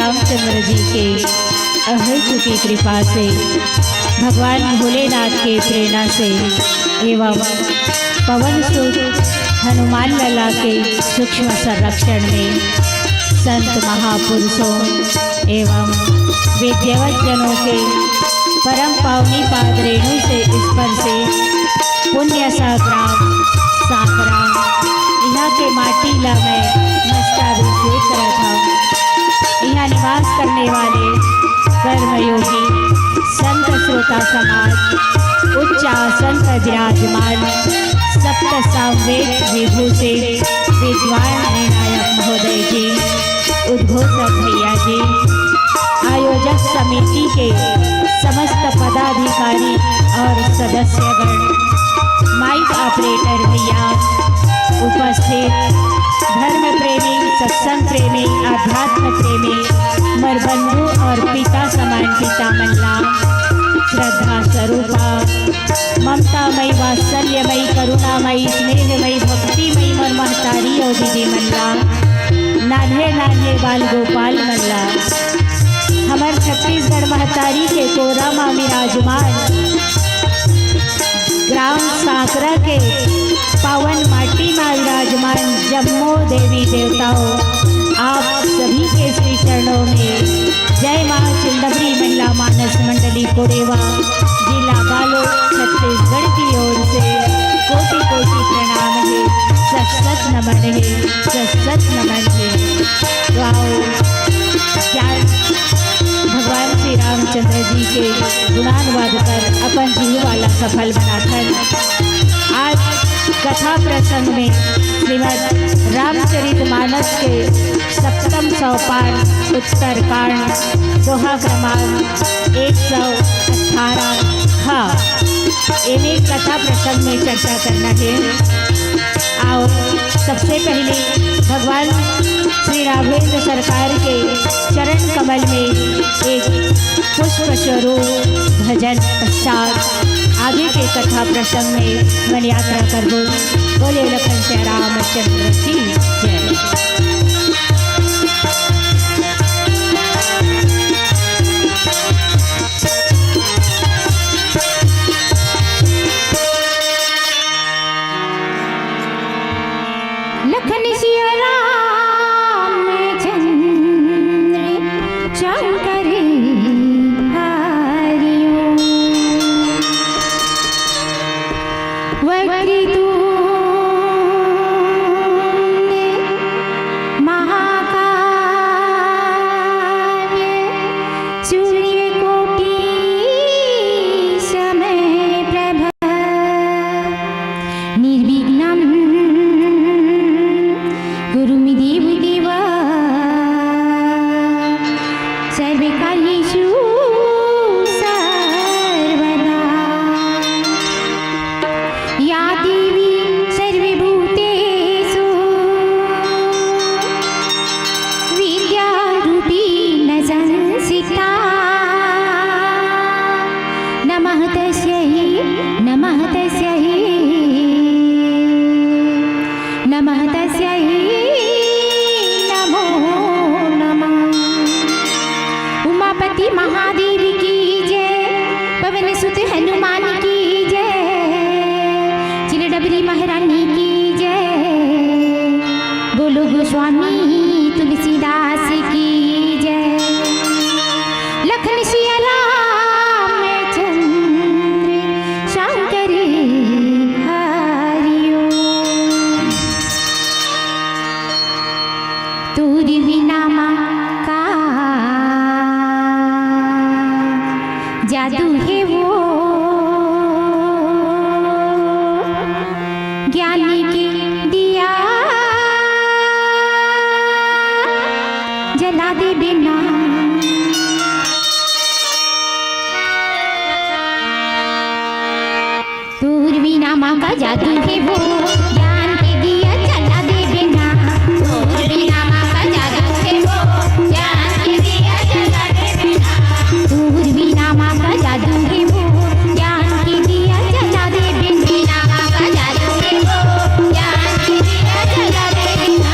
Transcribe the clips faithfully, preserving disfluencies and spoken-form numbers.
रामचंद्र जी के अहैतुकी कृपा से, भगवान भोलेनाथ के प्रेरणा से एवं पवन सुत हनुमान लला के सूक्ष्म संरक्षण में संत महापुरुषों एवं विद्यावत जनों के परम पावनी पाद रेणु से स्पर्शे पुण्य सा ग्राम सांकरा, इहाँ के माटी ला मैं नमस्कार करत हौं। इहाँ निवास करने वाले कर्मयोगी संत श्रोता समाज, उच्च आसन पर विराजमान, सप्त सामवेद विभूषित विद्वान निर्णायक महोदय जी, उद्घोषक भैया जी, आयोजक समिति के समस्त पदाधिकारी और सदस्यगण, माइक ऑपरेटर भैया, उपस्थित धर्म प्रेमी, सत्संग प्रेमी, अध्यात्म प्रेमी, मोर बंधु और पिता समान पिता मन ला, श्रद्धा स्वरूपा, ममतामयी, वात्सल्यमयी, करुणामयी, स्नेहमयी, भक्तिमयी मोर महतारी अउ दीदी मन ला, नान्हे नान्हे बाल गोपाल मन ला, हमर छत्तीसगढ़ महतारी के कोरा मा विराजमान ग्राम सांकरा के पावन माटी मा विराजमान जम्मो देवी देवताओं, आप सभी के श्री चरणों में जय माँ चिलडबरी महिला मानस मंडली कोड़ेवा, जिला बालोद, छत्तीसगढ़ की ओर से कोटि कोटि प्रणाम है। सत सत नमन है, सत सत नमन है। तो आओ, ज्ञान भगवान श्री रामचंद्र जी के गुणानुवाद कर अपन जीव वाला सफल बनाथन। आज कथा प्रसंग में श्रीमद् रामचरित मानस के सप्तम सोपान उत्तरकांड, दोहा क्रमांक एक सौ अठारह ह। एमे कथा प्रसंग में चर्चा करना है। आओ, सबसे पहले भगवान श्री राघवेंद्र सरकार के चरण कमल में एक पुष्प स्वरूप भजन पश्चात आगे के कथा प्रसंग में मन यात्रा करबो। बोले लखन श्याम रामचंद्र की जय। लखन सिया राम चंद्र शंकर हरिओ। वक्रतुंड महाकाय सूर्यकोटि समप्रभ। निर्विघ्नं कुरु मे देव देव सर्वकार्येषु सर्वदा। या देवी सर्वभूतेषु विद्यारूपेण संस्थिता। नमः तस्यै, नमः तस्यै, नमः तस्यै, नमो नमः। उमापति महादेव की जय, पवन सुत हनुमान की जय, चिलडबरी महारानी की जय। बोलो गोस्वामी तुलसीदास की जय। लखन सिया राम चंद्र शंकर हरिओ। तोर बिना मा का जादू हे वो, ज्ञान के दिया जला दे बिना। तोर बिना मा का जादू हे वो, ज्ञान के दिया जला दे बिना। तोर बिना मा का जादू हे वो, ज्ञान के दिया जला दे बिना। तोर बिना मा का जादू हे वो, ज्ञान के दिया जला दे बिना। बिना मा का जादू हे वो, ज्ञान के दिया जला दे बिना।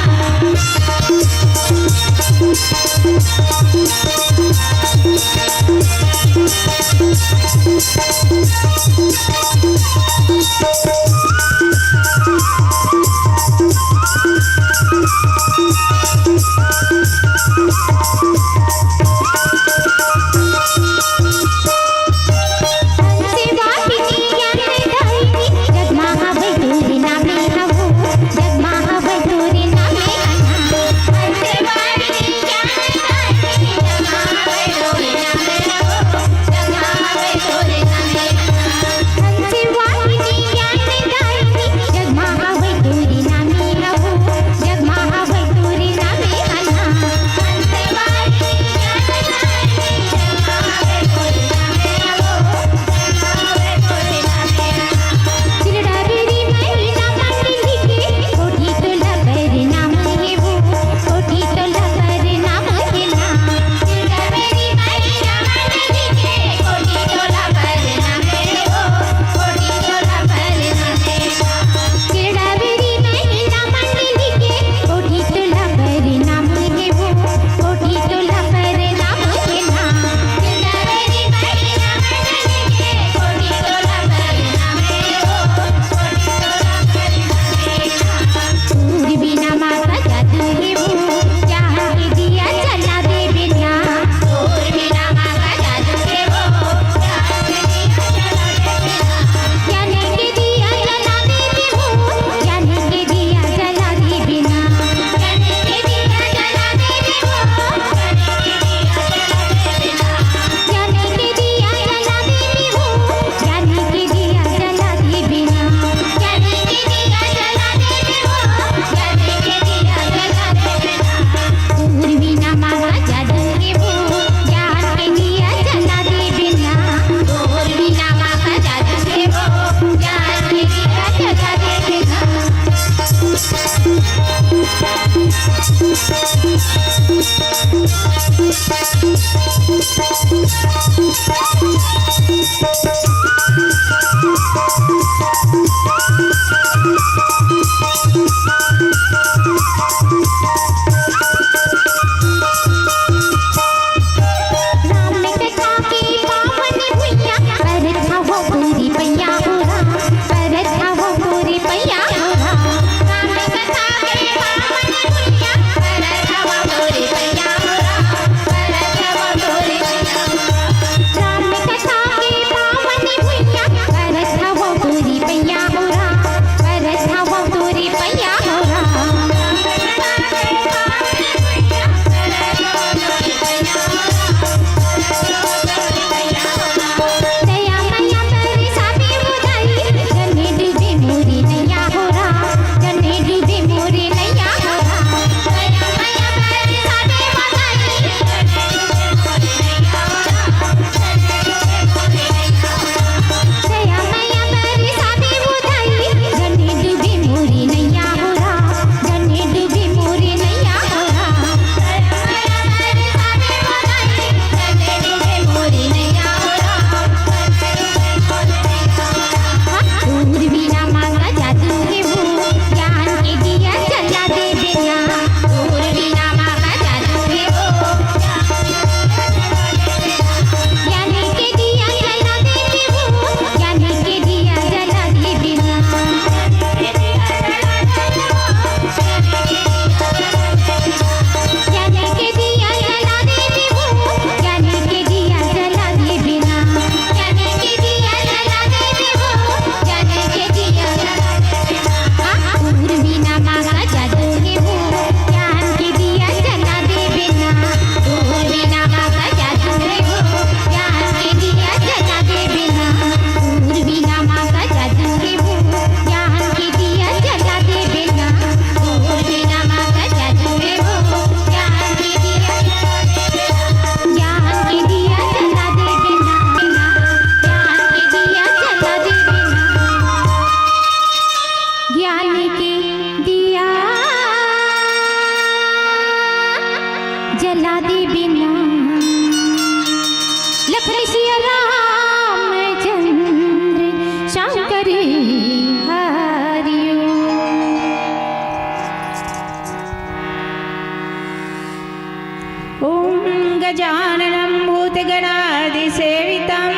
गजाननं भूतगणादिसेवितं।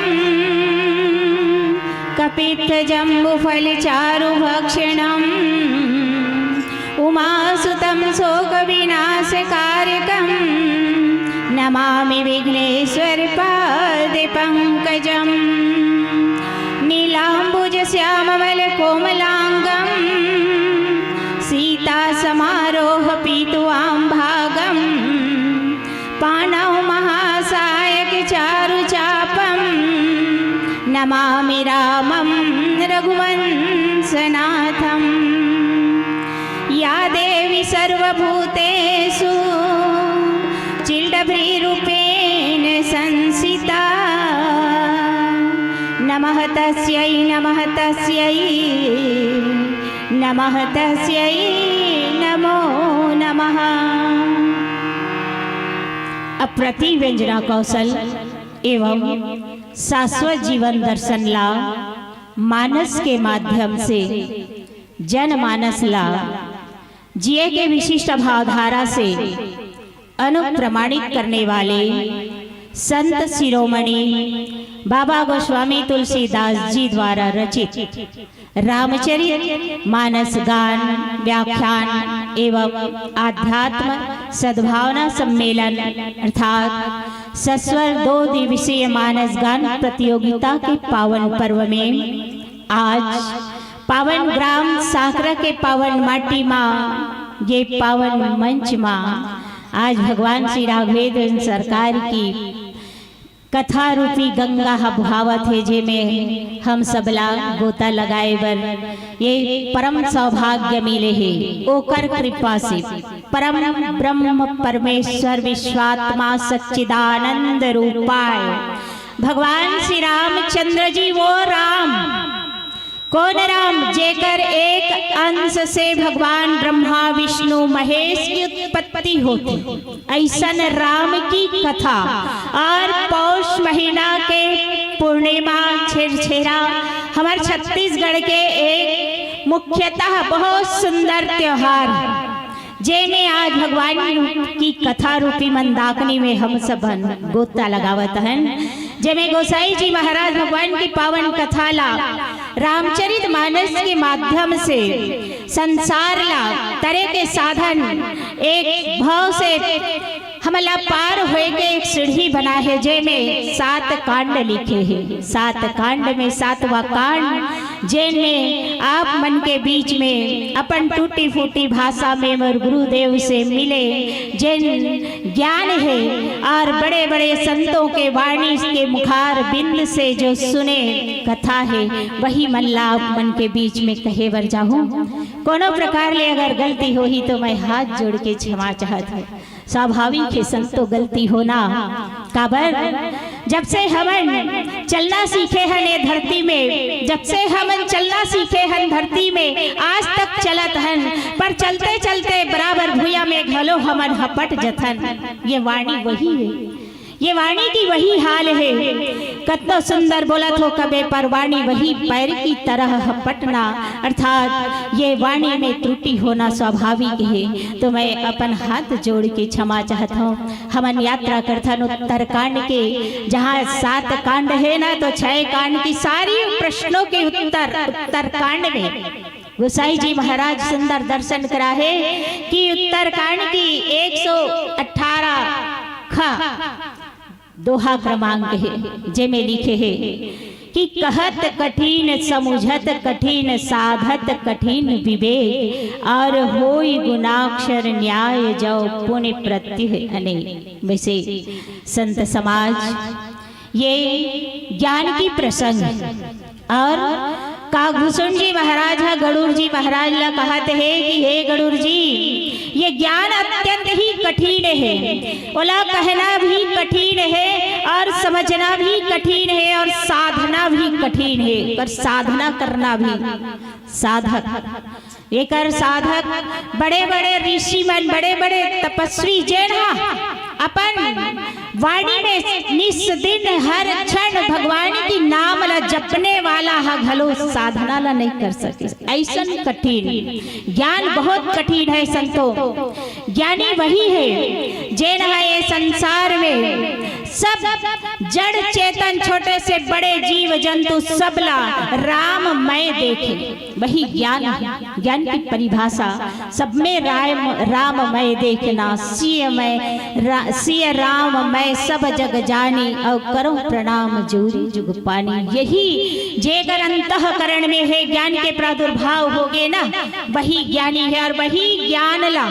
पित्तजम्बुफलचारुभक्षणम् उमासुतं शोकविनाशकारकम्। नमामि विघ्नेश्वरपादपङ्कजम्। नीलाम्बुजश्याममलकोमलाङ्गम् सीतासमारोहपीतवां भागम्। पाणौ महासायकचारुचापम् नमामि रामं रघुवंशनाथम्। या देवी सर्वभूतेषु चिल्डभ्रीरूपेण संस्थिता। नमः तस्यै, नमः तस्यै, नमः तस्यै, नमो नमः। अप्रति व्यंजना कौशल एवं शाश्वत जीवन दर्शन ला मानस के माध्यम से जनमानस ला जिए के विशिष्ट भावधारा से अनुप्रमाणित करने वाले संत शिरोमणि बाबा गोस्वामी तुलसीदास जी द्वारा रचित रामचरित मानस गान, व्याख्यान एवं आध्यात्म सद्भावना सम्मेलन अर्थात सस्वर दो दिवसीय मानस गान प्रतियोगिता के पावन पर्व में आज पावन ग्राम सांकरा के पावन माटी मा, ये पावन मंच मा आज भगवान श्री राघवेंद्र सरकार की कथा रूपी गंगा ह बहावत हे, जेमे हम सबला गोता लगाए बर ये परम सौभाग्य मिले हे। ओकर कृपा से परम ब्रह्म परमेश्वर विश्वात्मा सच्चिदानंद रूपाय भगवान श्री रामचंद्र जी, वो राम, कौन राम, जेकर एक अंश से भगवान ब्रह्मा विष्णु महेश की उत्पत्ति होती, ऐसन राम की कथा। और पौष महीना के पूर्णिमा छेरछेरा हमार छत्तीसगढ़ के एक मुख्यतः बहुत सुंदर त्योहार है, जेमे आज भगवान की कथा रूपी मंदाकिनी में हम सब गोता लगावत हन, जेमे गोसाई जी महाराज भगवान की पावन कथा ला रामचरित मानस के माध्यम से संसार ला तरे के साधन, एक भव से हमला पार होए के एक सीढ़ी बना है, जेमे सात कांड लिखे हैं। सात कांड में सातवां कांड, जेन में आप मन के बीच में अपन टूटी फूटी भाषा में मोर गुरुदेव से मिले, जेन ज्ञान है और बड़े बड़े संतों के वाणी के मुखार बिंद से जो सुने कथा है, वही मन ला आप मन के बीच में कहे बर जाहूं। कोनो प्रकार ले अगर गलती होही तो मैं हाथ जोड़ के क्षमा चाहत हूं। स्वाभाविक है संतो, गलती होना। काबर? जब से हमन चलना सीखे हन ये धरती में, जब से हमन चलना सीखे हन धरती में, आज तक चलत हन, पर चलते चलते बराबर भुइयां में घलो हमन हपट जथन। ये वाणी वही है, ये वाणी की वही हाल है। कतनो सुंदर बोलत हो कबे, पर वाणी वही पैर की तरह हपटना, अर्थात ये वाणी में त्रुटि होना स्वाभाविक है। तो मैं अपन हाथ जोड़ के क्षमा चाहत हूँ। हमन यात्रा करथन उत्तरकांड के, जहाँ सात कांड है ना, तो छह कांड की सारी प्रश्नों के उत्तर उत्तरकांड में गोसाई जी महाराज सुंदर दर्शन कराहे कि उत्तरकांड की एक सौ अठारह ख दोहा क्रमांक है, जेमे लिखे है कि कहत कठिन समुझत कठिन साधत कठिन विवेक, और होई गुणाक्षर न्याय जौ पुनि प्रत्यह अनेक। वैसे संत समाज, ये ज्ञान की प्रसंग है। और काकभूषण जी महाराज हा गरुड़ जी महाराज ला कहत हे कि हे गरुड़ जी, ये ज्ञान अत्यंत ही कठिन है, ओला कहना भी कठिन है और समझना भी कठिन है और साधना भी कठिन है, पर साधना करना भी। साधक, एकर साधक बड़े-बड़े ऋषि मन, बड़े-बड़े तपस्वी, जेन ह अपन वाणी में निस दिन हर क्षण भगवान की नाम ला जपने वाला ह घलो साधना ला नहीं कर सके। ऐसन कठिन ज्ञान, बहुत कठिन है संतो। ज्ञानी वही है जेन ह ये संसार में सब जड़ चेतन, छोटे से बड़े जीव जंतु, सबला राममय देखे, वही ज्ञान है। ज्ञान की परिभाषा, सब में राम, राममय देखना, सिय मैं रा-, सिय राममय सब जग जानी, और करो प्रणाम जोरी जुग पानी। यही जेकर अंतःकरण में है, ज्ञान के प्रादुर्भाव होगे ना, वही ज्ञानी है। और वही ज्ञान ला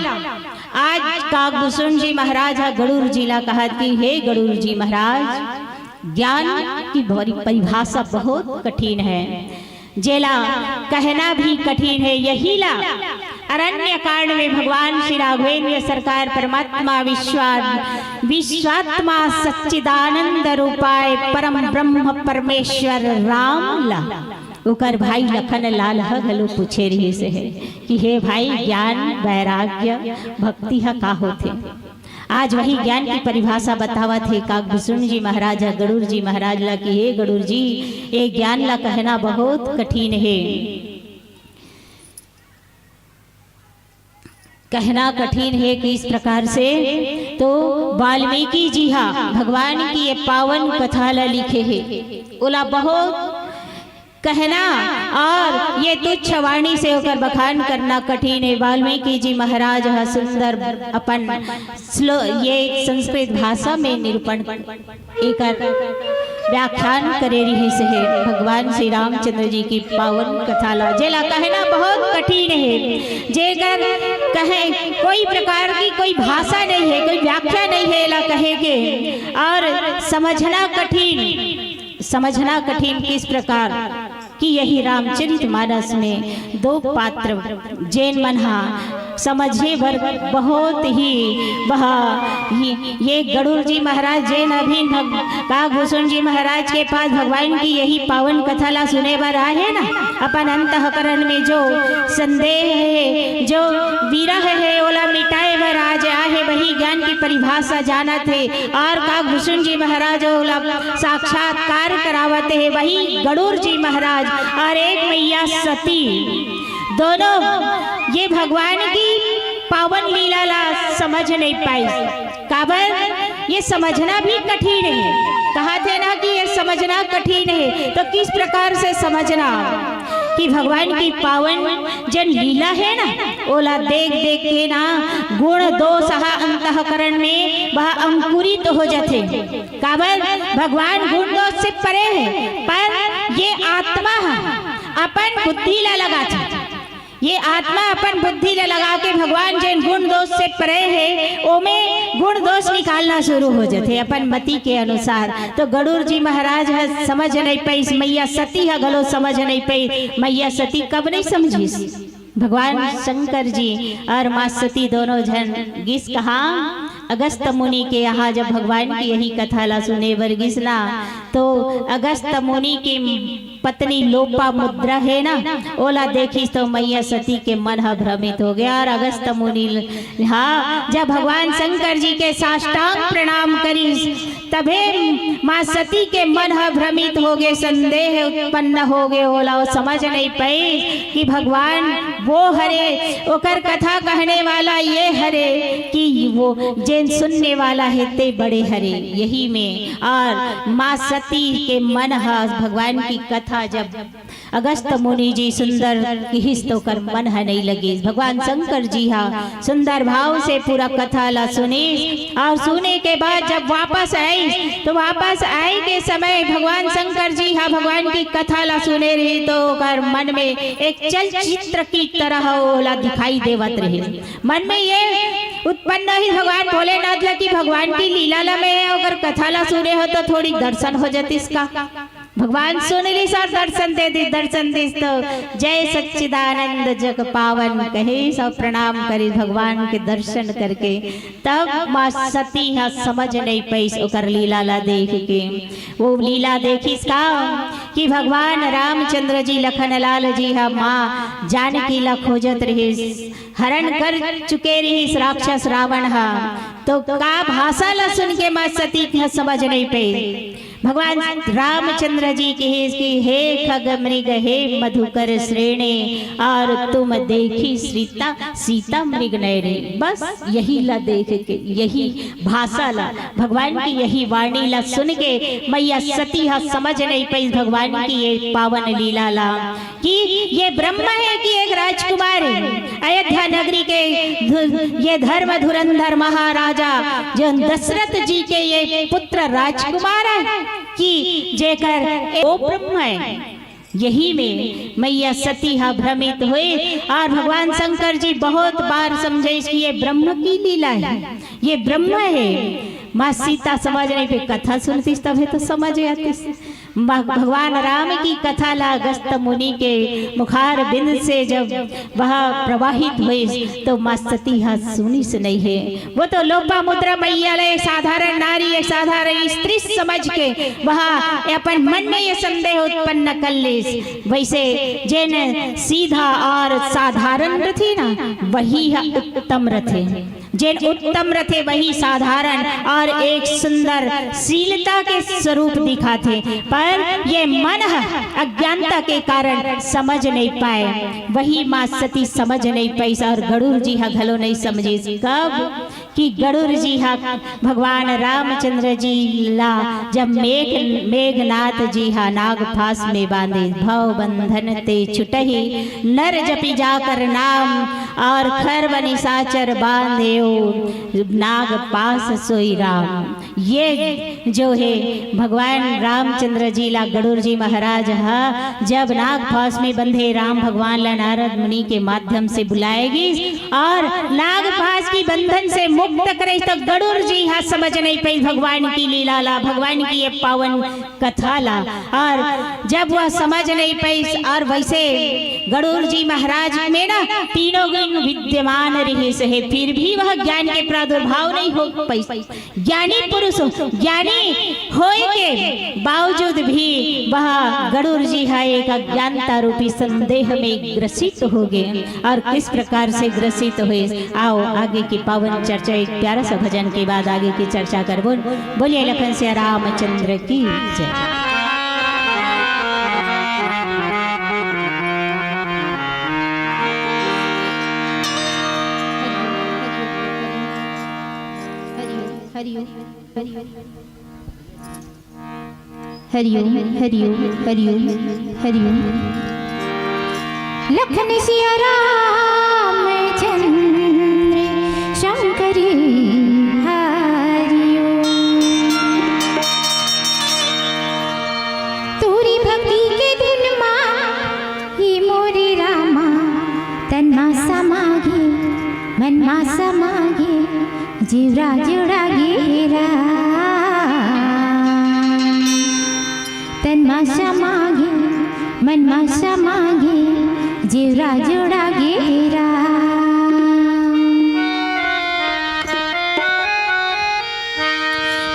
आज काकभूषुंड जी महाराज ह गड़ूर जी ला कहत कि हे गड़ूर जी महाराज, ज्ञान की भरी परिभाषा बहुत कठिन है, जेला कहना भी कठिन है। यही ला अरण्य कांड में भगवान श्री राघवेंद्र सरकार परमात्मा विश्वा-, विश्वात्मा सच्चिदानंद रूपाय परम ब्रह्म परमेश्वर राम ला, ओकर भाई लखन लाल ह घलो पूछे रिहिस हे कि हे भाई, ज्ञान, वैराग्य, भक्ति ह का होथे? आज वही ज्ञान की परिभाषा बतावत हे काकभूषुंड जी महाराज ह गड़ूर जी महाराज ला कि हे गड़ूर जी, ये ज्ञान ला कहना बहुत कठिन हे। कहना कठिन हे किस प्रकार से? तो वाल्मीकि जी हा भगवान की ये पावन कथा ला लिखे हे, ओला बहुत कहना और ये तुच्छ वाणी से ओकर बखान करना कठिन हे। वाल्मीकि जी महाराज ह सुंदर अपन श्लो-, ये संस्कृत भाषा में निरूपण, एकर व्याख्यान करे रिहिस हे भगवान श्री रामचंद्र जी की पावन कथा ला, जेला कहना बहुत कठिन हे, जेकर कहे कोई प्रकार की कोई भाषा नहीं है, कोई व्याख्या नहीं है एला कहे के, और समझना कठिन, समझना कठिन किस प्रकार कि यही रामचरित मानस में दो पात्र जेन मन हा समझे बर बहुत ही वह ये, ये गड़ूर जी महाराज जेन अभी भग-, काकभूषुंड जी महाराज के पास भगवान की यही पावन कथा ला सुने बर आए हे ना, अपन अंतःकरण में जो संदेह है, जो विरह है, ओला मिटाए बर आज आए हे, वही ज्ञान की परिभाषा जानत हे। और काकभूषुंड जी महाराज ओला साक्षात्कार करावत हे, वही गड़ूर जी महाराज और एक मैया सती, दोनों ये भगवान की पावन लीला ला समझ नहीं पाई। काबर? ये समझना भी कठिन है। कहा थे ना कि ये समझना कठिन है, तो किस प्रकार से समझना कि भगवान की पावन जन लीला है ना, ओला देख देख के ना गुण दोष हा अंतःकरण में वह अंकुरित हो जाते। काबर? भगवान गुण दोष से परे है, पर ये आत्मा हा अपन बुद्धि ला लगाथे। ये आत्मा अपन बुद्धि ला लगा के भगवान जेन गुण दोष से परे हे, ओमे गुण दोष निकालना शुरू हो जाथे अपन मति के अनुसार। तो गड़ूर जी महाराज ह समझ नहीं पाइस, मैया सती ह घलो समझ नहीं पाइस। मैया सती कब नहीं समझिस? भगवान शंकर जी और माँ सती दोनों झन गिस कहाँ? अगस्त मुनि के यहाँ जब भगवान की यही कथा ला सुने बर गिस ना, तो अगस्त मुनि की पत्नी लोपामुद्रा है ना, ओला देखिस तो मैया सती के मन ह भ्रमित हो गया। और अगस्त मुनि ल-, हाँ, जब भगवान शंकर जी के साष्टांग प्रणाम करिस, तभे माँ सती के मन ह भ्रमित हो गए, संदेह उत्पन्न हो गए, ओला वो समझ नहीं पाई कि भगवान वो हरे, ओकर कथा कहने वाला ये हरे कि वो जेन सुनने वाला है ते बड़े हरे। यही में और माँ सती के मन ह भगवान की कथा जब अगस्त मुनि जी सुंदर किहिस तो ओकर मन ह नहीं लगिस। भगवान शंकर जी हा सुंदर भाव से पूरा कथा ला सुनिस और सुने के बाद जब वापस आइस तो वापस आए के समय भगवान शंकर जी हा भगवान की कथा ला सुने रही तो ओकर मन में एक चलचित्र की तरह ओला दिखाई देवत रही। मन में ये उत्पन्न ही भगवान भोलेनाथ ला कि भगवान की लीला ला में अगर कथा ला सुने हो तो थोड़ी दर्शन हो जातिस का। भगवान सुन लिस और दर्शन दे दिस, दर्शन दिस तो जय सच्चिदानंद जग पावन कहिस और प्रणाम करिस भगवान के दर्शन करके। तब माँ सती ह समझ नहीं पाइस ओकर लीला ला देख के। वो लीला देखिस का कि भगवान रामचंद्र जी लखन लाल जी ह माँ जानकी ला खोजत रहिस, हरण कर चुके रहिस राक्षस रावण ह। तो का भाषा ला सुन के माँ सती ह समझ नहीं पाइस। भगवान रामचंद्र जी कहे कि हे खग मृग हे मधुकर श्रेणी, और तुम देखी सीता, सीता मृग नयनी। बस यही ला देख के, यही भाषा ला, भगवान की यही वाणी ला सुन के मैया सती हा समझ नहीं पाई भगवान की ये पावन लीला ला, कि ये ब्रह्म है कि एक राजकुमार है। अयोध्या नगरी के धु-, ये धर्म धुरंधर महाराजा जो दशरथ जी के ये पुत्र राजकुमार है कि जेकर वो ब्रह्म है। यही में मैया सती हा भ्रमित हुई और भगवान शंकर जी बहुत बार समझाइस कि ये ब्रह्म की लीला है, ये ब्रह्म है। माँ सीता समझ नहीं पे कथा सुनतीस तभे तो समझ आतीस। भग-, भगवान राम की कथा ला अगस्त मुनि के मुखार बिंद से जब वह प्रवाहित हुई तो माँ सती हा सुनिस नहीं है। वो तो लोपामुद्रा मैया ला एक साधारण नारी, एक साधारण स्त्री समझ के वह अपन मन में ये संदेह उत्पन्न कर लेस। वैसे जेन सीधा और साधारण रथे ना, वही ह उत्तम रथे। जेन उत्तम रथे, वही साधारण और एक सुंदर शीलता के स्वरूप दिखाथे। पर ये मन ह अज्ञानता के कारण समझ नहीं पाए, वही माँ सती समझ नहीं पाइस और गरुड़ जी ह घलो नहीं समझिस। कब कि गरुड़ जी हा भगवान रामचंद्र जी ला जब मेघ, मेघनाथ जी हा नाग फांस में बांधे, भव बंधन ते छुटही नर जपि जाकर नाम, और खर बनि साचर बांधेउ नाग पास सोई राम। ये जो है भगवान रामचंद्र जी ला गरुड़ जी महाराज हा जब नाग फांस में बंधे राम भगवान ला नारद मुनि के माध्यम से बुलाए गिस और नाग फांस की बंधन से मुक्त करे तो गरुड़ जी हा समझ नहीं पाइस भगवान की लीला ला, भगवान की ये पावन कथा ला। और जब वह समझ नहीं पाइस और वैसे गरुड़ जी महाराज में ना तीनों गुण विद्यमान रहिस हे, फिर भी वह ज्ञान के प्रादुर्भाव नहीं हो पाइस। ज्ञानी पुरुष, ज्ञानी होए के बावजूद भी वह गरुड़ जी हा एक अज्ञानता रूपी संदेह में ग्रसित हो गए। और किस प्रकार से ग्रसित हुए, आओ आगे की पावन चर्चा, एक प्यारा सा भजन के बाद आगे की चर्चा करबो। बोलिए लखन सिया रामचंद्र की जय। हरि ओम, हरि ओम, हरि ओम, हरि ओम, हरि ओम। लखन सिया राम चंद्र शंकर हरि ओम। तोरी भक्ति के धुन मा ही मोरे रामा, तन मा समागे, मन मा समागे, जीवरा जुड़ा गे राम। तन मा समागे, मन मा समागे, जीवरा जुड़ा गे राम।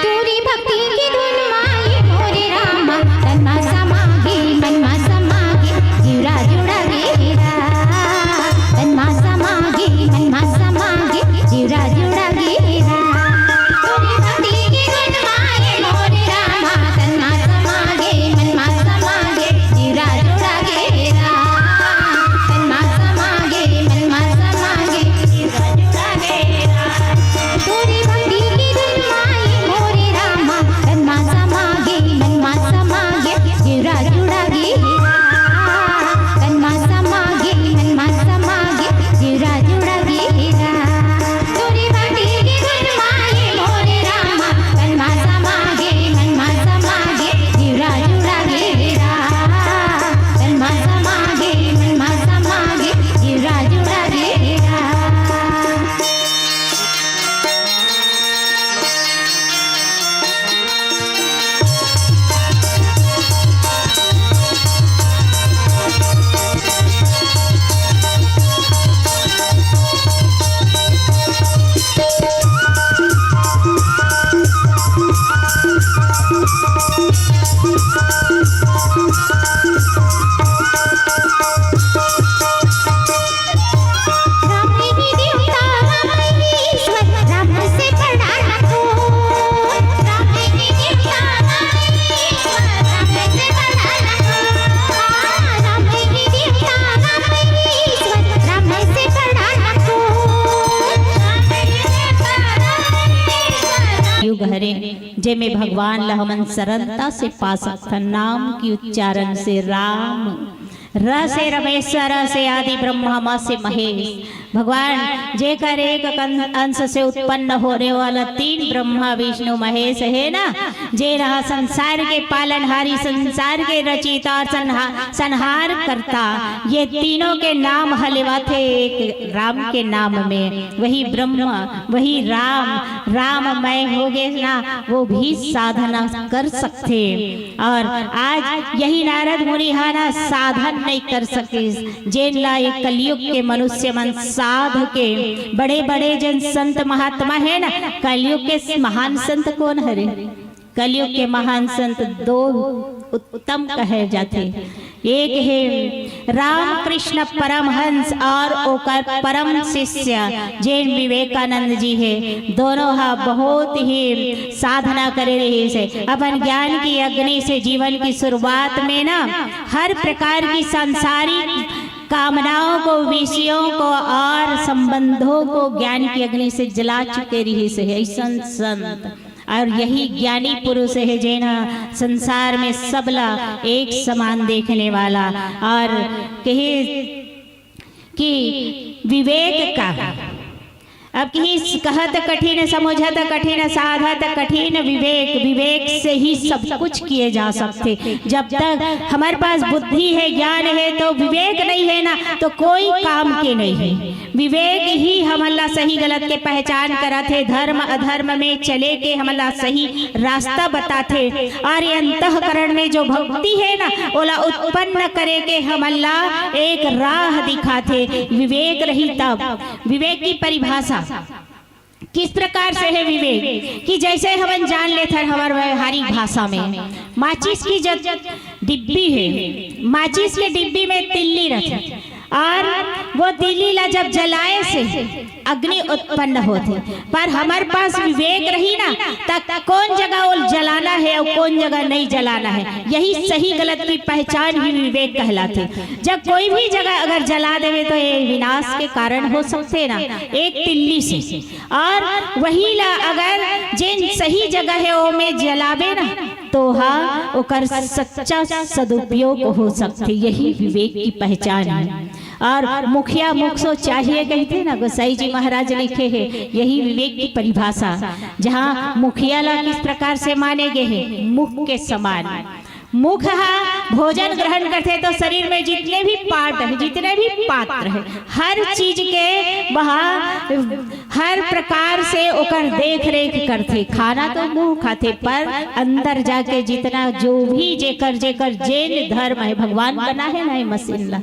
तोरी भक्ति के धुन मा ये मोरे रामा, तन मा समागे, मन मा समागे, जीवरा जुड़ा गे राम। तन मा समागे, मन मा समागे, जीवरा जुड़ा गे राम। तोरी भक्ति के धुन मा ये मोरे रामा, तन मा समागे, मन मा समागे, जीवरा जुड़ा गे राम। तन मा समागे, जेमे भगवान ला हमन सरलता से पा सकथन। नाम की उच्चारण से राम, र से रमेश्वर, र से आदि ब्रह्मा, म से महेश। भगवान जेकर एक कन-, अंश से उत्पन्न होने वाला तीन ब्रह्मा, विष्णु, महेश हे ना, जे रहा संसार के पालनहारी, संसार के रचयिता और संहा-, संहार करता, ये तीनों के नाम ह लेवाथे एक राम के नाम में। वही ब्रह्म, वही राम, राममय हो गए ना, वो भी साधना कर सकथे। और आज यही नारद मुनि हा ना साधन नहीं कर सकिस, जेन ला ये कलयुग के मनुष्य मन साध के, बड़े बड़े जन संत महात्मा हे ना, कलयुग के महान संत कौन हरे? कलयुग के महान संत दो उत्तम कहे जाथे। एक हे रामकृष्ण परमहंस और ओकर परम शिष्य जेन विवेकानंद जी हे। दोनों हा बहुत ही साधना करे रहिस हे। अपन ज्ञान की अग्नि से जीवन की शुरुआत में ना हर प्रकार की सांसारिक कामनाओं को, विषयों को और संबंधों को ज्ञान की अग्नि से जला चुके रहिस हे। ऐसन संत और यही ज्ञानी पुरुष हे जेन ह संसार में सबला एक समान देखने वाला। और कहे कि विवेक का, अब कही कहत कठिन, समझत कठिन, साधत कठिन विवेक। विवेक से ही सब कुछ किए जा सकथे। जब तक हमारे पास बुद्धि है, ज्ञान है, तो विवेक नहीं है ना, तो कोई काम के नहीं है। विवेक ही हमन ला सही गलत के पहचान कराथे, धर्म अधर्म में चले के हमन ला सही रास्ता बताथे। और ये अंतःकरण में जो भक्ति है ना, ओला उत्पन्न करे के हमन ला एक राह दिखाथे। विवेक रही तब। विवेक की परिभाषा किस प्रकार से है विवेक, कि जैसे हमन जान लेथन हमार व्यवहारिक भाषा में, माचिस की जो डिब्बी है, माचिस के डिब्बी में तिल्ली रथे और वो तिल्ली ला जब जलाए से अग्नि उत्पन्न होथे, पर हमारे पास विवेक रही ना, त कौन जगह वो जलाना है और कौन जगह नहीं जलाना है, यही सही गलत की पहचान ही विवेक कहलाथे। जब कोई भी जगह अगर जला देवे तो ये विनाश के कारण हो सकथे ना, एक तिल्ली से। और वही ला अगर जेन सही जगह है ओमे जलाबे ना, तो हा ओकर सच्चा सदुपयोग हो सकथे। यही विवेक की पहचान है। और मुखिया मुख सो चाहिए कहिथे ना, गोसाई जी महाराज लिखे हे, यही विवेक की परिभाषा। जहाँ मुखिया ला किस प्रकार से माने गए हे, मुख के समान। मुख हा भोजन ग्रहण करथे तो शरीर में जितने भी पार्ट है, जितने भी पात्र है, हर चीज के वह हर प्रकार से ओकर देख रेख करथे। खाना तो मुंह खाथे, पर अंदर जाके जितना जो भी जेकर जेकर जेन धर्म है, भगवान बना है ना ये मशीन ला,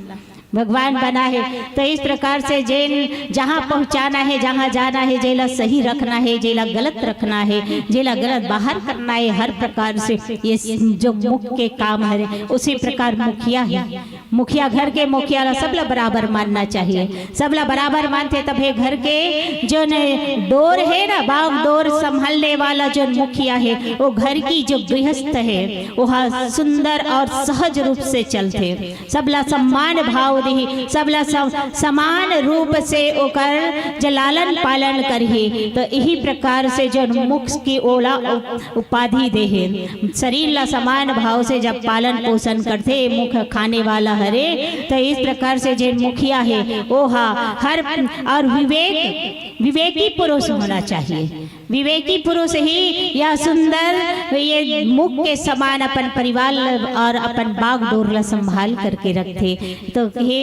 भगवान बना है। तो इस प्रकार से जेन जहाँ पहुँचाना है, जहाँ जाना है, जेला सही रखना है, जेला गलत रखना है, जेला गलत बाहर करना है, हर प्रकार से ये जो मुख के काम हरे, उसी प्रकार मुखिया है। मुखिया, घर के मुखिया ला सबला बराबर मानना चाहिए। सबला बराबर मानथे तभे घर के जो न डोर है ना, बाग डोर संभलने वाला जो मुखिया है, वो घर की जो गृहस्थ है, वो हा सुंदर और सहज रूप से चलथे। सबला सम्मान भाव दिही, सबला सम-, समान रूप से ओकर जे लालन पालन करही। तो यही प्रकार से जो मुख की ओला उप-, उपाधि दे हे, शरीर ला समान भाव से जब पालन पोषण करथे, मुख खाने वाला हरे, तो इस प्रकार से जे मुखिया है, वो हा हर और विवेक, विवेकी पुरुष होना चाहिए। विवेकी पुरुष ही यह सुंदर, ये मुख के समान अपन परिवार ल-, और अपन बागडोर ला संभाल करके रखथे। तो हे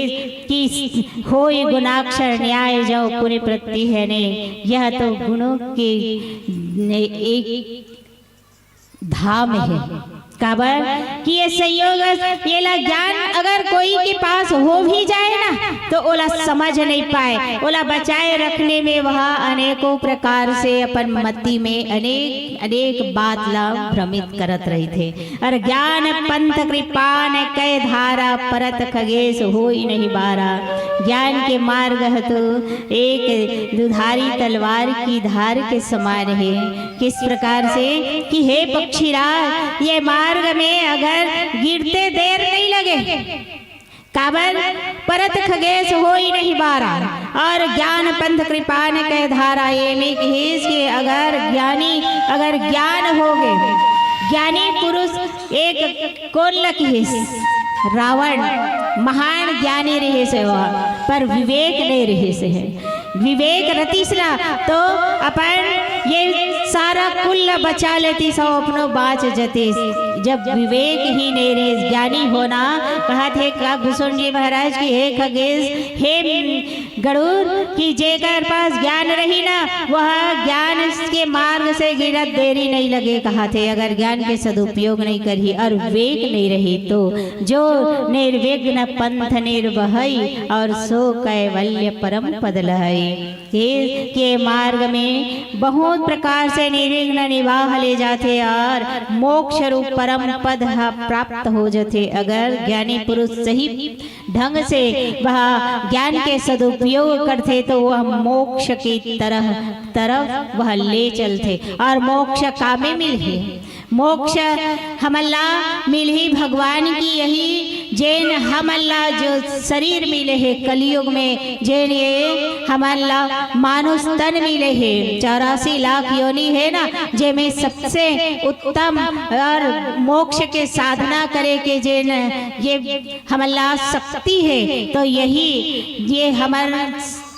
कि होय गुणाक्षर न्याय जो पुनि प्रति है ने, यह तो गुणों के ने एक धाम है। काबर कि ये संयोग, ये ला ज्ञान अगर कोई के पास हो भी जाए ना, तो ओला समझ नहीं पाए। ओला बचाए रखने में वह अनेकों प्रकार से अपन मति में अनेक, अनेक बात ला भ्रमित करत रहिथे। और ज्ञान पंथ कृपान कै धारा, परत खगेश होई नहीं बारा। ज्ञान के मार्ग ह तो एक दुधारी तलवार की धार के समान है। किस प्रकार से कि हे पक्षीराज, ये मार्ग में अगर गिरते देर नहीं लगे, काबर परत खगेश होई नहीं बारा, और ज्ञान पंथ कृपा ने कह धारा। ये में कहिस कि अगर ज्ञानी, अगर ज्ञान हो गए, ज्ञानी पुरुष एक कोन ल कहिस? रावण महान ज्ञानी रहिस हे, पर विवेक नहीं रहिस हे। विवेक रतिस ना, तो अपन ये सारा कुल ला बचा लेतिस, सब अपनो बाँच जतिस। जब विवेक ही नहीं रहिस, ज्ञानी होना, कहत हे काकभूषुंड जी महाराज कि हे खगेश, हे गरुड़, कि जेकर पास ज्ञान रही ना, वह ज्ञान के मार्ग से गिरत देरी नहीं लगे, कहत हे। अगर ज्ञान के सदुपयोग नहीं करही और विवेक नहीं रही तो, जो निर्विघ्न पंथ निर्वहई और सो कैवल्य परम पद लहई। ये के मार्ग में बहुत प्रकार से निर्विघ्न निवाह ले जाथे और मोक्ष रूप परम पद ह प्राप्त हो जाथे। अगर ज्ञानी पुरुष सही ढंग से वह ज्ञान के सदुपयोग करथे तो वह मोक्ष की तरह, तरफ वह ले चलथे। और मोक्ष कामे मिलही? मोक्ष हमन ला मिलही भगवान की यही, जेन हमन ला जो शरीर मिले हे कलयुग में, जेन ये हमन ला मानुष तन मिले हे, चौरासी लाख योनि हे ना, जेमे सबसे उत्तम और मोक्ष के साधना करे के जेन ये हमन ला शक्ति हे, तो यही ये हमर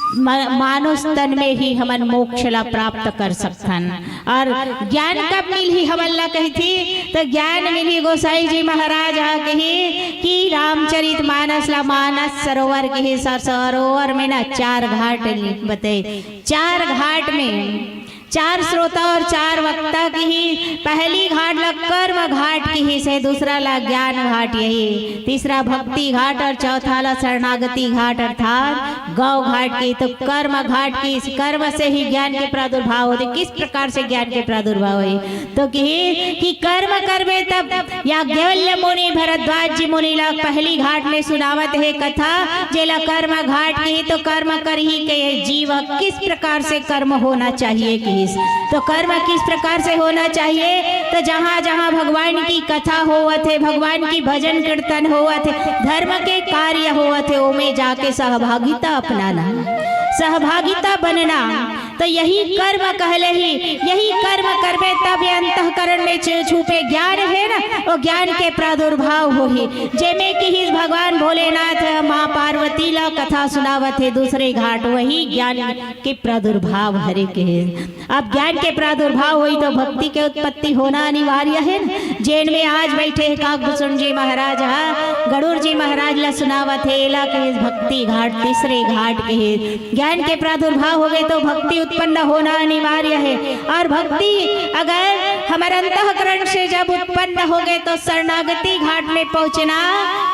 म-, मानुष तन में ही हमन मोक्ष ला प्राप्त कर सकथन। और ज्ञान कब मिलही हमन ला कहिथे, तो ज्ञान मिलही। गोसाई जी महाराज ह कही कि रामचरित मानस ला मानस सरोवर कही, सर-, सरोवर में ना चार घाट बताए, चार घाट में चार श्रोता और चार वक्ता कही। पहली घाट ला कर्म घाट कहिस हे, दूसरा ला ज्ञान घाट यही, तीसरा भक्ति घाट और चौथा ला शरणागति घाट अर्थात गौ घाट कही। तो कर्म घाट कहिस, कर्म से ही ज्ञान के प्रादुर्भाव होथे। किस प्रकार से ज्ञान के प्रादुर्भाव होही? तो कही कि कर्म करबे तब याज्ञवल्क्य मुनि भरद्वाज जी मुनि ला पहली घाट में सुनावत हे कथा, जेला कर्म घाट कही। तो कर्म करही के जीव किस प्रकार से कर्म होना चाहिए कहिस। तो कर्म किस प्रकार से होना चाहिए? तो जहाँ जहाँ भगवान की कथा होवत हे, भगवान की भजन कीर्तन होवत हे, धर्म के कार्य होवत हे, ओमे जाके सहभागिता अपनाना, सहभागिता बनना। तो यही कर्म कहले ही, यही कर्म करबे तब ये अंतःकरण में छु-, छुपे ज्ञान हे ना, वो ज्ञान के प्रादुर्भाव होही। जेमे कहिस भगवान भोलेनाथ माँ पार्वती ला कथा सुनावत हे दूसरे घाट, वही ज्ञान के प्रादुर्भाव हरे कहे। अब ज्ञान के प्रादुर्भाव होही तो भक्ति के उत्पत्ति होना अनिवार्य हे ना। जेन में आज बैठे हे काकभूषुंड जी महाराज हा, गरुड़ जी महाराज ला सुनावत हे, एला कहिस भक्ति घाट, तीसरे घाट कहिस। ज्ञान के प्रादुर्भाव होगे तो भक्ति उत्पन्न होना अनिवार्य हे। और भक्ति अगर हमर अंतःकरण से जब उत्पन्न होगे तो शरणागति घाट में पहुँचना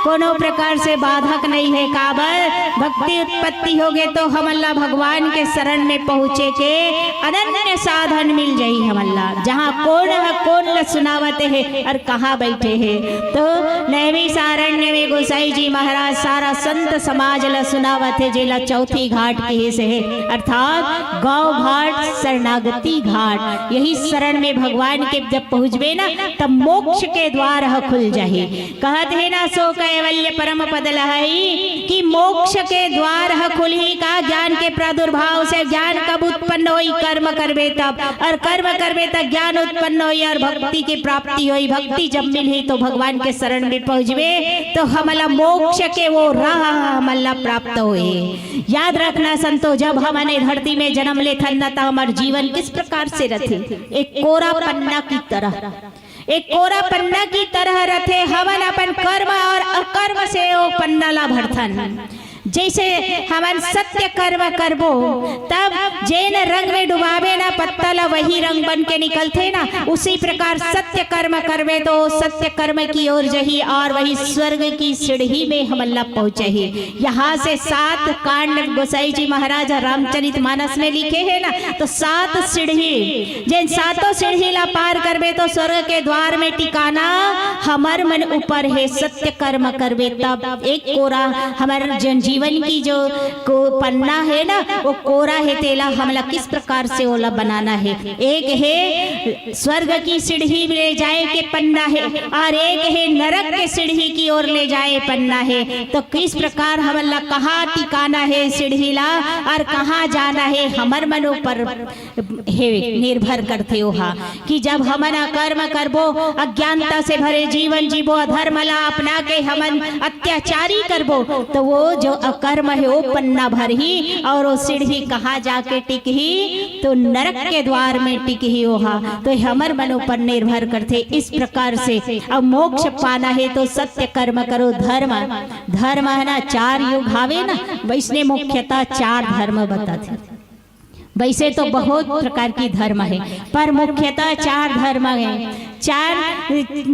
कोनो प्रकार से बाधक नहीं हे। काबर भक्ति उत्पत्ति होगे तो हमन ला भगवान के शरण में पहुँचे के अनन्य साधन मिल जाही हमन ला। जहाँ कोन ह कोन ला सुनावत हे और कहाँ बैठे हे। तो नैमिषारण्य में गोसाई जी महाराज सारा संत समाज ला सुनावत हे, जेला चौथी घाट कहिस हे, अर्थात गौ घाट, शरणागति घाट। यही शरण में भगवान के जब पहुँचबे ना, तब मोक्ष के द्वार ह खुल जाही। कहत हे ना, सो कैवल्य परम पद लहई, कि मोक्ष के द्वार ह खुलही का ज्ञान के प्रादुर्भाव से। ज्ञान कब उत्पन्न होई? कर्म करबे तब, और कर्म करबे तब ज्ञान उत्पन्न होई और भक्ति की प्राप्ति होई। भक्ति जब मिलही तो भगवान के शरण में पहुँचबे तो हमला मोक्ष के वो राह हमला प्राप्त होई। याद रखना संतो, जब हमन ए धरती में जन्म लेथन न, त हमर जीवन किस प्रकार से रथे? एक कोरा पन्ना की तरह। एक कोरा पन्ना की तरह रथे। हमन अपन कर्म और अकर्म से वो पन्ना ला भरथन। जैसे हमन सत्य कर्म करबो, तब जेन रंग में डुबाबे ना पत्ता ला, वही रंग बन के निकलथे ना। उसी प्रकार सत्य कर्म करबे तो सत्य कर्म की ओर जही और वही स्वर्ग की सीढ़ी में हमन ला पहुँचही। यहाँ से सात कांड गोसाई जी महाराज रामचरित मानस में लिखे हे ना, तो सात सीढ़ी, जेन सातों सीढ़ी ला पार करबे तो स्वर्ग के द्वार में टिकाना हमर मन ऊपर हे। सत्य कर्म करबे तब एक कोरा हमर जन जीवन जीवन की जो को पन्ना है ना, वो कोरा है, तेला हमला किस प्रकार से ओला बनाना है। एक है स्वर्ग की सीढ़ी ले जाए के पन्ना है, और एक है नरक के सीढ़ी की ओर ले जाए पन्ना है। तो किस प्रकार हमला कहाँ टिकाना है सीढ़ी ला, और कहाँ जाना है, हमर मनो पर हे निर्भर करथे ओहा, कि जब हमन अकर्म करबो, अज्ञानता से भरे जीवन जीबो, अधर्म ला अपना के हमन अत्याचारी करबो, तो वो जो अकर्म है, वो पन्ना भरही और वो सीढ़ी कहाँ जाके टिकही, तो नरक के द्वार में टिकही ओहा। तो हमर मन ऊपर निर्भर करथे इस प्रकार से। अब मोक्ष पाना है तो सत्य कर्म करो, धर्म, धर्म है ना, चार युग हावे ना, वैसने मुख्यतः चार धर्म बताथे। वैसे तो बहुत प्रकार की धर्म है, पर मुख्यतः चार धर्म है। चार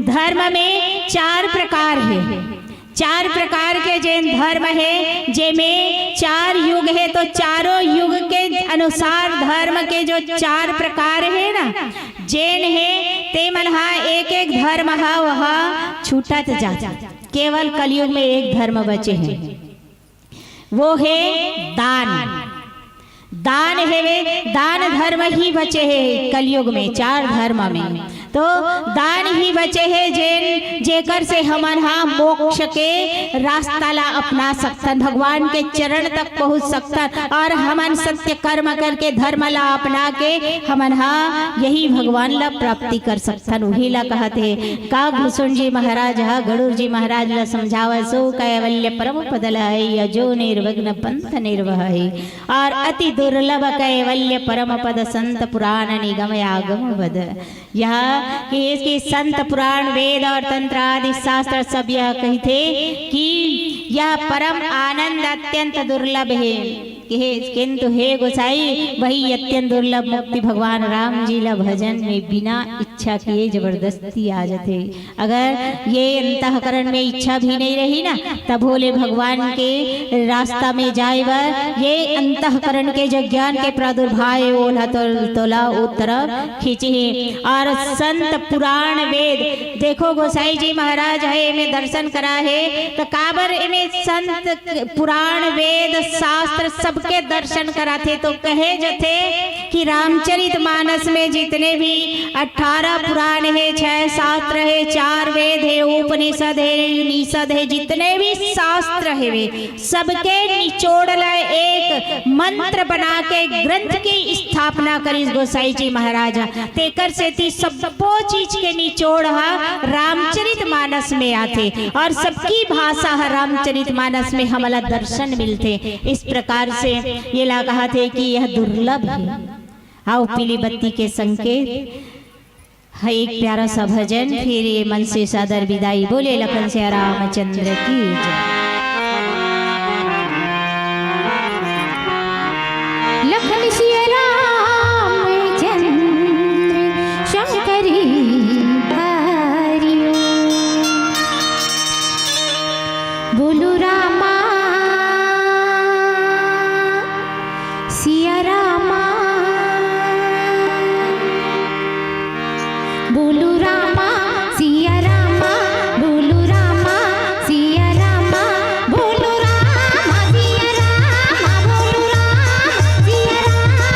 धर्म में चार प्रकार है। चार प्रकार के जेन धर्म है, जेमे चार युग है, तो चारों युग के अनुसार धर्म के जो चार प्रकार है ना, जेन है, ते मन हा एक एक धर्म हा वह छूटत जात। केवल कलयुग में एक धर्म बचे है, वो है दान। दान हेवे, दान धर्म ही बचे हे कलयुग में, चार धर्म में। तो दान ही बचे हे, जेन, जेकर से हमन हा मोक्ष के रास्ता ला अपना सकथन, भगवान के चरण तक पहुँच सकथन, और हमन सत्य कर्म करके, धर्म ला अपना के हमन हा यही भगवान ला प्राप्ति कर सकथन। उही ला कहत हे, का घुसुन जी महाराज हा गरुड़ जी महाराज ला समझावय, सो कैवल्य परम पद लहई, अजो निर्विघ्न पंथ निर्वहई। और अति दुर्लभ कैवल्य परम पद, संत पुराण निगम आगम बद। यह कि इसके संत पुराण, वेद और तंत्र आदि शास्त्र सब यह कहिथे कि यह परम आनंद अत्यंत दुर्लभ है। कि हे, किंतु हे गोसाई, वही अत्यंत दुर्लभ मुक्ति भगवान राम जी ला भजन में बिना इच्छा किए जबरदस्ती आ जाथे। अगर ये अंतःकरण में इच्छा भी नहीं रही ना, तब भोले भगवान के रास्ता में जाए बर ये अंतःकरण के जो ज्ञान के प्रादुर्भाव हे, ओला तो, तोला ओ तरफ खींचे हे। और संत पुराण वेद, देखो गोसाई जी महाराज हे, एमे दर्शन करा हे, तो काबर एमे संत पुराण वेद शास्त्र सबके दर्शन कराथे? तो कहे जथे कि रामचरित मानस में जितने भी अठारह पुराण हे, छह शास्त्र हे, चार वेद हे, उपनिषद हे, निषद हे, जितने भी शास्त्र हे, वे सबके निचोड़ ला एक मंत्र बना के ग्रंथ की स्थापना करिस गोसाई जी महाराज। तेकर सेती सब्बो चीज के निचोड़ हा रामचरित मानस में आथे और सबकी भाषा हा रामचरित मानस में हमला दर्शन मिलथे। इस प्रकार से ये ला कहा थे कि यह दुर्लभ है। आओ पीली बत्ती के संकेत। हाँ, एक प्यारा सा भजन, फिर ये मन से सादर विदाई। बोले लखन सिया रामचंद्र की जय। लखन सिया रामचंद्र शंकरी हरिओ। बोलू रामा सिया रामा। बोलू रामा सिया रामा। बोलू रामा सिया रामा। बोलू रामा सिया रामा। बोलू रामा सिया रामा।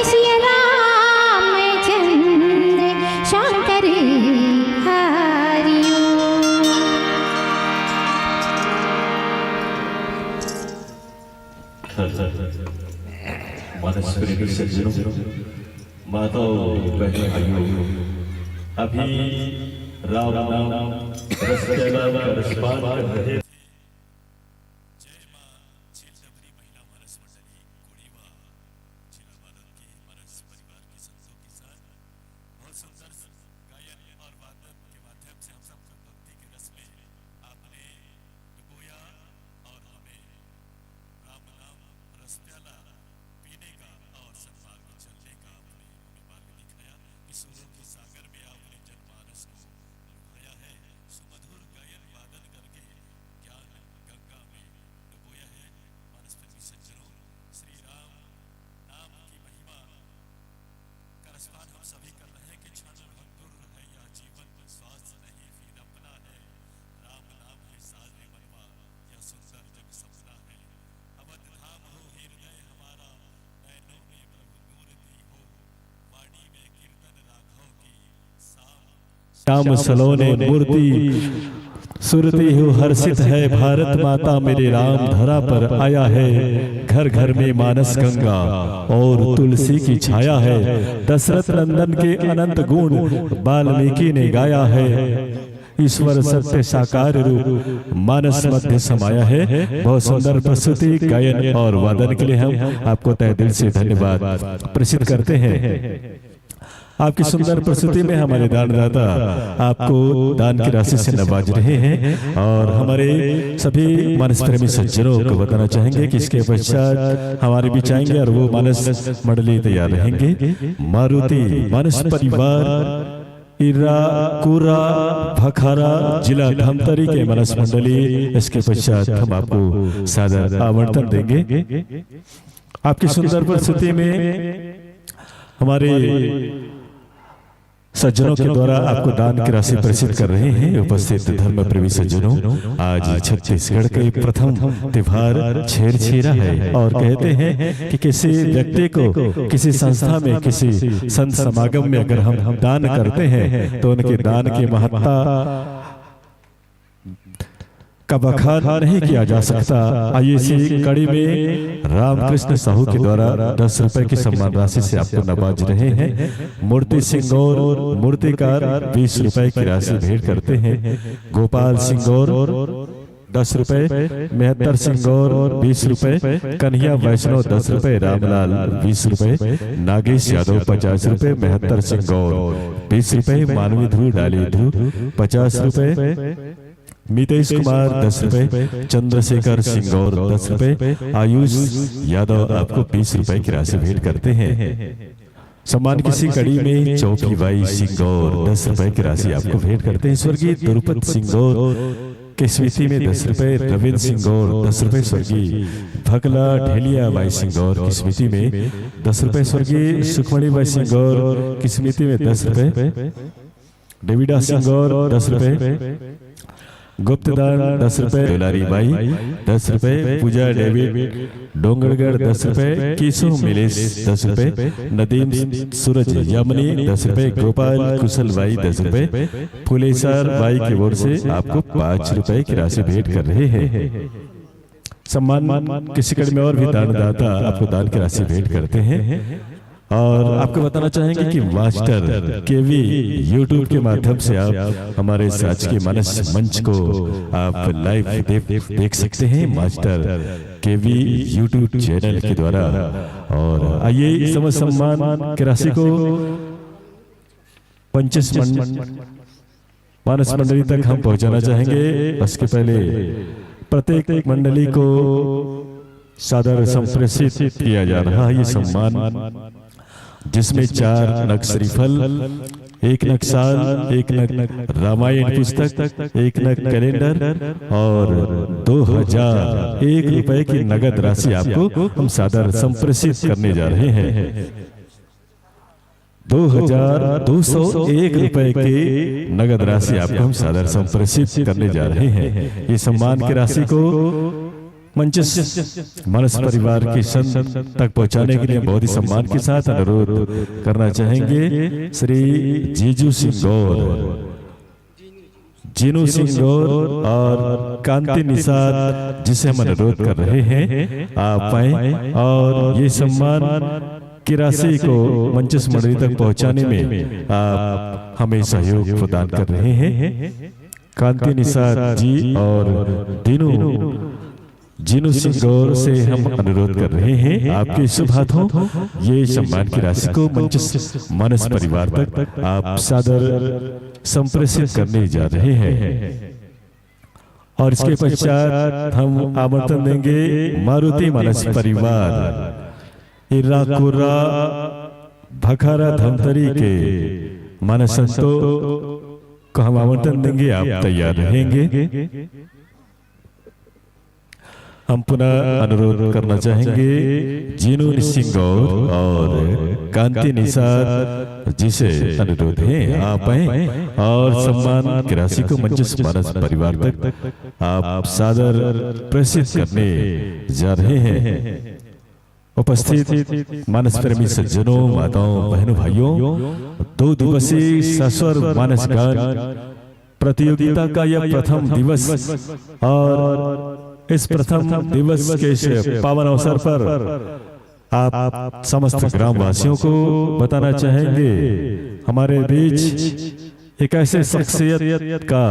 सिया रामचंद्र शंकर हरिओ। मानस प्रेमी सज्जनों, माताओं, बहनों, भाइयों, अभी राम नाम रस प्याला का रसपान कर रहे थे। जय मां झील डबरी महिला मानस मंडली कोड़ीवा, जिला बालोद के मानस परिवार के संतों के साथ बहुत सुंदर गायन और वादन के माध्यम से हम सबको भक्ति के रस में आपने डुबोया और हमें राम नाम रस प्याला पीने का और सन्मार्ग चलने का आपने हमें मार्ग दिखाया। इस सुरों के सागर में आपने जनमानस को लुभाया है। सुमधुर गायन वादन करके ज्ञान गंगा में डुबोया है। मानस प्रेमी सज्जनों, श्री राम नाम की महिमा का रसपान हम सभी कर रहे हैं कि क्षण भंगुर है यह जीवन, स्वार्थ नहीं फिर अपना है। राम नाम है सारे मनवा, यह सुंदर जग सपना है। अवध धाम हो हृदय हमारा, नैनों में प्रभु मूर्ति हो, वाणी में कीर्तन राघव की, शाम श्याम सलोने मूर्ति सुरती हो हर्षित है। भारत माता मेरे राम धरा पर आया है। घर घर में मानस गंगा और तुलसी की छाया है। दशरथ नंदन के अनंत गुण वाल्मीकि ने गाया है। ईश्वर सत्य साकार रूप मानस मध्य समाया है। बहुत सुंदर प्रस्तुति, गायन और वादन के लिए हम आपको तहे दिल से धन्यवाद प्रेषित करते हैं। आपकी सुंदर प्रस्तुति में हमारे दानदाता आपको दान की राशि से नवाज रहे हैं और हमारे सभी मानस प्रेमी सज्जनों को बताना चाहेंगे कि इसके पश्चात हमारे बीच आएंगे और वो मानस मंडली तैयार रहेंगे। मारुति मानस परिवार, इरा, कुरा, भखारा, जिला धमतरी के मानस मंडली। इसके पश्चात हम आपको सादर आवंटन देंगे। आपकी सुंदर प्रस्तुति में हमारे सज्जनों के द्वारा आपको दान की राशि प्रेषित कर रहे हैं। उपस्थित धर्म प्रेमी सज्जनों, आज छत्तीसगढ़ के प्रथम त्योहार छेरछेरा है और कहते हैं कि किसी व्यक्ति को किसी संस्था में, किसी संत समागम में अगर हम दान करते हैं तो उनके दान की महत्ता का बखान नहीं किया जा सकता। आइए, इसी कड़ी में रामकृष्ण साहू के द्वारा दस रुपए की सम्मान राशि से आपको नवाज रहे हैं। मूर्ति सिंगौर, मूर्तिकार, बीस रुपए की राशि भेंट करते हैं। गोपाल सिंगौर, दस रुपए, मेहत्तर सिंगौर, बीस रुपए, कन्हैया वैष्णव, दस रुपए, रामलाल, बीस रुपए, नागेश यादव, पचास रुपए, मेहत्तर सिंगौर, बीस रुपए, मानवी ध्रुव, डाली ध्रुव, पचास रुपए, मितेश कुमार, दस रुपए, चंद्रशेखर सिंगौर, दस रुपए, आयुष यादव आपको बीस रुपए की राशि भेंट करते हैं। सम्मान की इसी कड़ी में चौकी बाई सिंगौर दस रुपए की राशि आपको भेंट करते हैं। स्वर्गीय द्रुपद सिंगौर की स्मृति में दस रुपए, रविंद्र सिंगौर दस रुपए, स्वर्गीय भकला ढेलिया बाई सिंगौर की स्मृति में दस रुपए, स्वर्गीय सुखमणि बाई सिंगौर की स्मृति में दस रुपए, डेविडा सिंगौर दस रुपए, गुप्तदान दस रुपए, दुलारी बाई दस रुपए, पूजा डेविड डोंगरगढ़ दस रुपए, केशव मिलेश दस रुपए, नदीम सूरज यामिनी दस रुपए, गोपाल कुशल बाई दस रुपए, फुलेसर बाई की ओर से आपको पाँच रुपए की राशि भेंट कर रहे हैं। सम्मान की इसी कड़ी में और भी दानदाता आपको दान की राशि भेंट करते हैं। और आपको बताना चाहेंगे कि मास्टर केवी YouTube के माध्यम से आप हमारे शासकीय मानस मंच को आप लाइव देख, देख सकते हैं मास्टर केवी YouTube चैनल के द्वारा। और आइए, इस समय सम्मान की राशि को पंचेस मंड-, मानस मंडली तक हम पहुंचाना चाहेंगे। उसके पहले प्रत्येक मंडली को सादर संप्रेषित किया जा रहा है ये सम्मान, जिसमें चार नग श्रीफल, एक नग साल, एक नग रामायण पुस्तक, एक नग कैलेंडर और दो हजार एक रुपए की नगद राशि आपको हम सादर संप्रेषित करने जा रहे हैं। दो हजार दो सौ एक रुपए की नगद राशि आपको हम सादर संप्रेषित करने जा रहे हैं। ये सम्मान की राशि को मंचस्थ मानस परिवार के संत तक पहुंचाने के लिए बहुत ही सम्मान के साथ अनुरोध करना चाहेंगे श्री जीजू सिंह गौर, जीनू सिंह गौर और कांति निषाद जी से हम अनुरोध कर रहे हैं, आप आए और ये सम्मान की राशि को मंचस्थ मंडली तक पहुंचाने में आप हमें सहयोग प्रदान कर रहे हैं। कांति निषाद जी और दीनू जीनू सिंह गौर से हम अनुरोध कर रहे हैं, आपके शुभ हाथों ये सम्मान की राशि को मंचस्थ मानस परिवार तक आप सादर संप्रेषित करने जा रहे हैं। और इसके पश्चात हम आमंत्रण देंगे मारुति मानस परिवार, इर्रा कुर्रा भखारा धमतरी के मानस संतों को हम आमंत्रण देंगे, आप तैयार रहेंगे। हम पुनः अनुरोध करना चाहेंगे जीनू सिंह गौर और कांति निषाद जी से अनुरोध है, आप आए और सम्मान की राशि को मंचस्थ मानस परिवार तक आप सादर प्रेषित करने जा रहे हैं। उपस्थित मानस प्रेमी सज्जनों, माताओं, बहनों, भाइयों, दो दिवसीय सस्वर मानस गान प्रतियोगिता का यह प्रथम दिवस और इस प्रथम दिवस के इस पावन अवसर पर आप समस्त ग्रामवासियों को बताना चाहेंगे, हमारे बीच एक ऐसे शख्सियत का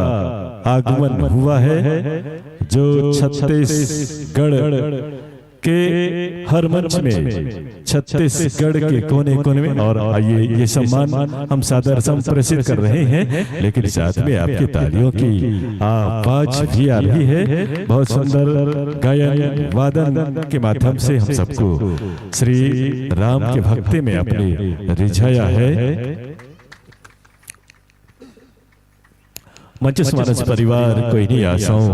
आगमन हुआ है जो छत्तीसगढ़ के हर मंच में छत्तीसगढ़ के कोने कोने में, और आइए ये सम्मान हम सादर संप्रेषित कर रहे हैं, लेकिन साथ में आपकी तालियों की आवाज भी आ रही है। बहुत सुंदर गायन वादन के माध्यम से हम सबको श्री राम के भक्ति में आपने रिझाया है। मंचस्थ मानस परिवार को इन्हीं आशाओं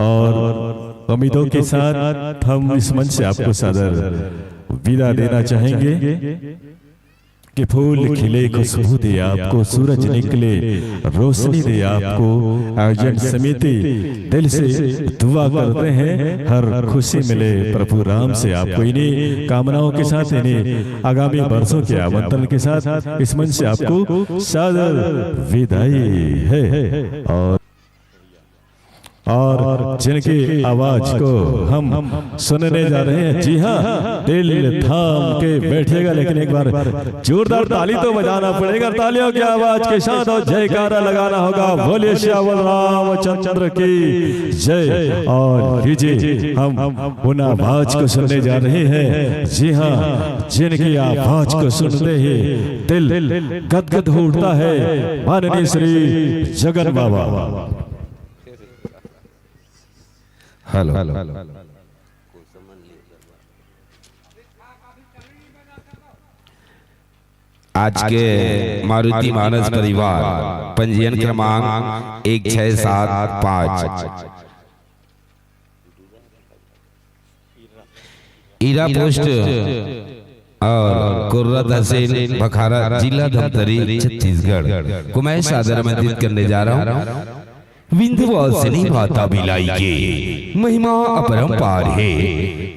और उम्मीदों के साथ हम इस मंच से आपको सादर विदा देना चाहेंगे कि फूल खिले, खुशबू दे आपको, सूरज निकले, रोशनी दे आपको। आयोजन समिति दिल से दुआ करते हैं, हर खुशी मिले प्रभु राम से आपको। इन्हीं कामनाओं के साथ, इन्हीं आगामी वर्षों के आमंत्रण के साथ इस मंच से आपको सादर विदाई है। और और जिनकी आवाज को हम सुनने जा रहे हैं, जी हाँ, दिल थाम के बैठिएगा। लेकिन एक बार जोरदार ताली तो बजाना पड़ेगा, तालियों की आवाज के साथ और जयकारा लगाना होगा। बोलिए सियावर रामचंद्र की जय। और लीजिए, हम उन आवाज को सुनने जा रहे हैं, जी हाँ, जिनकी आवाज को सुनते ही दिल गदगद हो उठता है। माननीय श्री जगन बाबा। हेलो। आज के मारुति मानस परिवार, पंजीयन क्रमांक एक छह सात पाँच, इरा पोस्ट और कुर्रा तहसील, भखारा, जिला धमतरी, छत्तीसगढ़ को मैं सादर आमंत्रित करने जा रहा हूँ। विंध्यवासिनी माता बिलाई के महिमा अपरंपार है।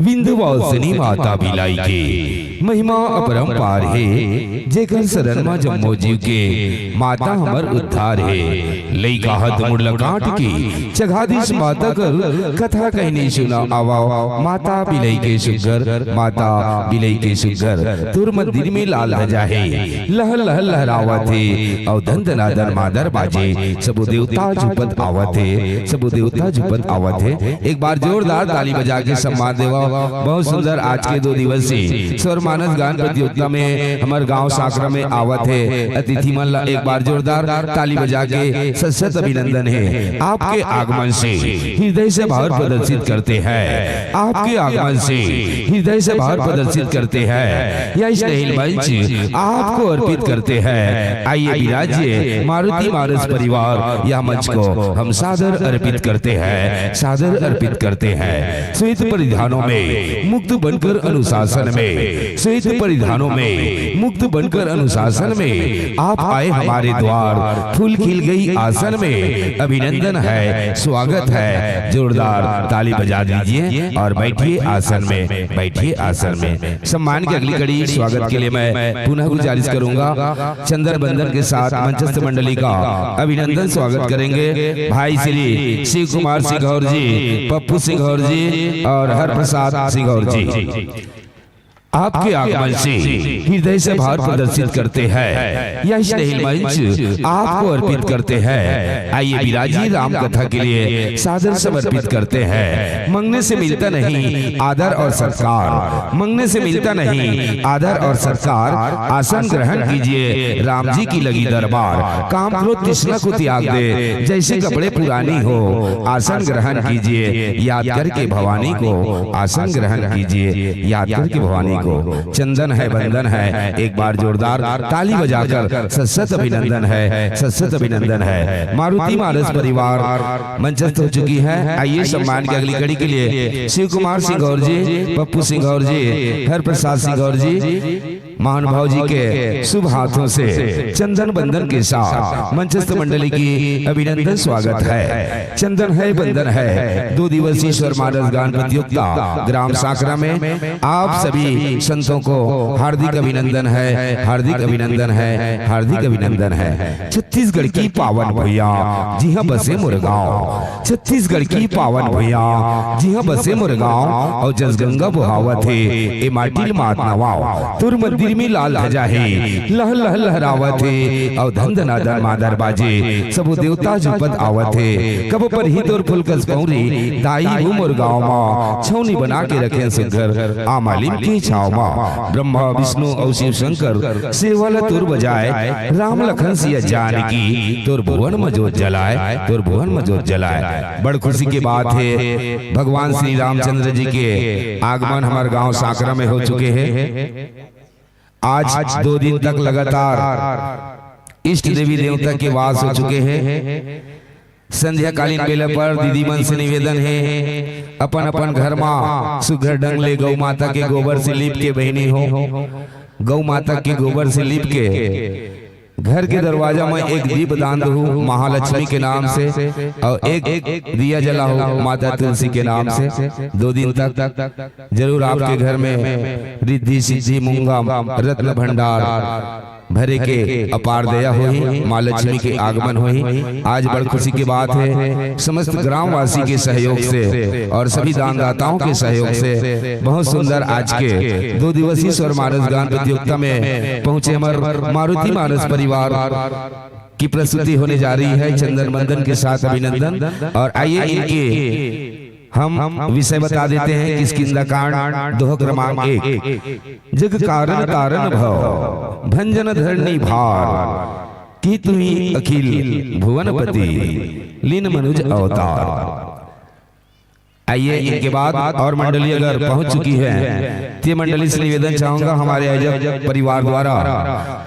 विंध्यवासिनी माता बिलाई के महिमा अपरंपार है। जेकर शरण मा जम्मो जीव के माता हमर उद्धार है। लइका हाथ मुड़ला काट के जगाधीश माता कर कथा कहनी सुना आवा। माता बिलाई के सुग्घर, माता बिलाई के सुग्घर, तोर मंदिर में लाल ध्वजा है, लहर लहर लहरावत है, अउ धन धनाधन मादर बाजे, सबो देवता झुपत आवत है, सबो देवता झुपत आवत है। एक बार जोरदार ताली बजा के सम्मान देवा। बहुत सुंदर आज के दो दिवसीय स्वर मानस गान प्रतियोगिता में हमर गांव सांकरा में आवत है अतिथि मन ला एक बार जोरदार ताली बजा के सशत अभिनंदन है। आपके आगमन से हृदय से भाव प्रदर्शित करते हैं, आपके आगमन से हृदय से भाव प्रदर्शित करते हैं। यह स्नेहिल मंच आपको अर्पित करते हैं। आइए विराजिए मारुति मानस परिवार, यह मंच को हम सादर अर्पित करते हैं, सादर अर्पित करते हैं। श्वेत परिधानों में मुक्त बनकर अनुशासन में, श्वेत परिधानों में मुक्त बनकर अनुशासन में आप आए हमारे द्वार, फूल खिल गई आसन में। अभिनंदन है, स्वागत है, जोरदार ताली बजा दीजिए और बैठिए आसन में, बैठिए आसन में। सम्मान की अगली कड़ी स्वागत के लिए मैं पुनः गुजारिश करूंगा, चंदन बंदन के साथ मंचस्थ मंडली का अभिनंदन स्वागत करेंगे भाई श्री शिव कुमार सिंघौर जी, पप्पू सिंघौर जी और हरप्रसाद सिंघौर जी। आपके आगमन से हृदय से भाव प्रदर्शित करते हैं, यह स्नेहिल मंच आपको अर्पित करते हैं। आइए विराजिए राम कथा के लिए सादर समर्पित करते हैं। मंगने से मिलता नहीं आदर और सत्कार, मंगने से मिलता नहीं आदर और सत्कार। आसन ग्रहण कीजिए, राम जी की लगी दरबार। काम क्रोध तृष्णा को त्याग दे, जैसे कपड़े पुरानी हो। आसन ग्रहण कीजिए, याद करके भवानी को। आसन ग्रहण कीजिए, याद करके भवानी को। चंदन है, बंदन है, एक बार जोरदार ताली बजाकर सत सत अभिनंदन है, सत सत अभिनंदन है। मारुति मानस परिवार मंचस्थ हो चुकी है। आइए, सम्मान की अगली कड़ी के लिए शिव कुमार सिंघौर जी, पप्पू सिंघौर जी, हरप्रसाद सिंघौर जी, महानुभाव जी के शुभ हाथों से चंदन बंदन के साथ मंचस्थ मंडली की अभिनंदन स्वागत है। चंदन है, बंदन है, दो दिवसीय स्वर मानस गान प्रतियोगिता ग्राम सांकरा में आप सभी संतों को हार्दिक अभिनंदन है, हार्दिक अभिनंदन है, हार्दिक अभिनंदन है। छत्तीसगढ़ की पावन भुइयां, जिहां बसे मोर गांव। छत्तीसगढ़ की पावन भुइयां, जिहां बसे मोर गांव, अउ जस गंगा बोहावत हे, ए माटी ल मात नवाव। तोर मंदिर में लाल ध्वजा हे, लह लह लहरावत हे, अउ धन धनाधन मादर बाजे, सबो देवता झुपत आवत हे। कब परही तोर फूल कस पौंरी, दाई हो मोर गांव मा, छौनी बना के रखे सुघर, आमालिम के छाव मा। ब्रह्मा विष्णु अउ शिव शंकर, सेवा ल तोर बजाय, राम लखन सिया जानकी, तोर भुवन म जोत जलाय, तोर भुवन म जोत जलाय। बड़ खुशी के बात हे, भगवान श्री रामचंद्र जी के आगमन हमर गांव सांकरा में हो चुके हे। आज दो दिन तक लगातार इष्ट देवी देवता के वास हो चुके हे। संध्याकालीन बेला पर दीदी मन से निवेदन हे, अपन अपन घर मा सुघर ढंग ले गौ माता के गोबर से लीप के, बहिनी हो, गौ माता के गोबर से लीप के घर के दरवाजा में एक दीप दान दहू महालक्ष्मी के नाम से, और एक दिया जलाहू माता तुलसी के नाम से। दो दिन तक जरूर आपके घर में रिद्धि सिद्धि, मूंगा रत्न भंडार भरे के अपार दया होही, माँ लक्ष्मी के आगमन होही। आज बड़ खुशी की बात हे, समस्त ग्रामवासी के सहयोग से और सभी दानदाताओं के सहयोग से बहुत सुंदर आज के दो दिवसीय स्वर मानस गान प्रतियोगिता में पहुंचे हमर मारुति मानस परिवार की प्रस्तुति होने जा रही है। चंदन बंदन के साथ अभिनंदन। और आइए, इनके हम विषय बता देते हैं, किष्किंधा कांड, दोह क्रमांक एक। जग कारण तारण भव, भंजन धरणी भार, की तुही अखिल भुवनपति, लीन मनुज अवतार। आइए, इनके बाद और मंडली अगर पहुंच चुकी है, तो ये मंडली से निवेदन चाहूंगा, हमारे आयोजक परिवार द्वारा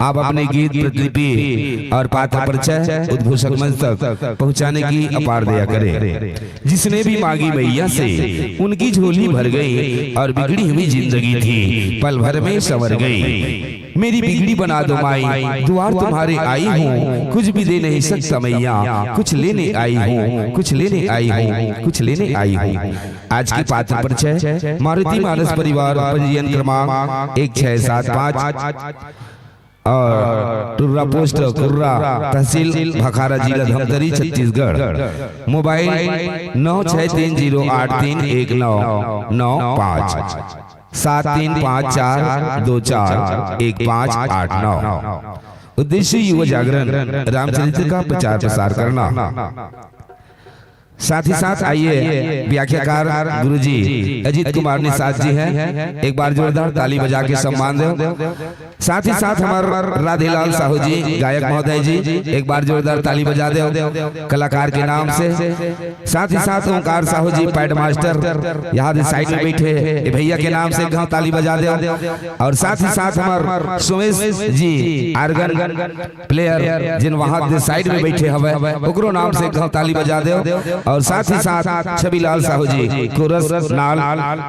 आप अपने गीत, प्रतिलिपि और पात्र परिचय उद्घोषक मंच तक पहुंचाने की अपार दया करें। जिसने भी मांगी मैया से, उनकी झोली भर गई और बिगड़ी हुई जिंदगी थी, पल भर में संवर गई। मेरी बिगड़ी बना दो माई, द्वार तुम्हारे आई हूँ, कुछ भी दे नहीं सकता मैया, कुछ लेने आई हूँ, कुछ लेने आई हूँ, कुछ लेने आई हूँ। आज की पात्र परिचय, मारुति मानस परिवार, पंजीयन क्रमांक एक छह सात पाँच और टुर्रा पोस्ट कुर्रा, तहसील भखारा, जिला धमतरी, छत्तीसगढ़। मोबाइल नौ छह तीन जीरो आठ तीन एक नौ नौ पाँच, सात तीन पाँच चार दो चार एक पाँच आठ नौ। उद्देश्य युवा जागरण, रामचरित्र का प्रचार प्रसार करना। साथ ही साथ आइए, व्याख्याकार गुरुजी अजीत कुमार निषाद जी हैं, एक बार जोरदार ताली बजा के सम्मान दें। साथ ही साथ हमार राधेलाल साहू जी, गायक महोदय जी, एक बार जोरदार ताली बजा दें कलाकार के नाम से। साथ ही साथ ओंकार साहू जी, पैड मास्टर, यहाँ दे साइड में बैठे, ये भैया के नाम से एक घाव ताली बजा दें। और साथ ही साथ हमार सुमेश जी, आर्गन प्लेयर, जिन वहां दे साइड में बैठे हवे, ओकरो नाम से एक घाव ताली बजा देव। और साथ ही साथ छविलाल साहू जी, कोरस, नाल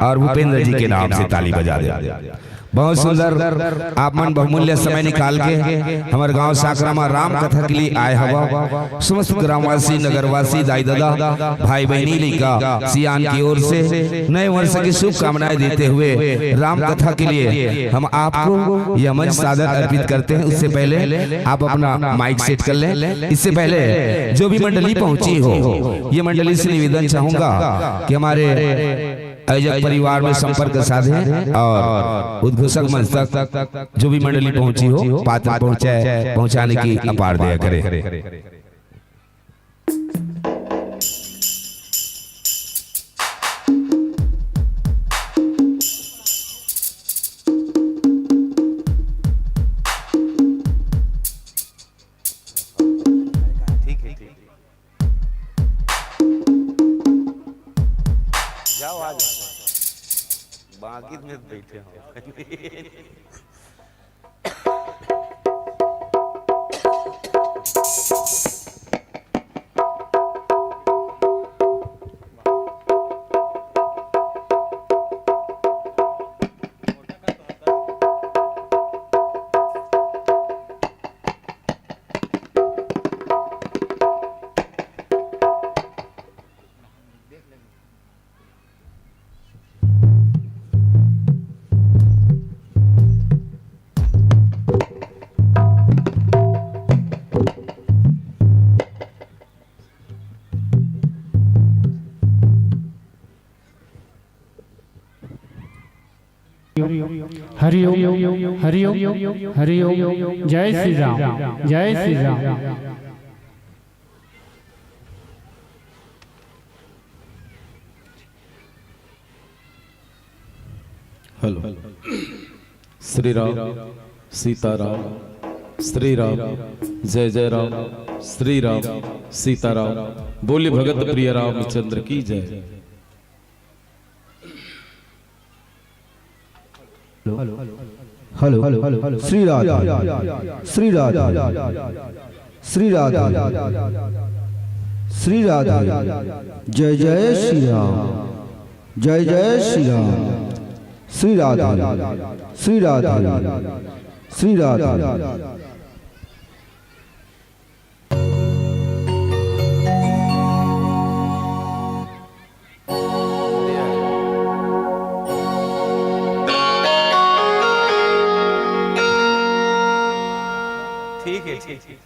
और भूपेंद्र जी के नाम से ताली बजा देव। बहुत सुंदर, आप मन बहुमूल्य समय निकाल के हमर गांव साकरा मा राम कथा के लिए आए हवा। समस्त ग्रामवासी, नगरवासी, दाई ददा, भाई बहनी, लइका सियान की ओर से नए वर्ष की शुभकामनाएं देते हुए राम कथा के लिए हम आपको यह मंच सादर अर्पित करते हैं। उससे पहले आप अपना माइक सेट कर लें। इससे पहले जो भी मंडली पहुंची हो, ये मंडली से निवेदन चाहूंगा कि हमारे आयोजक परिवार में संपर्क साधें और उद्घोषक मंच तक जो भी मंडली पहुंची हो, पात्र पहुंचाए, पहुंचाने की अपार दया करें। ठीक है, ठीक। जाओ, आ जाओ। बाकी में बैठे हो। हरि ओम, हरि ओम, हरि ओम। जय श्री राम, जय श्री राम। हेलो। श्री राम, सीताराम, श्री राम, जय जय राम, श्री राम, सीताराम। बोलिए भगत प्रिय रामचंद्र की जय। हेलो, श्री राधे, श्री राधे, श्री राधे, श्री राधे। जय जय श्री राम, जय जय श्री राम। श्री राधे, श्री राधे, श्री राधे। ठीक है, ठीक है।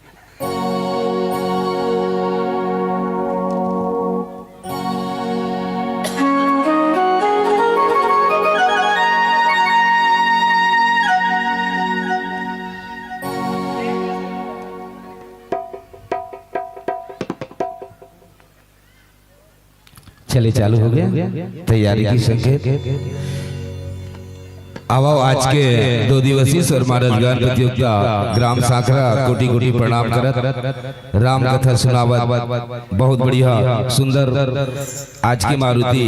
चलिए, चालू हो गया तैयारी की संकेत। आवा आज के दो दिवसीय स्वर मानस गान प्रतियोगिता ग्राम सांकरा कोटि कोटि प्रणाम करत राम कथा सुनावत बहुत बढ़िया सुंदर आज के मारुति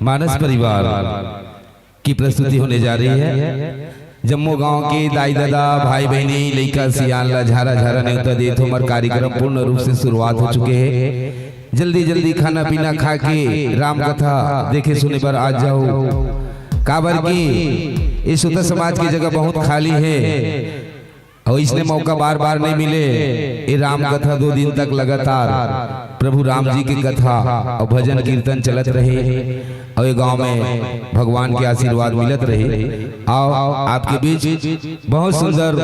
मानस परिवार की प्रस्तुति होने जा रही है। जम्मो गांव के दाई ददा, भाई बहिनी, लइका सियान ला झारा झारा नेवता देत हो। हमर कार्यक्रम पूर्ण रूप से शुरुआत हो चुके हे। जल्दी जल्दी खाना पीना खा के राम कथा देखे सुने बर आ जाओ, काबर कि ये श्रोता समाज की जगह बहुत खाली है। अउ इसने मौका बार-बार नहीं मिले। ये राम कथा दो दिन तक लगातार प्रभु राम जी की कथा अउ भजन कीर्तन चलत रहे अउ ये गांव में भगवान के आशीर्वाद मिलत रहे। आओ, आपके बीच बहुत सुंदर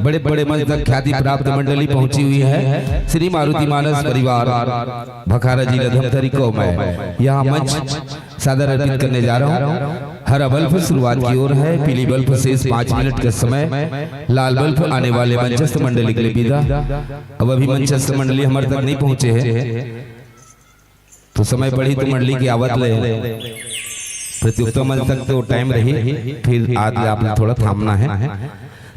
बड़े-बड़े मंच तक ख्याति प्राप्त मंडली पहुंची हुई है। श्री मारुति मानस परिवार भखारा जी लधमतरी को मैं यहाँ मंच सादर अर्पित करने जा रहा हूँ। हरा बल्ब शुरुआत की ओर है, पीली बल्ब शेष पाँच मिनट का समय, लाल बल्ब आने वाले मंचस्थ मंडली के लिए विदा। अब अभी मंचस्थ मंडली हमारे तक नहीं पहुंचे हैं। समय बढ़ी तो मंडली के आवत ले प्रतियोगिता मन तक तो टाइम रही, फिर आज ले आप थोड़ा थामना है।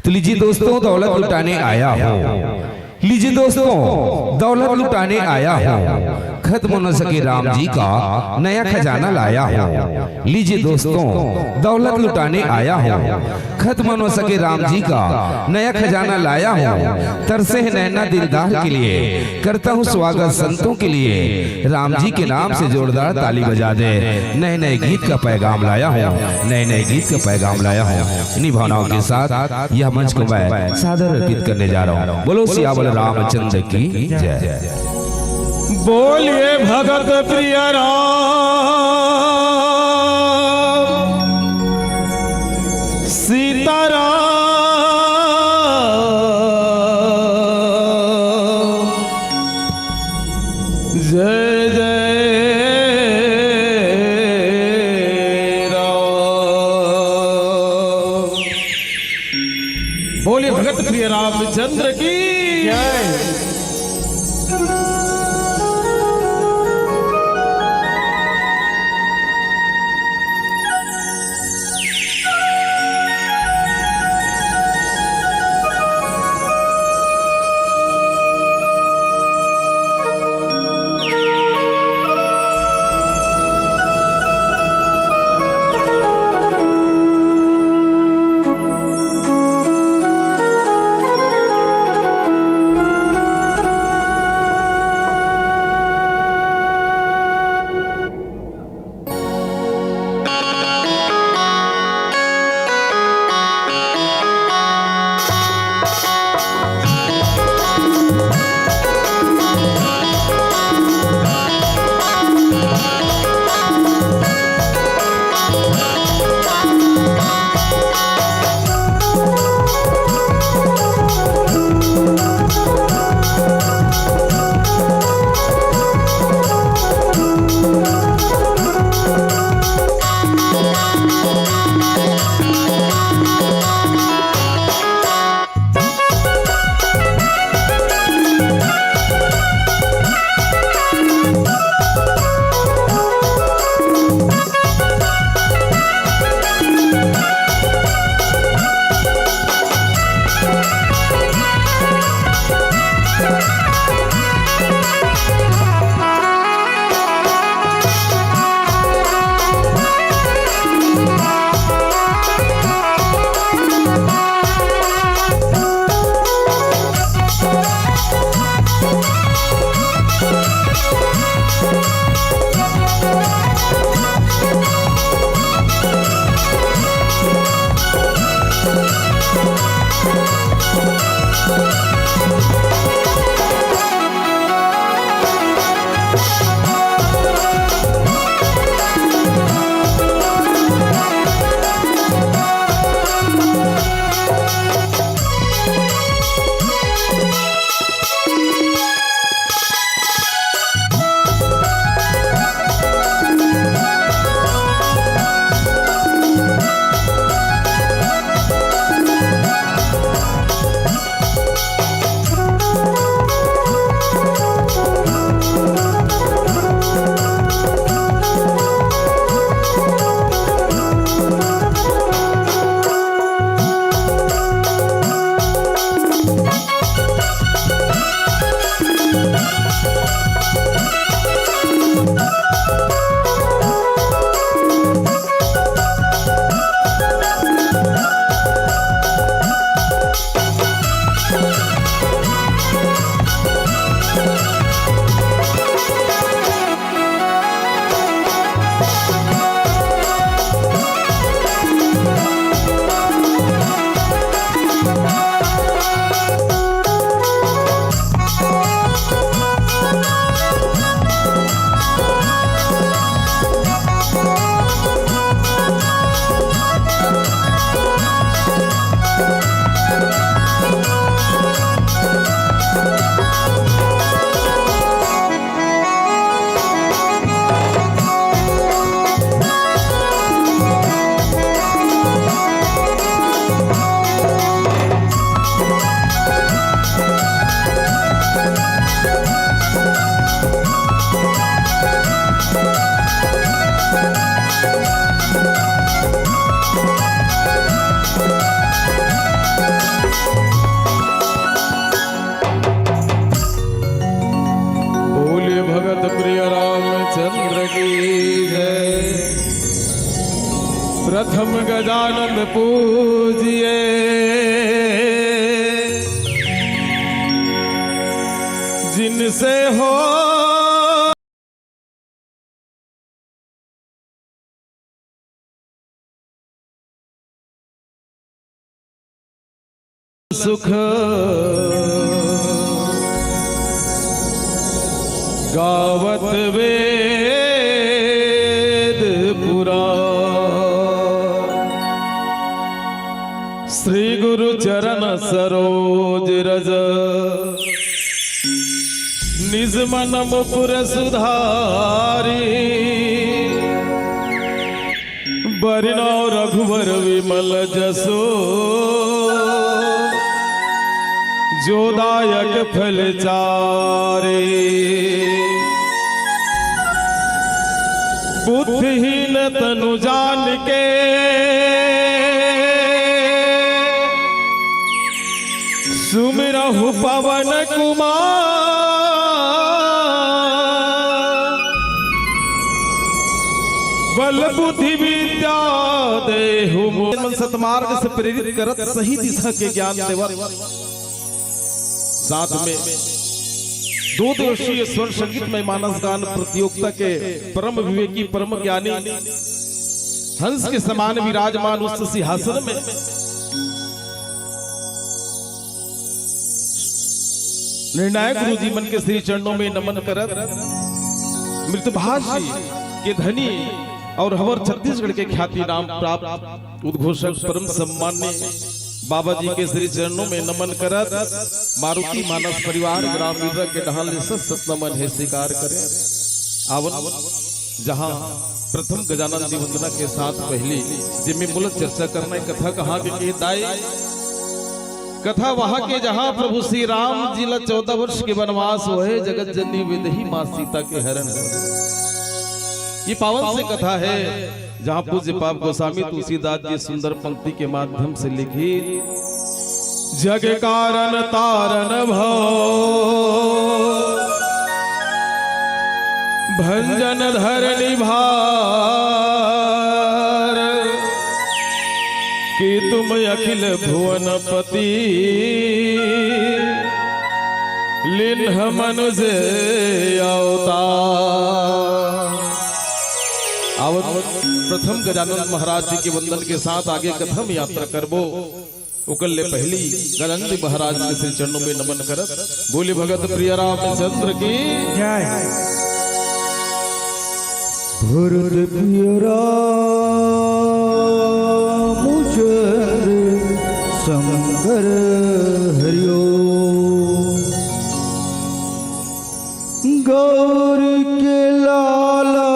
तो लीजिए दोस्तों, दौलत लुटाने आया हूँ। लीजिए दोस्तों, दौलत लुटाने आया हूँ, खत्म न सके राम जी का नया खजाना लाया हूँ। लीजिए दोस्तों, दौलत लुटाने आया हूँ, खत्म न सके राम जी का नया खजाना लाया हूँ। तरसे हैं नैना दिलदार के लिए, करता हूँ स्वागत संतों के लिए। राम जी के नाम से जोरदार ताली बजा दे। नए नए गीत का पैगाम लाया हूँ, नए नए गीत का पैगाम लाया हूँ। इन्हीं भावनाओं के साथ यह मंच को मैं सादर अर्पित करने जा रहा हूँ। बोलो सियावर रामचंद्र की जय। बोलिए भगत प्रिय राम सीताराम। जय जय राम। बोलिए भगत प्रिय रामचंद्र की जय। पूजिए जिनसे हो सुख गावत वेद पुराण। श्री गुरु चरण सरोज रज निज मन मुकुर सुधारी। बरनौ रघुवर विमल जसो जो दायक फल चारे। बुद्धिहीन तनु जान के सुमिरहु पवन कुमार। बल बुद्धि विद्या देहु मोर। मन सतमार्ग से प्रेरित करत, सही दिशा के ज्ञान देवत, साथ में दो दिवसीय स्वर संगीत में मानस गान प्रतियोगिता के परम विवेकी, परम ज्ञानी, हंस के समान विराजमान उस सिंहासन में निर्णायक गुरु जी मन के श्री चरणों में नमन करत, मृतभाषी के धनी और हवर छत्तीसगढ़ के ख्याति नाम प्राप्त उद्घोषक परम सम्मान्य बाबा जी के श्री चरणों में नमन करत, मारुति मानस परिवार ग्राम बिर्रा के डहान ले सत सत नमन हे स्वीकार करे। आवन जहां प्रथम गजानन जी वंदना के साथ पहली, जेमे मूल चर्चा करना है कथा कहाँ के, के दाई कथा वहां के, जहां प्रभु श्री राम जी ला चौदह वर्ष के वनवास होए, जगत जननी विदेही माँ सीता के हरण होए। ये पावन से कथा है, जहां पूज्य पाप गोस्वामी तुलसीदास जी सुंदर पंक्ति के माध्यम से लिखी, जग कारण तारण भव भंजन धरनी भार, कि तुम अखिल भुवन पति लिन्ह मनुज अवतार। आवत प्रथम गजानन महाराज जी के वंदन के साथ आगे कथा में यात्रा करबो। ओकर ले पहली गजानन जी महाराज के श्री चरणों में नमन करत बोले भगत प्रिय रामचंद्र की जय। भरत प्रिय रामचंद्र शंकर हरिओ। गौर के लाला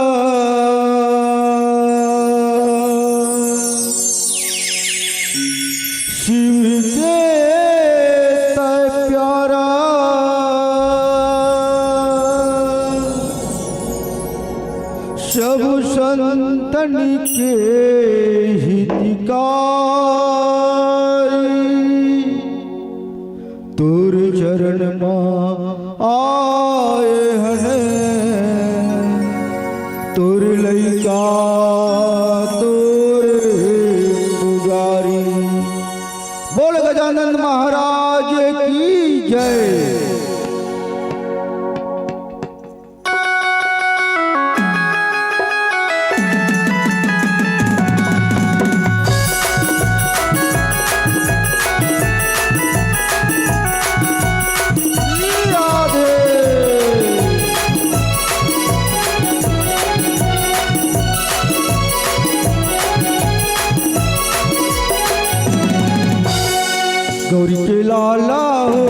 शिव के तय प्यारा, सब संतन के हितकारी। तोर चरण मा आए हन तोर लइका तोर पुजारी। बोल गजानन महाराज की जय। गौरी के लाला हो,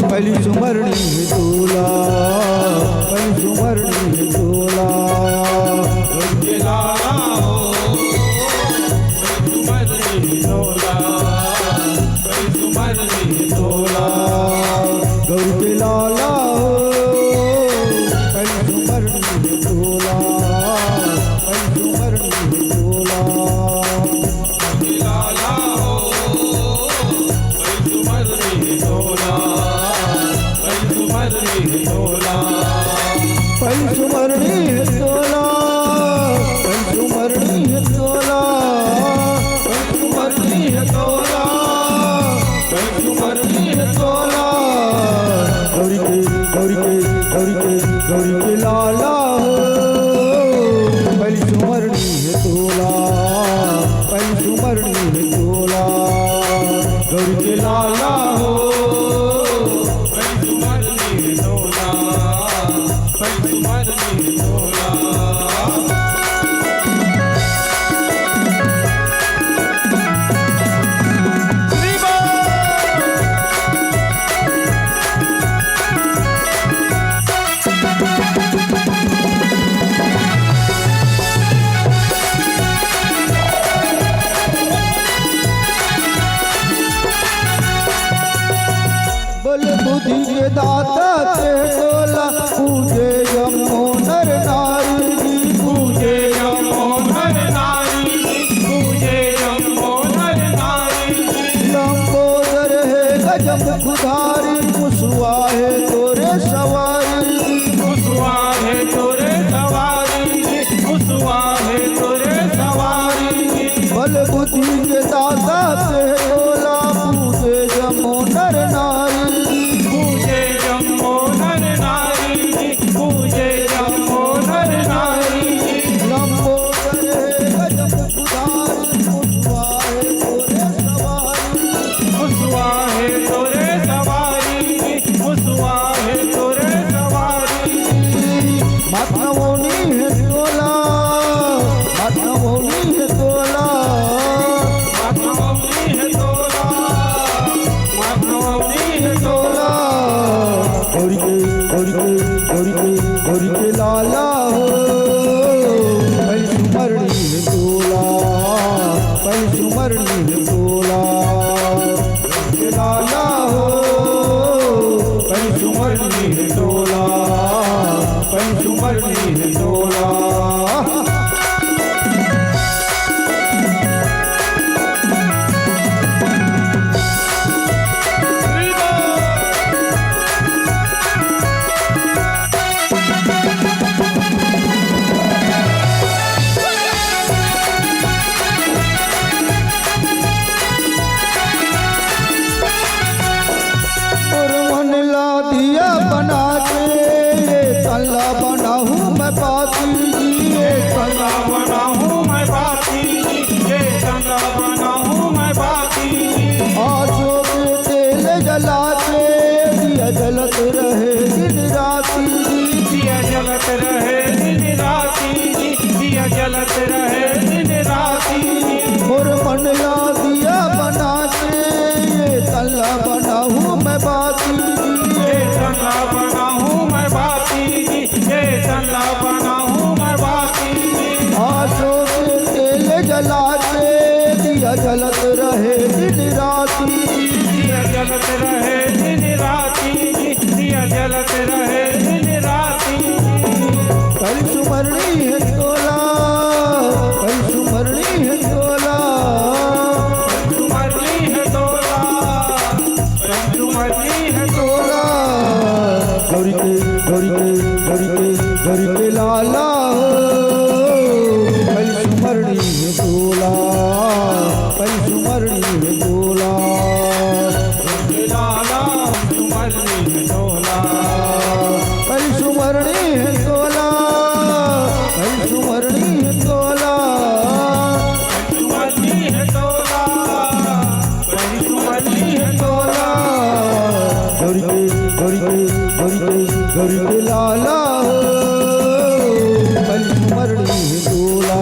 पहली सुमरनी है तोला, पहली सुमरनी है तोला। गौरी के लाला हो, पहली सुमरनी है तोला, पहली सुमरनी है तोला। गौरी के लाला हो, पहली सुमरनी है तोला, पहली सुमरनी है तोला। गौरी के लाला हो, पहली सुमरनी तोला, पहली सुमरनी तोला। बल बुद्धि के दाता ते तोला, पूजे जम्मो नर नारी जी, पूजे जम्मो नर नारी जी, पूजे जम्मो नर नारी जी। लंबोदर हे गजमुखधारी, मुसवा हे तोरे सवारी जी, मुसवा हे तोरे सवारी जी, मुसवा हे तोरे सवारी जी। बल बुद्धि के दाता ते तोला, पूजे जम्मो नर नारी जी, पूजे जम्मो नर नारी जी, पूजे जम्मो नर नारी जी। लंबोदर हे गजमुखधारी, मुसवा हे तोरे सवारी जी, मुसवा हे तोरे सवारी जी, मुसवा हे तोरे सवारी जी। मात नवनी हे तोला, मात नवनी हे तोला, मात नवनी हे तोला, मात नवनी हे तोला। गौरी के, गौरी के, गौरी के, गौरी के लाला हो, पहली सुमरनी हे तोला, पहली सुमरनी हे तोला। गौरी के लाला हो, पहली सुमरनी हे तोला, पहली सुमरनी हे तोला। मोर मन ला दिया बना के, ये तन ला बनाहूँ मैं बाती जी, ये तन ला बनाहूँ मैं बाती जी, ये तन ला बनाहूँ मैं बाती जी। आजो के तेल जला के, दिया जलत रहे दिन राती जी, दिया जलत रहे दिन राती जी, दिया जलत रहे दिन राती जी। मोर मन ला दिया बना के, ये तन ला बनाहूँ मैं बाती जी, ये तन ला बनाहूँ मैं बाती जी, ये तन ला बनाहूँ मैं बाती जी। आजो के तेल जला के, दिया जलत रहे दिन राती जी, दिया जलत रहे दिन राती जी, दिया जलत रहे दिन राती जी। पहली सुमरनी हे तोला, पहली सुमरनी हे तोला, पहली सुमरनी हे तोला, पहली सुमरनी हे तोला। गौरी के, गौरी के, गौरी के, गौरी के लाला हो, पहली सुमरनी हे तोला, पहली सुमरनी हे तोला। गौरी के लाला, सुमरनी हे तोला, पहली सुमरनी हे तोला, पहली सुमरनी हे तोला, पहली सुमरनी हे तोला, पहली सुमरनी हे तोला। गौरी के, गौरी के, गौरी के, गौरी के लाला हो, पहली सुमरनी हे तोला,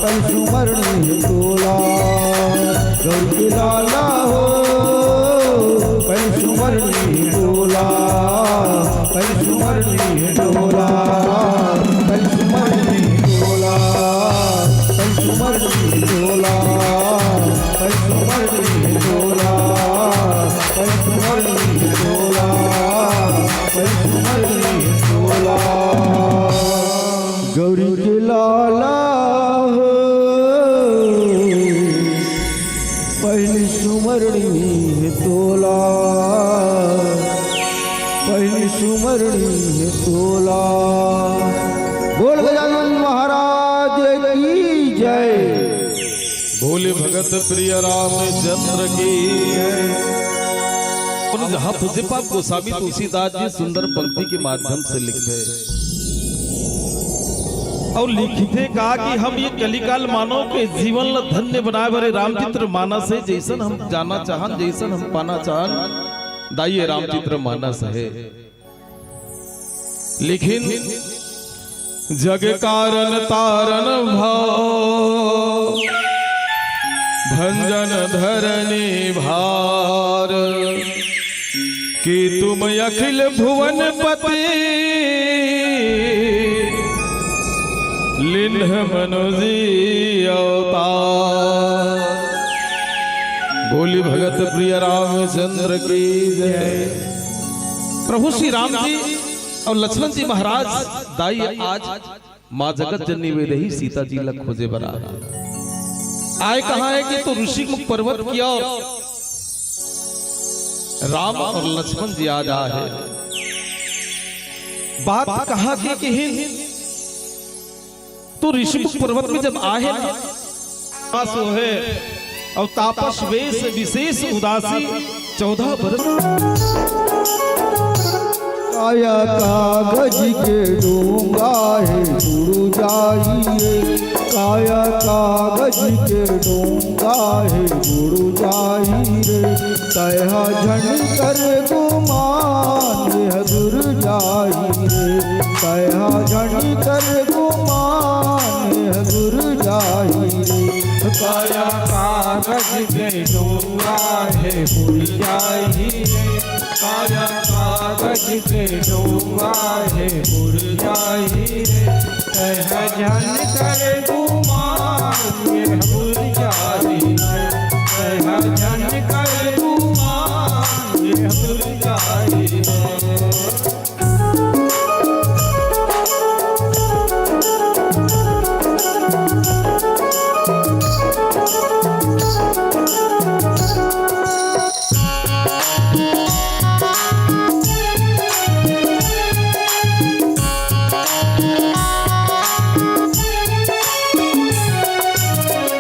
पहली सुमरनी हे तोला। गौरी के लाला हो, पहली सुमरनी हे तोला, पहली सुमरनी हे तोला, पहली सुमरनी हे तोला, पहली सुमरनी हे तोला, पहली सुमरनी हे तोला, पहली सुमरनी हे तोला, पहली सुमरनी हे तोला। गौरी के लाला हो, पहली सुमरनी हे तोला, पहली सुमरनी हे तोला। बोल गजानन महाराज की जय। भोले भगत प्रिय रामचंद्र की जय। जहाँ पूज्यपाद गोस्वामी तुलसीदास जी सुंदर पंक्ति के माध्यम से लिखते हैं, अउ लिखथे का कि हम ये कलिकाल मानव के जीवन ल धन्य बनाए बर रामचरित मानस हे, जइसन हम जानना चाहन, जइसन हम पाना चाहन, दाई ये रामचरित मानस हे। लेकिन जग कारण तारण भव, भंजन धरनी भार, कि तुम अखिल भुवन पति, लिन्ह मनुजी अवतार। बोली भगत प्रिय रामचंद्र की जय। प्रभु श्री राम जी अउ लक्ष्मण जी महाराज दाई आज माँ जगत जननी वैदेही सीता जी ला खोजे बर आए। आए कहाँ हे कि तो ऋषिमुख पर्वत की ओर राम अउ लक्ष्मण जी आज आए हे। बात कहाँ के किहिन, तो ऋषिमुख पर्वत में जब आए हे ना, पास हे अउ तापस वेश विशेष उदासी चौदह बरस। काया कागज के डोंगा हे जुड़ जाई रे, काया कागज के डोंगा हे जुड़ जाई रे, तैहा झन कर गुमान यह जुड़ जाई रे, तैहा झन कर गुमान यह जुड़ जाई रे। काया कागज के डोंगा हे जुड़ जाई रे, काया कागज के डोंगा हे जुड़ जाई रे, तैहा झन कर गुमान यह जुड़ जाई रे, तैहा झन कर गुमान यह जुड़ जाई रे।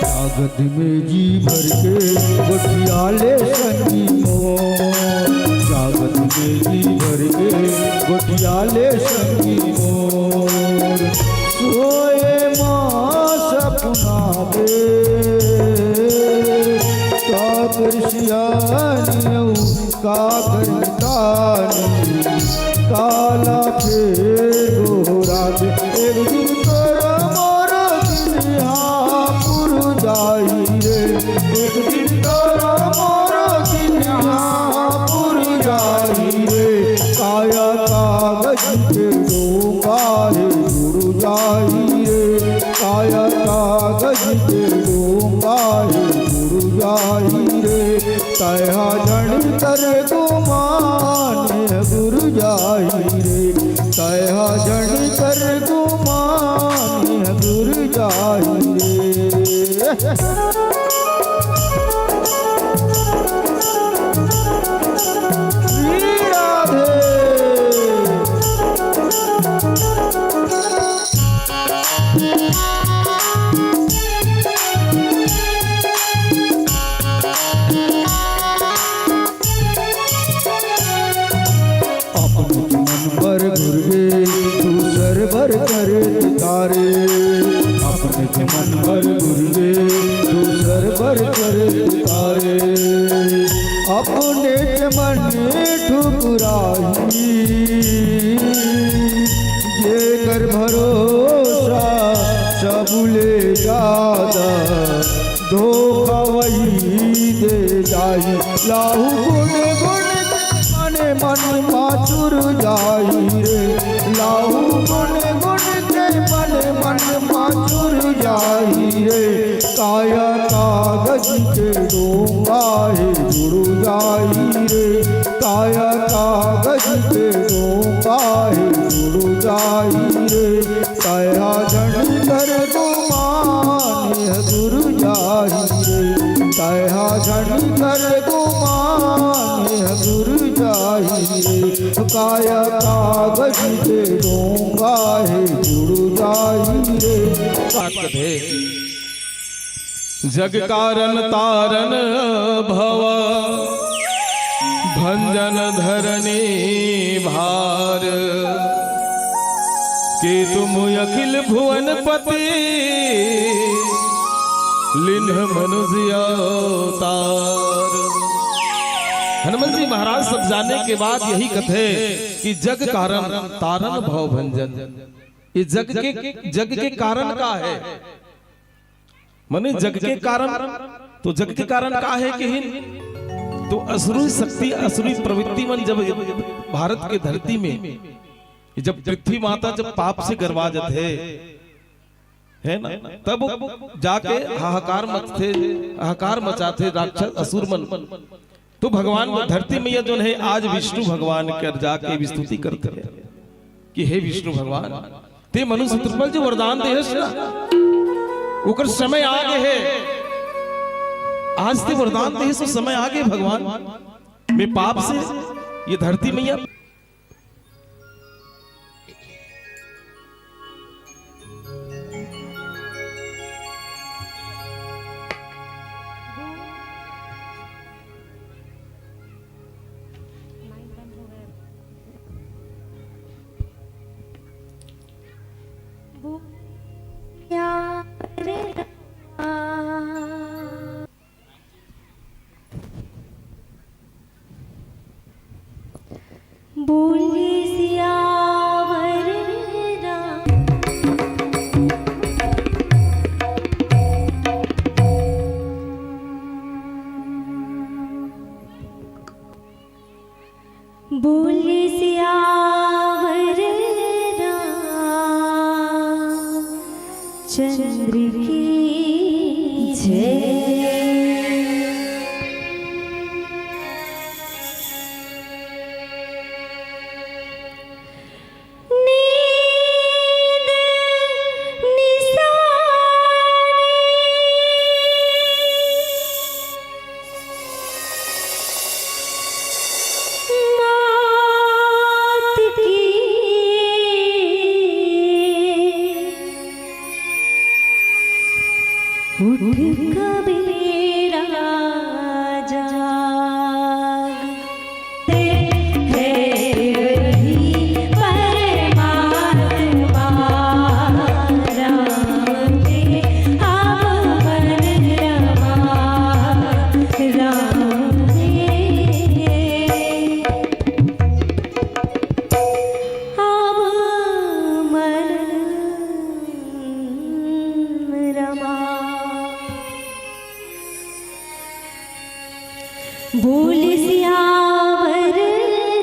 कागज में जी भर के गोठिया ले संगी मोर, कागज में जी भर के गोठिया ले संगी मोर। सोए माँ सपना दे, काकर सियानी अउ काकर तानी, काला फेर गोहराबे। एक दिन तोर मोर किनिहा पुर जाई रे, एक दिन तोर मोर किनिहा पुर जाई रे। काया कागज के डोंगा हे जुड़ जाई रे, काया कागज के डोंगा हे जुड़ जाई रे। तैहा झन कर गुमान यह जुड़ जाई रे, तैहा झन कर गुमान यह जुड़ जाई रे। श्री राधे। अपने मन बर घुरगे, दूसर बर कर तारे। अपने मन बर घुरगे, दूसर बर कर तारे। अपने मन ठुकराही, जेकर भरोसा सबले ज्यादा धोखा वही दे जाही। लाहू गुन गुन के मन मन मा चुर जाही रे, लाहू गुन गुन के मन मन मा चुर जाही रे। काया कागज के डोंगा हे जुड़ जाही रे, काया कागज के डोंगा हे जुड़ जाही रे। तैहा झन कर गुमान यह जुड़ जाही रे, तैहा झन कर गुमान यह जुड़ जाही रे। काया कागज के डोंगा हे जुड़ जाही रे। जग कारण तारण भव, भंजन धरनी भार। कि तुम अखिल भुवन पति लिन्ह मनुज अवतार। हनुमान जी महाराज सब जाने के बाद यही कथे कि जग कारण तारन भव भंजन। ये जग के, जग के कारण का है? माने जग के कारण, तो जग के कारण का है कि हिन? तो असुरी शक्ति, असुरी प्रवृत्ति मन जब भारत के धरती में, जब पृथ्वी माता जब पाप से गरवा जाथे, है ना, तब जाके हाहाकार मचथे, हाहाकार मचाथे राक्षस असुर मन। तो भगवान धरती मैया जोन है, आज विष्णु भगवान कर जाके स्तुति करथे कि हे विष्णु भगवान, ते मनुष्य त्रिपल जो वरदान देहस ना, ओकर समय आगे है। आज ते वरदान देहस, समय आगे भगवान। मैं पाप से ये धरती मैया बोले सियावर राम। बोले सियावर रामचंद्र की जय। नींद निशानी मात की। उठ कबीरा जाग। हे वही परमात्मा राम के अब मन रमा राम के। अब मन रमा। बोल सियावर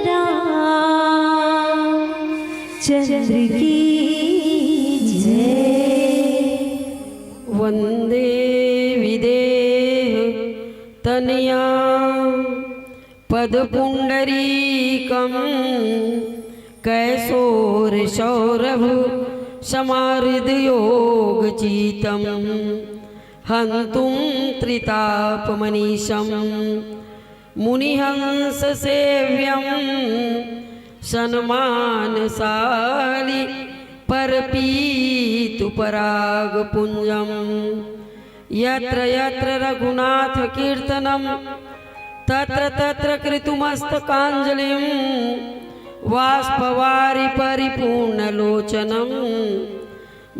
रामचंद्र की जय। वंदे विदेह तनया पदपुण्डरीकं कैशोरसौरभसमाहृदयोगचित्तं हन्तुं त्रितापमनीशं मुनिहंससेव्यं सन्मानशालि परपीतु परागपुञ्जम्। यत्र यत्र रघुनाथकीर्तनं तत्र तत्र कृतमस्तकाञ्जलिं वाष्पवारि परिपूर्णलोचनं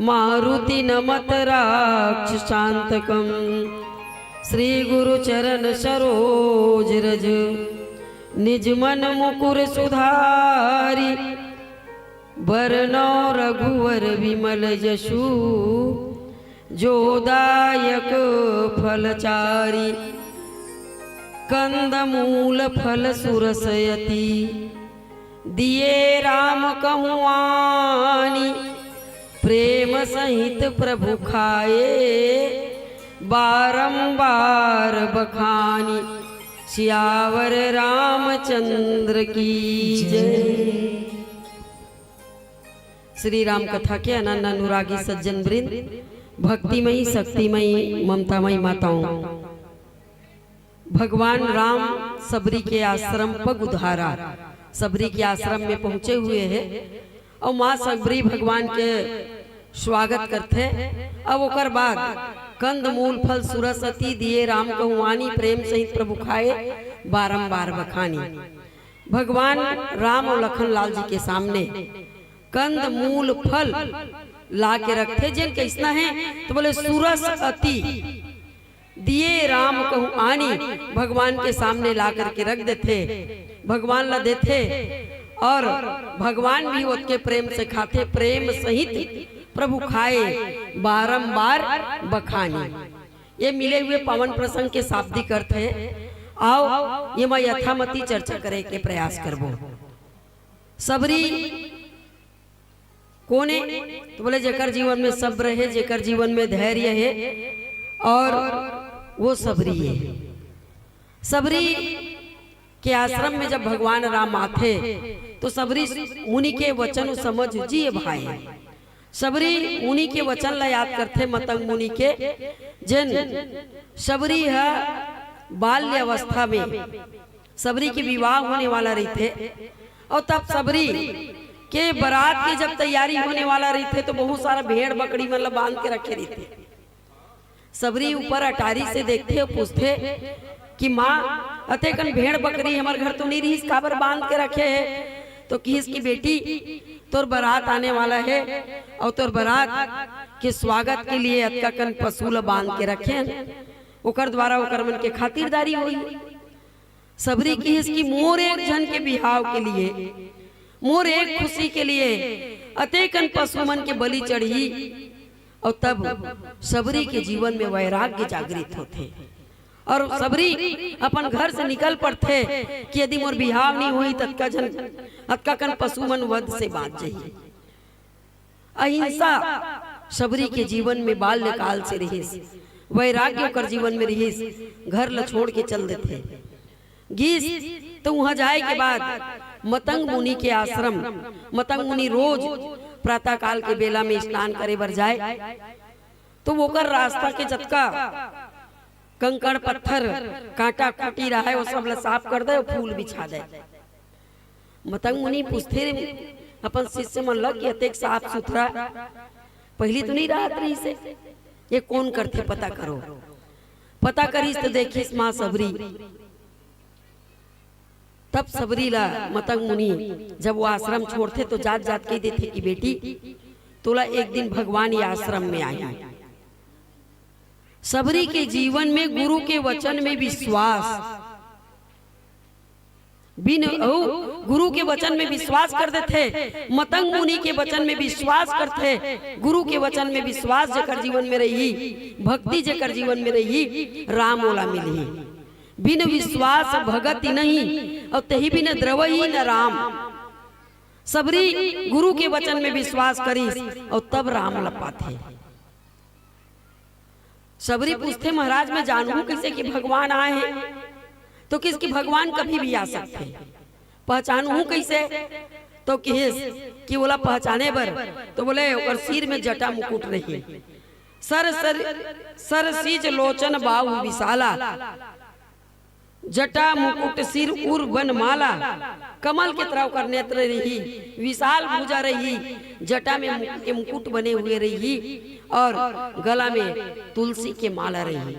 मारुति नमत राक्षसान्तकम्। श्री गुरु चरण सरोज रज निज मन मुकुर सुधारि बरनौ रघुवर विमल जसु जो दायक फलचारि। कंदमूल फल सुरस अति दिए राम कहु आनि प्रेम सहित प्रभु खाए बारंबार बखानि। सियावर रामचंद्र की जय। श्री राम कथा के अनन्य अनुरागी सज्जन वृंद, भक्तिमयी, शक्तिमयी, ममतामयी माताओं, भगवान राम सबरी के आश्रम पग उधारा, सबरी के आश्रम में पहुंचे हुए हैं और माँ सबरी भगवान के स्वागत करथे। अब ओकर बाद कंद मूल फल सुरस अति दिए राम कहु आनि प्रेम सहित प्रभु खाए बारंबार बखानी। भगवान राम और लखन लाल जी के सामने कंद मूल फल ला के रखथे। जेन कइसना हे तो बोले, सुरस अति दिए राम कहूँ आनी, भगवान के सामने ला करके रख देथे, भगवान ला देथे और भगवान भी ओतके प्रेम से खाथे। प्रेम सहित प्रभु खाए बारंबार बखानी। ये मिले हुए पावन प्रसंग के शाब्दिक अर्थ हे। आओ, ये मैं यथामति चर्चा करे के प्रयास करबो। सबरी कोन ए? तो बोले, जेकर जीवन में सब्र हे, जेकर जीवन में धैर्य हे, और वो सबरी हे। सबरी के आश्रम में जब भगवान राम आथे, तो सबरी मुनि के वचन समझ जिए भाई। सबरी मुनि के वचन ला याद करथे, मतंग मुनि के, जेन सबरी ह बाल्य अवस्था में सबरी के विवाह होने वाला रहिथे, और तब सबरी के बारात के जब तैयारी होने वाला रहिथे, तो बहुत सारा भेड़ बकरी मन ला बांध के रखे रहिथे। सबरी ऊपर अटारी से देखथे और पूछथे कि माँ, अतेकन भेड़ बकरी हमर घर तो नहीं रहिस, काबर बांध के रखे हे? तो किहिस कि बेटी, तोर बारात आने वाला हे और तोर बारात के स्वागत के लिए अतका कन पशु ला बांध के रखे हन, ओकर द्वारा ओकर मन के खातिरदारी होई। सबरी किहिस कि मोर एक झन के बिहाव के लिए, मोर एक खुशी के लिए अतेकन पशु मन के बलि चढ़ही। और तब सबरी के जीवन में वैराग्य जागृत होथे और सबरी अपन घर से निकल पड़थे कि यदि मोर बिहाव नहीं होई, ततका झन, अतका कन पशु मन वध से बांच जही। अहिंसा सबरी के जीवन में बाल्यकाल से रिहिस, वैराग्य ओकर जीवन में रिहिस, घर ल छोड़ के चल देथे। गीस तो उहाँ जाए के बाद मतंग मुनि के आश्रम, मतंग मुनि रोज प्रातः काल के बेला में स्नान करे बर जाए, तो ओकर रास्ता के जतका कंकड़ पत्थर, कांटा खूंटी रहय, वो सब ल साफ कर दे, फूल बिछा दे। मतंग मुनि पूछथे अपन शिष्य मन ल कि अतेक साफ सुथरा पहिली तो नहीं रहत रहिस हे, ये कोन करथे, पता करो। पता करिस तो देखिस माँ सबरी। तब सबरी ला मतंग मुनि जब वो आश्रम छोड़थे तो जात जात कहि देथे कि बेटी, तोला एक दिन भगवान ये आश्रम में आही। सबरी के जीवन में गुरु के वचन में विश्वास, बिन अउ गुरु के वचन में विश्वास कर देथे, मतंग मुनि के वचन में विश्वास करथे। गुरु के वचन में विश्वास जेकर जीवन में रही, भक्ति जेकर जीवन में रही, राम ओला मिलही। बिन विश्वास भगति नहीं, और तही बिन द्रवही न राम। सबरी गुरु के वचन में विश्वास करिस और तब राम ल पाथे। सबरी पूछथे, महाराज, मैं जानहूं कइसे कि भगवान आए हे? तो किहिस कि भगवान कभी भी आ सकथे, पहचानहूं कइसे? तो किहिस कि ओला पहचाने बर, तो बोले, ओकर सिर में जटा मुकुट रही, सर, सर, सर सिज लोचन बाहु विशाला, जटा मुकुट सिर उर बन माला, कमल के तरह ओकर नेत्र रही, विशाल भुजा रही, जटा में मु-, के मुकुट बने हुए रही और गला में तुलसी के माला रही।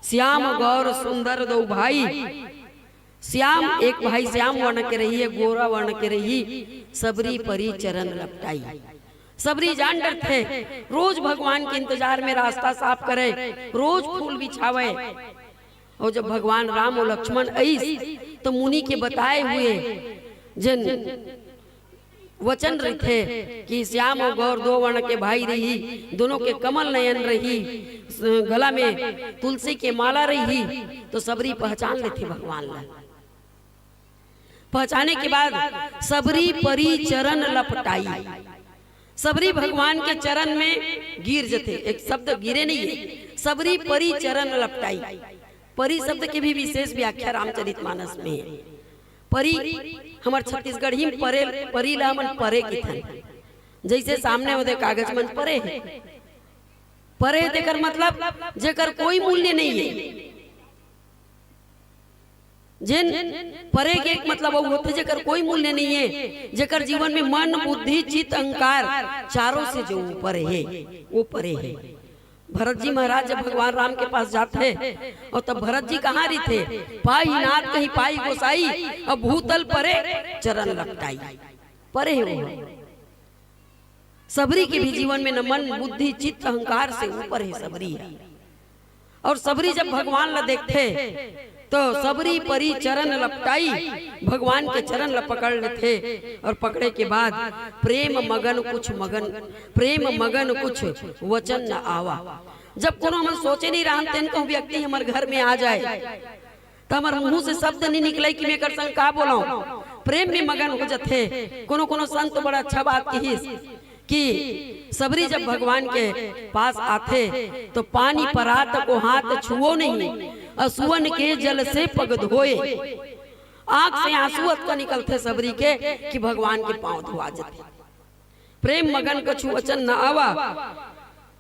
श्याम गौर सुंदर दो भाई, श्याम एक भाई श्याम वर्ण के रही, एक गोरा वर्ण के रही। सबरी परी चरण लपटाई। सबरी जान डरथे, रोज भगवान के इंतजार में रास्ता साफ करे, रोज फूल बिछावे। और जब भगवान राम और लक्ष्मण अइस, तो मुनि के बताए हुए जेन वचन रहिथे कि श्याम और गौर दो वर्ण के भाई रही, दोनों के कमल नयन रही, स-, गला में तुलसी के माला रही, तो सबरी पहचान लेथे भगवान ला। पहचाने के बाद सबरी परी चरण लपटाई, सबरी भगवान के चरण में गिर जथे। एक शब्द गिरे नहीं है, सबरी परी चरण लपटाई। परी शब्द के भी विशेष व्याख्या रामचरितमानस में है। परी हमर छत्तीसगढ़ी में परे, परी ला हमन परे किथन। जैसे सामने ओदे कागज मन परे हे, परे हे तेकर मतलब जेकर कोई मूल्य नहीं है। जेन परे के एक मतलब वो होथे जेकर कोई मूल्य नहीं है, जेकर जीवन में मन, बुद्धि, चित्त, अहंकार चारों से जो ऊपर है, वो परे है। भरत जी महाराज जब भगवान राम के पास जाथे, और तब भरत जी कहाँ रहिथे? पाही नाथ कहीं पाई गोसाई, और भूतल परे चरण लपटाई। परे है वो। सबरी के भी जीवन में न मन, बुद्धि, चित्त, अहंकार से ऊपर हे सबरी ह। अउ सबरी जब भगवान ला देखथे, तो सबरी परी चरण लपटाई, भगवान के चरण ला पकड़ लेथे, अउ पकड़े के बाद प्रेम मगन कुछ मगन, प्रेम मगन कुछ वचन न आवा। जब कोनो हमन सोचे नहीं रहन, तेन कहूँ व्यक्ति हमर घर में आ जाए, त हमर मुंह से शब्द नहीं निकले कि मैं एकर संग का बोलाऊं। प्रेम में मगन हो जथे। कोनो कोनो संत बड़ा अच्छा बात किहिस कि सबरी जब भगवान के पास आथे, तो पानी परात को हाथ छुओ नहीं, असुवन के जल से पग धोए। आंख से आंसू अतका निकलथे सबरी के कि भगवान के पांव धोआ जथे। प्रेम मगन कछु वचन न आवा,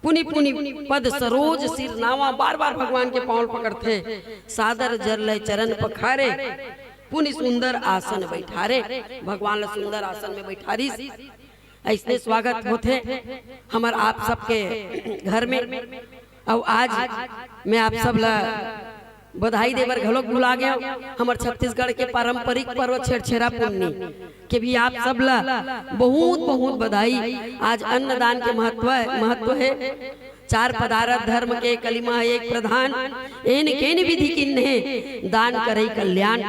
पुनि पुनि पद सरोज सिर नावा। बार बार भगवान के पांव पकड़थे। सादर जर लय चरण पखारे, पुनि सुंदर आसन बैठारे। भगवान ला सुंदर आसन में बैठारिस। ऐसने स्वागत होथे हमर आप सबके घर में। अउ आज मैं आप सब ला बधाई देबर घलोक भुला गया। हमर छत्तीसगढ़ के पारंपरिक पर्व छेरछेरा पुन्नी के भी आप सब ला बहुत बहुत बधाई। आज अन्नदान के महत्व, महत्व हे। चार पदार्थ धर्म के, कलिमा हे एक प्रधान, एन केन विधि किन्हे, दान करई कल्याण।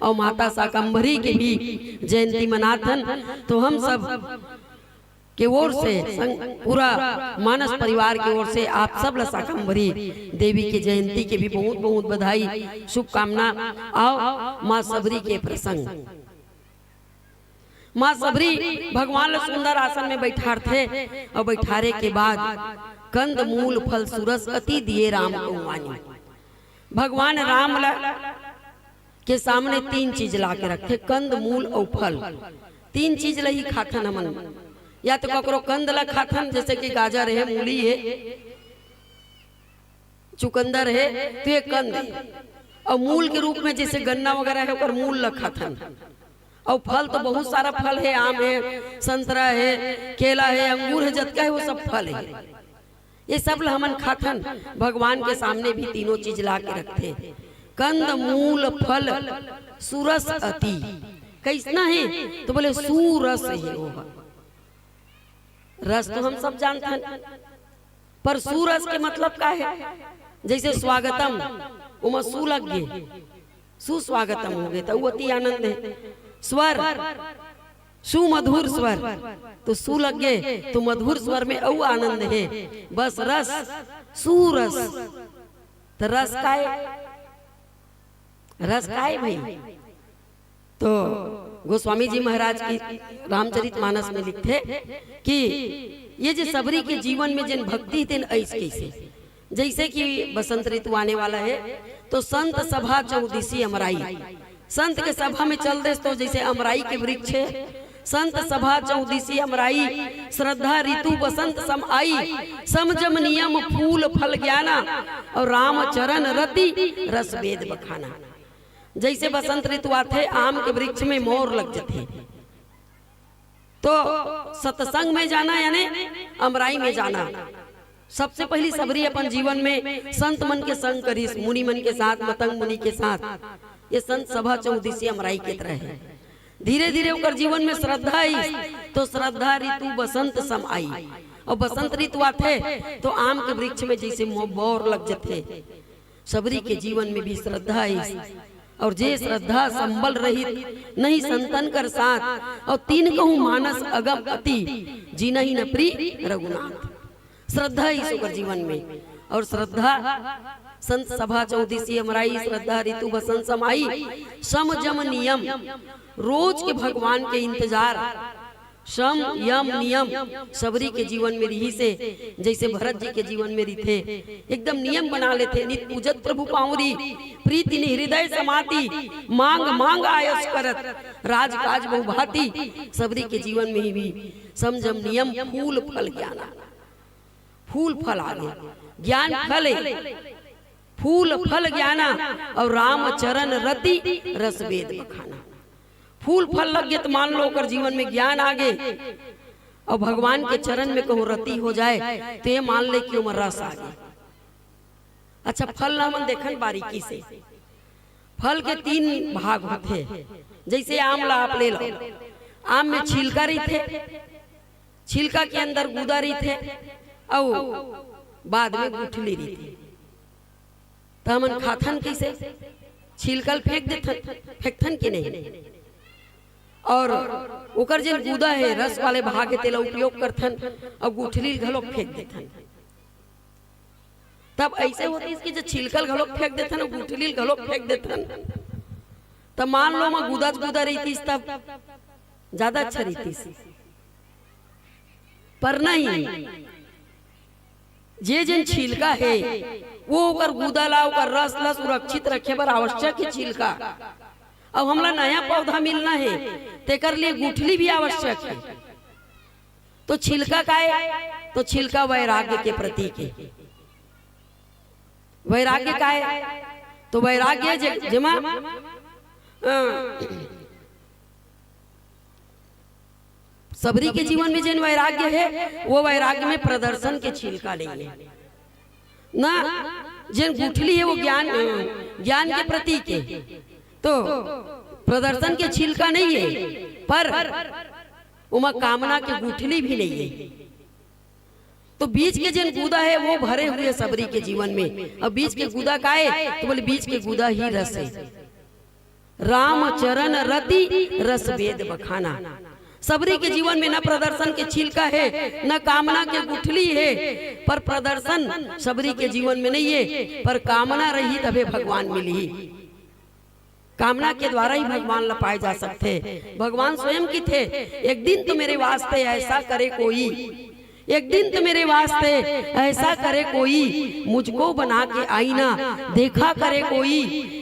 अउ माता शाकंभरी के भी जयंती मनाथन। तो हम सब के ओर से संग, पूरा मानस परिवार के ओर से आप सब ला शाकंभरी देवी के जयंती के भी बहुत बहुत बधाई, शुभकामना। अउ माँ सबरी के प्रसंग, माँ सबरी भगवान ला सुंदर आसन में बैठारथे अउ बैठारे के बाद कंद मूल फल सुरस अति दिए राम कहु मानी। भगवान राम ला के सामने तीन चीज ला के रखथे, कंद मूल अउ फल। तीन चीज ला ही खाथन हमन, या तो ककरो कंद ला खाथन, जैसे कि गाजर हे, मूली हे, चुकंदर हे, तो ये कंद हे। अउ मूल के रूप में जैसे गन्ना वगैरह हे, ओकर मूल ला खाथन। अउ फल तो बहुत सारा फल हे, आम हे, संतरा हे, केला हे, अंगूर हे, जतका हे वो सब फल हे। ये सब ला हमन खाथन। भगवान के सामने भी तीनों चीज ला के रखथे, कंद मूल फल सुरस अति। कैसना हे? तो बोले सुरस हे वो ह। रस तो हम सब जानथन, पर सुरस के मतलब का हे? जैसे स्वागतम, ओमा सु लग गे, सुस्वागतम हो गे, त वो अति आनंद हे। स्वर, सुमधुर स्वर, तो सु लग गे, तो मधुर स्वर में अउ आनंद हे। बस रस, सुरस। त रस काय? रस काय भई? तो गोस्वामी जी महाराज की रामचरित मानस में लिखथे कि ये जे सबरी के जीवन में जेन भक्ति तेन ऐस कैसे, जैसे कि बसंत ऋतु आने वाला हे, तो संत सभा चौदिसी अमराई, संत के सभा में चल देस तो जैसे अमराई के वृक्ष हे, संत सभा चौदिसी अमराई, श्रद्धा ऋतु बसंत सम आई, सम जम नियम फूल फल ज्ञाना, अउ राम चरण रति रस वेद बखाना। जैसे बसंत ऋतु आथे, आम के वृक्ष में मोर लग जथे, तो सत्संग में जाना यानी अमराई में जाना। सबसे पहली सबरी अपन जीवन में संत मन के संग करिस, मुनि मन के साथ, मतंग मुनि के साथ। ये संत सभा चौदिसी अमराई के तरह हे। धीरे धीरे ओकर जीवन में श्रद्धा आइस, तो श्रद्धा ऋतु बसंत सम आई। अउ बसंत ऋतु आथे, तो आम के वृक्ष में जैसे मो-, बौर लग जथे। सबरी के जीवन में भी श्रद्धा आइस, अउ जे श्रद्धा संबल रहित, नहीं संतन कर साथ, अउ तीन कहूँ मानस अगम अति, जिनहि न प्रिय रघुनाथ। श्रद्धा आइस ओकर जीवन में, अउ श्रद्धा संत सभा चौदिसी अमराई, श्रद्धा ऋतु बसंत सम आई, सम जम नियम, रोज के भगवान के इंतजार, सम यम नियम सबरी के जीवन में रिहिसे, जैसे भरत जी के जीवन में रिथे, एकदम नियम बना लेथे। नित पूजत प्रभु पाँवरी, प्रीति नि हृदय समाती, मांग मांग आयस करत, राजकाज बहुभांति। सबरी के जीवन में ही भी सम जम नियम फूल फल ज्ञाना, फूल फल आगे, ज्ञान फल हे, फूल फल ज्ञाना, अउ राम चरण रति रस वेद बखाना। फूल फल लग गे त मान लो ओकर जीवन में ज्ञान आगे, अउ भगवान के चरण में कहूँ रति हो जाए, त ये मान ले कि ओमा रस आगे। अच्छा, फल ला हमन देखन बारीकी से। फल के तीन भाग होथे। जैसे आम ला आप ले लो, आम में छिलका रहिथे, छिलका के अंदर गूदा रहिथे अउ बाद में गुठली रहिथे। त हमन खाथन कइसे? छिलका ल फेंक देथन, फेंकथन कि नहीं? और ओकर जेन गूदा हे, रस वाले भाग हे, तेला उपयोग करथन अउ गुठली ल घलो फेंक देथन। तब अइसे होतिस कि जे छिलका ल घलो फेंक देथन अउ गुठली ल घलो फेंक देथन, त मान लो, ओमा गूदा च गूदा रहितिस, तब ज्यादा अच्छा रहितिस। पर नहीं, जे जेन छिलका हे, वो ओकर गूदा ला, ओकर रस ला सुरक्षित रखे बर आवश्यक हे छिलका। अब हमला नया पौधा मिलना हे, तेकर लिए गुठली भी आवश्यक हे। तो छिलका काय? तो छिलका वैराग्य के प्रतीक हे। वैराग्य काय? तो वैराग्य जे-, जेमा, अ, सबरी के जीवन में जेन वैराग्य हे, वो वैराग्य में प्रदर्शन के छिलका नहीं हे ना। जेन गुठली हे, वो ज्ञान, अ, ज्ञान के प्रतीक हे। तो प्रदर्शन के छिलका नहीं हे, पर ओमा कामना के गुठली भी नहीं हे। तो बीच के जेन गूदा हे, वो भरे हुए सबरी के जीवन में। अब बीच के गूदा काय? तो बोले, बीच के गूदा ही रस हे। राम चरण रति रस वेद बखाना। सबरी के जीवन में न प्रदर्शन के छिलका हे, न कामना के गुठली हे, पर प्रदर्शन सबरी के जीवन में नहीं हे, पर कामना रही तभे भगवान मिलही। कामना के द्वारा ही भगवान ला पाए जा सकथे। भगवान स्वयं किथे, "एक दिन तो मेरे वास्ते ऐसा करे कोई, एक दिन तो मेरे वास्ते ऐसा करे कोई, मुझको बना के आईना देखा करे कोई,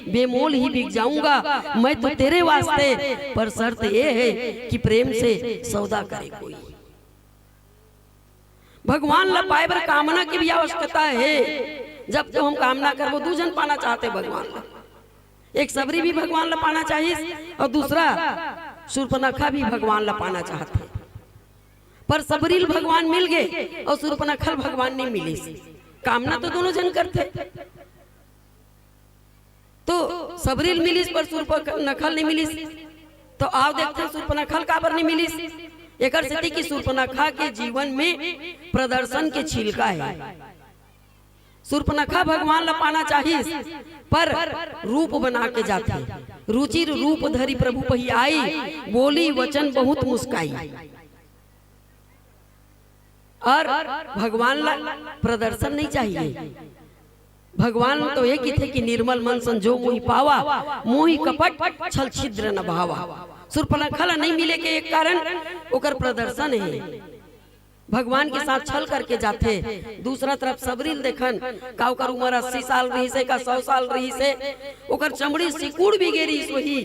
बेमोल ही बिक जाऊंगा मैं तो तेरे वास्ते, पर शर्त ये है कि प्रेम से सौदा करे कोई।" भगवान ला पाए बर कामना के भी आवश्यकता हे। जब तो हम कामना करबो, दू झन पाना चाहथे भगवान ला। एक सबरी भी भगवान ला पाना चाहिस अउ दूसरा सूर्पनखा भी भगवान ला पाना चाहथे। पर सबरी ल भगवान मिल गे अउ सूर्पनखा ल भगवान नहीं मिलिस। कामना तो दोनों झन करथे। तो सबरी ल मिलिस पर सूर्पनखा ल नहीं मिलिस। तो आव देखथन सूर्पनखा ल काबर नहीं मिलिस। एकर सेती कि सूर्पनखा के जीवन में प्रदर्शन के छिलका हे। सूर्पनखा भगवान ला पाना चाहिस, पर रूप बना के जाथे। रुचिर रूप धरि प्रभु पही आई, बोली वचन बहुत मुस्काई। और भगवान ला प्रदर्शन नहीं चाहिए। भगवान तो ये किथे कि निर्मल मन संजो मोहि पावा, मोहि कपट छल छिद्र न भावा। सूर्पनखा ला नहीं मिले के एक कारण ओकर प्रदर्शन हे। भगवान के साथ छल करके जाथे। दूसरा तरफ सबरी ल देखन, का ओकर उम्र अस्सी साल रहिस हे, का सौ साल रहिस हे, ओकर चमड़ी सिकुड़ भी गे रहिस होही,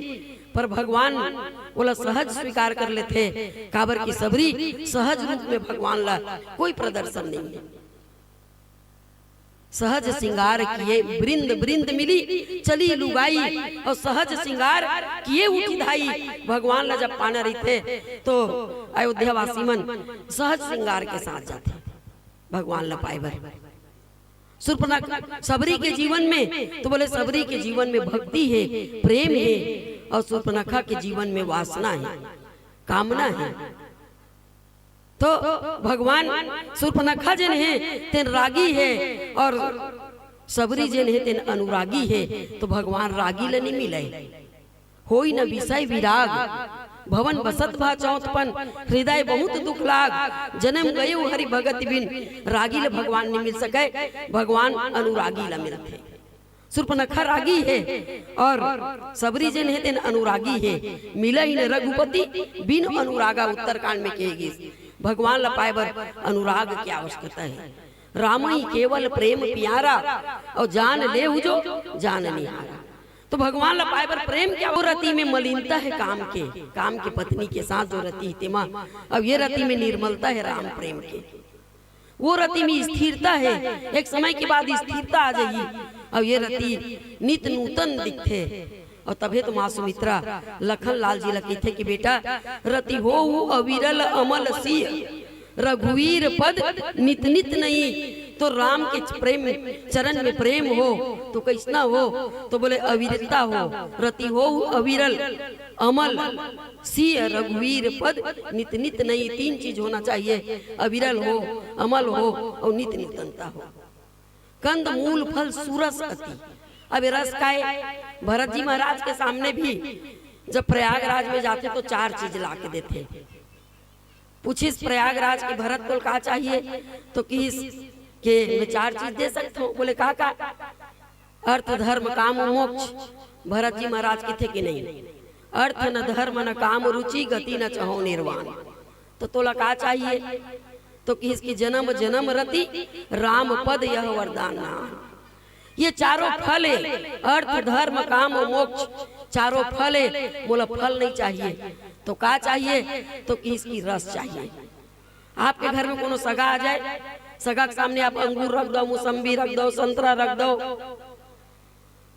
पर भगवान ओला सहज स्वीकार कर लेथे, काबर कि सबरी सहज रूप में भगवान ला कोई प्रदर्शन नहीं हे। सहज सिंगार किए बृंद बृंद मिली चली लुगाई, और सहज सिंगार किए उठी धाई। भगवान ला जब पाना रहिथे तो अयोध्यावासी मन सहज सिंगार के साथ जाथे भगवान ला पाए बर। सूर्पनखा सबरी के जीवन में, तो बोले सबरी के जीवन में भक्ति हे, प्रेम हे, और सूर्पनखा के जीवन में वासना हे, कामना हे। तो भगवान सूर्पनखा जेन हे तेन रागी हे, और सबरी जेन हे तेन अनुरागी हे। तो भगवान रागी ल नहीं मिलय। होई न विषय विराग, भवन बसत भा चौथपन, हृदय बहुत दुख लाग, जन्म गयो हरि भगत बिन। रागी ल भगवान नहीं मिल सकय, भगवान अनुरागी ल मिलथे। सूर्पनखा रागी हे और सबरी जेन हे तेन अनुरागी हे। मिलही न रघुपति बिन अनुरागा, उत्तरकांड में कहे गिस। भगवान ला पाए बर अनुराग के आवश्यकता हे। रामई केवल प्रेम प्यारा, और जान लेहु जो जान निहारा। तो भगवान ला पाए बर प्रेम के, वो रति में मलिनता हे काम के, काम के पत्नी के साथ जो रति हे तेमा, अब ये रति में निर्मलता हे राम प्रेम के। वो रति में स्थिरता हे, एक समय के बाद स्थिरता आ जाही। अब ये रति नित नूतन दिखथे। और तभे तो माँ सुमित्रा लखन लाल जी ला कहिथे कि बेटा, रति होउ अविरल अमल सिय, रघुवीर पद नित नित नई, तो राम के प्रेम, चरण में प्रेम हो तो कैसना हो? तो बोले, अविरता हो, रति हो अविरल, अमल, सिय रघुवीर पद, नित नित नई। तीन चीज होना चाहिए, अविरल हो, अमल हो और नित नूतनता हो। कंद मूल फल सुरस अति। अब ये रस काय? भरत जी महाराज के सामने भी जब प्रयागराज में जाथे तो चार चीज ला के देथे। पूछिस प्रयागराज के, भरत तोला का चाहिए? तो किहिस के मैं चार चीज दे सकत हूँ। बोले, का का? अर्थ, धर्म, काम, मोक्ष। भरत जी महाराज किथे कि नहीं, अर्थ न धर्म न काम रुचि, गति न चहौ निर्वाण। तो तोला का चाहिए? तो किहिस कि जन्म जन्म रति, राम पद यह वरदान नाम। ये चारों फल है, अर्थ, धर्म, काम और मोक्ष, चारों फल है। मोला फल नहीं चाहिए। तो का चाहिए? तो किहिस कि रस चाहिए। आपके घर में कोनो सगा आ जाए, सगा के सामने आप अंगूर रख दो, मौसम्बी रख दो, संतरा रख दो,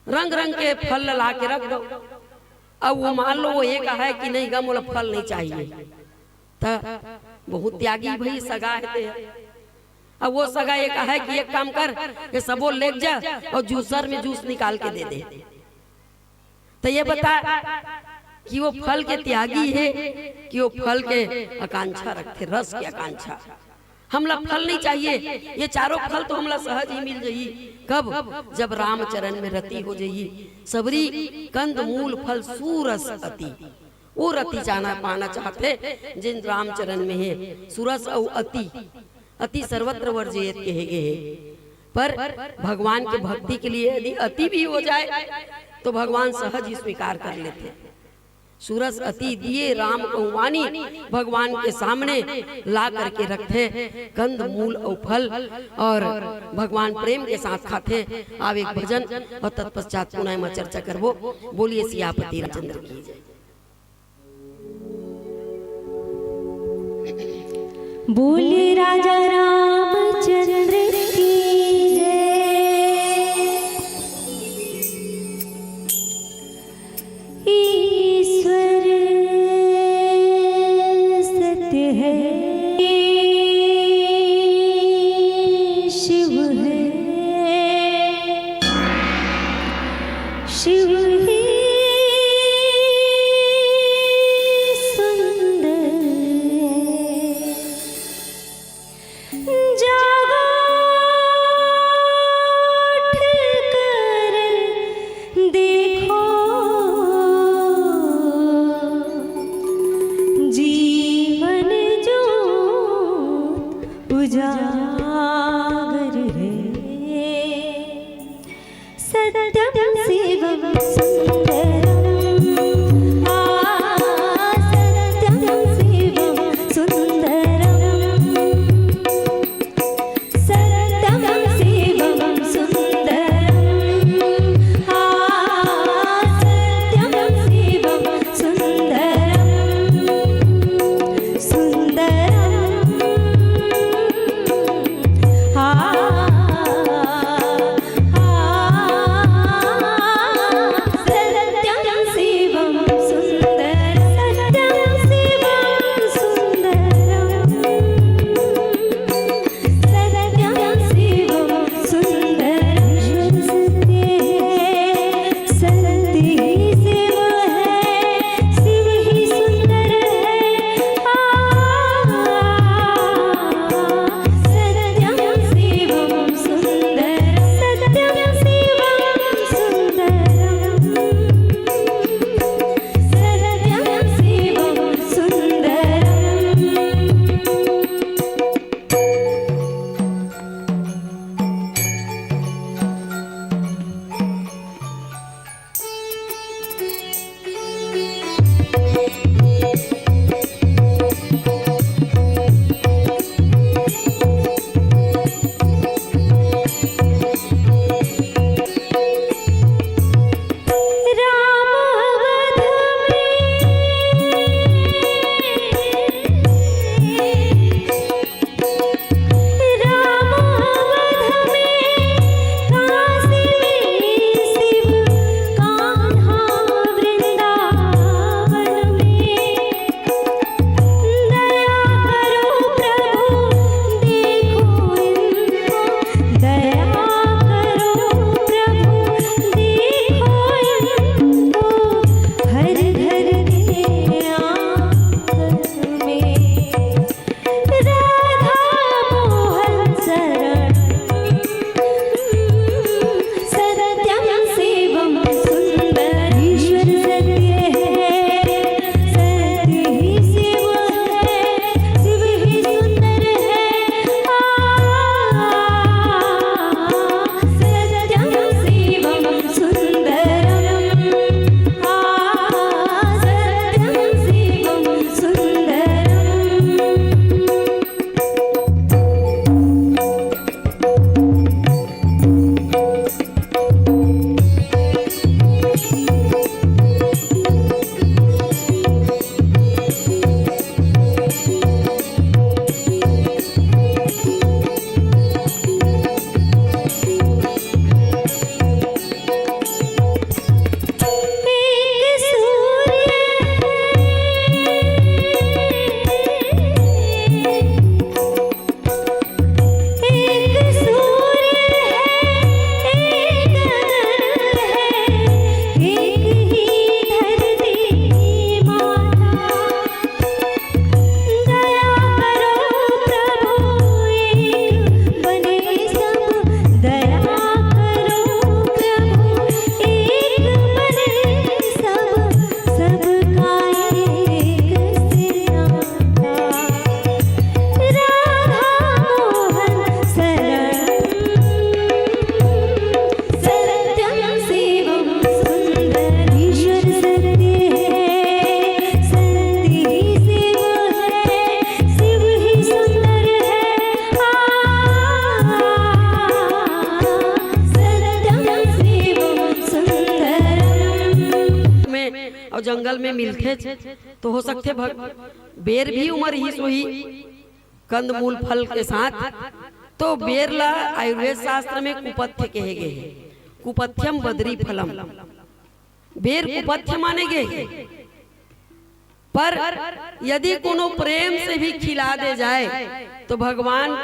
रंग रंग के फल ला के रख दो। अब वो मान लो वो ये कहे कि नहीं गा, मोला फल नहीं चाहिए, त बहुत त्यागी भई सगा हे ते। अब वो सगा ये कहे कि एक काम कर, ये सबो लेग जा और जूसर में जूस निकाल के दे दे। तो ये बता कि वो फल के त्यागी हे कि वो फल के आकांक्षा रखथे, रस के आकांक्षा। हमला फल नहीं चाहिए, ये चारों फल तो हमला सहज ही मिल जाई। कब? जब रामचरण में रति हो जाई। सबरी कंद मूल फल सुरस अति, वो रति जाना पाना चाहथे जिन रामचरण में हे। सुरस अउ अति, अति सर्वत्र वर्जित कहे गए हे। पर भगवान के भक्ति के लिए यदि अति भी हो जाए तो भगवान सहज ही स्वीकार कर लेथे। सुरस अति दिए राम कहु वानी, भगवान के सामने ला करके रखथे कंद मूल अउ फल, और भगवान प्रेम के साथ खाथे। आवे एक भजन और तत्पश्चात पुनः एमा चर्चा करबो। बोलिए सियापति रामचंद्र की जय। बोले राजा रामचंद्र की जय। ईश्वर सत्य है, शिव है, शिव ही सुंदर है। अउ जंगल में मिलथेच, तो हो सकथे भग-, बेर भी उमर ही सोही, कंदमूल फल के साथ। तो बेर ला आयुर्वेद शास्त्र में कुपथ्य कहे गे हे, कुपथ्यम बदरी फलम। बेर कुपथ्य माने गे हे, पर यदि कोनो प्रेम से भी खिला दे जाए, तो भगवान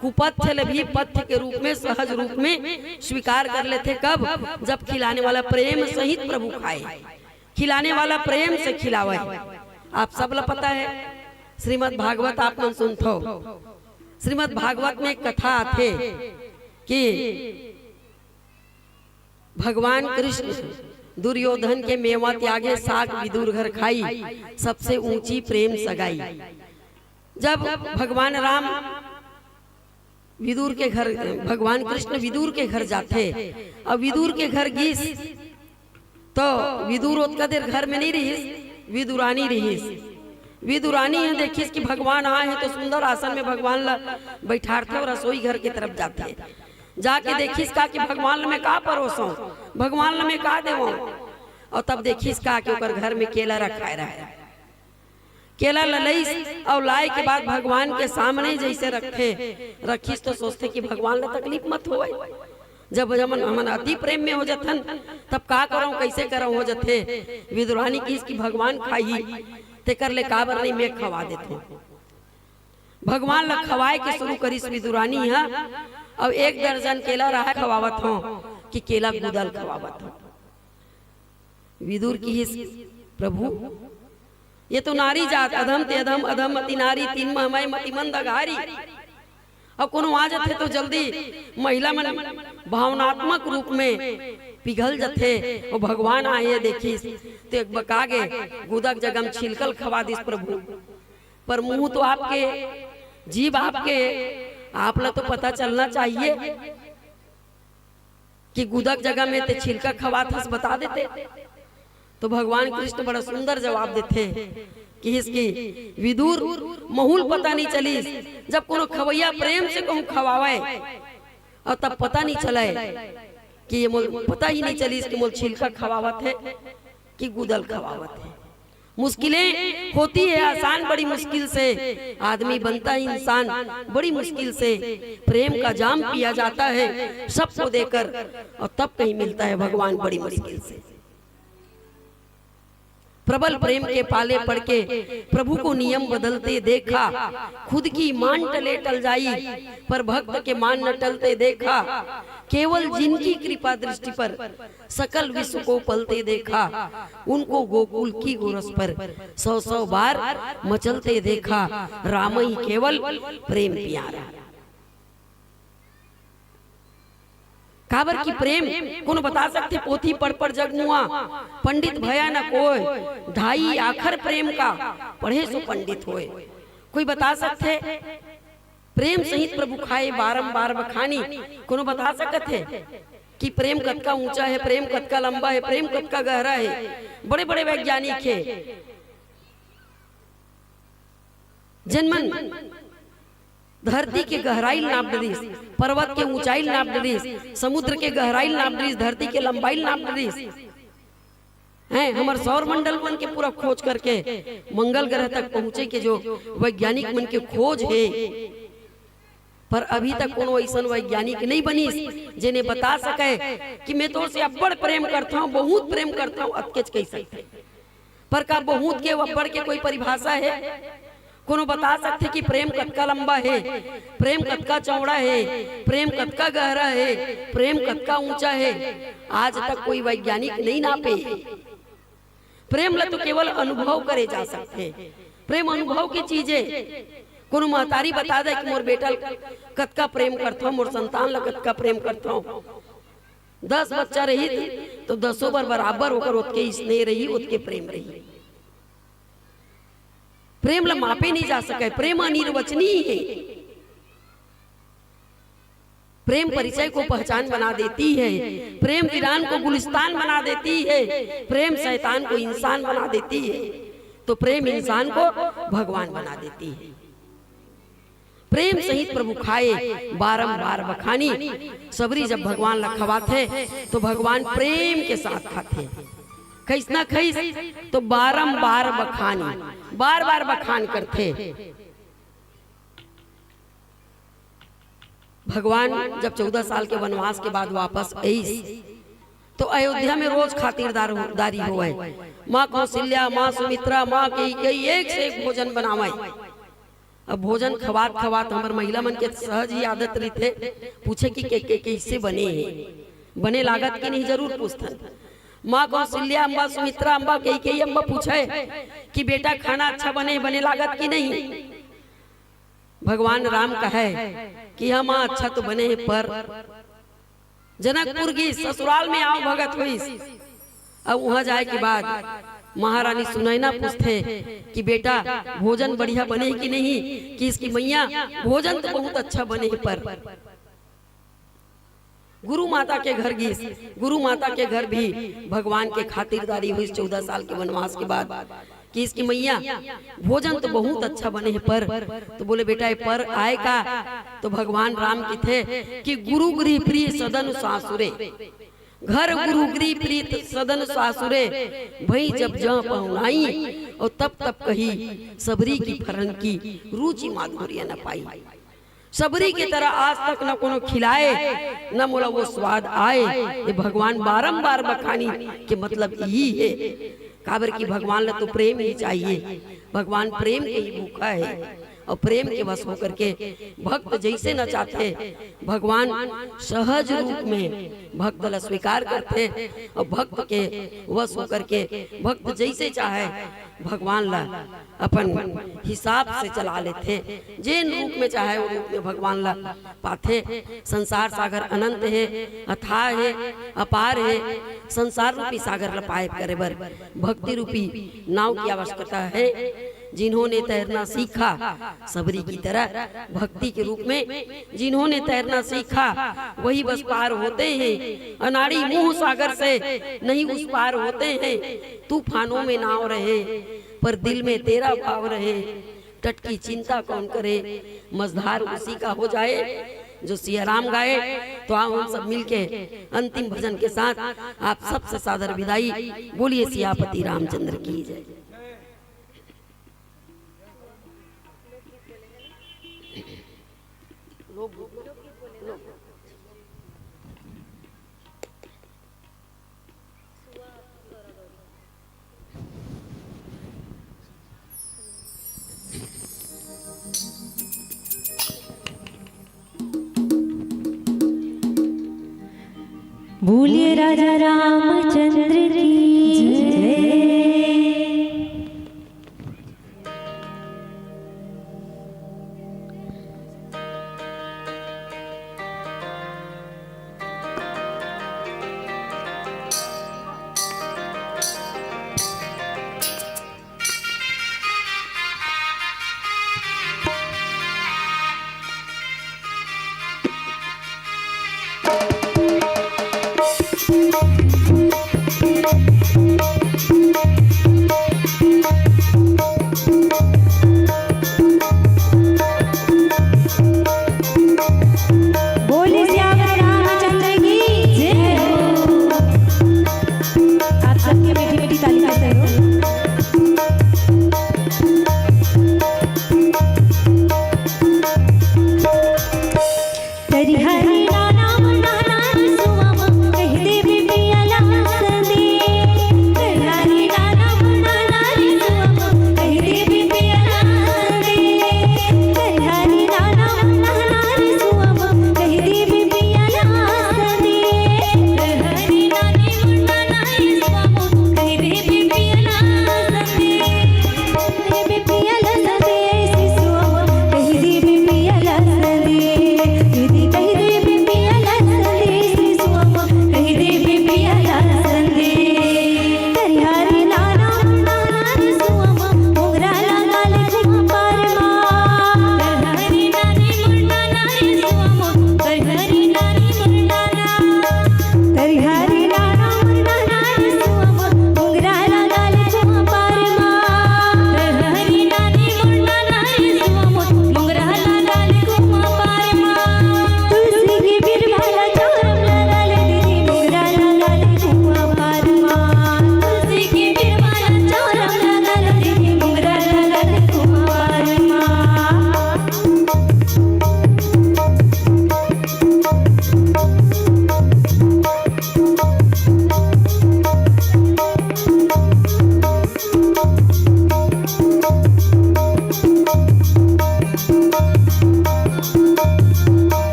कुपथ्य ले भी पथ्य के रूप में, सहज रूप में स्वीकार कर लेथे। कब? जब खिलाने वाला प्रेम सहित प्रभु खाए। खिलाने वाला प्रेम से खिलावे। आप सब ला पता है, श्रीमद् भागवत आप मन सुनथो। श्रीमद् भागवत में एक कथा आथे कि भगवान कृष्ण दुर्योधन के मेवा त्यागे, साग विदुर घर खाई, सबसे ऊंची प्रेम सगाई। जब भगवान राम विदुर के घर, भगवान कृष्ण विदुर के घर जाथे, अउ विदुर के घर गिस, तो विदुर ओतका देर घर में नहीं रिहिस, विदुरानी रिहिस। विदुरानी ह देखिस कि भगवान आए हे, तो सुंदर आसन में भगवान ला बैठारथे अउ रसोई घर के तरफ जाथे। जाके देखिस का कि भगवान ला मैं का परोसों, भगवान ला मैं का देवों। अउ तब देखिस का कि ओकर घर में केला रखाए रहे। केला ललइस अउ लाए के बाद भगवान के सामने जइसे रखे, रखिस तो सोचथे कि भगवान ला तकलीफ मत होवय। जब हमन, हमन अति प्रेम में हो जथन, तब का करंव, कइसे करंव, हो जथे। विदुरानी किहिस कि भगवान खाही, तेकर ले काबर नहीं, मैं खवा देथों। भगवान ला खवाए के शुरू करिस विदुरानी ह, अउ एक दर्जन केला रहा खवावत हों कि केला गुदल खवावत हों। विदुर किहिस, प्रभु, ये तो नारी जात, अधम ते अधम, अधम मति नारी, तिनमहमय मति मंद अघारी। अउ कोनो आ जथे तो जल्दी महिला मन भावनात्मक रूप में पिघल जथे। अउ भगवान आए देखिस तो एक बका गे, गुदा के जगह म छिलका ल खवा दिस प्रभु। पर मुंह तो आपके, जीभ आपके, आप ला तो पता चलना चाहिए कि गुदा के जगह में ते छिलका खवात हस, बता देते। तो भगवान कृष्ण बड़ा सुंदर जवाब देथे, किहिस कि विदुर, महू ल पता नहीं चलिस, जब कोनो खवैया प्रेम से कहूं खवावे, अउ तब पता नहीं चले कि ये मोल, पता ही नहीं चलिस कि मोल छिलका खवावत हे कि गुदल खवावत हे। मुश्किलें होती है आसान बड़ी मुश्किल से, आदमी बनता है इंसान बड़ी मुश्किल से। प्रेम का जाम पिया जाता है सबको देकर, और तब कहीं मिलता है भगवान बड़ी मुश्किल से। प्रबल प्रेम के पाले पड़ के प्रभु को नियम बदलते देखा, खुद की मान टले टल जाई, पर भक्त के मान न टलते देखा। केवल जिनकी कृपा दृष्टि पर सकल विश्व को पलते देखा, उनको गोकुल की गोरस पर सौ सौ बार मचलते देखा। राम ही केवल प्रेम प्यारा। काबर कि प्रेम कोनो बता सकथे, पोथी पढ़ पढ़ जग मुआ, पंडित भया न कोय, ढाई आखर प्रेम का, पढ़े सो पंडित होय। कोई बता सकथे? प्रेम सहित प्रभु खाए बारंबार बखानी। कोनो बता सकत हे कि प्रेम कतका ऊंचा हे, प्रेम कतका लंबा हे, प्रेम कतका गहरा हे? बड़े-बड़े वैज्ञानिक हे, जेन मन धरती के गहराई ल नाप डरिस, पर्वत के ऊंचाई ल नाप डरिस, समुद्र के गहराई ल नाप डरिस, धरती के लंबाई ल नाप डरिस। हैं, हमर सौर मंडल मन के पूरा खोज करके मंगल ग्रह तक पहुंचे के जो वैज्ञानिक मन के खोज हे, पर अभी तक कोनो अइसन वैज्ञानिक नहीं बनिस जेने बता सके कि मैं तोर से अब्बड़ प्रेम करथंव, बहुत प्रेम करथंव, अतकेच कहि सकथे। पर का बहुत के अब्बड़ के कोई परिभाषा हे? कोनो बता सकथे कि प्रेम कतका लंबा हे, प्रेम कतका चौड़ा हे, प्रेम कतका गहरा हे, प्रेम कतका ऊंचा हे? आज तक कोई वैज्ञानिक नहीं नापे। प्रेम ला तो केवल अनुभव करे जा सकथे। प्रेम अनुभव के चीज हे। कोनो महतारी बता दे कि मोर बेटा ल कतका प्रेम करथंव, मोर संतान ला कतका प्रेम करथंव। दस बच्चा रही तो दसों बर बराबर ओकर ओतके स्नेह रही, ओतके प्रेम रही। प्रेम ला मापे नहीं जा सके, प्रेम अनिर्वचनीय हे। प्रेम परिचय को पहचान बना देती है, प्रेम वीरान को गुलिस्तान बना देती है, प्रेम शैतान को इंसान बना देती है, तो प्रेम इंसान को भगवान बना देती है। प्रेम सहित प्रभु खाए बारंबार बखानी। सबरी जब भगवान ला खवाथे तो भगवान प्रेम के साथ खाथे। खइस ना खइस, तो बारंबार बखानी, बार बार बखान करथे। भगवान जब चौदह साल के वनवास के बाद वापस आइस, तो अयोध्या में रोज खातिरदार हो-, दारी होवय। माँ कौशल्या, माँ सुमित्रा, माँ कैकेयी एक से एक भोजन बनावय। अब भोजन खवात खवात हमर महिला मन के सहज ही आदत रहिथे पूछे कि के, के, कइसे बने हे, बने लागत कि नहीं, जरूर पूछथन। माँ कौशल्या अम्बा, सुमित्रा अम्बा, कैकेयी अम्बा पूछे कि बेटा, खाना अच्छा बने, बने लागत कि नहीं? भगवान राम कहे कि हाँ माँ, अच्छा तो बने हे, पर जनकपुर गिस, ससुराल में आव भगत होइस। अब उहाँ जाए के बाद महारानी सुनैना पूछथे कि बेटा, भोजन बढ़िया बने हे कि नहीं? किहिस कि मैया, भोजन तो बहुत अच्छा बने हे, पर गुरु माता के घर गिस, गुरु माता के घर भी भगवान के खातिरदारी होइस चौदह साल के वनवास के बाद। किहिस कि मैया, भोजन तो बहुत अच्छा बने हे, पर, तो बोले बेटा, ये पर आय का? तो भगवान राम कहिथे कि गुरु गृह प्रीत सदन सासुरे, घर गुरु गृह प्रीत सदन सासुरे, भई जब जह पहुनाई, और तब तब कही सबरी की फरन की रुचि माधुर्य न पाई। सबरी के तरह आज तक न कोनो खिलाए, न मोला वो स्वाद आए। ये भगवान बारंबार बखानी के मतलब यही हे, काबर कि भगवान ला तो प्रेम ही चाहिए, भगवान प्रेम के ही भूखा हे। और प्रेम के वश होकर के भक्त जैसे नचाथे, भगवान सहज रूप में भक्त ला स्वीकार करथे और भक्त के वश होकर के भक्त जैसे चाहे भगवान ला अपन हिसाब से चला लेथे। जेन रूप में चाहे, वो रूप में भगवान ला पाथे। संसार सागर अनंत हे, अथाह हे, अपार हे। संसार रूपी सागर ला पाए करे बर भक्ति रूपी नाव की आवश्यकता हे। जिन्होंने तैरना सीखा, सबरी की तरह भक्ति के रूप में जिन्होंने तैरना सीखा, वही बस पार होते हैं। अनाड़ी मुंह सागर से नहीं उस पार होते हैं। तूफानों में नाव रहे, पर दिल में तेरा भाव रहे। तट की चिंता कौन करे, मझधार उसी का हो जाए। जो सिया राम गाए, तो आओ हम सब मिलके अंतिम भजन के साथ आप सबसे सादर विदाई। बोलिए सियापति रामचंद्र की जय। बोलिए राजा रामचंद्र की जय।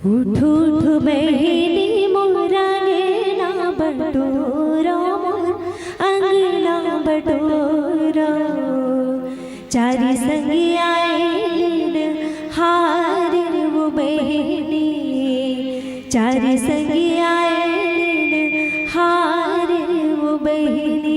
उठ उठ बहिनी मोर अंगना बटोरा, मोर अंगना बटोरा। चारि संगी आए लेन हार वो बहिनी, चारि संगी आए लेन हार वो बहिनी।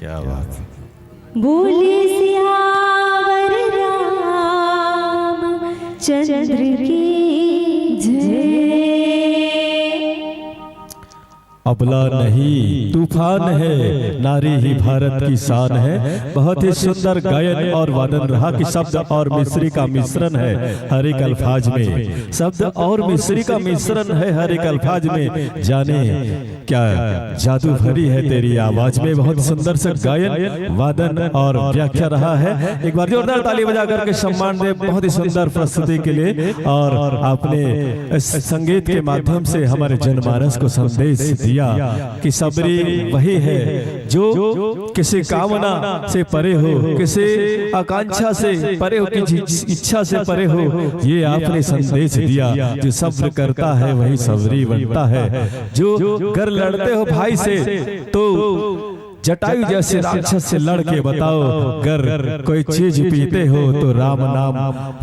क्या बात है। बोले सियावर रामचंद्र की जय। अबला नहीं, तूफान है, नारी ही भारत की शान है। बहुत ही सुंदर गायन और वादन रहा कि शब्द और मिश्री का मिश्रण है हर एक अल्फाज में। शब्द और मिश्री का मिश्रण है हर एक अल्फाज में। जाने क्या जादू भरी है तेरी आवाज में। बहुत सुंदर सा गायन, वादन और व्याख्या रहा है। एक बार जोरदार ताली बजा करके सम्मान दे बहुत ही सुंदर प्रस्तुति के लिए। और आपने इस संगीत के माध्यम से हमारे जनमानस को संदेश दिया कि सबरी वही है जो किसी कामना से परे हो, किसी आकांक्षा से परे हो, किसी इच्छा से परे हो। ये आपने संदेश दिया, जो सब्र करता है वही सबरी बनता है। जो अगर लड़ते हो भाई से तो जटायु जैसे राक्षस से लड़ के बताओ, अगर कोई चीज पीते हो तो राम नाम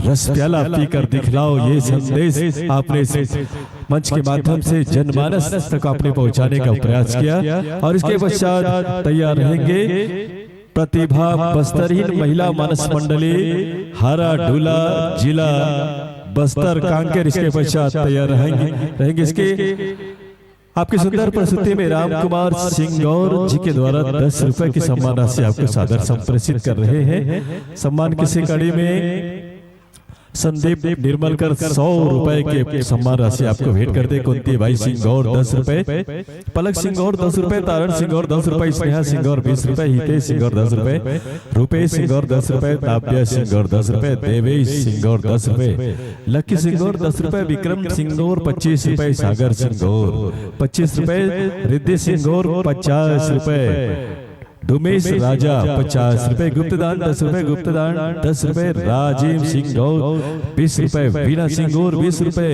रस प्याला पीकर दिखलाओ। ये संदेश आपने इस मंच के माध्यम से जनमानस तक आपने पहुंचाने का प्रयास किया। और इसके पश्चात तैयार रहेंगे प्रतिभा बस्तरहीन महिला मानस मंडली, हरा डुला, जिला बस्तर कांकेर। इसके पश्चात तैयार रहेंगे रहेंगे इसके आपकी सुंदर प्रस्तुति में राम कुमार सिंगौर जी के द्वारा दस रुपए की सम्मान राशि आपको सादर संप्रेषित कर रहे हैं। सम्मान किसी कड़ी में संदीप निर्मलकर सौ रुपए के सम्मान राशि आपको भेंट करते हैं। कुंती बाई सिंगौर दस रुपए, पलक सिंगौर दस रुपए, तारण सिंगौर दस रुपए, स्नेहा सिंगौर बीस रुपए, हितेश सिंगौर दस रुपए, रुपेश सिंगौर दस रुपए, ताप्या सिंगौर दस रुपए, देवेश सिंगौर दस रुपए, लक्की सिंगौर दस रुपए, विक्रम सिंगौर पच्चीस रुपए, सागर सिंगौर पच्चीस रुपए, रिद्धि सिंगौर पचास रुपए, डुमेश राजा पचास रुपए, गुप्तदान दस रुपए, गुप्तदान दस रुपए, राजीव सिंगौर बीस रुपए, वीणा सिंगौर बीस रुपए,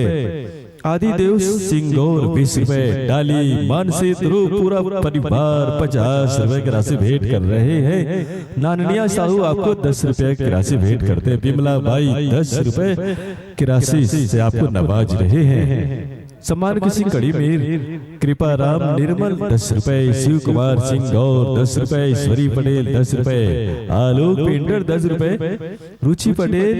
आदिदेव सिंगौर बीस रुपए, डाली मानसी ध्रुव पूरा परिवार पचास रुपए की राशि भेंट कर रहे हैं। नाननिया साहू आपको दस रुपए की राशि भेंट करते हैं। विमला बाई दस रुपए की राशि से आपको नवाज रहे हैं। सम्मान किसी कड़ी में कृपा राम निर्मल दस रुपए, शिव कुमार सिंगौर दस रुपए, ईश्वरी पटेल दस रुपए, आलोक पेंटर दस रुपए, रुचि पटेल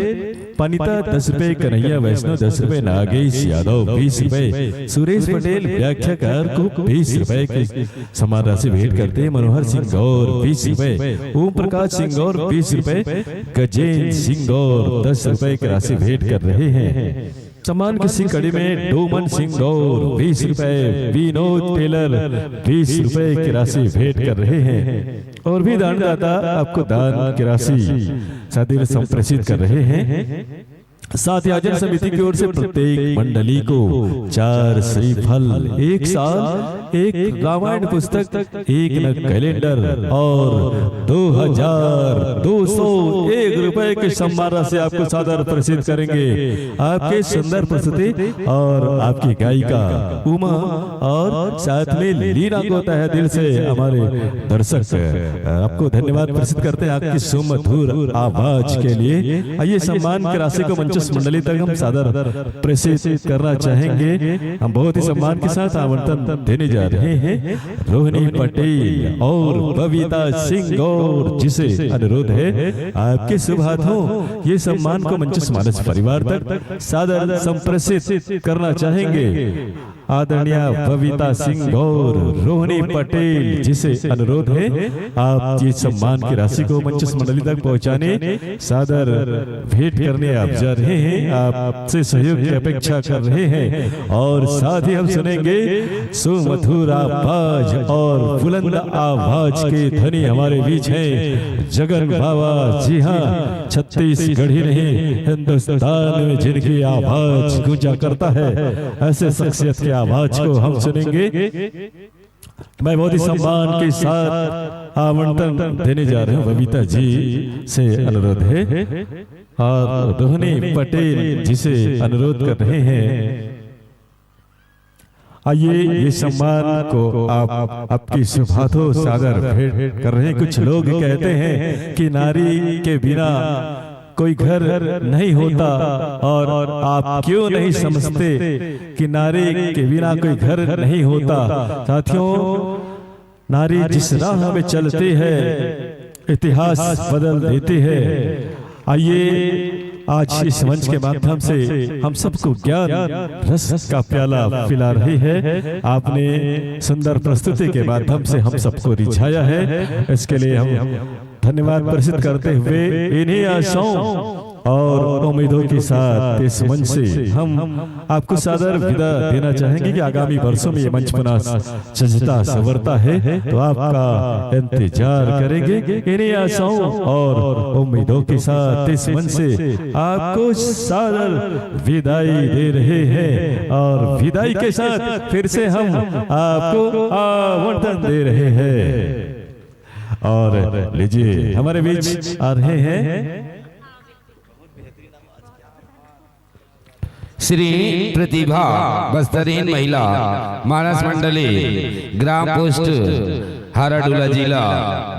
पनिता दस रुपए, कन्हैया वैष्णव दस रुपए, नागेश यादव बीस रुपए, सुरेश पटेल व्याख्याकार को बीस रुपए की सम्मान राशि भेंट करते हैं। मनोहर सिंगौर बीस रुपए, ओम प्रकाश सिंगौर बीस रुपए, गजेंद्र सिंगौर दस रुपए की राशि भेंट कर रहे हैं। सम्मान किसी कड़ी में डोमन सिंगौर बीस रुपए, विनोद टेलर बीस रुपए की राशि भेंट कर रहे हैं। और भी दानदाता आपको दान की राशि सादर संप्रेषित कर रहे हैं। साथ ही आयोजन समिति की ओर से प्रत्येक मंडली को चार श्रीफल, एक साल, एक रामायण पुस्तक, एक नग कैलेंडर और दो हजार दो सौ एक रुपए की सम्मान राशि आपको सादर प्रेषित करेंगे। आपके सुंदर प्रस्तुति और आपकी गायिका उमा और साथ में लीना को तहे दिल से हमारे दर्शक आपको धन्यवाद प्रेषित करते हैं आपकी सुमधुर आवाज के लिए। आइए, सम्मान की राशि को मंचस्थ मंडली तक हम सादर प्रेषित करना चाहेंगे। हम बहुत ही सम्मान के साथ आवंटन देने जा रहे हैं रोहिणी पटेल और बबीता सिंगौर जी से अनुरोध है आपके शुभ हाथों ये सम्मान को मंचस्थ मानस परिवार तक सादर संप्रेषित करना चाहेंगे। आदरणीय बबीता सिंगौर, रोहिणी पटेल जी से अनुरोध है आप ये सम्मान की राशि को मंचस्थ मंडली तक पहुंचाने, सादर भेंट करने आप जा रहे हैं, आपसे सहयोग की अपेक्षा कर रहे हैं। और साथ ही हम सुनेंगे सुमधुर आवाज और बुलंद आवाज के धनी हमारे बीच हैं जगन बाबा। जी हाँ, छत्तीसगढ़ ही नहीं, हिंदुस्तान में जिनकी आवाज गूंजा करता है, ऐसे शख्सियत की आवाज को हम सुनेंगे। मैं बहुत ही सम्मान के साथ आवंटन देने जा रहे हूँ, बबीता जी से अनुरोध है और रोहिणी पटेल जी से अनुरोध कर रहे हैं। आइए, ये सम्मान को आप आपके शुभ हाथों सादर भेंट कर रहे हैं। कुछ लोग कहते हैं कि नारी के बिना कोई घर नहीं होता, और आप क्यों नहीं समझते कि नारी के बिना कोई घर नहीं होता? साथियों, नारी जिस राह में चलती है, इतिहास बदल देती है। आइए, आज इस मंच के माध्यम से हम सबको ज्ञान रस का प्याला पिला रही है। आपने सुंदर प्रस्तुति के माध्यम से हम सबको रिझाया है, इसके लिए हम धन्यवाद प्रस्तुत करते हुए इन्हीं आशाओं और उम्मीदों के साथ इस मंच से हम आपको सादर विदा देना चाहेंगे कि आगामी वर्षों में ये मंच पुनः सजता संवरता है, तो आपका इंतजार करेंगे। इन्हीं आशाओं और उम्मीदों के साथ इस मंच से आपको सादर विदाई दे रहे हैं और विदाई के साथ फिर से हम आपको आमंत्रण दे रहे हैं। और लीजिए, हमारे बीच आ रहे हैं श्री प्रतिभा, बस्तरहीन महिला, मानस मंडली, ग्राम पोस्ट हाराडूला, जिला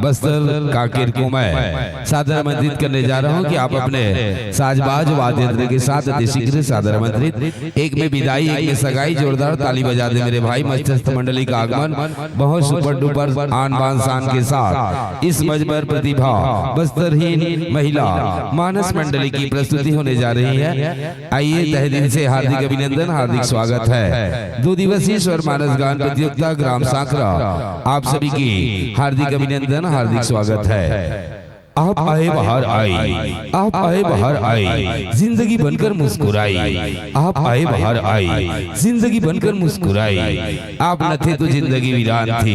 बस्तर, कांकेर को मैं सादर आमंत्रित करने जा रहा हूं कि आप अपने साजबाज वाद्य यंत्र के साथ अति शीघ्र सादर आमंत्रित। एक में विदाई, एक में सगाई। जोरदार ताली बजा दे मेरे भाई। मंचस्थ मंडली का आगमन बहुत सुपर डुपर आन बान शान के साथ इस मंच पर प्रतिभा, बस्तरहीन महिला, मानस मंडली की प्रस्तुति होने जा रही है। आइए, तहे दिल से हार्दिक अभिनंदन, हार्दिक स्वागत है। दो दिवसीय स्वर मानस गान प्रतियोगिता ग्राम सांकरा आप सभी की हार्दिक अभिनंदन, हार्दिक स्वागत है। आप आए, बाहर आए, आप आए, बाहर आए, जिंदगी बनकर मुस्कुराई। आप आए, बाहर आए, जिंदगी बनकर मुस्कुराई। आप न थे तो जिंदगी वीरान थी,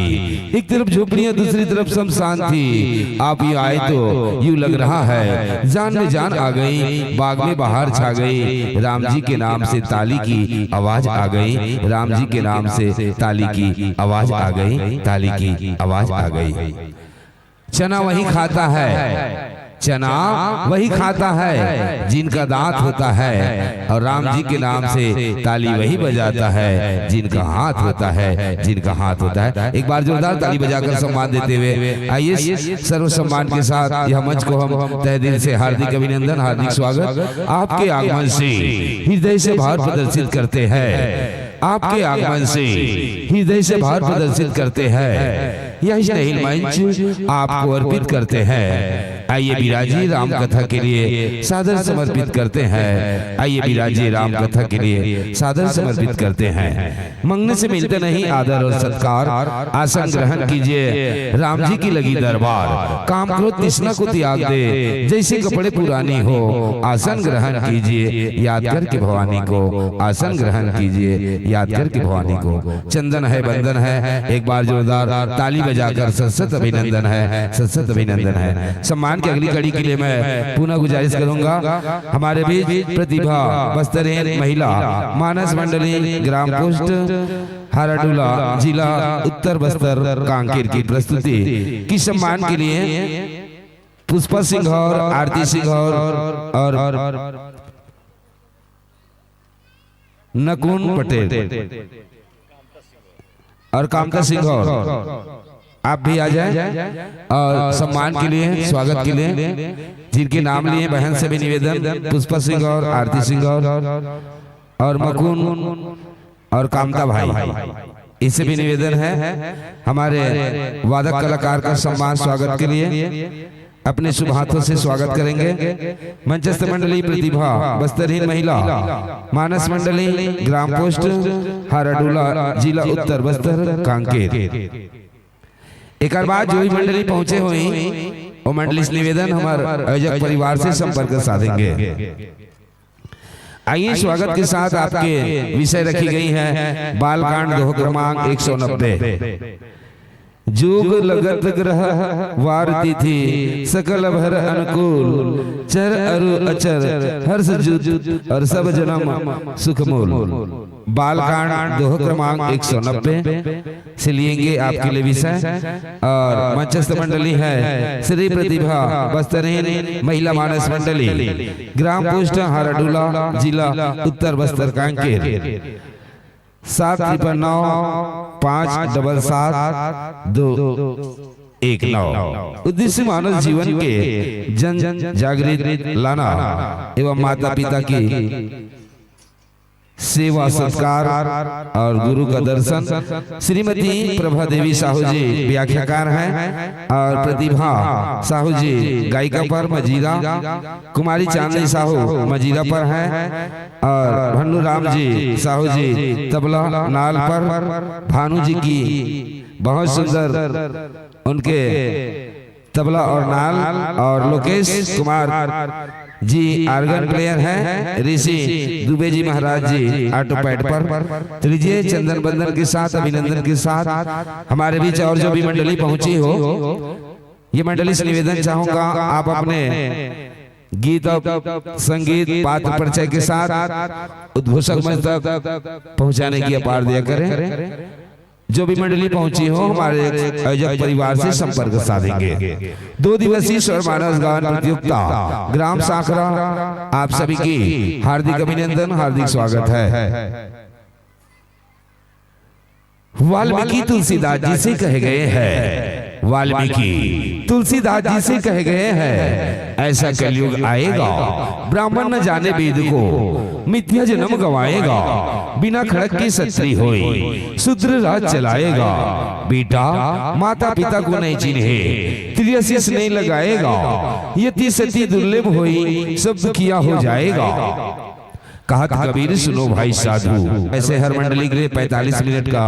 एक तरफ झोपड़ियां, दूसरी तरफ शमशान थी। आप यूं आए तो यूं लग रहा है जान में जान आ गई, बाग में बहार छा गई। राम जी के नाम से ताली की आवाज आ गई, राम जी के नाम से ताली की आवाज आ गई, ताली की आवाज आ गई। चना वही खाता है, चना वही खाता है जिनका दांत होता है, और राम जी के नाम से ताली वही बजाता है जिनका हाथ होता है, जिनका हाथ होता है। एक बार जोरदार ताली बजाकर सम्मान देते हुए आइए, सर्व सम्मान के साथ यह मंच को हम तहे दिल से हार्दिक अभिनंदन, हार्दिक स्वागत। आपके आगमन से हृदय से भाव प्रदर्शित करते हैं, आपके आगमन से हृदय से भाव प्रदर्शित करते हैं। यह स्नेहिल मंच आपको अर्पित करते हैं। आइए, विराजिए राम कथा के लिए, सादर समर्पित करते हैं। आइए, विराजिए राम कथा के लिए, सादर समर्पित करते हैं। मंगने से मिलते नहीं आदर और सत्कार, आसन ग्रहण कीजिए, राम जी की लगी दरबार। काम क्रोध तृष्णा को त्याग दे, जैसे कपड़े पुराने हो, आसन ग्रहण कीजिए, याद करके भवानी को, आसन ग्रहण कीजिए, याद करके भवानी को। चंदन है, बंदन है, एक बार जोरदार ताली बजाकर सत सत अभिनंदन है, सत सत अभिनंदन है। सम्मान की अगली कड़ी के लिए मैं पुनः गुजारिश करूंगा, हमारे बीच प्रतिभा, बस्तरहीन महिला, मानस मंडली, ग्राम पोस्ट हाराडूला, जिला उत्तर बस्तर, कांकेर की प्रस्तुति की सम्मान के लिए पुष्पा सिंह और आरती सिंह और, और नकुन पटेल और कामता सिंह और आप भी आ जाएं और सम्मान के लिए, स्वागत के लिए जिनके नाम लिए, बहन से भी निवेदन, पुष्पा सिंह और आरती सिंह और, और मकुन और कामता भाई, इससे भी निवेदन है हमारे वादक कलाकार का सम्मान, स्वागत के लिए अपने शुभ हाथों से स्वागत करेंगे। मंचस्थ मंडली प्रतिभा, बस्तरहीन महिला, मानस मंडली, ग्राम पोस्ट हाराडूला, जिला उत्तर बस्तर, कांकेर। एक बार बाद जो भी मंडली पहुंचे हुई, वो मंडली से निवेदन, हमारे आयोजक परिवार से संपर्क साधेंगे। आइए, स्वागत के साथ आपके विषय रखी गई है बालकांड दोह क्रमांक एक सौ नब्बे। जोग लगत ग्रह वार तिथि सकल भर अनुकूल, चर अरु अचर हर्ष जुत और सब जन्म सुख मूल। बालकांड दोह क्रमांक एक सौ नब्बे से लिएंगे आपके लिए विषय। और मंचस्थ मंडली है श्री प्रतिभा बस्तरहीन महिला मानस मंडली, ग्राम पोस्ट हाराडूला, जिला उत्तर बस्तर, कांकेर। सात ट्रिपल नौ पाँच डबल सात दो एक नौ। उद्देश्य मानव जीवन के जन जागृत लाना एवं माता पिता की सेवा सत्कार और गुरु का दर्शन। श्रीमती प्रभा देवी साहू जी व्याख्याकार हैं और प्रतिभा साहू जी गायिका पर मजीरा, कुमारी चांदनी साहू मजीरा पर हैं और भन्नू राम जी साहू जी तबला नाल पर, भानु जी की बहुत सुंदर उनके तबला और नाल, और लोकेश कुमार जी organ player हैं, ऋषि दुबे जी महाराज जी auto pad पर। तो लीजिए, चंदन बंदन के साथ, अभिनंदन के साथ हमारे बीच और जो भी मंडली पहुंची हो, ये मंडली से निवेदन चाहूंगा, आप अपने गीत और संगीत पात्र परिचय के साथ उद्घोषक मंच तक पहुंचाने की अपार दया करें। जो भी मंडली पहुंची हो, हमारे आयोजक परिवार से संपर्क साधेंगे। दो दिवसीय स्वर मानस गान प्रतियोगिता ग्राम सांकरा, आप सभी की हार्दिक अभिनंदन, हार्दिक स्वागत है। वाल्मीकि तुलसीदास जी से कहे गए हैं, वाल्मीकि तुलसीदास जी से कहे गए हैं, ऐसा कलयुग आएगा, ब्राह्मण न जाने वेद को, मिथ्या जन्म गवाएगा, बिना खड़ग के क्षत्रिय होए, शूद्र राज चलाएगा। बेटा माता पिता को नहीं चिन्हे, तिलक शीश नहीं लगाएगा, यति सती दुर्लभ होई, सब दुखिया हो जाएगा। कहत कबीर सुनो भाई साधु। ऐसे हर मंडली के लिए पैंतालीस मिनट का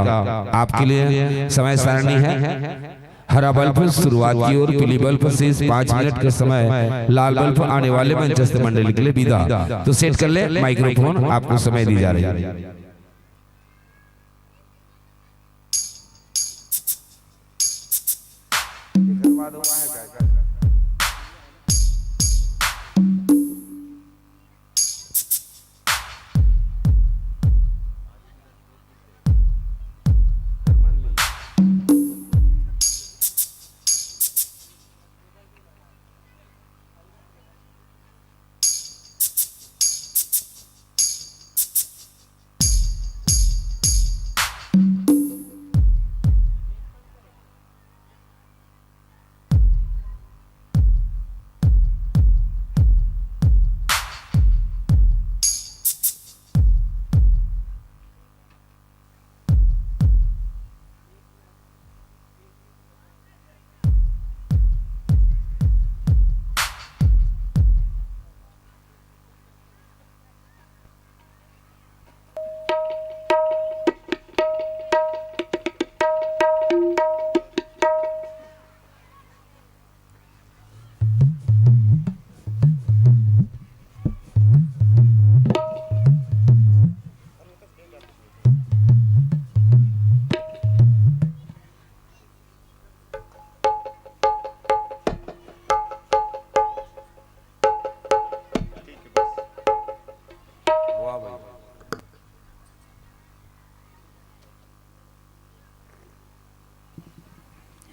आपके लिए समय सारणी है। हरा बल्ब शुरुआत की ओर, पीली बल्ब शेष पाँच मिनट का समय, लाल बल्ब आने वाले मंचस्थ मंडली के लिए विदा। तो सेट कर ले माइक्रोफोन, आपको समय दी जा रही है।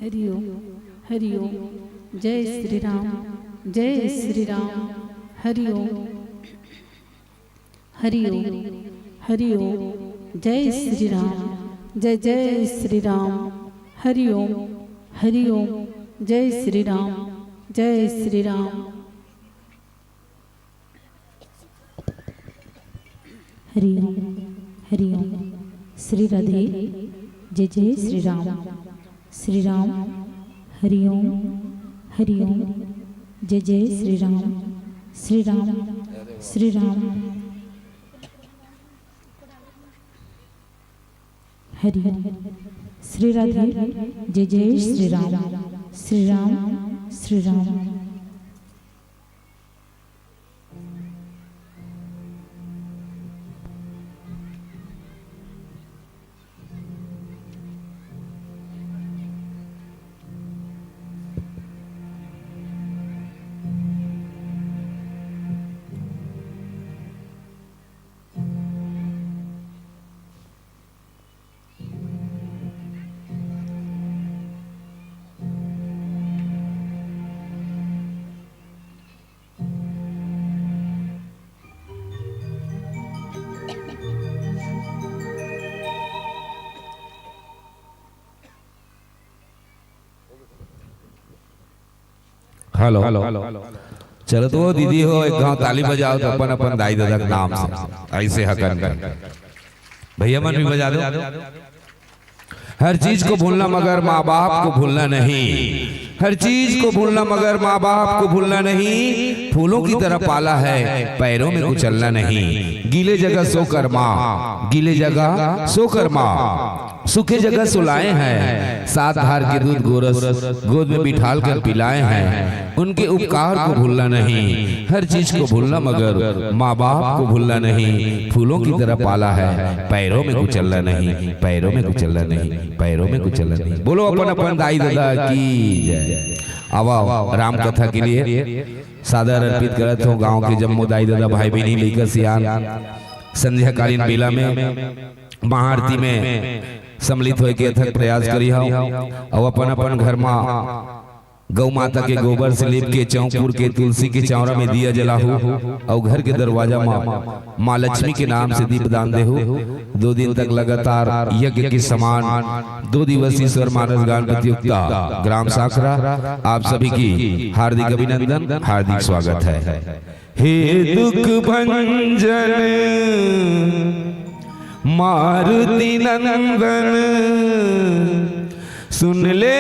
हरि ओम, हरि ओम। जय श्री राम, जय श्री राम। हरि ओम, हरि ओम, हरि ओम। जय श्री राम, जय जय श्री राम। हरि ओम, हरि ओम। जय श्री राम, जय श्री राम। हरि ओम, हरि ओम। श्री राधे। जय जय श्री राम, श्री राम। हरि ओम, हरि ओम। जय जय श्री राम, श्री राम, श्री राम। हरि ओम। श्री राधे। जय जय श्री राम, श्री राम, श्री राम। हेलो। चलो तो वो दीदी हो, एक घांव ताली बजाओ तो अपन अपन दाई ददा के नाम से ऐसे हकन कर। भैया मन भी बजा दो। हर चीज को भूलना मगर माँ बाप को भूलना नहीं। हर चीज को भूलना मगर माँ बाप को भूलना नहीं। फूलों की तरह पाला है, पैरों में कुचलना नहीं। गीले जगह सोकर माँ, गीले जगह सोकर माँ, सूखे जगह सुलाए हैं। सात धार के दूध गोरस गोद में बिठाल कर पिलाए हैं। उनके उपकार को भूलना नहीं, हर चीज को भूलना मगर माँ बाप को भूलना नहीं। फूलों की तरह पाला है, पैरों में कुचलना नहीं, पैरों में कुचलना नहीं, पैरों में कुचलना नहीं। बोलो अपन अपन दाई ददा की जय। आवा राम कथा के लिए सादर अर्पित करत हो गांव के जम्मो दाई ददा, भाई बहिनी, लइका सियान। संध्याकालीन बेला में महाआरती में सम्मिलित होए के अथक प्रयास करी हव। अउ अपन अपन घर मा गौ माता के गोबर से लीप के, चौंकुर के, तुलसी के चौरा में दिया जलाहू, अउ घर के दरवाजा मा माँ लक्ष्मी के नाम से दीप दान देहू। दो दिन तक लगातार यज्ञ के समान दो दिवसीय स्वर मानस गान प्रतियोगिता ग्राम साखरा, आप सभी की हार्दिक अभिनंदन, हार्दिक स्वागत है। हे दुख भंजन मारुति नंदन, सुन ले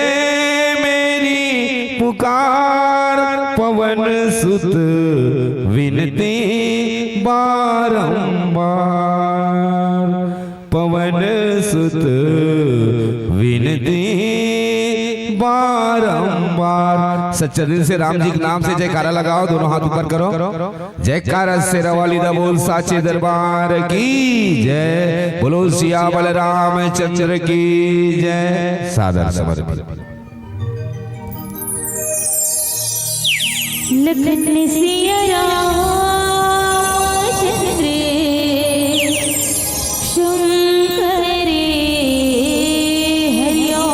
मेरी पुकार, पवन सुत विनती बारंबार, पवन सुत विनती बारंबार। सच्चे दिल से राम जी के नाम से जयकारा लगाओ, दोनों हाथ ऊपर करो। जयकारा शेरा वाली दा बोल साचे दरबार की जय, बोलो सियावर रामचंद्र की जय। सादर समर्पित। लखन सिया राम चंद्र शंकर हरिओ।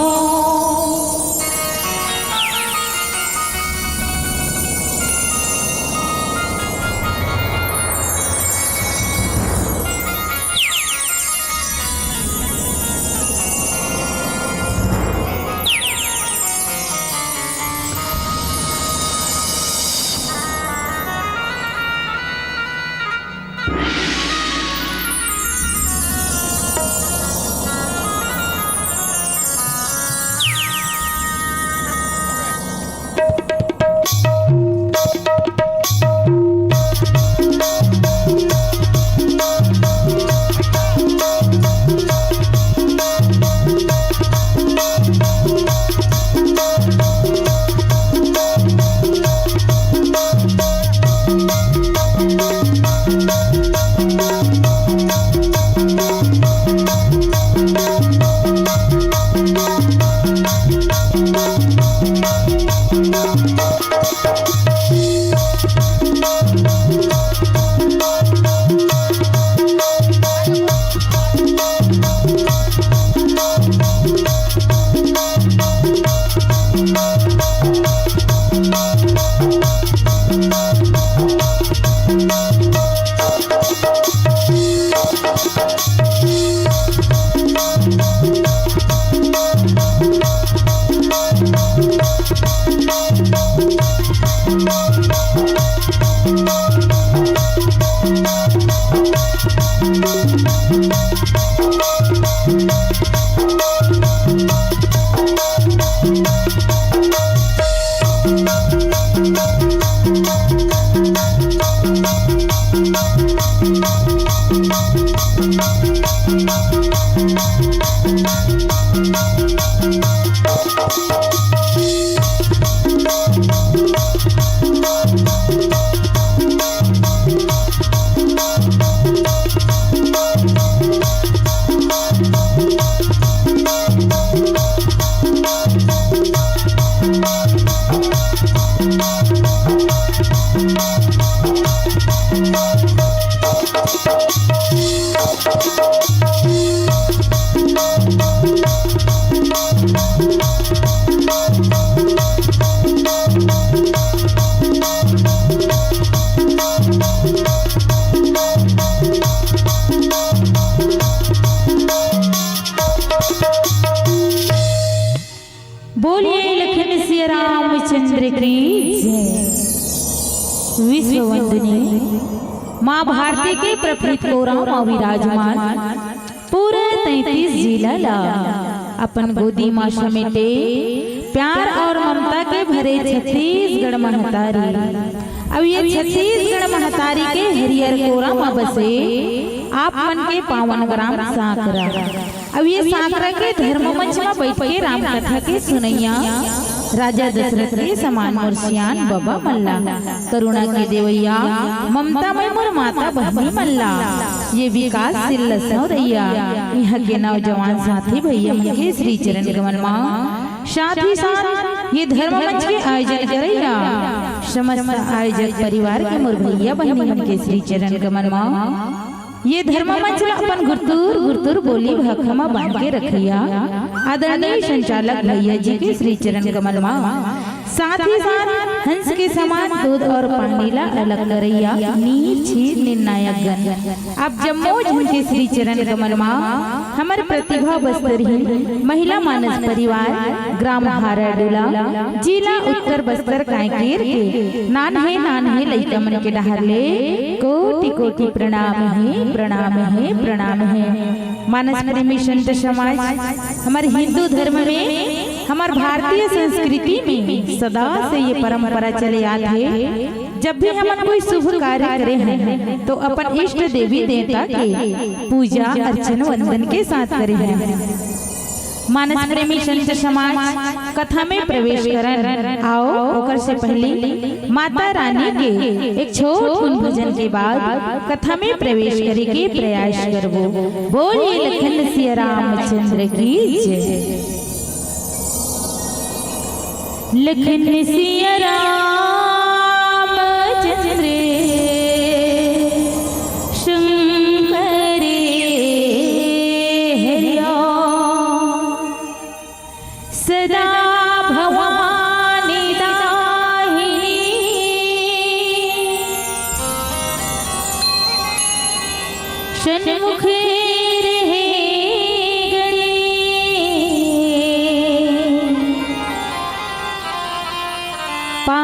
बोलिए लखन सिया रामचंद्र की जय। विश्व वंदनी माँ भारती के प्रपीत कोरा म विराजमान पूरे तैंतीस जिला ला अपन गोदी म समेटे प्यार और ममता के भरे छत्तीसगढ़ महतारी। अब ये छत्तीसगढ़ महतारी के हरियर कोरा म बसे आप मन के पावन ग्राम सांकरा। अब ये सांकरा के धर्म मंच म बैठ के राम कथा के सुनैया राजा दशरथ के समान मोर सियान बबा मन ला करुणा के देवैया ममता में मोर माता बहनी मन ला ये विकासशील लसनौरैया इहाँ के नौजवान साथी भैया मन के श्री चरण कमल मा साथ ही साथ ये धर्म मंच के आयोजन करैया समस्त आयोजक परिवार के मोर भैया बहनी मन के श्री चरण कमल मा ये धर्म मंच ला अपन गुरतुर गुरतुर बोली भाखा मा बांध के रखैया आदरणीय संचालक भैया जी के श्री चरण कमल मा साथ ही साथ हंस के समान दूध और पानी ला अलग करैया नीर छीर निर्णायक गण आप जम्मो झन के श्री चरण कमल मा हमर प्रतिभा बस्तरहीन महिला मानस परिवार ग्राम हाराडोला जिला उत्तर बस्तर कांकेर के नान्हे नान्हे लइका मन के डहर ले कोटि कोटि प्रणाम हे, प्रणाम हे, प्रणाम हे। मानस प्रेमी संत समाज हमर हिंदू धर्म में, हमर भारतीय संस्कृति में सदा से ये परंपरा चले आत हे। जब भी हमन कोई शुभ कार्य करे हन, तो अपन इष्ट देवी देवता के पूजा, अर्चन, वंदन के साथ करे हन। मानस प्रेमी संत समाज कथा में प्रवेश करन। आओ, ओकर से पहले माता रानी के एक छोट कुन भजन के बाद कथा में प्रवेश करे के प्रयास करबो। बोलिए लखन सिया रामचंद्र की जय। लखन सिया रामचंद्र शंकर हरिया। सदा भवानी दाहिनी। सन्मुख रहे गणेश। पा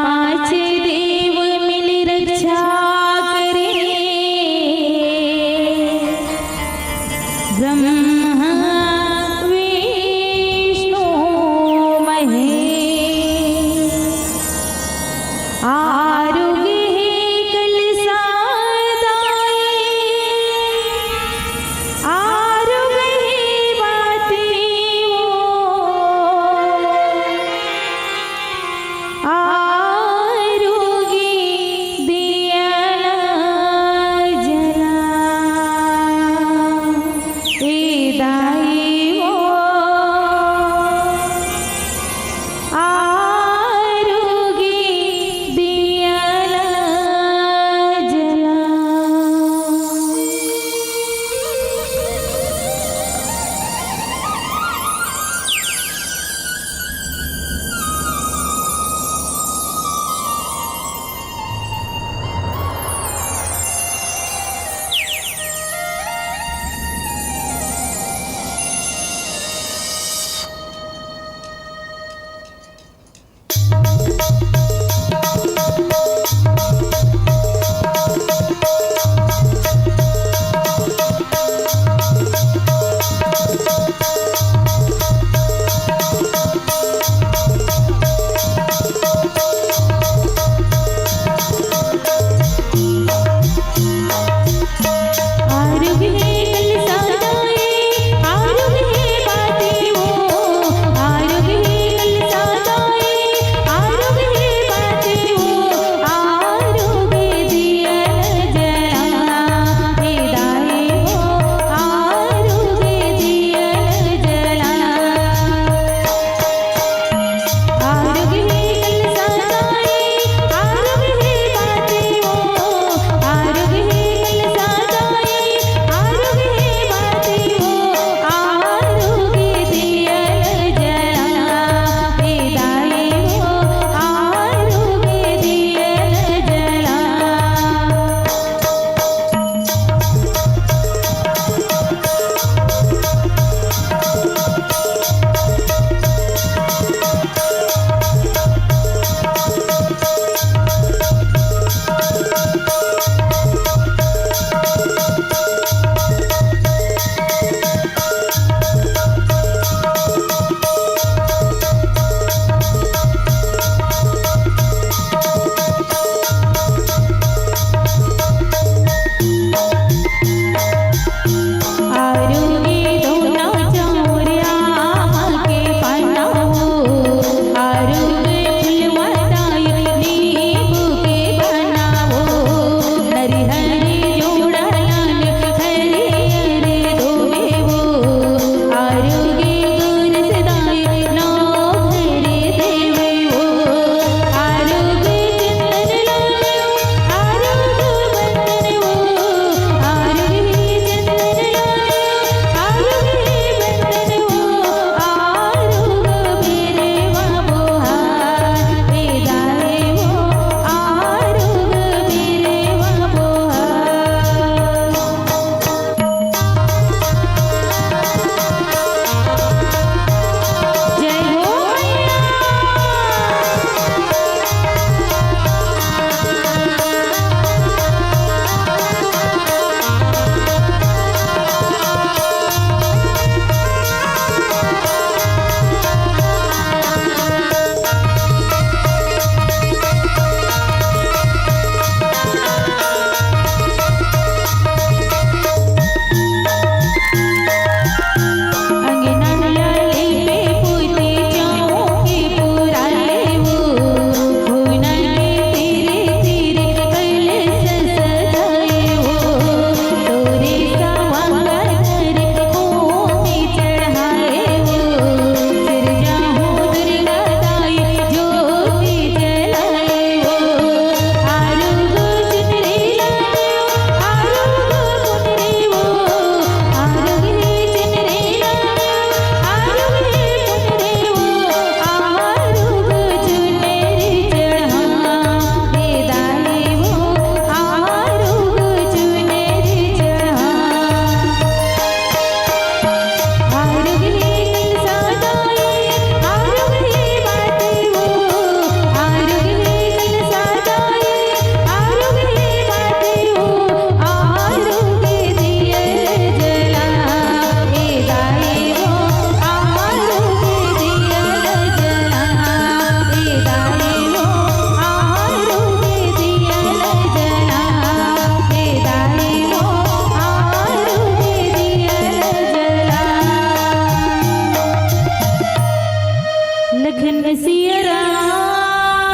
सिया रामचंद्रे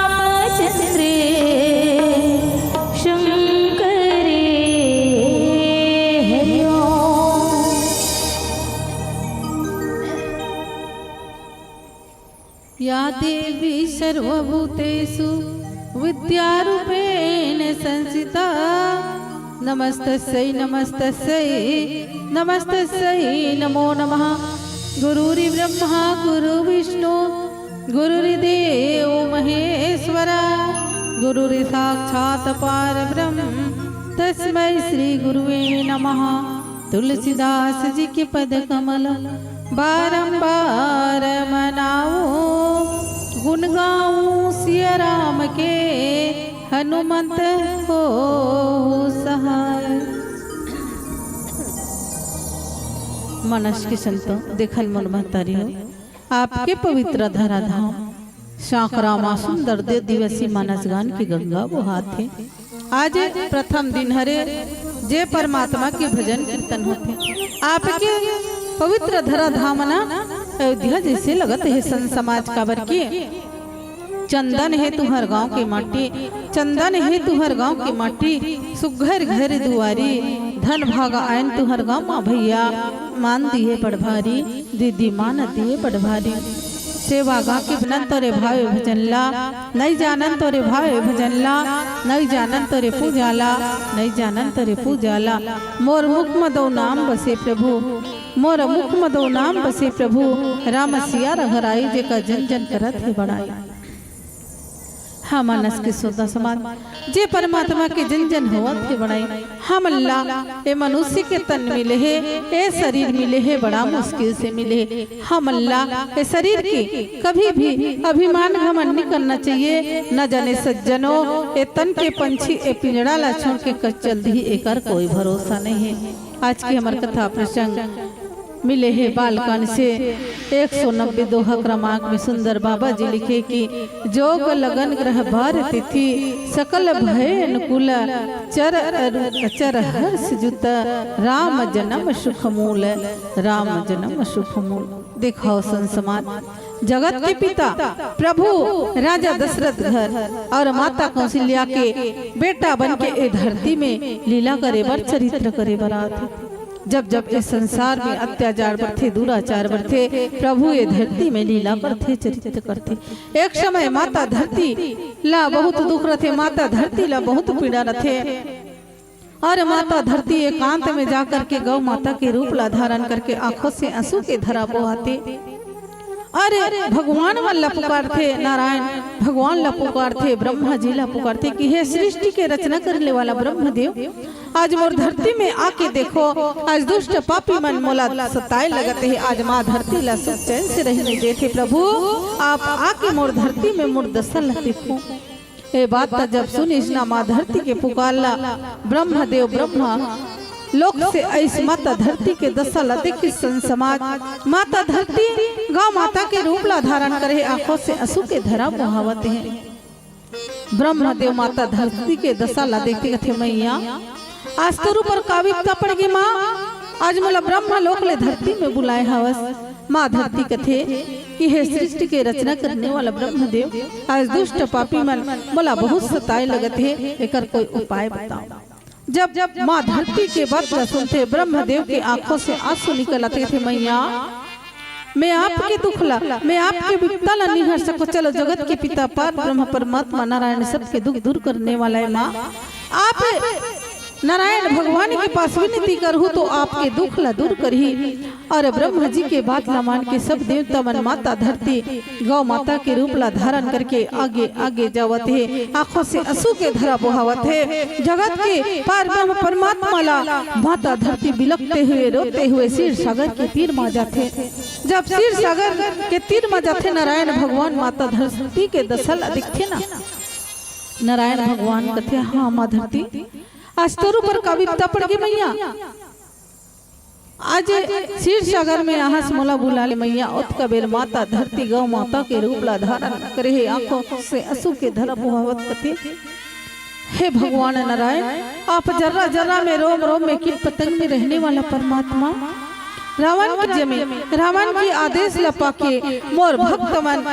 शंकरे हरिओ। या देवी सर्वभूतेषु विद्यारूपेण संस्थिता। नमस्तस्यै नमस्तस्यै नमस्तस्यै नमो नमः। गुरुर्ब्रह्मा गुरु विष्णु गुरुर्देव महेश्वरा। गुरुर्साक्षात् परब्रह्म तस्मै श्री गुरुवे नमः। तुलसीदास जी के पद कमल बारंबार मनाओ। गुण गाऊं सिया राम के हनुमंत हो सहाय। मनस के संतो देखन मन महतारी हो, आपके पवित्र धराधाम सांकरा मा सुंदर दे दिवसी मानस गान के गंगा बोहात हे। आज प्रथम दिन हरे, जे परमात्मा के भजन कीर्तन होथे। आपके पवित्र धराधाम ना अयोध्या जैसे लगत हे संत समाज, काबर के चंदन हे तुहर गांव के माटी, चंदन हे तुहर गांव के माटी, सुघर घर दुआरी, धन भाग आयन तुहर गांव मा भैया, मान दिए बड़ भारी, दीदी मान दिए बड़ भारी। सेवा गा के बनन तोरे भावे भजन ला, नइ जानन तोरे भावे भजन ला, नइ जानन तोरे पूजा ला, नइ जानन तोरे पूजा ला। मोर मुख म दो नाम बसे प्रभु, मोर मुख म दो नाम बसे प्रभु, राम सिया रघुराई, जेका जन जन करत हे बड़ाई। हा मानस के श्रोता समाज, जे परमात्मा के जन जन होवत हे बड़ाई, हमन ला ए मनुष्य के तन मिले हे, ए शरीर मिले हे, बड़ा मुश्किल से मिले हे। हमन ला ए शरीर के कभी भी अभिमान घमंड नहीं करना चाहिए। न जाने सज्जनों, ए तन के पंछी ए पिंजड़ा ला छोड़ के कब चल दिही, एकर कोई भरोसा नहीं है। आज के हमर कथा प्रसंग मिले हे बालकांड से एक सौ नब्बे दोहा क्रमांक में सुंदर बाबा जी लिखे कि जोग लगन ग्रह बार तिथि सकल भय अनुकूल चर अरु अचर हर्ष जुत राम जन्म सुख मूल, राम जन्म सुख मूल। देखाओ संत समाज, जगत के पिता प्रभु राजा दशरथ घर और माता कौशल्या के बेटा बन के ए धरती में लीला करे बर, चरित्र करे बर आथे। जब जब इस संसार में अत्याचार बढ़थे, दुराचार बढ़थे, प्रभु ये धरती में लीला करथे, चरित्र करथे। एक समय माता धरती ला बहुत दुख रथे, माता धरती ला बहुत पीड़ा रथे। और माता धरती एकांत में जा करके गौ माता के रूप ला धारण करके आंखों से आंसू के धरा बोहाथे। अरे भगवान मन ला पुकारथे, नारायण भगवान ला पुकारथे, ब्रह्मा जी ला पुकारथे कि हे सृष्टि के रचना करने वाला ब्रह्मदेव, आज मोर धरती में आके देखो, आज दुष्ट पापी मन मोला सताए लगत हे, आज माँ धरती ला सुख चैन से रही नहीं देथे। प्रभु, आप आके मोर धरती में मोर दशा ला देखो। ए बात ला जब सुनिस ना माँ धरती के पुकार ला, ब्रह्मदेव ब्रह्मा लोक से अइस माता धरती के दशा ला देखिस संत समाज। माता धरती गौ माता के रूप ला धारण करे हे, आंखों से आंसू के धरा बोहावत हे। ब्रह्मदेव माता धरती के दशा ला देखते कथे, मैया, आज तोर ऊपर का विपदा पड़ गे माँ, आज मोला ब्रह्मा लोक ले धरती में बुलाए हवस। माँ धरती कथे कि हे सृष्टि के रचना करने वाला ब्रह्मदेव, आज दुष्ट पापी मन मोला बहुत सताए लगत हे, एकर कोई उपाय बताओ। जब जब माँ धरती के बात ला सुनथे, ब्रह्मदेव के आंखों से आंसू निकल आथे, कथे, मैया, मैं आपके दुख ला, मैं आपके विपदा ला नहीं हर सको। चलो, जगत के पिता पार ब्रह्म परमात्मा नारायण सबके दुख दूर करने वाला है माँ। आप नारायण भगवान के पास विनती करहू तो आपके दुख ला दूर करही। और ब्रह्मा जी के बात ला मान के सब देवता मन माता धरती गौ माता के रूप ला धारण करके आगे आगे जावत हे, आंखों से आंसू के धरा बोहावत हे। जगत के पार ब्रह्म परमात्मा ला माता धरती बिलखते हुए, रोते हुए क्षीर सागर के तीर मा जाथे। जब क्षीर सागर के तीर मा जाथे, नारायण भगवान माता धरती के दशा ला देखथे ना, नारायण भगवान कथे, हाँ माँ धरती, आज तोर ऊपर का विपदा पड़ गे मैया। आज क्षीर सागर में आहस मोला बुला ले मैया। ओतका बेर माता धरती गौ माता के रूप ला धारण करे हे, आंखों से आंसू के धरा बोहावत कथे, हे भगवान नारायण, आप जर्रा जर्रा में, रोम रोम में, कीट पतंग में रहने वाला परमात्मा, रावण के जमे, रावण के आदेश ला पाके मोर भक्त मन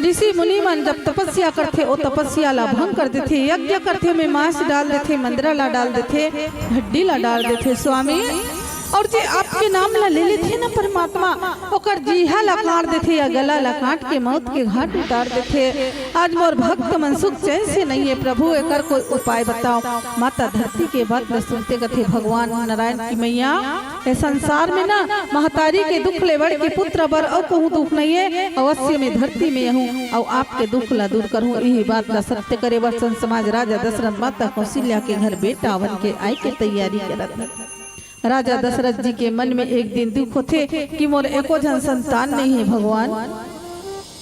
ऋषि मुनि मन जब तपस्या करथे, ओ तपस्या ला भंग कर देथे, यज्ञ करथे, ओमे मांस डाल देथे, मंदरा ला डाल देथे, हड्डी ला डाल देथे स्वामी। और जे आपके नाम ला ले लेथे ना परमात्मा, ओकर जीहा ला काट देथे या गला ला काट के मौत के घाट उतार देथे। आज मोर भक्त मन सुख चैन से नहीं है प्रभु, एकर कोई उपाय बताओ। माता धरती के बात ला सुनते कथे भगवान नारायण की मैया, ए संसार में ना महतारी के दुख ले बढ़ के पुत्र बर अउ कहूँ दुख नहीं है। अवश्य में धरती में आहूँ अउ आपके दुख ला दूर करहूँ। यही बात ला सत्य करे बर संत समाज राजा दशरथ माता कौशल्या के घर बेटा बन के आए के तैयारी करत हे। राजा दशरथ जी के मन में एक दिन दुख होथे कि मोर एको झन संतान नहीं है भगवान,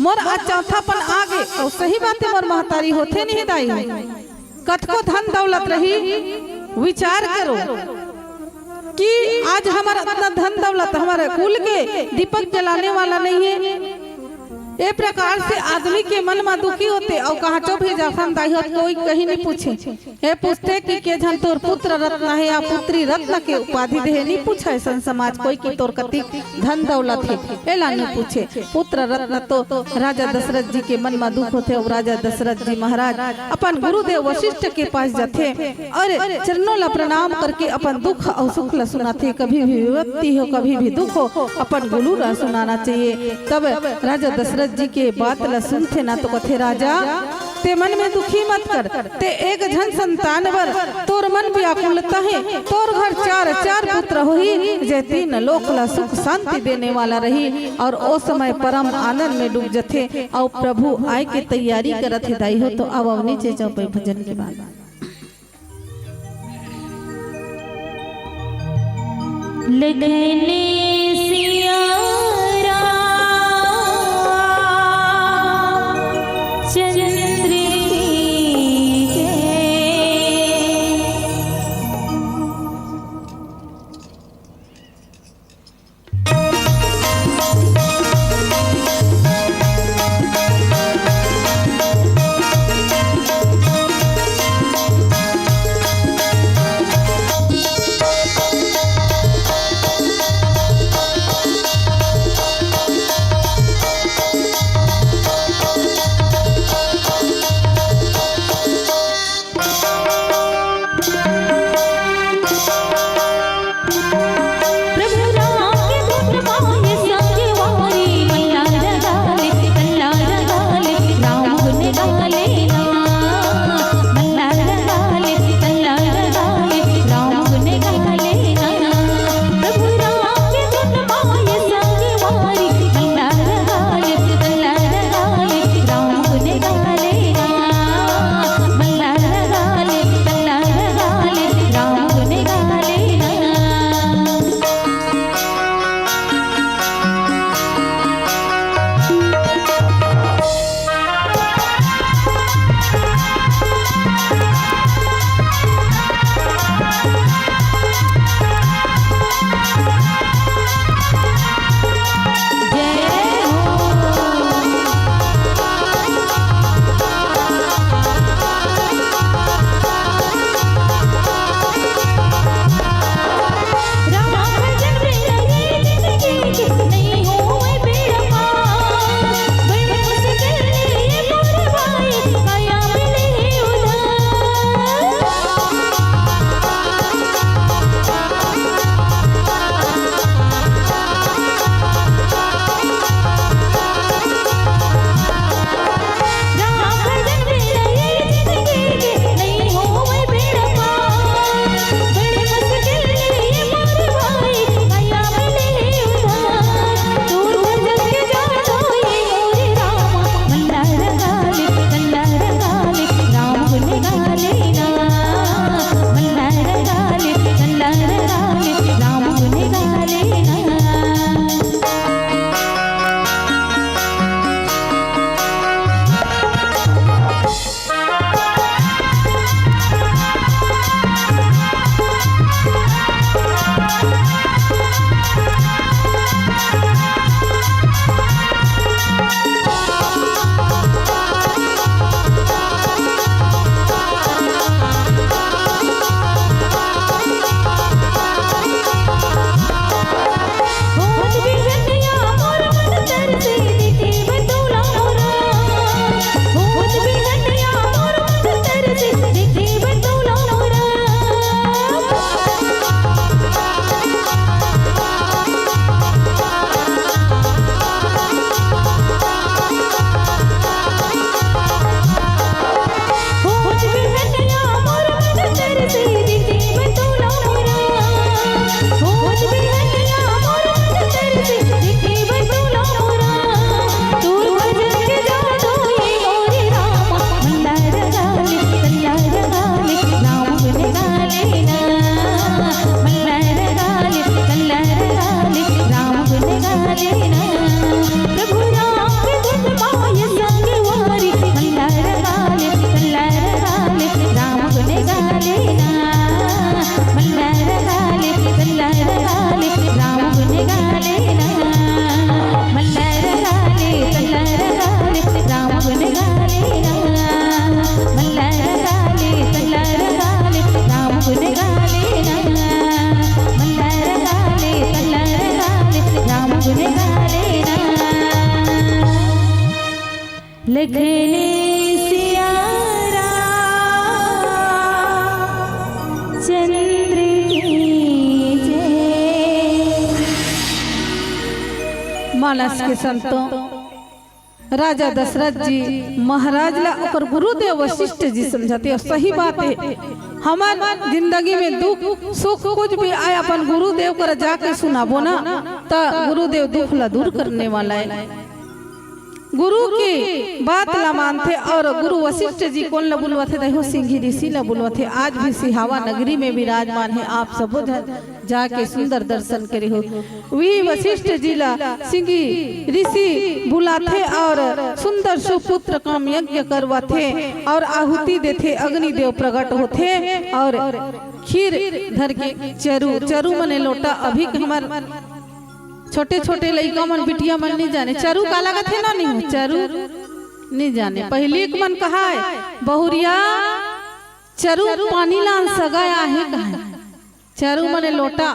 मोर आज चौथापन आ गे। अउ सही बात है, मोर महतारी होथे नहीं दाई, कतको धन दौलत रही, विचार करो कि आज हमर अतना धन दौलत, हमर कुल के दीपक जलाने वाला नहीं है। ए प्रकार से आदमी के मन म दुखी होथे अउ कहांचो भी जाथन दाई हो, कोई कहीं नहीं पूछे। ए पूछथे कि के झन तोर पुत्र रत्न है या पुत्री रत्न के उपाधि देहे, नहीं पूछे संत समाज कोई कि तोर कतिक धन दौलत है, एला नहीं पूछे। पुत्र रत्न तो राजा दशरथ जी के मन म दुख होथे अउ राजा दशरथ जी महाराज अपन गुरुदेव वशिष्ठ के पास जाथे और चरणों ला प्रणाम करके अपन दुख अउ सुख ला सुनाथे। कभी भी विपत्ति हो, कभी भी दुख हो, अपन गुरु ला सुनाना चाहिए। तब राजा दशरथ जी के बात ला सुनथे ना तो कथे, राजा ते मन में दुखी मत कर, ते एक झन संतान बर तोर मन व्याकुलता है, तोर घर चार चार पुत्र होही, जे तीन लोक ला सुख शांति देने वाला रही। और ओ समय परम आनंद में डूब जथे। अउ प्रभु आय के तैयारी करत हे दाई हो, तो अब अवनी चेचा पे भजन के बाद। लखन सिया रामचंद्र की जय। सिया रामचंद्र की जय। मानस के संतों, राजा दशरथ जी महाराज ला ओकर गुरुदेव वशिष्ठ जी समझाथे, अउ सही बात हे, हमर जिंदगी में दुख सुख कुछ भी आए, अपन गुरुदेव कर जाके सुनाबो ना, त गुरुदेव दुख ला दूर करने वाला हे। गुरु के बात ला मानथे, अउ गुरु वशिष्ठ जी कोन ला बुलवाथे? देखो, सिंगी ऋषि ला बुलवाथे। आज भी सिहावा नगरी में विराजमान हे, आप सबो झन जाके सुंदर दर्शन करे हो। वही वशिष्ठ जी ला सिंगी ऋषि बुलाथे अउ सुंदर सुपुत्र काम यज्ञ करवाथे अउ आहुति देथे, अग्निदेव प्रकट होथे अउ खीर धर के चरू, चरू मने लोटा, अभी के हमर छोटे छोटे लइका मन, बिटिया मन नहीं जाने चरू काला कथे ना, नहीं चरू नहीं जाने। पहिली के मन कहाय, बहुरिया चरू पानी लान सगा आहे कहाय। चरू मने लोटा,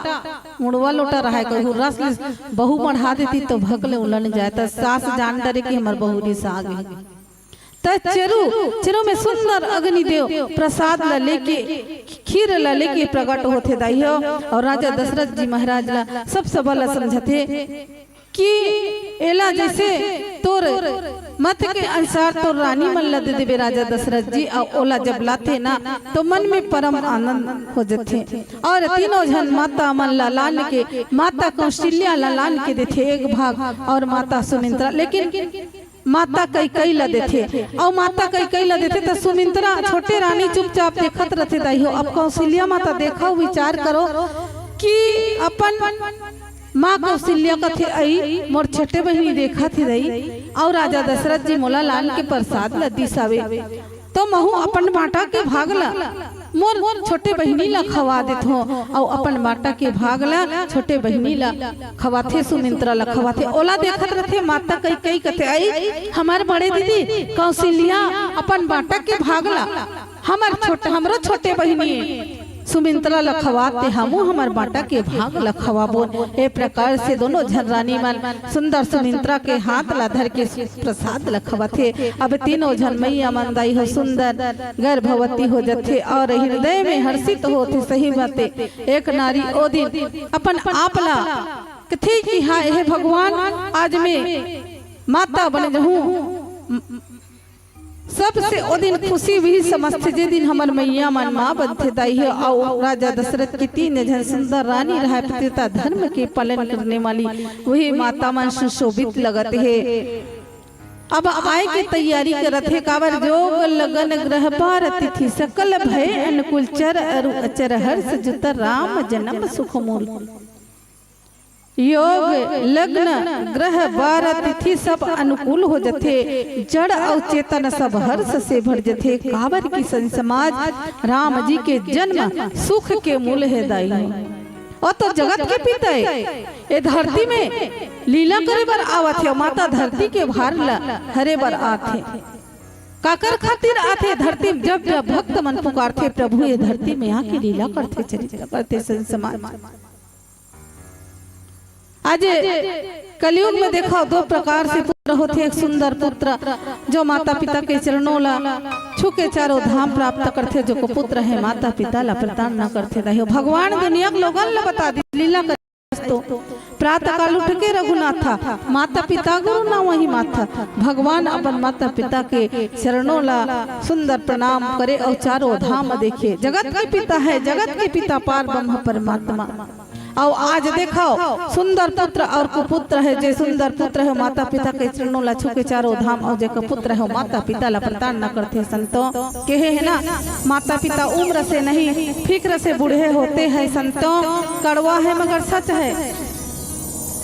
मुड़वा लोटा रहाय, कोई हुर्रास ले बहू मढ़ा देती तो भक ले उलन जाए, त सास जान डरे कि हमर बहुरी साग हे। त चरू, चरू में सुंदर अग्निदेव प्रसाद ला लेके, खीर ला लेके प्रकट होथे दाई हो, अउ राजा दशरथ जी महाराज ला सब सभा ला समझाथे कि एला जैसे तोर मत के अनुसार तोर रानी मन ला दे देबे राजा दशरथ जी, अउ ओला जब लाथे ना तो मन में परम आनंद हो जथे। अउ तीनों झन माता मन ला लान के, माता कौशल्या ला लान के देथे एक भाग अउ माता सुमित्रा, लेकिन माता कैकेयी ला देथे। अउ माता कैकेयी ला देथे त सुमित्रा छोटे रानी चुपचाप देखत रथे दाई हो। अब कौशल्या माता, देखो विचार करो कि अपन माँ कौशल्या कथे, "अई मोर छोटे बहिनी देखत हे दाई, अउ राजा दशरथ जी मोला लान के प्रसाद ला दिस हावे, तो महू अपन बांटा के भाग ला मोर छोटे बहिनी ला खवा देथों।" अउ अपन बांटा के भाग ला छोटे बहिनी ला खवाथे, सुमित्रा ला खवाथे। ओला देखत रथे माता कैकेयी, कथे, "अई हमर बड़े दीदी कौशल्या अपन बांटा के भाग ला हमर छोटे, हमरो छोटे बहिनी सुमित्रा ला खवाथे, हमू हमर बांटा के भाग ला खवाबोन।" ए प्रकार से दोनों झन रानी मन सुंदर सुमित्रा के हाथ ला धर के प्रसाद ला खवाथे। अब तीनों झन मैया मन दाई हो सुंदर गर्भवती हो जथे अउ हृदय में हर्षित होथे। सही बाते, एक नारी ओ दिन अपन आप ला कथे कि हाँ, हे भगवान, आज मैं माता बन जहूँ। सबसे ओ दिन खुशी भी समझथे, जे दिन हमर मैया मन माँ बनथे दाई हो। अउ राजा दशरथ की तीन झन सुंदर रानी रहाय, पतिव्रता धर्म के पालन करने वाली, वही माता मन सुशोभित लगत हे। अब आए के तैयारी करत हे, काबर योग लगन गृह बार तिथि, सकल भय अनुकूल चर अरु अचर हर्ष जुत राम जन्म सुख मूल। योग, लग्न, ग्रह, बार, तिथि सब अनुकूल हो जथे, जड़ अउ चेतन सब हर्ष से भर जथे, काबर कि संत समाज राम जी के जन्म सुख के मूल हे दाई। ओ तो जगत के पिता हे, ए धरती में लीला करे बर आवत हे, माता धरती के भार ला हरे बर आथे। काकर खातिर आथे धरती में? जब जब भक्त मन पुकारथे, प्रभु ए धरती में आके लीला करथे, चरित्र करथे संत समाज। आज कलयुग में देखो, दो प्रकार से पुत्र होथे। एक सुंदर पुत्र जो माता पिता के चरणों ला छू के चारों धाम प्राप्त करथे, जो कुपुत्र हे माता पिता ला प्रताड़ना करथे। दाई हो, भगवान दुनिया के लोगन ला बता दी लीला कर तो प्रातः काल उठ के रघुनाथा, माता पिता गुरु ना वही माथा। भगवान अपन माता पिता के चरणों ला सुंदर प्रणाम करे अउ चारों धाम देखे। जगत के पिता हे, जगत के पिता पार ब्रह्म परमात्मा। अउ आज देखो, सुंदर पुत्र अउ कुपुत्र हे। जे सुंदर पुत्र हे, माता पिता के चरणों ला छू के चारों धाम, अउ जे कुपुत्र हे, माता पिता ला प्रताड़ना करथे। संतों कहे हे ना, माता पिता उम्र से नहीं, फिक्र से बूढ़े होते हैं। संतों, कड़वा हे मगर सच हे।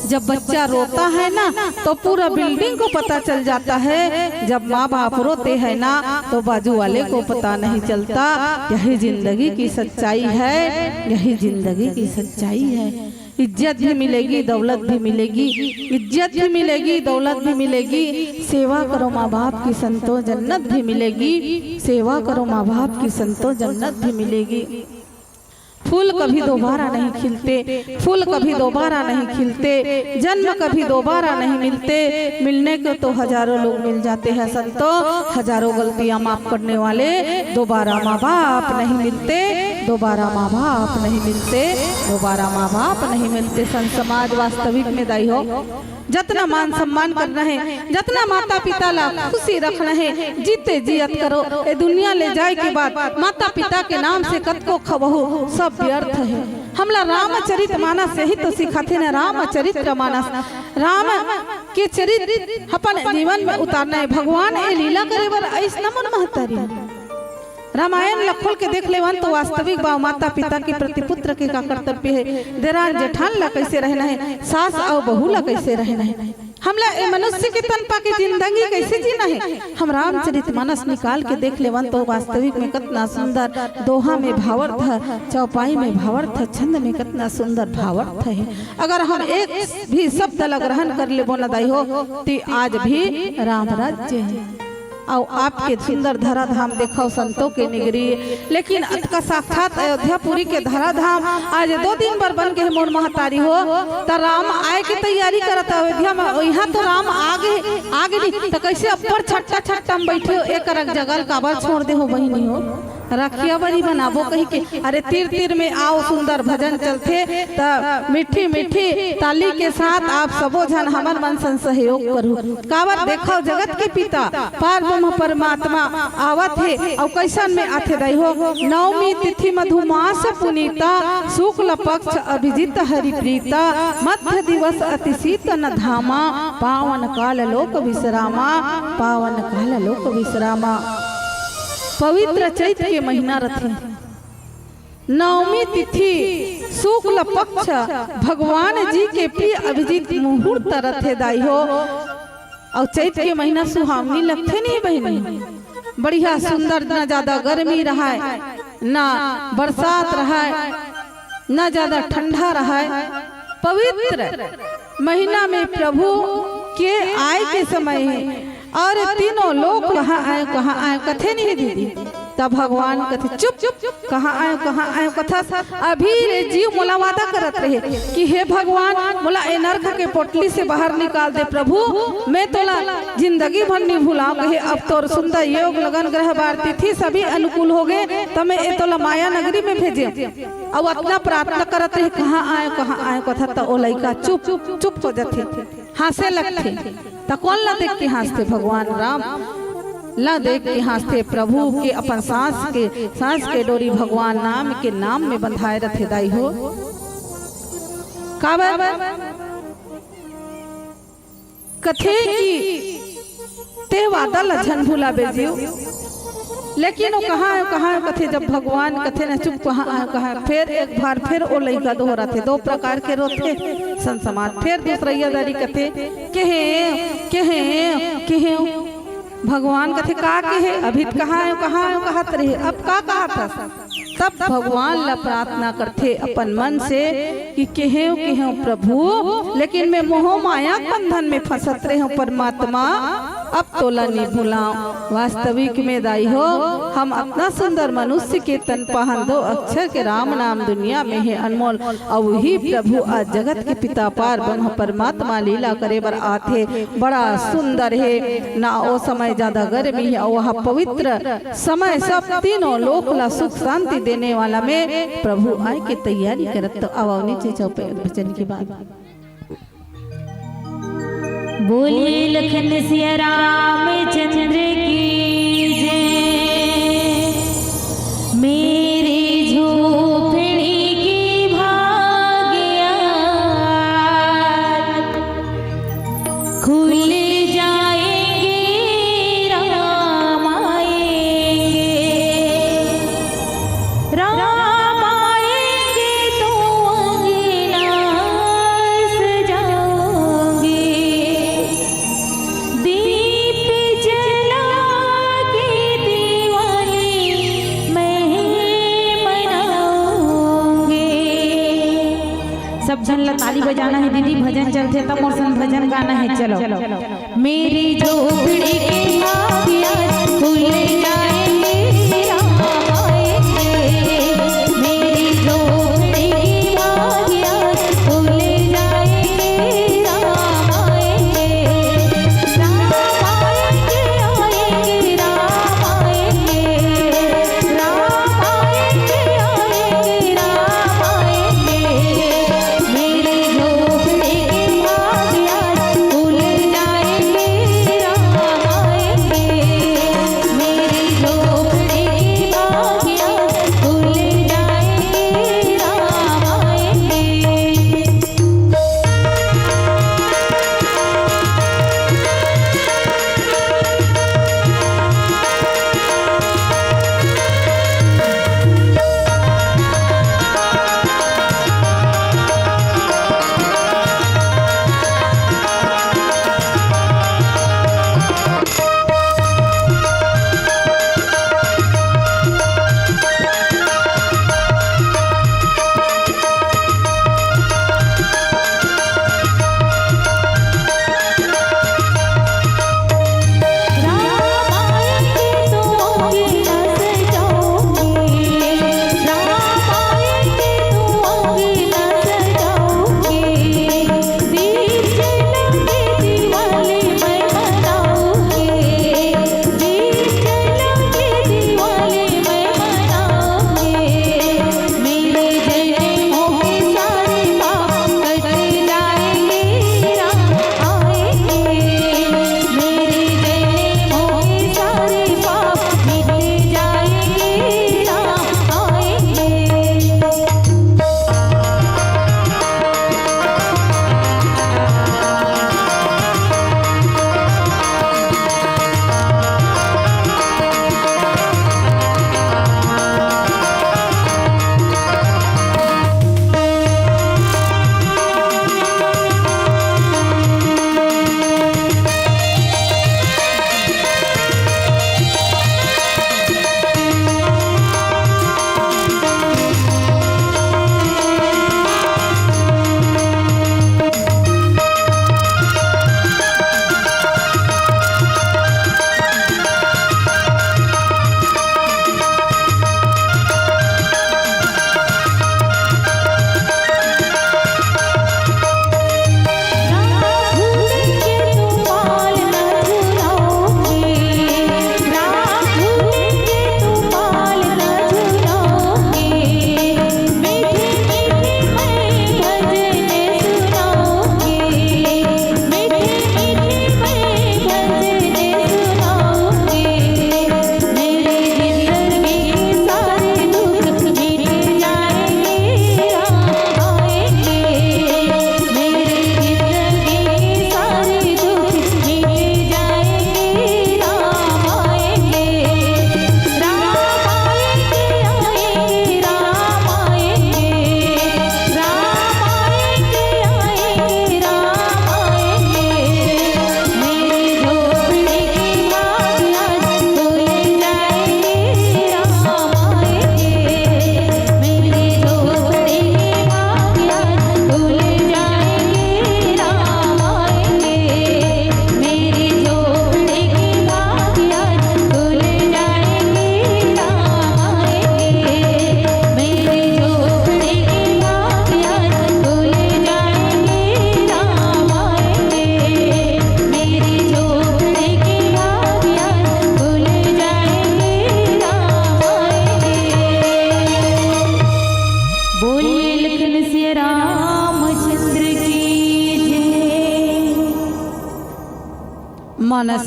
जब बच्चा रोता है ना, तो पूरा बिल्डिंग को पता चल जाता है। जब माँ बाप रोते हैं ना, तो बाजू वाले को पता नहीं चलता। यही जिंदगी की सच्चाई है, यही जिंदगी की सच्चाई है। इज्जत भी मिलेगी, दौलत भी मिलेगी, इज्जत भी मिलेगी, दौलत भी मिलेगी। सेवा करो माँ बाप की, संतों, जन्नत भी मिलेगी। सेवा करो माँ बाप की, संतों, जन्नत भी मिलेगी। पुल कभी दोबारा नहीं खिलते, फूल कभी दोबारा नहीं खिलते, जन्म कभी दोबारा नहीं मिलते। मिलने को तो हजारों लोग मिल जाते हैं संतों, हजारों गलतियां माफ करने वाले। दोबारा माँ बाप नहीं मिलते, दोबारा माँ बाप नहीं मिलते, दोबारा माँ बाप नहीं मिलते। संत समाज, वास्तविक में दाई हो, जतना मान सम्मान करना हे, जतना माता पिता ला खुशी रखना हे, जीते जियत करो। ए दुनिया ले जाए के बाद माता पिता के नाम से कतको खवहू, सब व्यर्थ हे। हमला रामचरित मानस यही तो सिखाथे न, रामचरित मानस, राम के चरित्र अपन जीवन में उतारना हे। भगवान ए लीला करे बर आइस न मोर महतारी। रामायण ला खोल के देख लेवन तो वास्तविक बा, माता पिता के प्रति पुत्र के का कर्तव्य हे, देरान जेठान ला कैसे रहना हे, सास अउ बहू ला कैसे रहना हे। हमला ए मनुष्य के तन पाके जिंदगी कैसे जीना हे? हम रामचरित मानस निकाल के देख लेवन तो वास्तविक में कतना सुंदर दोहा में भावार्थ, चौपाई में भावार्थ, छंद में कतना सुंदर भावार्थ हे। अगर हम एक भी शब्द ला ग्रहण कर लेबो न दाई हो, ती आज भी राम राज्य हे। अउ आपके सुंदर धराधाम देखव संतों के निगरी, लेकिन अतका साक्षात अयोध्यापुरी के धराधाम आज दो दिन बर बन गे हे मोर महतारी हो। त राम आए के तैयारी करत अयोध्या में, इहाँ तो राम आ गे, आ गे नहीं त कैसे अब्बड़ छट्टा छट्टा में बैठे हो, एक अलग जगह ल काबर छोड़ दे हो बहिनी हो? रखिया बरी बनाबो कही के, अरे तीर तीर में आओ सुंदर भजन चलथे, त मीठी मीठी ताली के साथ आप सबो झन हमर मन सन सहयोग करू। काबर देखव जगत के पिता पार ब्रह्म परमात्मा आवत हे, अउ कैसन में आथे दाई हो? नवमी तिथि मधुमास पुनीता, शुक्ल पक्ष अभिजित हरि प्रीता, मध्य दिवस अति शीतन धामा, पावन काल लोक विश्रामा, पावन काल लोक विश्रामा। पवित्र चैत के महीना रथे, नवमी तिथि, शुक्ल पक्ष, भगवान जी के प्रिय अभिजीत मुहूर्त रथे दाई हो। अउ चैत के महीना सुहावनी लगथे नहीं बहिनी, बढ़िया सुंदर, ना ज्यादा गर्मी रहय, ना बरसात रहय, ना ज्यादा ठंडा रहय। पवित्र महीना में प्रभु के आए के समय हे। अउ तीनों लोक कहाँ आए, कहाँ आए कथे नहीं दीदी, त भगवान कथे, "चुप, कहाँ आए, कहाँ आए कथस?" अभी रे जीव मोला वादा करत रहे कि हे भगवान, मोला ए नरक के पोटली से बाहर निकाल दे प्रभु, मैं तोला जिंदगी भर नहीं भुलाओं कहे। अब तोर सुंदर योग लगन ग्रह बार तिथि सभी अनुकूल हो गे, त मैं ए तोला माया नगरी में भेजे। अउ अतना प्रार्थना करत रहे, "कहाँ आए, कहाँ आए कथा?" त ओ लइका चुप, चुप हो जाथे, हाँसे लगथे। त कोन ला देख के हाँसथे? भगवान राम ला देख के हाँसथे। प्रभु के अपन सांस के, सांस के डोरी भगवान नाम के नाम में बंधाए रथे दाई हो। काबर? कथे कि ते वादा ला झन भुलाबे जीव। लेकिन ओ कहाँ हे, कहाँ हे कथे, जब भगवान कथे न, "चुप, कहाँ आए, कहाँ आए?" फेर एक बार फेर ओ लइका दोहराथे, दो प्रकार के रोथे संत समाज। फेर दूसरइया दारी कथे, "केहे, केहे, केहे?" भगवान कथे, "का केहे? अभी त कहाँ आए, कहाँ आए कहत रहे, अब का कहत हस?" तब भगवान ला प्रार्थना करथे अपन मन से कि केहेव, केहेव प्रभु, लेकिन मैं मोह माया के बंधन में फंसत रहेंव परमात्मा, अब तोला नी भुलांव। वास्तविक में दाई हो, हम अतना सुंदर मनुष्य के तन पाहन, दो अक्षर के राम नाम दुनिया में हे अनमोल, अउ उही प्रभु आज जगत के पिता पार ब्रह्म परमात्मा लीला करे बर आथे। बड़ा सुंदर हे ना, ओ समय ज्यादा गर्मी हे, अउ वह पवित्र समय सब तीनों लोक ला सुख शांति देने वाला में प्रभु आए के तैयारी करत। तो आवा नीचे चौपे वचन के बाद। बोले लखन सिया रामचंद्र की जय। मेरी झोपड़ी की भागिया खुल जाएंगे, राम आएंगे, राम आएंगे तो अंगना सजाओगे, दीप जला के दिवाली मैं मनाऊंगी। सब झन ला ताली बजाना हे दीदी, भजन चलथे त मोर संग भजन गाना हे। चलो। मेरी झोपड़ी के भागिया खुल जाएंगे, राम आएंगे। मेरी झोपड़ी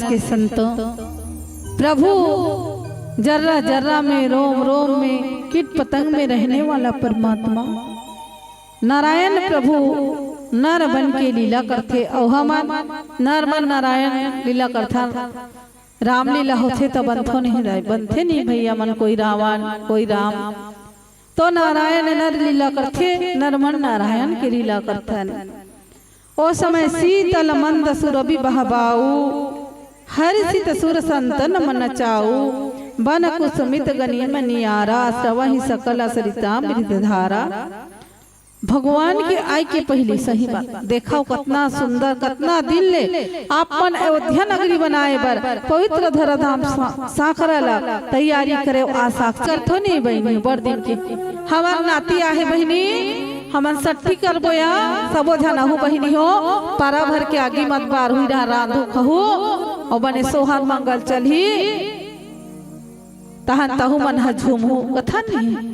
के संतों, प्रभु जर्रा जर्रा में, रोम रोम में, कीट पतंग में रहने वाला परमात्मा नारायण प्रभु नर बन के लीला करथे। अउ हमन नर मन नारायण लीला करथन। रामलीला होथे त बनथो नहीं दाई, बनथे नहीं भैया मन, कोई रावण कोई राम। तो नारायण नर लीला करथे, नर मन नारायण के लीला करथन। ओ समय शीतल मंद सुरभि बहबाऊ, हर्षित सुर संतन मन चाऊ। बन कुसुमित गनि मनियारा, स्रवहि सकल सरिता मृत धारा। भगवान के आय के पहिली, सही बात, देखव कतना सुंदर, कतना दिन ले आप मन अयोध्या नगरी बनाए बर पवित्र धराधाम सा-, सांकरा ला तैयारी करे, आ साक्षात करथो नहीं बहिनी, बड़ दिन के हमर नाती आहे बहिनी, हमन सट्टी करबो या, सबो झन आहू बहिनी हो, पारा भर के आगी मत बार हुई रहा, रांधू खहू, अउ बने सोहर मंगल चलही, तहन तहू मन ह झूमहू, कथन नहीं।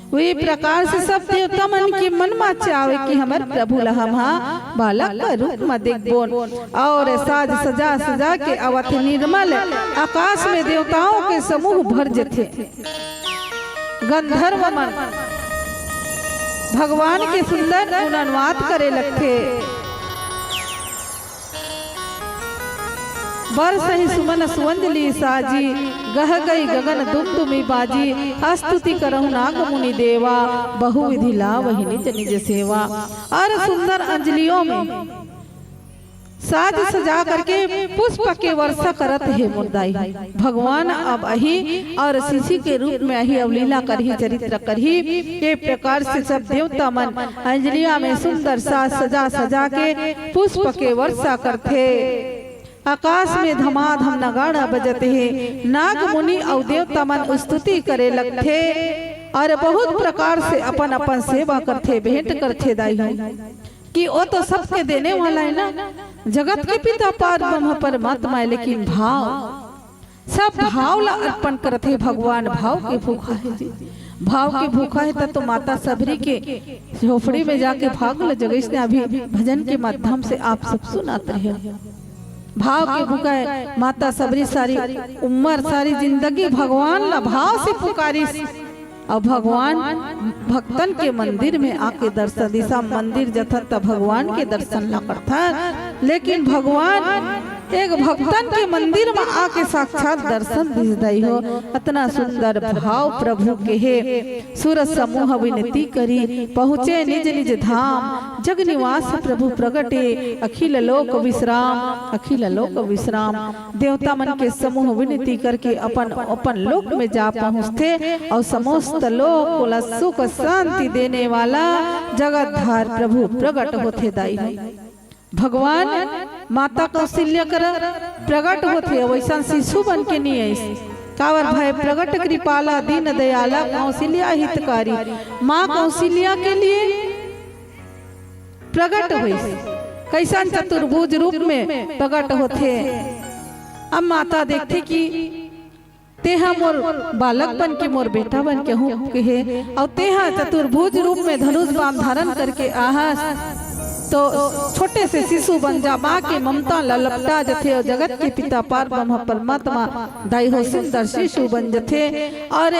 वे प्रकार से सब देवता मन के मन मा चावे कि हमर प्रभु ला हम हा बालक के रूप मा देखबोन। और साज सजा सजा के आवत हे निर्मल आकाश में देवताओं के समूह भर जथे। गंधर्व मन भगवान के सुंदर गुणानुवाद करे लगथे। बरसहि सुमन सुअंजलि साजी, गह गई गगन दुमदुमी बाजी। स्तुति करहु नाग मुनि देवा, बहु विधि लावहि निज निज सेवा। और सुंदर अंजलियों में साज सजा करके पुष्प के वर्षा करत हे मोर दाई। भगवान अब आही और शिशु के रूप में आही, अब लीला करही, चरित्र करही। ये प्रकार से सब देवता मन अंजलिया में सुंदर साज सजा सजा के पुष्प के वर्षा करथे। आकाश में धमाधम नगाड़ा बजत हे। नाग मुनि अउ देवता मन स्तुति करे लगथे और बहुत प्रकार से अपन अपन सेवा करथे, भेंट करथे दाई हो। कि वो तो सबके देने वाला है ना, जगत के पिता पार ब्रह्म परमात्मा है, लेकिन भाव, सब भाव ला अर्पण करथे भगवान। भाव के भूखा है जी, भाव के भूखा है त तो माता सबरी के झोपड़ी में जाके भाग ल जगइस ने अभी भजन के माध्यम से आप सब सुनात रहे हो। भाव के भूखा है माता सबरी, सारी उम्र सारी जिंदगी भगवान ला भाव से पुकारिस। अउ भगवान भक्तन के मंदिर में आके दर्शन दिस। मंदिर जथन त भगवान के दर्शन ला करथन, लेकिन भगवान एक भक्तन के मंदिर में आके साक्षात दर्शन दिस दाई हो। अतना सुंदर भाव प्रभु के हे। सुर समूह विनती करी, पहुँचे निज निज धाम। जग निवास प्रभु प्रगटे, अखिल लोक विश्राम, अखिल लोक विश्राम। देवता मन के समूह विनती करके अपन अपन लोक में जा पहुँचथे अउ समस्त लोक ला सुख शांति देने वाला जगतधार प्रभु प्रगट होथे दाई हो। भगवान माता कौशल्या कर प्रगट होथे, वैसन शिशु बन के नहीं आइस। काबर भय प्रगट कृपाला दीन दयाला कौशल्या हितकारी। माँ कौशल्या के लिए प्रगट होइस। कैसन चतुर्भुज रूप में प्रगट होथे। अब माता देखथे कि तेहा मोर बालक बन के, मोर बेटा बन के हूँ के हे, अउ तेहा चतुर्भुज रूप में धनुष बाण धारण करके आहस, तो छोटे से शिशु बन जा। माँ के ममता ला लपटा जथे अउ जगत के पिता पार ब्रह्म परमात्मा दाई हो सुंदर शिशु बन जथे। और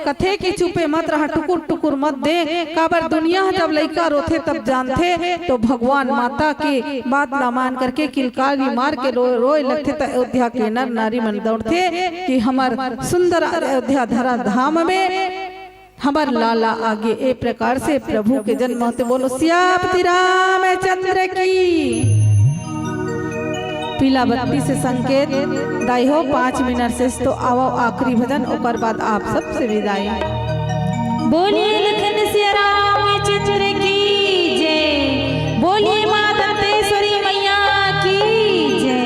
कथे कि चुपे मत रहा, टुकुर टुकुर मत दे, काबर दुनिया ह जब लइका रोथे तब जानथे, तो भगवान माता के बात ला मान करके किलकारी मार के रो-, रोए लगथे। त अयोध्या के नर नारी मन दौड़थे कि हमर सुंदर अयोध्या धरा धाम में हमर लाला आगे। ए प्रकार से प्रभु के जन्म होथे। बोलो सियापति रामचंद्र की। पीला बत्ती से संकेत दाई हो, पाँच मिनट से तो आवो आखिरी भजन, ओकर बाद आप सबसे विदाई। बोलिए लखन सिया रामचंद्र की जय, बोलिए माँ दंतेश्वरी मैया की जय।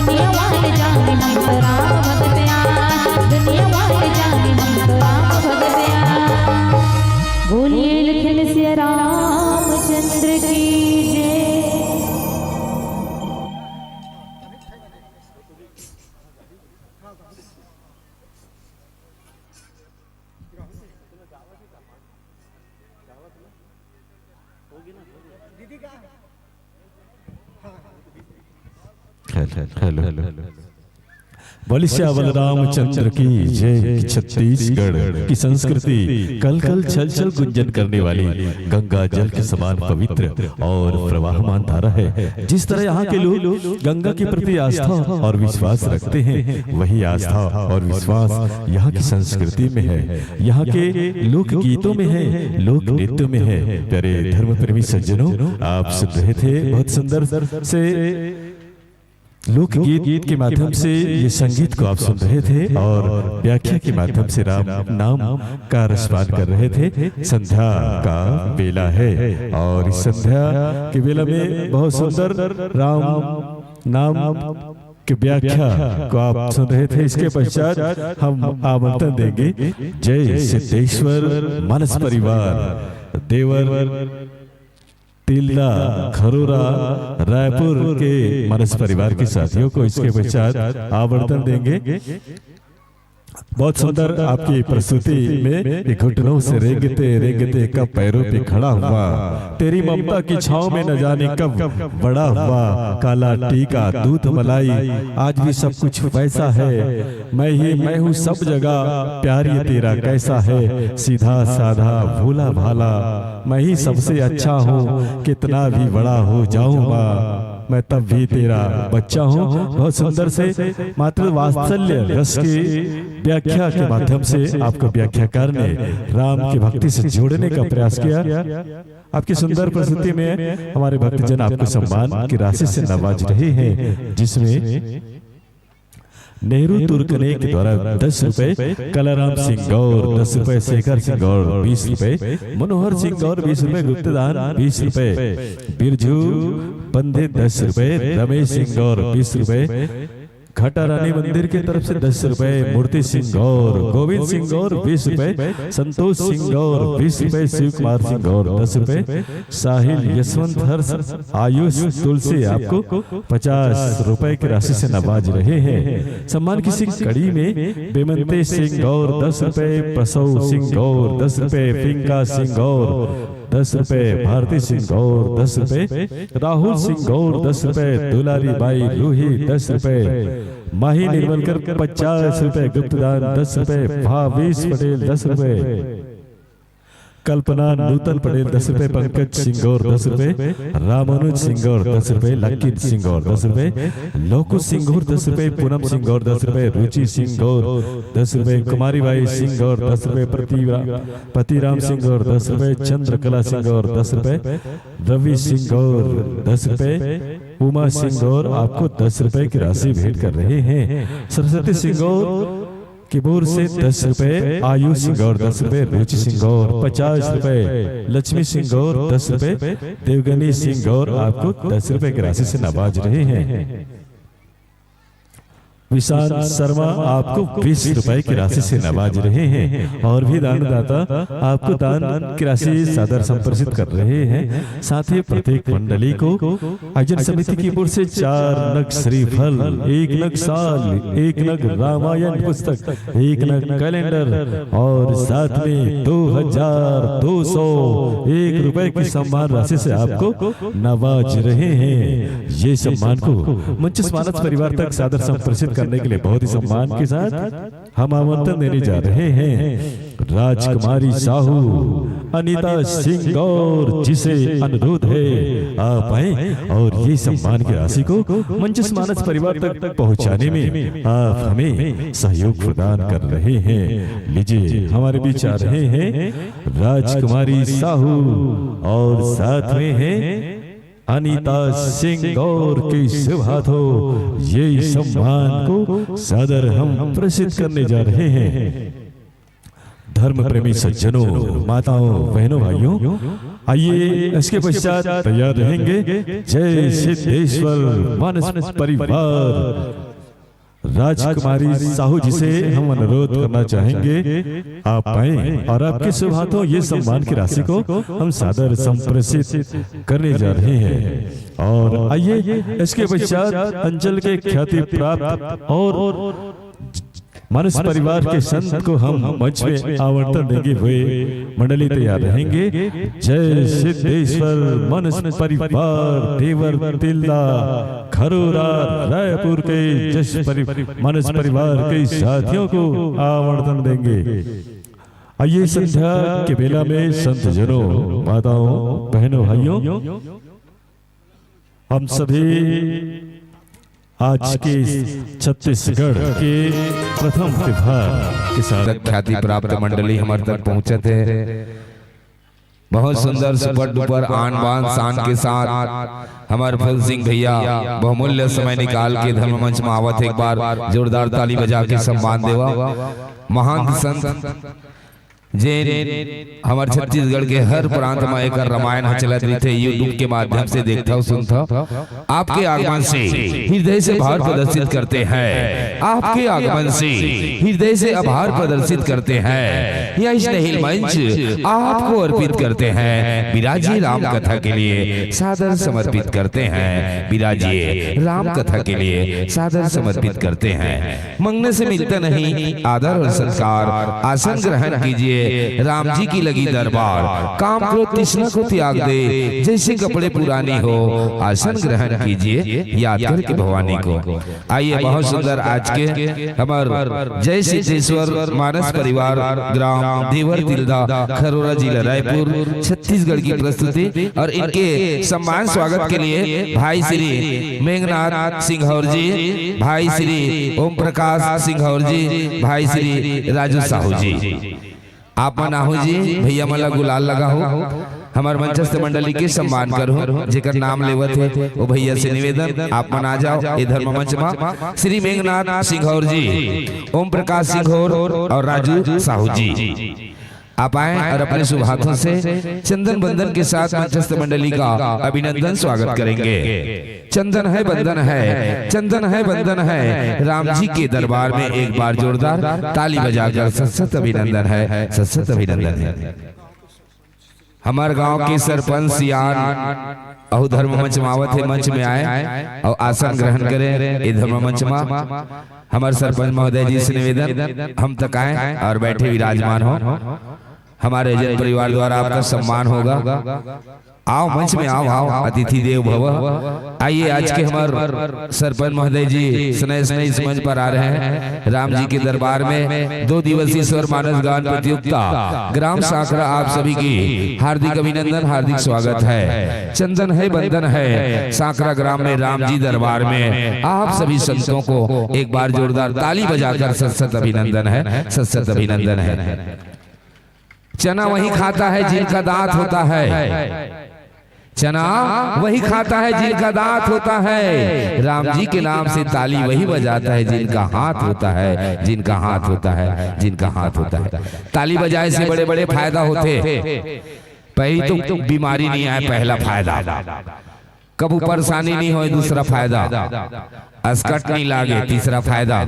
दुनिया वाले जाने हम तो राम भक्त आए, दुनिया वाले जाने हम तो राम भक्त आए। बोलिए लखन सिया रामचंद्र की जय। Hello, hello. बोलिए सियावर रामचंद्र की जय। छत्तीसगढ़ की संस्कृति कल कल छल छल गुंजन करने वाली गंगा जल के समान पवित्र और प्रवाहमान धारा है। जिस तरह यहाँ के लोग गंगा के प्रति आस्था और विश्वास रखते हैं, वही आस्था और विश्वास यहाँ की संस्कृति में है, यहाँ के लोकगीतों में है, लोक नृत्य में है। प्यारे धर्म प्रेमी सज्जनों, आप सुन रहे थे बहुत सुंदर से लोकगीत के माध्यम से ये संगीत को आप सुन रहे थे और व्याख्या के माध्यम से राम नाम का रसपान कर रहे थे। संध्या का बेला है और इस संध्या के बेला में बहुत सुंदर राम नाम की व्याख्या को आप सुन रहे थे। इसके पश्चात हम आमंत्रण देंगे जय सिद्धेश्वर मानस परिवार देवर तिल्दा खरोरा रायपुर के मानस परिवार के साथियों को इसके पश्चात आमंत्रण देंगे। बहुत सुंदर आपकी प्रस्तुति में कि घुटनों से रेंगते रेंगते कब पैरों पे खड़ा हुआ, तेरी ममता की छांव में न जाने कब बड़ा हुआ। काला टीका दूध मलाई आज भी सब कुछ वैसा है। मैं ही मैं हूँ सब जगह, प्यार ये तेरा कैसा है, सीधा साधा भोला भाला। मैं ही सबसे अच्छा हूँ, कितना भी बड़ा हो जाऊंगा मैं तब भी तेरा बच्चा हूँ। बहुत सुंदर से मातृ वात्सल्य रस की व्याख्या के माध्यम से आपको व्याख्याकार ने राम की भक्ति से जोड़ने का प्रयास किया। आपकी सुंदर प्रस्तुति में हमारे भक्तजन आपको सम्मान की राशि से नवाज रहे हैं, जिसमें नेहरू तुर्कने के द्वारा दस रुपए, कलाराम सिंह गौर दस रुपए, शेखर सिंह गौर बीस रुपए, मनोहर सिंह गौर बीस रुपए, गुप्तदान बीस रुपए, बिरजू पंडित दस रुपए, रमेश सिंह गौर बीस रुपए, घटा रानी मंदिर की तरफ से दस रुपए, मूर्ति सिंह गौर, गोविंद सिंह गौर बीस रुपए, संतोष सिंह गौर बीस रुपए, शिव कुमार सिंह गौर दस रुपए, साहिल यशवंत हर्ष आयुष तुलसी आपको पचास रुपए की राशि से नवाज रहे हैं। सम्मान की इसी कड़ी में बेमंते सिंह गौर दस रुपए, पसौ सिंह गौर दस रुपए, पिंका सिंह गौर दस रुपए, भारती सिंह गौर दस रुपए, राहुल सिंह गौर दस रुपए, दुलारी बाई रूही दस रुपए, माही निर्मलकर पचास रुपए, गुप्तदान दस रुपए, भावेश पटेल दस रुपए, कल्पना नूतन पटेल दस रुपए, पंकज सिंह गौर दस रुपए, रामानुज सिंह गौर दस रुपए, लक्की सिंह गौर दस रुपए, लोकू सिंह गौर दस रुपए, पूनम सिंह गौर दस रुपए, रुचि सिंह गौर दस रुपए, कुमारी बाई सिंह गौर दस रुपए, पतिराम सिंह गौर दस रुपए, चंद्रकला सिंह गौर दस रुपए, रवि सिंह गौर दस रुपए, उमा सिंह गौर आपको दस रुपए की राशि भेंट कर रहे हैं। सरस्वती सिंह गौर किबूर से दस रुपए, आयुष सिंह गौर दस रुपए, रुचि सिंह गौर पचास रुपए, लक्ष्मी सिंह गौर दस रुपए, देवगनी सिंह गौर आपको दस रुपए की राशि से नवाज रहे हैं। विशाल शर्मा आपको बीस रुपए की राशि से नवाज रहे हैं और भी दानदाता आपको दान की राशि सादर संप्रेषित कर रहे हैं। साथ ही प्रत्येक मंडली को आयोजन समिति की ओर से चार नग श्रीफल, एक नग साल, एक नग रामायण पुस्तक, एक नग कैलेंडर और साथ में दो हजार दो सौ एक रुपए की सम्मान राशि से आपको नवाज रहे हैं। ये सम्मान को मंचस मानस परिवार तक सादर संप्रेषित करने के लिए बहुत ही सम्मान के साथ हम आमंत्रण देने जा रहे हैं राजकुमारी साहू अनिता सिंह गौर जी से अनुरोध है आप आए और ये सम्मान की राशि को मंचस मानस परिवार तक पहुंचाने में आप हमें सहयोग प्रदान कर रहे हैं। लीजिए हमारे बीच आ रहे हैं राजकुमारी साहू और साथ में हैं अनिता सिंह गौर के शुभ हाथों ये सम्मान को सादर हम प्रेषित करने जा रहे हैं। धर्म प्रेमी सज्जनों, माताओं, बहनों, भाइयों, आइए इसके पश्चात तैयार रहेंगे जय सिद्धेश्वर मानस परिवार राजकुमारी साहू जी से हम अनुरोध करना चाहेंगे, आप आए और आपके शुभ हाथों ये सम्मान की राशि को हम सादर संप्रेषित करने जा रहे हैं। और आइए, इसके पश्चात अंचल के ख्याति प्राप्त और मानस परिवार के संत को हम मंच में आवंटन देंगे, वे मंडली तैयार रहेंगे। जय सिद्धेश्वर मानस परिवार देवर तिल्दा खरोरा रायपुर के जस परि-, मानस परिवार के साथियों को आवंटन देंगे। आइए, संध्या के बेला में संत जनों, माताओं, बहनों, भाइयों, हम सभी आज के छत्तीसगढ़ के प्रथम त्योहार के साथ तक ख्याति प्राप्त मंडली हमर तक पहुंचत है। बहुत सुंदर, सुपर डुपर, आन बान शान के साथ हमर फूल सिंह भैया बहुमूल्य समय निकाल के धर्म मंच में आवत हे। एक बार जोरदार ताली बजा के सम्मान देवा। महंत संत जेन हमर छत्तीसगढ़ के हर प्रांत म एकर रामायण ह चलत रहिथे, YouTube के माध्यम से देखथव, सुनथव। आपके आगमन से हृदय से आभार प्रदर्शित करते हैं, आपके आगमन से हृदय से आभार प्रदर्शित करते हैं। यह स्नेहिल मंच आपको अर्पित करते हैं, विराजिए राम कथा के लिए सादर समर्पित करते हैं, विराजिए राम कथा के लिए सादर समर्पित करते हैं। मंगने से मिलता नहीं आदर और सत्कार, आसन ग्रहण कीजिए, राम जी की लगी दरबार। काम क्रोध तृष्णा को त्याग दे, जैसे कपड़े पुराने हो, आसन ग्रहण कीजिए, याद करके भवानी को। आइए, बहुत सुंदर आज के हमर जय सिद्धेश्वर मानस परिवार, ग्राम देवर तिल्दा, खरोरा, जिला रायपुर, छत्तीसगढ़ की प्रस्तुति और इनके सम्मान स्वागत के लिए भाई श्री मेघनाथ सिंघौर जी, भाई श्री ओम प्रकाश सिंघौर जी, भाई श्री राजू साहू जी। आप मन आहू जी, भैया मन ला गुलाल लगाहू, हमर मंचस्थ मंडली के सम्मान करहू, जेकर नाम लेवत हे वो भैया से निवेदन, आप मन आ जाओ ए धर्म मंच मा। श्री मेघनाथ सिंघौर जी, ओम प्रकाश सिंघौर और राजू साहू जी, आप आए और अपने शुभ हाथों से चंदन बंदन के साथ मंचस्थ मंडली का अभिनंदन स्वागत करेंगे। चंदन है, बंदन है, चंदन है, बंदन है, राम जी के दरबार में एक बार जोरदार ताली बजाकर सत सत अभिनंदन है, सत सत अभिनंदन है। हमार गांव के सरपंच सियान अहू धर्म मंच में आवत हे, मंच में आए और आसन ग्रहण करें। ए धर्म मंच में हमार सरपंच महोदय जी से निवेदन, हम तक आए और बैठे विराजमान हो। हमारे जन परिवार द्वारा आपका सम्मान होगा। आओ मंच में आओ, आओ, अतिथि देव भव। आइए, आज के हमार सरपंच महोदय जी स्नेह स्नेह इस मंच पर आ रहे हैं। राम जी के दरबार में दो दिवसीय स्वर मानस गान प्रतियोगिता ग्राम सांकरा, आप सभी की हार्दिक अभिनंदन, हार्दिक स्वागत है। चंदन है, बंदन है, सांकरा ग्राम में राम जी दरबार में आप सभी संतों को एक बार जोरदार ताली बजाकर सत सत अभिनंदन है, सत सत अभिनंदन है। चना वही खाता है जिनका दांत होता है, चना वही खाता है जिनका दांत होता है। राम जी के नाम से ताली वही बजाता है जिनका हाथ होता है, जिनका हाथ होता है, जिनका हाथ होता है। ताली बजाए से बड़े बड़े फायदा होते। पहली तो बीमारी नहीं आए, पहला फायदा। कबू परेशानी नहीं होए, दूसरा फायदा। असकट नहीं लागे, तीसरा फायदा।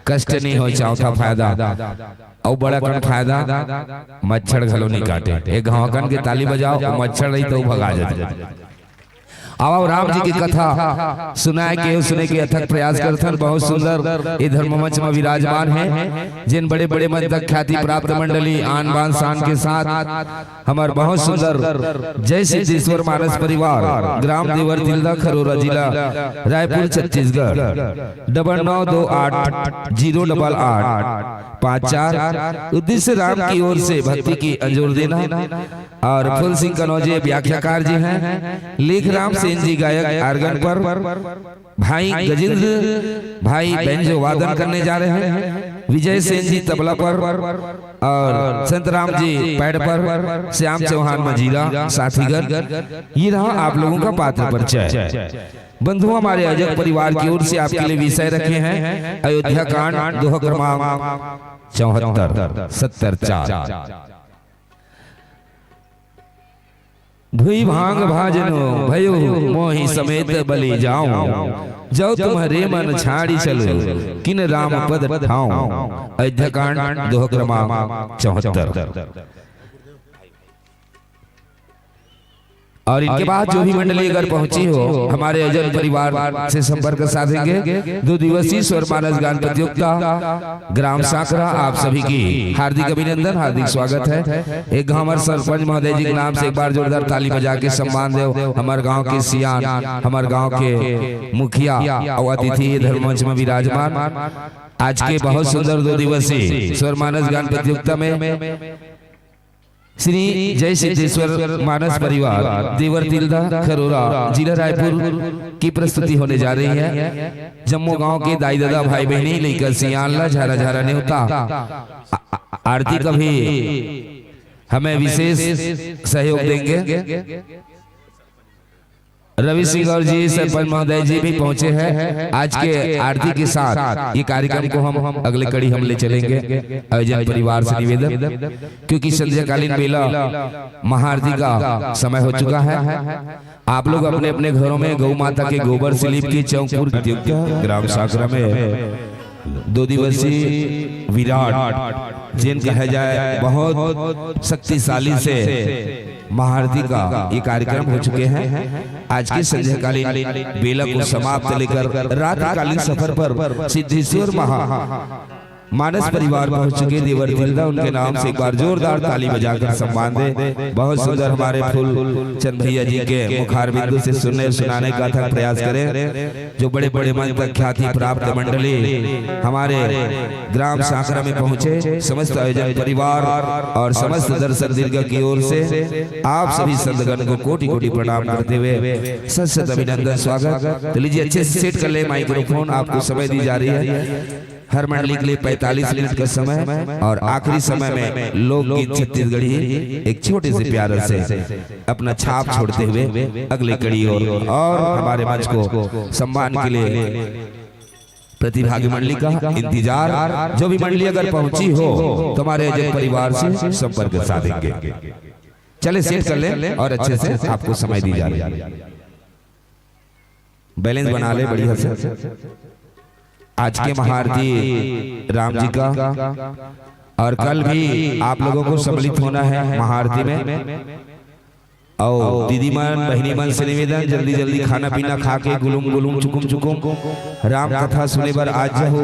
कष्ट नहीं होए, चौथा फायदा। अउ बड़ा कन फायदा, मच्छर घलो नहीं काटे। एक घावकन के ताली बजाओ, मच्छर रही तो भगा जाते। आओ, राम जी की कथा सुनाए के, सुने के अथक प्रयास करथन। बहुत सुंदर ये धर्म मंच में विराजमान है, जिन बड़े बड़े मन तक ख्याति प्राप्त मंडली आन बान शान के साथ हमार बहुत सुंदर जय सिद्धेश्वर मानस परिवार, ग्राम देवर तिल्दा, खरोरा, जिला रायपुर, छत्तीसगढ़, डबल नौ दो आठ जीरो डबल आठ पाँच चार। उद्देश्य राम की ओर से भक्ति की अंजोर देना। और फूल सिंह कनौजे व्याख्याकार जी हैं, लेखराम सेन जी गायक आर्गन पर, भाई गजेंद्र भाई बेंजो वादन करने जा रहे हैं, विजय सेन जी तबला पर और संतराम जी पैड पर, श्याम चौहान मजीरा साथीगण। ये रहा आप लोगों का पात्र परिचय। बंधुओं, हमारे अयोजक परिवार की ओर से आपके लिए विषय रखे हैं अयोध्या कांड, दोहा क्रमांक चौहत्तर, सत्तर चार। भुई भांग भाजनो भयो, मोहि समेत बलि जाऊं। जो तुम्हरे मन छाड़ी चलो, किन राम पद ठाऊं। अयोध्या कांड, दोहा क्रमांक चौहत्तर। और इनके बाद जो भी मंडली अगर पहुंची हो, हमारे अयोजन परिवार से संपर्क साधेंगे। दो दिवसीय स्वर मानस गान प्रतियोगिता ग्राम सांकरा, आप सभी की हार्दिक अभिनंदन, हार्दिक स्वागत है। एक हमारे सरपंच महोदय जी के नाम से एक बार जोरदार ताली बजा के सम्मान देव, हमारे गांव के सियान, हमारे गांव के मुखिया और अतिथि धर्म मंच में विराजमान। आज के बहुत सुंदर दो दिवसीय स्वर मानस गान प्रतियोगिता में श्री जय सिद्धेश्वर मानस परिवार, देवर तिल्दा, खरोरा, जिला रायपुर की प्रस्तुति होने जा रही है। जम्मो गांव के दाई ददा, भाई बहनी, लइका सियान ला झारा झारा नेवता। आ-, आ-, आरती का भी हमें विशेष सहयोग देंगे। रवि सिंह और जी, सरपंच महोदय जी भी पहुंचे हैं। आज के आरती के साथ ये कार्यक्रम को हम अगले कड़ी हम ले चलेंगे। अयोजन परिवार से निवेदन, क्योंकि संध्याकालीन बेला महाआरती का समय हो चुका है। आप लोग अपने अपने घरों में गौ माता के गोबर से लीप के चौक पूर्व प्रतियोगिता ग्राम सांकरा में दो दिवसीय विराट, जिन कहा जाए बहुत शक्तिशाली से महाआरती का ये कार्यक्रम हो चुके हैं। आज के संध्याकालीन बेला को समाप्त लेकर रात्रिकालीन सफर पर सिद्धेश्वर महा मानस परिवार पहुंच चुके देवर तिल्दा, उनके नाम से एक बार जोरदार ताली बजाकर सम्मान दे। बहुत सुंदर हमारे फूल चंद भैया जी के मुखार बिंदु से सुनने सुनाने का अथक प्रयास करें। जो बड़े बड़े मंच तक ख्याति प्राप्त मंडली हमारे ग्राम सांकरा में पहुंचे, समस्त आयोजन परिवार और समस्त दर्शक दीर्घ की ओर से आप सभी संतगण को कोटि कोटि प्रणाम करते हुए सत सत अभिनंदन, स्वागत। तो लीजिए, अच्छे से सेट कर ले माइक्रोफोन, आपको समय दी जा रही है। हर मंडली के लिए पैंतालीस मिनट का समय और आखिरी समय में लोकगीत छत्तीसगढ़ी एक छोटे से प्यारे से अपना छाप छोड़ते हुए अगली कड़ी और, और हमारे मंच को सम्मान के लिए प्रतिभागी मंडली का इंतजार। जो भी मंडली अगर पहुंची हो तो हमारे अजय परिवार से संपर्क साधेंगे। चले सेट कर लें और अच्छे से आपको समय दी जा रही है। बैलेंस बना ले बढ़िया से। आज के महाआरती राम जी का, और कल भी आप लोगों को सम्मिलित होना है महाआरती में। और दीदी मन, बहिनी मन से निवेदन, जल्दी जल्दी खाना पीना खा के गुलुम गुलुम चुकुम चुकुम राम कथा सुने बर आ जाओ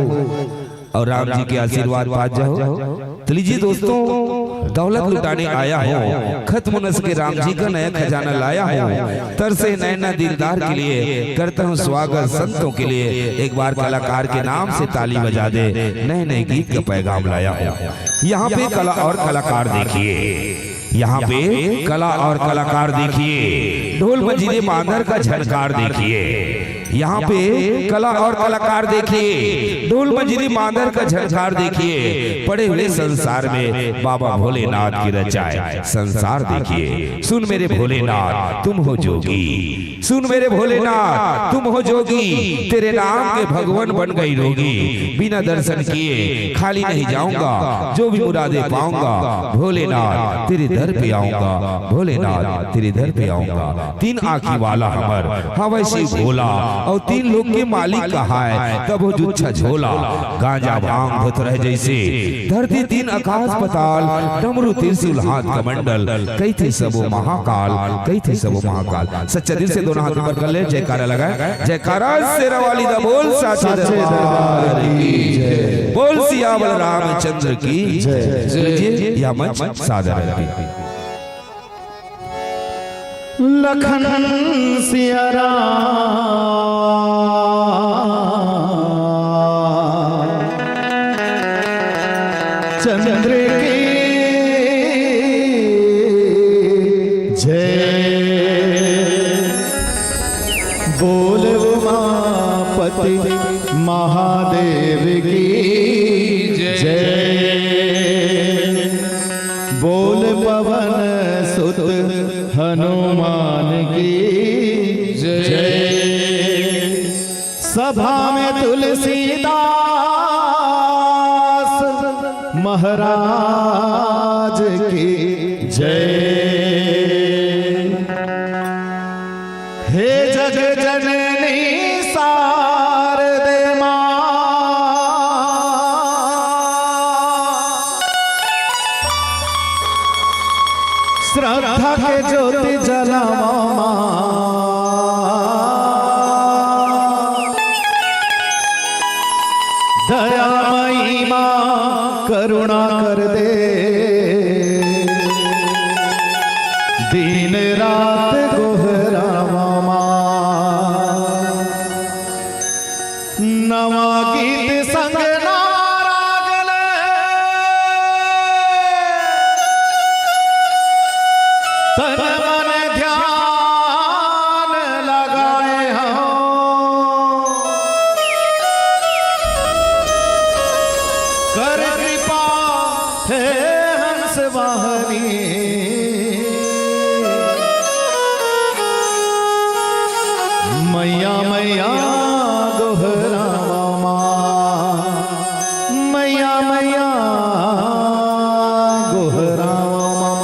और राम जी के आशीर्वाद पा जाओ। तो लीजिए दोस्तों, दौलत लुटाने आया हूँ, खत्म न सके राम जी का नया खजाना लाया हूँ। तरसे नैना दिलदार के लिए, करता हूँ स्वागत संतों के लिए। एक बार कलाकार के नाम से ताली बजा दे, नए नए गीत का पैगाम लाया हूँ। यहाँ पे कला और कलाकार देखिए, यहाँ पे कला और कलाकार देखिए, ढोल मंजीरे मांदर का झनकार देखिए। यहाँ पे कला और कलाकार देखिए, ढोल मंजीरी मांदर का झंकार देखिए, पड़े हुए संसार में बाबा भोलेनाथ की रचाए संसार देखिए। सुन मेरे भोलेनाथ तुम हो जोगी, सुन मेरे भोलेनाथ तुम हो जोगी, तेरे नाम के भगवान बन गई रोगी। बिना दर्शन किए खाली नहीं जाऊंगा, जो भी मुरादे पाऊंगा भोलेनाथ तेरे दर पे आऊंगा, भोलेनाथ तेरे दर पे आऊंगा। तीन आंखी वाला हमर हवै शिव भोला, अउ तीन लोक के मालिक कहाय, तभो जुच्छा झोला। गांजा भांग धतुर जैसे धरती तीन आकाश पताल, डमरू त्रिशूल हाथ कमंडल, कहिथे सबो महाकाल, कहिथे सबो महाकाल। सच्चा दिल से दोनों हाथ ऊपर कर ले, जयकारा लगाए, जयकारा शेरा वाली दा बोल, साचे दरबार की जय। बोल सियावर रामचंद्र की जय। लीजिए, यह मंच सादर है। लखन सिया राम चंद्र की जय। बोल उमापति महादेव की जय। बोल पवन सुत हनुमान की जय। महाराज की जय। हे जग जननी शारदे माँ, श्रद्धा के ज्योति जलावा माँ, दयामयी माँ करुणा कर दे, दिन रात गोहरावा माँ। नवा गीत संग नवा राग ले, तन मन ध्यान लगाए हौं। कर कृपा हे हंस वाहनी। मैया, मैया, गोहरावा माँ। मैया, मैया, गोहरावा माँ।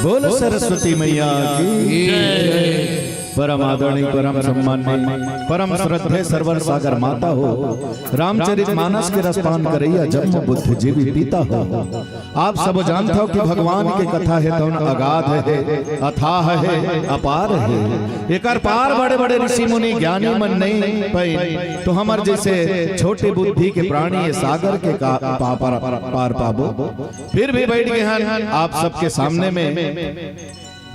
बोल सरस्वती मैया की जय। परम आदरणीय, परम सम्माननीय, परम श्रद्धेय सरवर सागर माता हो, रामचरित मानस के रसपान करैया जम्मो बुद्धिजीवी पिता हो। आप सब जानत हो कि भगवान के कथा हे तौन अगाध हे, अथाह हे, अपार हे। एकर पार बड़े-बड़े ऋषि मुनि ज्ञानी मन नहीं पाइन, तो हमर जैसे छोटे बुद्धि के प्राणी ये सागर के का पा-, पार, पार पाबो। फिर भी बैठ गे हन आप सबके सामने में।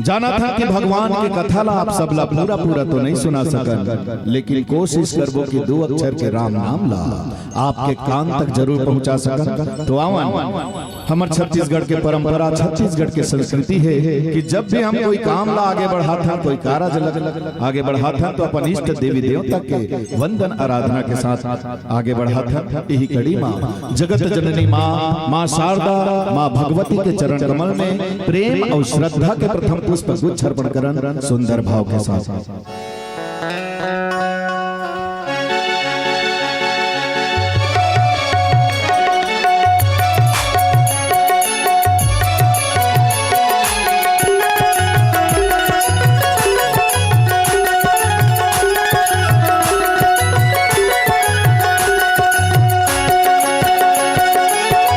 जानत हन कि भगवान के कथा ला आप सब ला पूरा पूरा तो नहीं सुना सकन, लेकिन कोशिश करबो कि दो अक्षर के राम नाम ला आपके कान तक जरूर पहुंचा सकन। तो आवन, हमर छत्तीसगढ़ के परंपरा, छत्तीसगढ़ के संस्कृति हे कि जब भी हम कोई काम ला आगे बढ़ाथन, कोई कारज ला आगे बढ़ाथन, तो अपन इष्ट देवी देवता के वंदन आराधना के साथ आगे बढ़ाथन। इही कड़ी मा जगत जननी माँ, माँ शारदा, माँ भगवती के चरण कमल में प्रेम अउ श्रद्धा के प्रथम पुष्प गुच्छ अर्पण करन सुंदर भाव के साथ।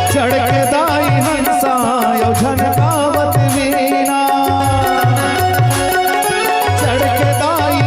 चढ़ के दाई हंसा, यो झनकावत वीणा। चढ़ के दाई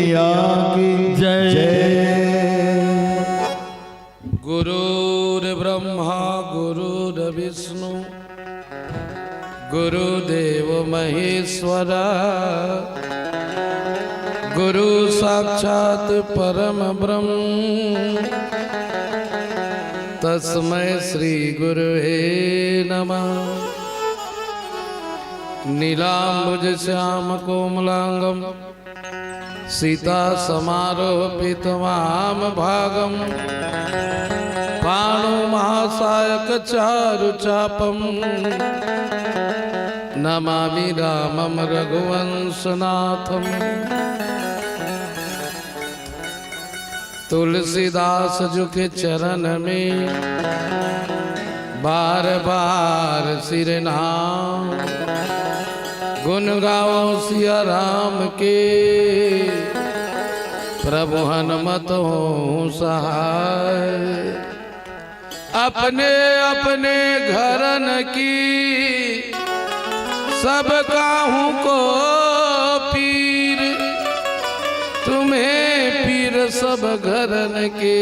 मैया की जय। जय। गुरुर्ब्रह्मा गुरुर्विष्णु गुरुदेव महेश्वरा, गुरु साक्षात परम ब्रह्म, तस्मै श्री गुरुवे नमः। नीलांबुज श्याम कोमलांगम सीता समारोह पीतवाम भागम, पाणु महासायक चारु चापम, नमामि रामम रघुवंशनाथम। तुलसीदास जु के चरण में बार बार सिरनाम। गुन गावो सिया राम के, प्रभु हनुमत हों सहाय। अपने अपने घरन की सब काहू को पीर, तुम्हें पीर सब घरन के,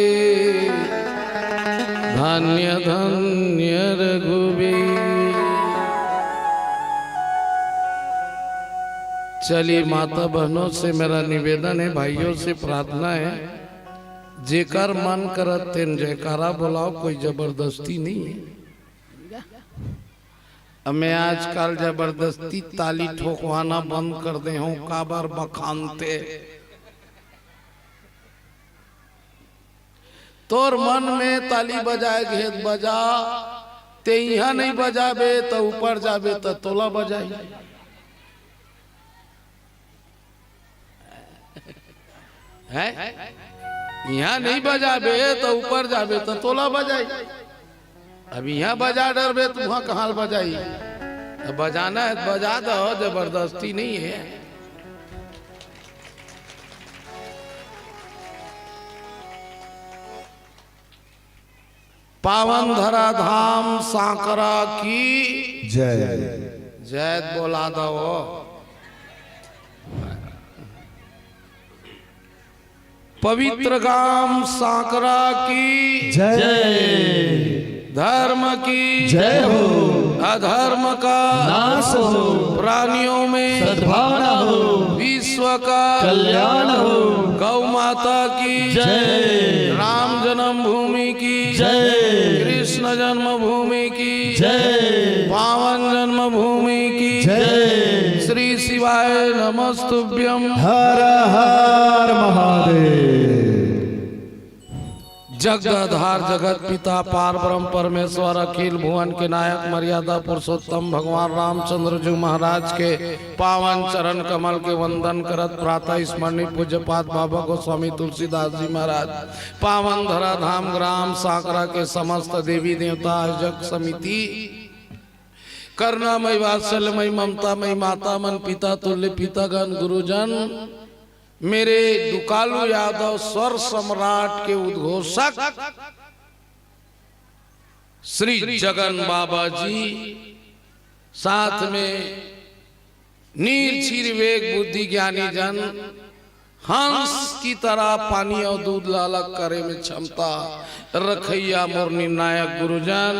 धन्य धन्य रघुबीर। चलिए, माता बहनों से मेरा निवेदन है, भाइयों से प्रार्थना है, जेकर मन करत तेन जयकारा बोलाओ, कोई जबरदस्ती नहीं है। अब मैं आजकल जबरदस्ती ताली ठोकवाना बंद कर दे हूँ, काबर बखानते। तोर मन में ताली बजाए के हे त बजा, ते इहाँ नहीं बजाबे त ऊपर जाबे त तोला बजाई। हैं? इहाँ नहीं बजाबे त ऊपर जाबे त तोला बजाई। अब इहाँ बजा डरबे त उहाँ कहाँ ल बजाई? अब बजाना है त बजा दो, जबरदस्ती नहीं है। पावन धरा धाम सांकरा की जय। जय बोला दो। पवित्र गाम सांकरा की जय। धर्म की जय हो। अधर्म का नाश हो। प्राणियों में सद्भावना हो। विश्व का कल्याण हो। गौ माता की जय। राम जन्मभूमि की जय। कृष्ण जन्मभूमि की जय। पावन जन्मभूमि की जय। श्री शिवाय नमस्तुभ्यम। हर हर महादेव। जगदाधार जगत पिता पार ब्रह्म परमेश्वर अखिल भुवन के नायक मर्यादा पुरुषोत्तम भगवान रामचंद्र जी महाराज के पावन चरण कमल के वंदन करत प्रातः स्मरणीय पूज्यपाद बाबा गोस्वामी तुलसीदास जी महाराज, पावन धराधाम ग्राम सांकरा के समस्त देवी देवता, आयोजक समिति, करुणामय वात्सल्यमय ममतामय माता मन, पिता तुल्य पितागण, गुरुजन, मेरे दुकालू यादव स्वर सम्राट के उद्घोषक श्री जगन बाबा जी, साथ में नीर क्षीर विवेक बुद्धि ज्ञानी जन, हंस की तरह पानी अउ दूध ला अलग करे में क्षमता रखइया मोर निर्णायक गुरुजन,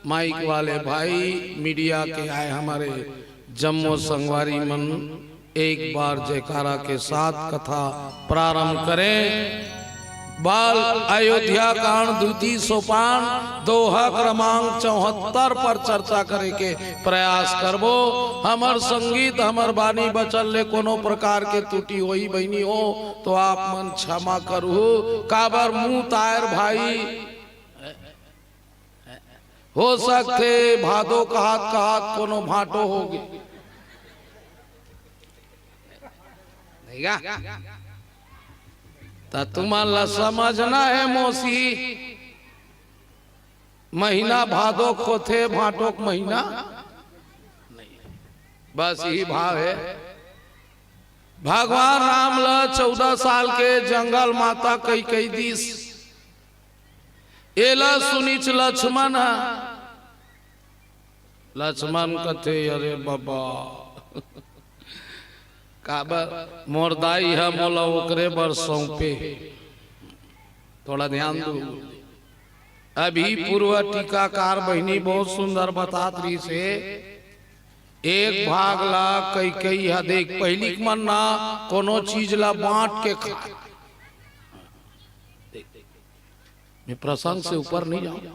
माइक वाले भाई, मीडिया के आए हमारे जम्मो संगवारी मन, एक बार जयकारा के साथ कथा प्रारंभ करें। बाल अयोध्या कांड द्वितीय सोपान दोहा क्रमांक चौहत्तर पर चर्चा करे के प्रयास करबो। हमर संगीत, हमर बानी बचन ले कोनो प्रकार के त्रुटि होही बहिनी हो, तो आप मन क्षमा करहू। काबर मुंह तायर भाई, हो सकथे भादो कहत कहत कोनो भांटो होगे। नहीं गा? त तुमन ला समझना हे मौसी, महीना भादो के होथे, भांटो के महीना नहीं। बस यही भाव हे। भगवान राम ला चौदह साल के जंगल माता कैकई दिस, एला सुनिच लक्ष्मण ह। लक्ष्मण कथे, "अरे बाबा, काबर मोर दाई ह मोला ओकरे बर सौंपे हे। थोड़ा ध्यान दू। अभी पूर्व टीकाकार बहिनी बहुत सुंदर बतात रहिस हे, एक भाग ला कई कई ह देख, पहिली के मन ना कोनो चीज ला बांट के खाय। मैं प्रसंग से ऊपर नहीं जाऊं।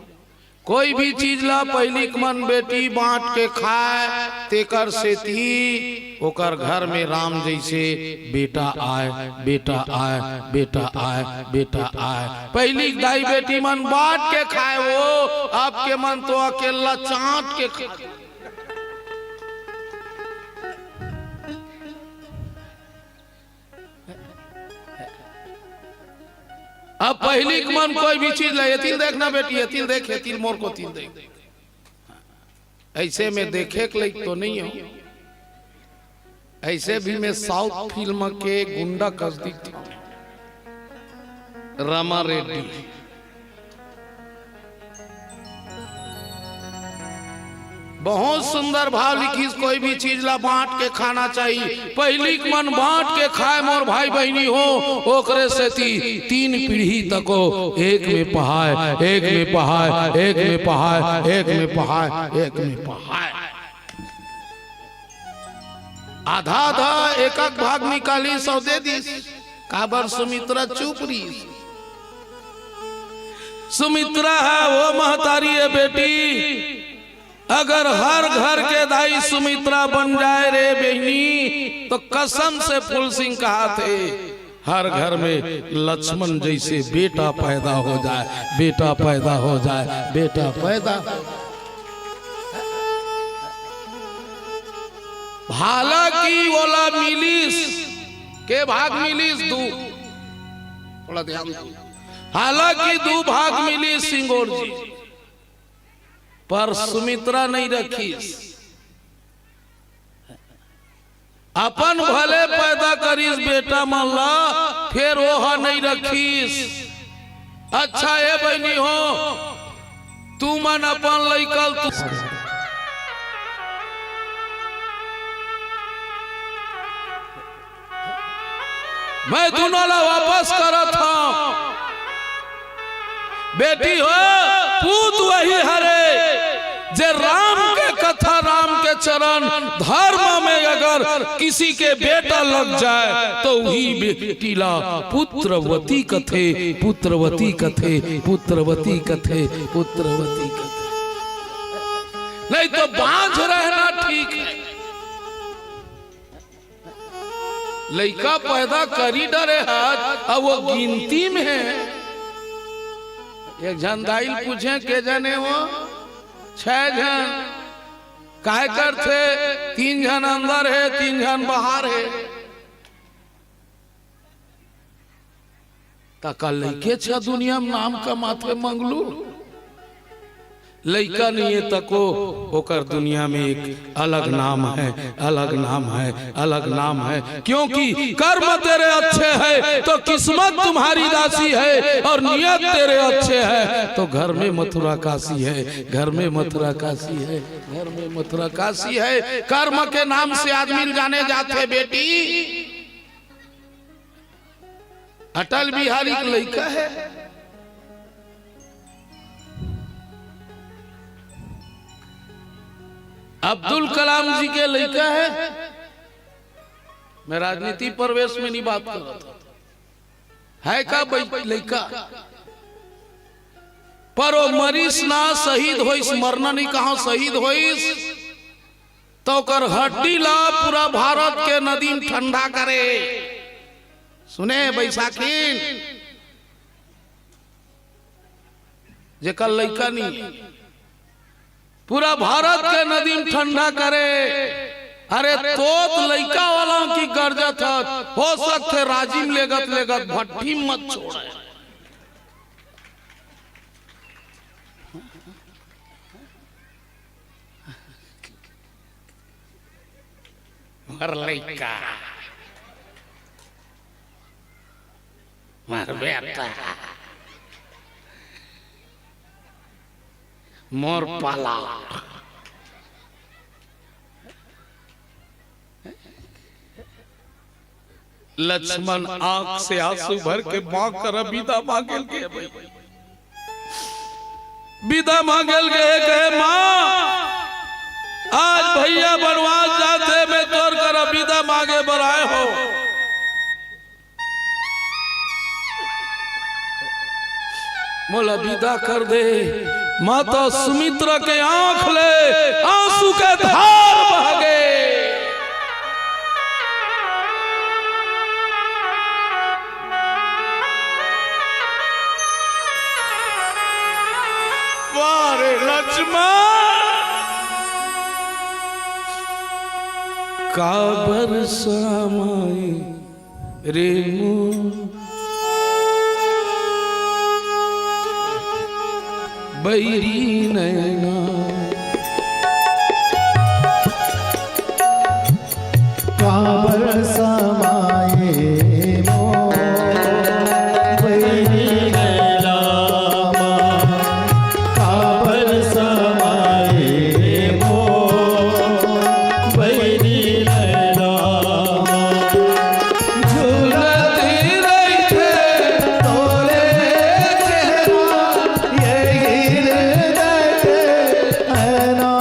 कोई भी चीज ला पहिली के मन बेटी बांट के खाय, तेकर सेती ओकर घर में राम जैसे बेटा आय, बेटा आय, बेटा आय, बेटा आय। पहिली के दाई बेटी मन बांट के खाय, वो अब के मन तो अकेल्ला चांट के खाय। अब पहिली के मन कोई भी चीज ला, एतिल देखना बेटी, एतिल देख, एतिल मोर कोतिल देख। ऐसे में देखे के लायक तो नहीं हो। ऐसे भी मैं साउथ फिल्म के गुंडा कस दिखता हूं, रमा रेड्डी। बहुत सुंदर भाव लिखिस, कोई भी चीज ला बांट के खाना चाहिए। पहिली के मन बांट के खाय मोर भाई बहिनी हो, ओकरे सेती तीन पीढ़ी तको एक में पहाय, एक में पहाय, एक में पहाय, एक में पहाय, एक में पहाय। आधा आधा एक एक भाग निकालिस अउ दे दिस। काबर सुमित्रा चुप रहिस। सुमित्रा ह वो महतारी हे बेटी, अगर हर घर के दाई सुमित्रा बन जाय रे बहिनी, तो कसम से फूल सिंह कहाथे, हर घर में लक्ष्मण जैसे बेटा पैदा हो जाय, बेटा पैदा हो जाय, बेटा पैदा। हालांकि ओला मिलिस, के भाग मिलिस? दू। थोड़ा ध्यान दो। हालांकि दू भाग मिलिस सिंगोर जी, पर सुमित्रा नहीं रखिस। अपन भले पैदा करिस बेटा मन ला, फेर ओहा नहीं रखिस। अच्छा ए बहिनी हो, तुमन अपन लइका ल तू, मैं दुनों ला वापस करत हंव। बेटी हो, पूत वही हरे, जे राम के कथा, राम के चरण, धर्म में अगर किसी के बेटा लग जाय, तो वही बेटी ला पुत्रवती कथे, पुत्रवती कथे, पुत्रवती कथे, पुत्रवती कथे। नहीं तो बांझ रहना ठीक है। लइका पैदा करी डरे हस, अउ वो गिनती में हे। एक झन दाई ल पूछें, "के झन हे वो?" "छह झन।" "काय करथे?" "तीन झन अंदर हे, तीन झन बाहर हे।" त का लइके छ दुनिया में नाम कमाथे मंगलू? लइका नहीं है तको, ओकर दुनिया में एक अलग नाम है, अलग नाम है, अलग नाम है। क्योंकि कर्म तेरे अच्छे हैं तो किस्मत तुम्हारी दासी है, और नियत तेरे अच्छे है तो घर में मथुरा काशी है, घर में मथुरा काशी है, घर में मथुरा काशी है। कर्म के नाम से आदमी ल जाने जाथे बेटी। अटल बिहारी के लइका हे। अब्दुल कलाम जी के लइका हे। मैं राजनीति प्रवेश में नहीं बात करत हंव। हे का बई-, लइका? पर वो मरिस ना, शहीद होइस, मरना नहीं कहां, शहीद होइस। त ओकर हड्डी ला पूरा भारत के नदी में ठंडा करे। सुने बैसाखिन, जेकर लइका नहीं, पूरा भारत के नदी में ठंडा करे। अरे तोत लइका वाला की गरजत हस, हो सकथे राजी में लेगत लेगत भट्ठी में मत छोड़े। मोर लइका, मोर बेटा, मोर पाला। लक्ष्मण आंख से आंसू भर के माँ करा बिदा मांगेल गे भाई। बिदा मांगेल गे, कहे, "माँ, आज भैया बनवास जाथे, मैं तोर करा बिदा मांगे बर आए हो, मोला बिदा कर दे।" माता सुमित्रा के आंख ले आंसू के धार बह गे। वाह रे लक्ष्मण, काबर समाए रे मोर बैरी नैना। काबर समाए मोर बैरी नैना, काबर समाए मोर बैरी नैना। झूलत रहिथे तोरे चेहरा, ये गिर जाथे ऐना।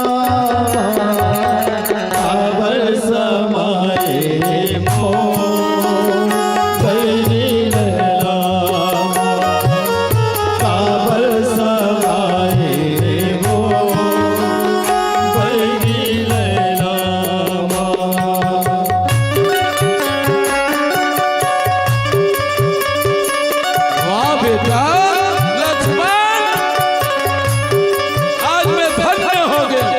काबर समाए मोर बैरी नैना, काबर समाए मोर बैरी नैना। वाह बेटा लक्ष्मण, आज मैं धन्य हो गया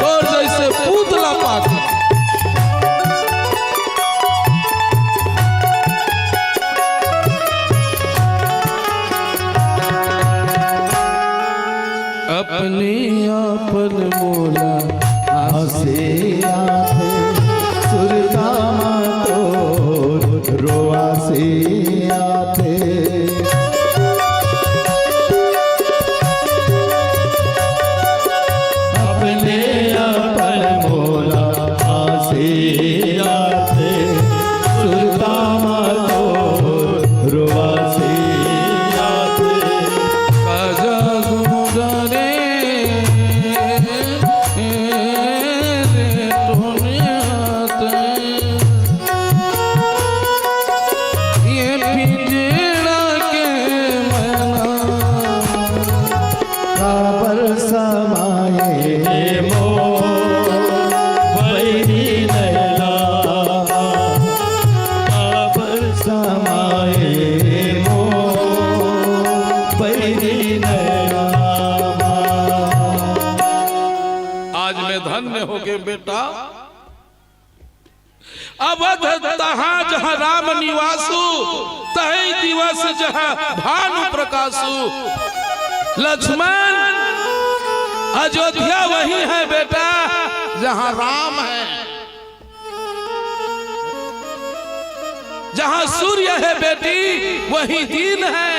तोर जैसे पूत ला पाके। अपने आपन मोला आसे आथे, सुरता मा तोर रोआसे आथे। अपने आपन मोला आसे आथे, सुरता मा तोर रोआसे आथे। काजा गुंजने रे टोनिया ते, ये पिंजड़ा के मैना। काबर समाए मोर बैरी नैना, काबर समाए मोर बैरी नैना। आज मैं धन्य हो गए बेटा। अवध तहाँ जहाँ राम निवासु, तही दिवस जहाँ भानु प्रकाशु। लक्ष्मण, अयोध्या वही है बेटा, जहाँ राम है, जहाँ सूर्य है बेटी, वही दिन है।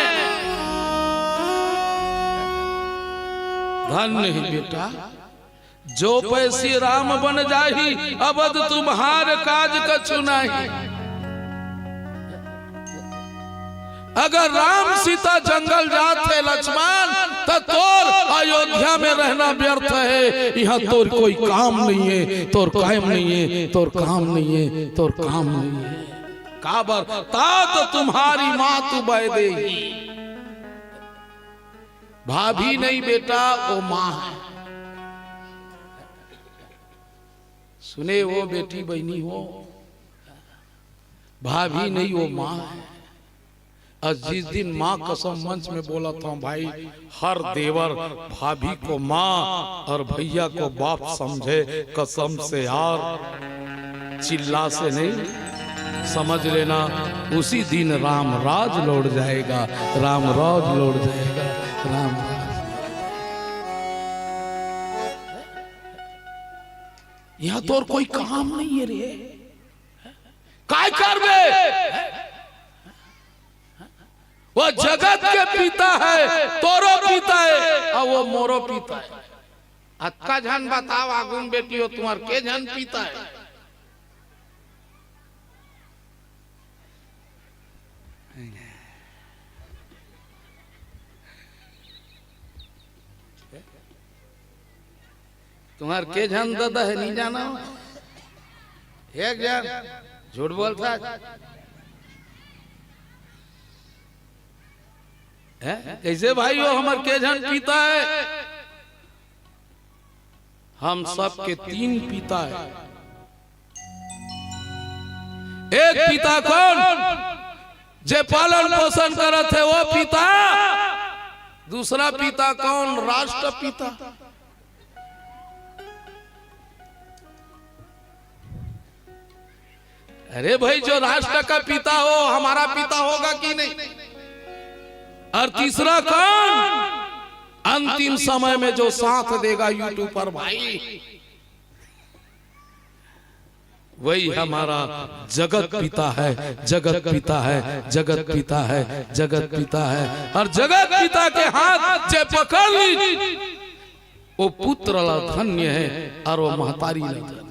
धन्य है बेटा। जो पैसी राम बन जाही, अवध तुम्हार काज कछु नाही। अगर राम सीता जंगल जात हे लक्ष्मण, त तोर अयोध्या में रहना व्यर्थ है। यहाँ तोर कोई काम नहीं है, तोर काम नहीं है, तोर काम नहीं है, तोर काम नहीं है। काबर? तात तुम्हारी मातु वैदेही। भाभी नहीं बेटा, वो माँ है। सुने वो बेटी बहिनी हो, भाभी नहीं वो माँ है। और जिस दिन माँ कसम मंच में बोला था भाई, हर देवर भाभी को माँ और भैया को बाप समझे, कसम से यार, चिल्ला से नहीं, समझ लेना, उसी दिन राम राज लौट जाएगा, राम राज लौट जाएगा, राम राज। यहाँ तोर कोई काम नहीं है रे, काय करबे? वो जगत के पिता है, तोरो पिता है, और वो मोरो पिता है। अतका झन बताओ, आगुन बेटी हो, तुम्हार के झन पिता है? तुम्हार के झन ददा हे, नहीं जाना हो? एक झन झूठ बोलता है। कैसे भाई हो, हमर के झन पिता है? हम सबके तीन पिता है। एक पिता कौन? जे पालन पोषण करत है, वो पिता। दूसरा पिता कौन? राष्ट्रपिता। अरे भाई, जो राष्ट्र का पिता हो, हमारा पिता होगा कि नहीं? और तीसरा कौन? अंतिम समय में जो साथ देगा YouTube पर भाई, वही हमारा जगत पिता है, जगत पिता है, जगत पिता है, जगत पिता है। और जगत पिता के हाथ जे पकड़ ली, वो पुत्र ला धन्य है और वो महतारी ला धन्य है।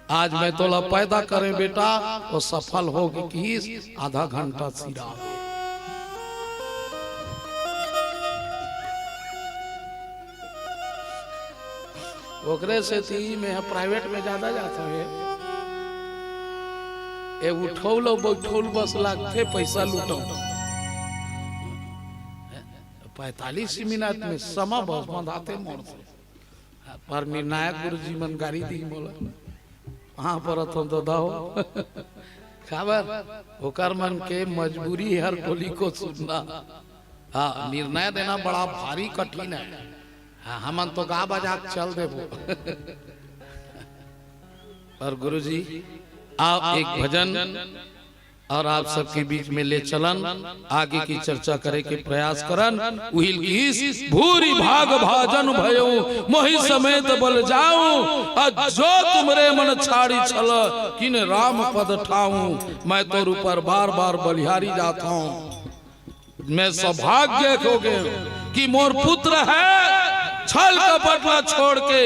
आज मैं तोला पैदा करें बेटा, वो सफल हो गे किहिस, आधा घंटा सिरा। ओकरे सेती मैं ह प्राइवेट में ज्यादा जात हवे। ए उठउल अउ बइठउल बस लागथे, पइसा लुटउल। पैंतालीस मिनट में समा बस बंधाथे मोर से। पर निर्णायक गुरुजी मन गारी दी मोला। कहाँ पर अथन तो दहो। काबर? ओकर मन के मजबूरी हर बोली को सुनना। हाँ, निर्णय देना बड़ा भारी कठिन है। हाँ, हमन तो गा बजा के चल देबो। और गुरुजी, आओ एक भजन और आप सबके बीच में ले चलन, आगे की चर्चा करे के प्रयास करन। उहिल किहिस, भूरि भाग भाजन भयउ, मोहि समेत बल जाउ, अ जो तुमरे मन छाड़ी छल, किन राम पद ठाउ। मैं तोर ऊपर बार बार बलिहारी जात हूँ। मैं सौभाग्य हो गए कि मोर पुत्र है, छल कपट ला छोड़ के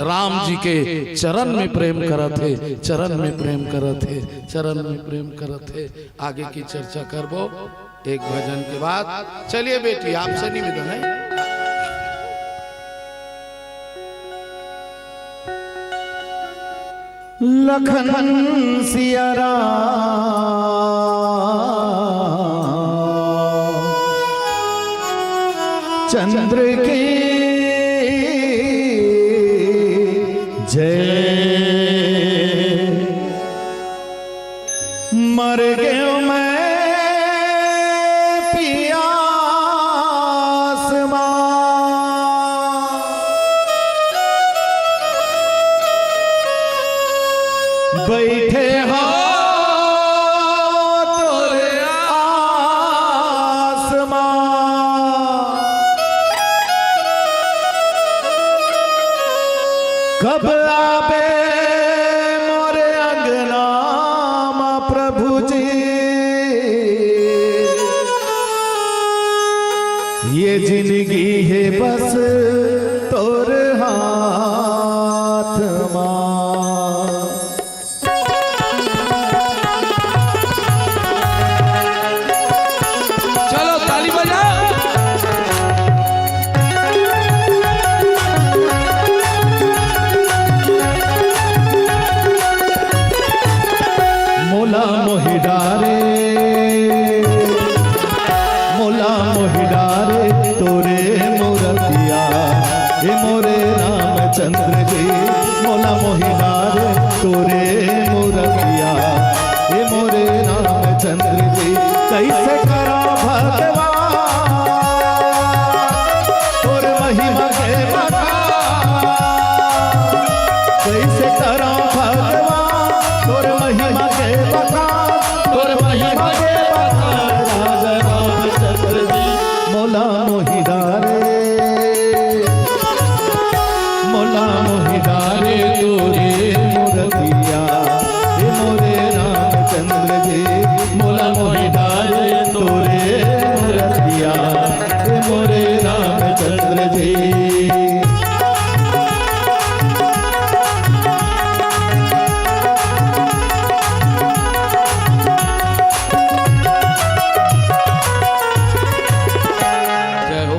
राम जी के चरण में प्रेम करत हे, चरण में प्रेम करत हे, चरण में प्रेम करत हे। आगे की चर्चा करबो एक भजन के बाद। चलिए बेटी, आपसे निवेदन है। लखन सिया राम चंद्र की जय। मर गयो मैं पियास मा। बैठे हो तोरे आस मा। कब आबे मोरे अंगना मा प्रभु जी, ये जिंदगी है बस तोर हाथ मा। चलो, ताली बजाओ। मोला मोहि डारे, मोला मोहि डारे तोरे मूरतिया, हे मोरे रामचंद्र जी। मोला मोहि डारे तोरे मूरतिया, हे मोरे रामचंद्र जी। कैसे करा भगवान तोर महिमा के बखान, कैसे करा भगवान तोर महिमा के बखान, तोर महिमा के बखान। राजा रामचंद्र जी, मोला मोहि डारे, मोला मोहि डारे तोरे मूरतिया, हे मोरे रामचंद्र जी। मोला मोहि डारे तोरे मूरतिया, हे मोरे रामचंद्र जी। जय हो।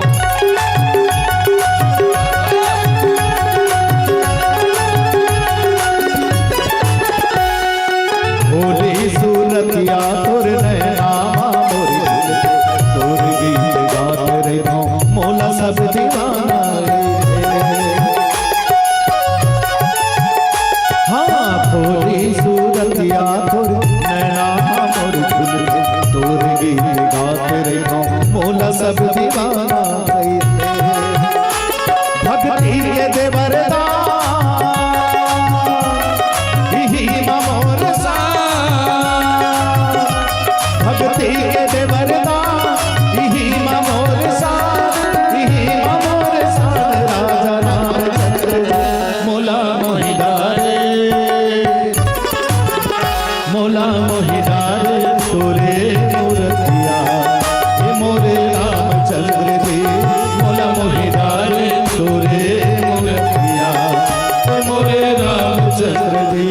मोला सब दीवाना रे। हाँ, भोली सूरतिया तोर, नैना मोर झुलके, तोर गीत गात रहिथों, मोला सब दीवाना रे। भक्ति के दे वरदान, इही मा मोर साथ। भक्ति के दे वरदान, इही मा मोर साथ, इही मा मोर साथ। राजा रामचंद्र मोला मोहि डारे, मोला मोहि डारे तोरे मूरतिया। हे मोरे रामचंद्र जी, मोला मोहि डारे तोरे मूरतिया। हे मोरे रामचंद्र जी।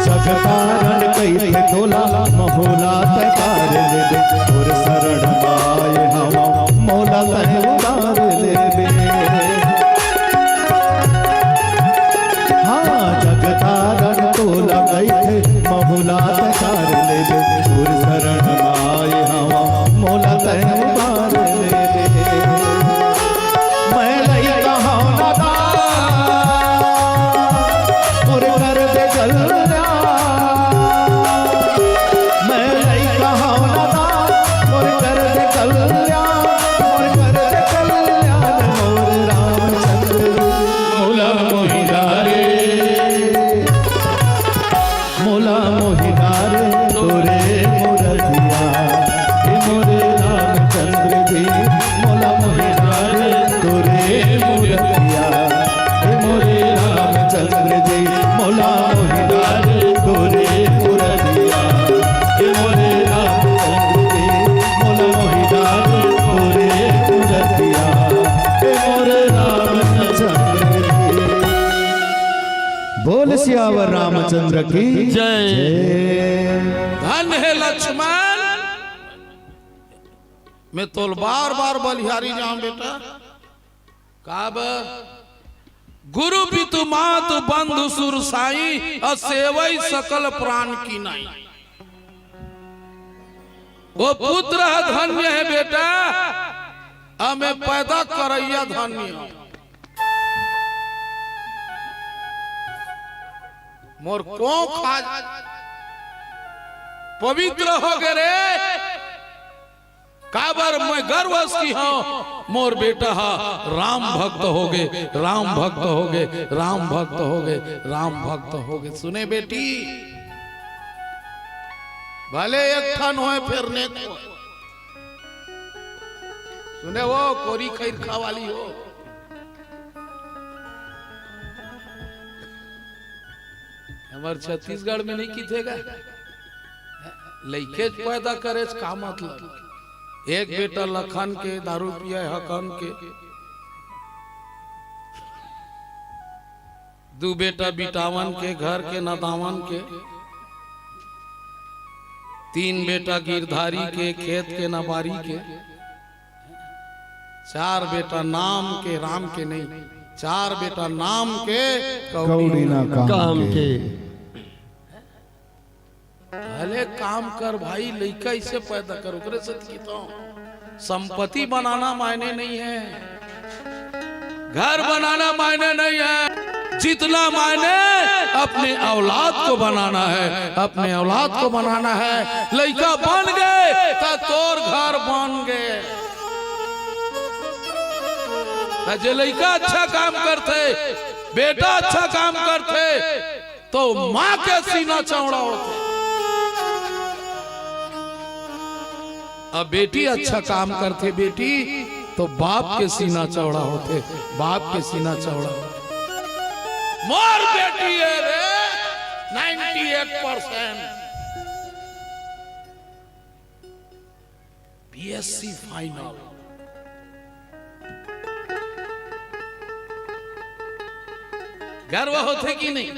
जगतारण कहिथे तोला, महू ला तैं तार लेबे, तोर शरण मा आए हवं, मोला तैं उबार लेबे। हाँ, जगतारण तोला कहिथे, महू ला तैं तार लेबे, तोर शरण मा आए हवं, मोला तैं उबार लेबे। मैं लइका हवं नादान, मोर कर दे कल्याण। मैं लइका हवं नादान, मोर कर दे कल्याण, मोर कर दे कल्याण, मोर रामचंद्र मोला मोहि डारे। मोला मोहि डारे तोरे मूरतिया, हे मोरे रामचंद्र जी। मोला मोहि डारे तोरे मूरतिया, हे मोरे रामचंद्र जी। मोला मोहि डारे तोरे मूरतिया, हे मोरे रामचंद्र जी। मोला मोहि डारे तोरे मूरतिया, हे मोरे रामचंद्र जी। बोल सियावर रामचंद्र की जय। जय। धन हे लक्ष्मण, मैं तोल बार बार बलिहारी जाऊं बेटा। काब गुरु पितु मातु बंधु सुर साई, असेवई सकल प्राण की नाई। वो पुत्र ह धन्य हे बेटा, अउ मैं पैदा करइया धन्य हूं। मोर कोख आज पवित्र होगे रे, काबर मैं गर्व अस किहंव, मोर बेटा ह राम भक्त होगे, राम भक्त होगे, राम भक्त होगे, राम भक्त होगे। सुने बेटी, भले एक ठन होय फेर नेक होय। सुने वो कोरी खैर खा वाली हो। हमर छत्तीसगढ़ में नहीं किथे गा, लइके पैदा करे का मतलब। एक बेटा लखन के, दारू पिए हकन के, दू बेटा बिटावन के, घर के नदावन के, तीन बेटा गिरधारी के, खेत के नबारी के, चार बेटा नाम के, राम के नहीं, चार बेटा नाम के, कौड़ी ना काम काम के। के। भले काम कर भाई, लइका इसे पैदा कर, ओकरे से तो किथंव। संपत्ति बनाना मायने नहीं है, घर बनाना मायने नहीं है, जितना मायने अपने औलाद को बनाना है, अपने औलाद को बनाना है। लइका बन गे त तोर घर बन गे। त जे लइका अच्छा काम करथे, बेटा अच्छा काम करथे, तो माँ के सीना चौड़ा होथे। अब बेटी अच्छा काम करथे बेटी, तो बाप के सीना चौड़ा होथे, बाप के सीना चौड़ा होथे। मोर बेटी हे रे, ninety eight percent BSc final. गर्व होथे कि नहीं?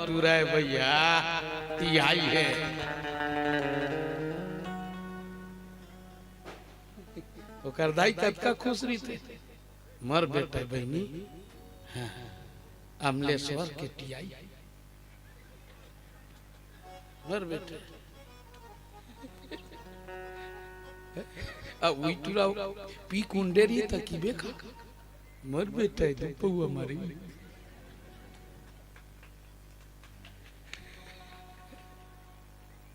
टुराय भैया, तिहाई हे। ओकर दाई कतका खुश रहिथे। मोर बेटा बहिनी, हाँ, अमलेश्वर के टियाई। मोर बेटा। अब उही टुरा पी कुंडे रही त किबे का। मोर बेटा हे, दू पौवा मारी।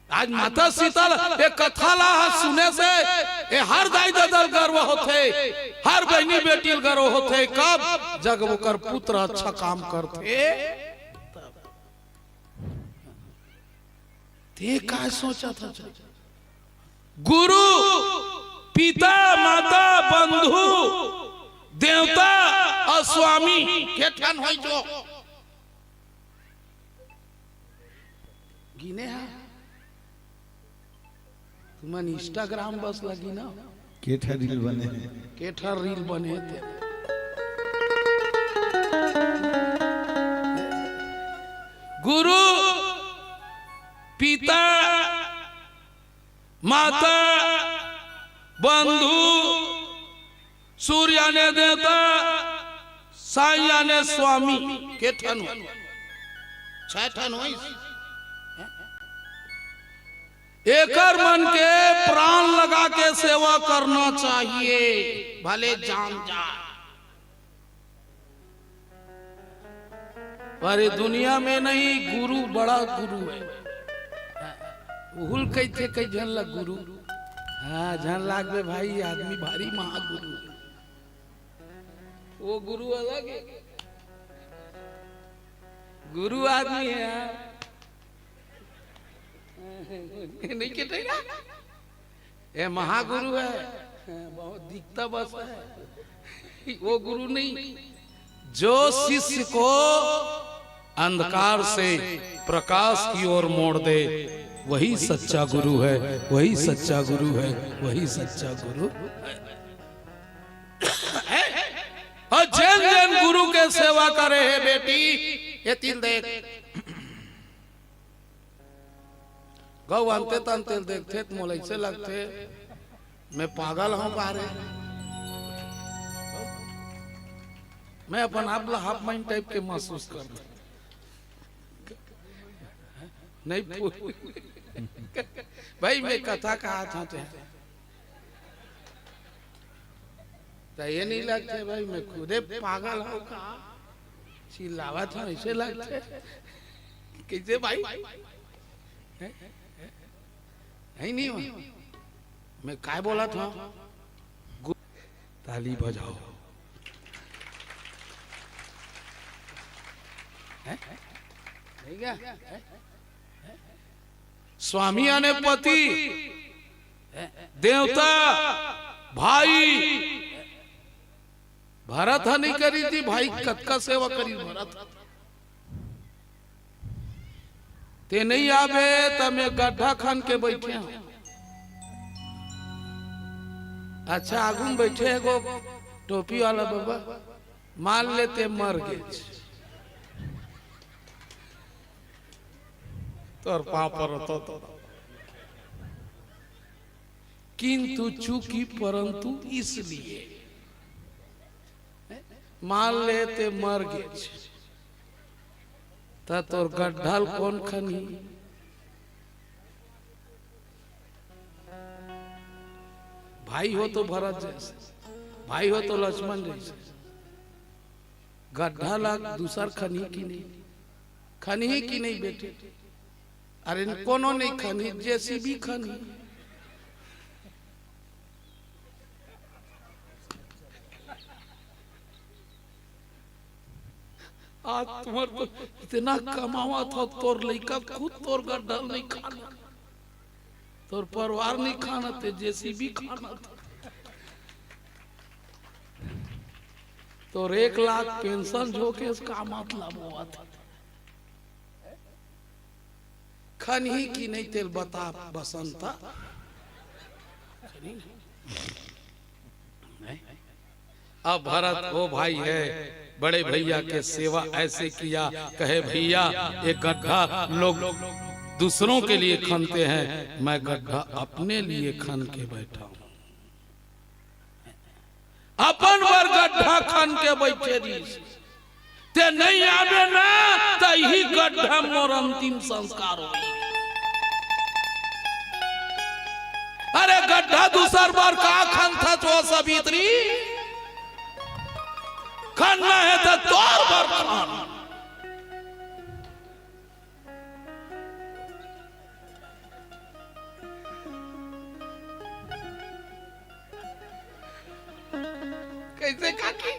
आज माता सीता ल ए कथा ला ह सुने से ए हर दाई ददा ल गर्व होथे, हर बहिनी बेटी ल गर्व होथे। कब? जब ओकर पुत्र अच्छा काम करथे। ते काय सोचत हस? गुरु, पिता, माता, बंधु, देवता अउ स्वामी के ठन होइस ओ। गिने हा? तुमन Instagram बस ल गिनव। के ठा reel बने हे। के ठा reel बने हे ते। गुरु, पिता, माता, बंधु, सूर्य याने देवता, साई याने स्वामी, के ठन होइस? छै ठन होइस। एकर मन के प्राण लगा के सेवा करना चाहिए, भले जान जाए। पर ये दुनिया में नहीं, गुरु बड़ा गुरु हे। उहू ल कहिथे कई झन ला गुरु। हाँ, झन लागबे भाई, आदमी भारी महागुरु हे। वो गुरु अलग हे, गुरु आदमी हे। नहीं कहिथे ना? ए महागुरु हे, बहुत दिखता बस हे, वो गुरु नहीं। जो शिष्य को अंधकार से प्रकाश की ओर मोड़ दे, वही सच्चा गुरु है, वही सच्चा गुरु है, वही सच्चा गुरु है। अउ जेन जेन गुरु के सेवा करे हे बेटी, एती ल देख, गऊ अंते तंते ल देखथे त मोला अइसे लगथे, मैं पागल हंव का रे? मैं अपन आप ला half mind type के महसूस करथंव। नहीं पू-, भाई, मैं कथा कहत हंव ते त ये नहीं लगथे भाई, मैं खुदे पागल हंव का? चिल्लावत हंव, अइसे लगथे। कइसे भाई? हे नहीं हो? मैं काय बोलत हंव? गु-, ताली बजाओ। हे? नहीं क्या? हे? स्वामी याने पति, देवता, भाई। भरत ह नहीं करिस जी, भाई कतका सेवा करिस भरत। ते नहीं आबे त मैं गड्ढा खन के बइठे हंव। अच्छा, आगू में बइठे हे गो टोपी वाला बबा, मान ले ते मर गेस। तोर पांव परत हंव तो। किंतु चूंकि परंतु इसलिए, मान ले ते मर गेस, त तोर गड्ढा ल कोन खनही? भाई हो तो भरत जइसे, भाई हो तो लक्ष्मण जइसे, गड्ढा ला दूसर खनही कि नहीं? खनही कि नहीं बेटी? अरे कोनो नहीं खनही, JCB खनही। आज तुम्हर तो इतना कमावत हव, तोर लइका खुद तोर गड्ढा ल नहीं खाना, तोर परिवार नहीं खाना, ते JCB खाना। तोर एक लाख पेंशन झोंकेस, का मतलब होवत? खनही कि नहीं, तेला बता बसंता। खनही? नहीं? अब भरत वो भाई हे, बड़े भैया के सेवा ऐसे किया, कहे, "भैया, ये गड्ढा लोग दूसरों के लिए खनते हैं, मैं गड्ढा अपने लिए खन के बैठा हूं।" अपन बर गड्ढा खन के बैठे रहिस। ते नहीं आबे ना, त इही गड्ढा मोर अंतिम संस्कार होही। अरे गड्ढा दूसर बर का खनथस ओ सवित्री? खनना हे त तोर बर खन। कइसे काकी?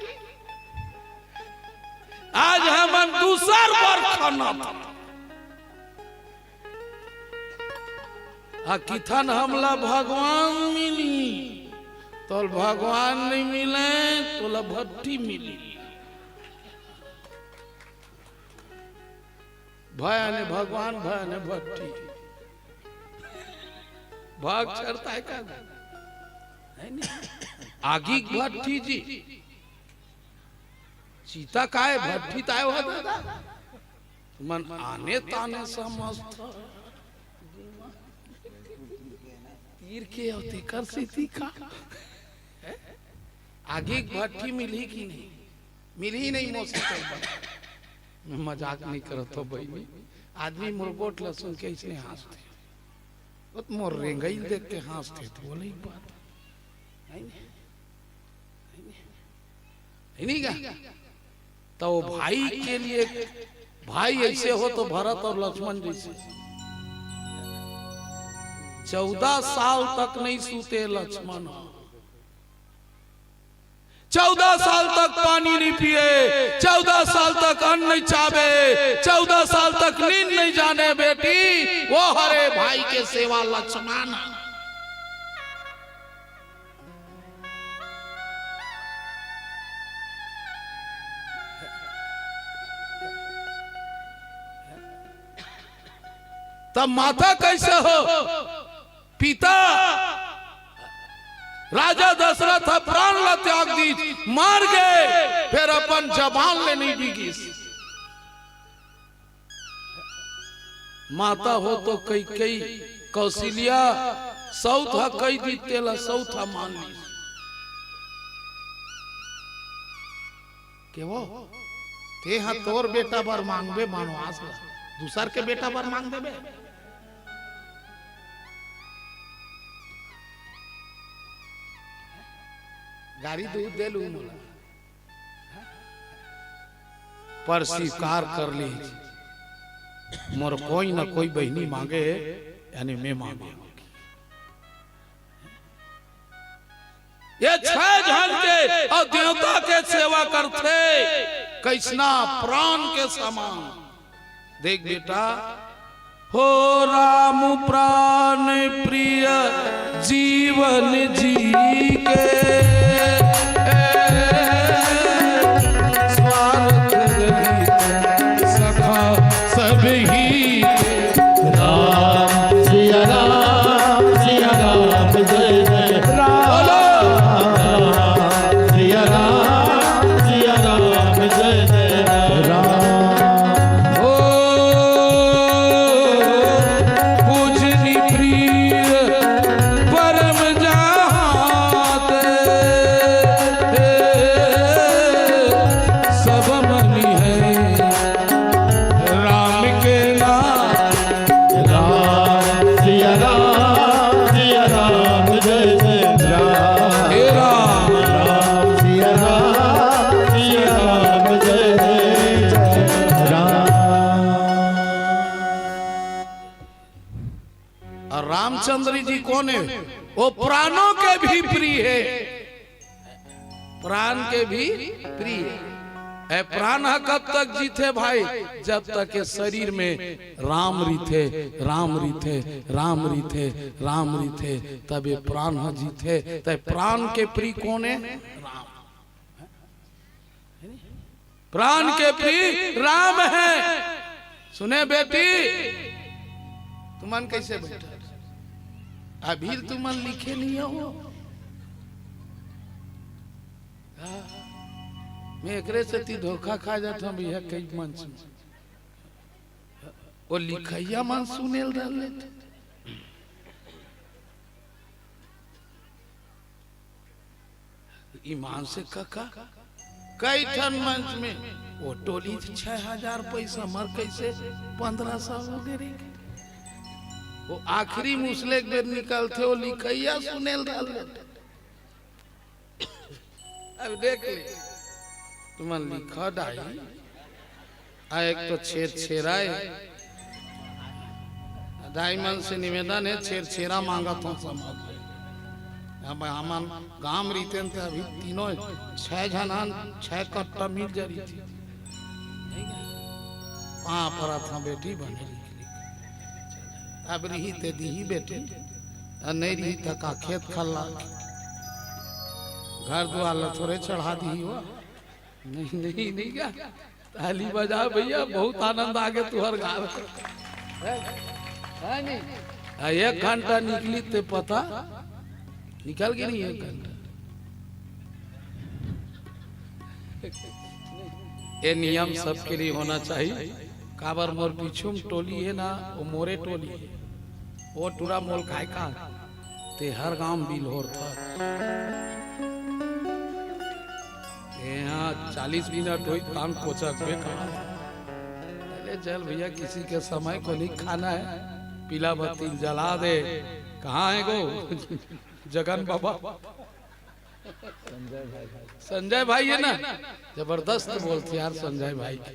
आज हमन दूसर बर खनत हन। आ किथन हमला भगवान मिली, तोला भगवान नहीं मिले, तोला भट्ठी मिली। भय ने भगवान, भय ने भट्ठी। भाग छरता है का? है नहीं? आगी के भट्ठी जी, चिता काय भट्ठी ताय हो दादा? तुमन आने ताने समझत। तीर के अउ तेकर सेती का? हैं? आगी के भट्ठी मिलही कि नहीं? मिलही नहीं मोर से तो। मैं मजाक नहीं करत हो बहिनी। आदमी मोर गोठ ला सुन के अइसने हाँसथे। वो तो मोर रेंगई देख के हाँसथे, तो बोले ही बात। है नहीं? है नहीं का? तो वो भाई के लिए, भाई ऐसे हो तो भरत और लक्ष्मण जैसे। चौदह साल तक नहीं सूते लक्ष्मण। चौदह साल तक पानी नहीं पिए, चौदह साल तक अन्न नहीं चाबे, चौदह साल तक नींद नहीं जाने बेटी, वो हरे भाई के सेवा लक्ष्मण। तब माता कैसे हो? पिता राजा दशरथ ह प्राण ला त्याग दीस, मर गे, फेर अपन जबान ले नहीं बिगिस। माता हो तो कैकेयी, कौशल्या, सौत ह कहि दीस तेला सौत ह मान लीस। के वो? ते ह तोर बेटा बर मांगबे बनवास ला, दूसर के बेटा बर मांग देबे? गारी दूध दे लू मोला। पर स्वीकार कर ली, मोर कोई ना कोई बहिनी मांगे, यानी मैं मांगे। ये छह झन के अउ देवता के सेवा करथे, कइसना? प्राण के समान। देख बेटा, हो राम प्राण प्रिय जीवन जी के, स्वार्थ रहित सखा सब ही के। राम सिया राम, सिया राम जय जय राम। बोलो। राम सिया राम, सिया राम जय जय राम। ओ पूजनी प्रिय परम जात, सब मनि है राम के नाम। राम सिया राम, सिया राम जय जय राम। हे राम। राम सिया राम, सिया राम जय जय राम। अउ रामचंद्र जी कोन हे? वो प्राणों के भी प्रिय हे। प्राण के भी प्रिय। ए प्राण ह कब तक जीथे भाई? जब तक ये शरीर में राम रहिथे, राम रहिथे, राम रहिथे, राम रहिथे, तब ये प्राण ह जीथे। त प्राण के प्रिय कोन हे? राम। प्राण के प्रिय राम हे। सुने बेटी, तुमन कइसे बइठे? अभी तुमन लिखे नहीं हो। हाँ। मैं एकरे सेती धोखा खा जात हूँ भैया, कई मंच में। वो लिखइया मन सुनेल रहले। ईमान से कका, कई ठन मंच में वो टोली छह हजार पैसा, मर कैसे पन्द्रह सौ हो गए रे। वो आखिरी मुसले के बेर निकलथे, वो लिखइया सुनेल रहले। अब देख ले, तुमन लिखा दाई, आ एक तो छेर छेरा है। दाई मन से निवेदन है, छेर छेरा मांगत हूँ समाज में। अब हमन गांव रहितेन त अभी तीनों छह झन हन, छह कट्टा मिल जा रही थी। पाँव परत हूँ बेटी, बने लिख लिख। अब रही ते दिही बेटी, अउ नहीं रही त का खेत खल्ला, घर दुआर ला थोरे चढ़ा दिही हो। नहीं, नहीं, नहीं क्या? ताली बजा भैया, बहुत आनंद आ गया तुहर गाँव। है, है नहीं? आ, एक घंटा निकली ते पता निकल के नहीं एक घंटा। ये नियम सबके लिए होना चाहिए। काबर मोर पीछू में टोली है ना, वो मोरे टोली है, वो टूरा मोल खाए का। ते हर गांव बिल होर था। यहाँ चालीस मिनट हुई, तान कोचक में खड़ा था। अरे चल भैया, किसी के समय को नहीं खाना है, पीला बत्ती जला दे। कहाँ है गो? जगन बाबा, संजय भाई है ना, जबरदस्त बोलते यार संजय भाई के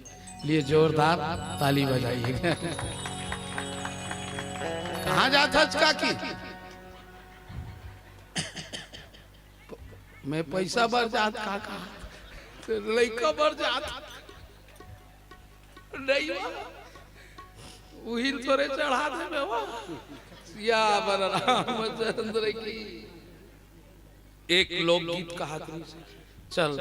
लिए जोरदार ताली बजाइए। कहाँ जात हच काकी? मैं पैसा बर जात का, का? तो लइका बर जात। नहीं बा। उहिल तोरे चढ़ा देबे बा। सियावर रामचंद्र की। एक लोकगीत कहा था। चल,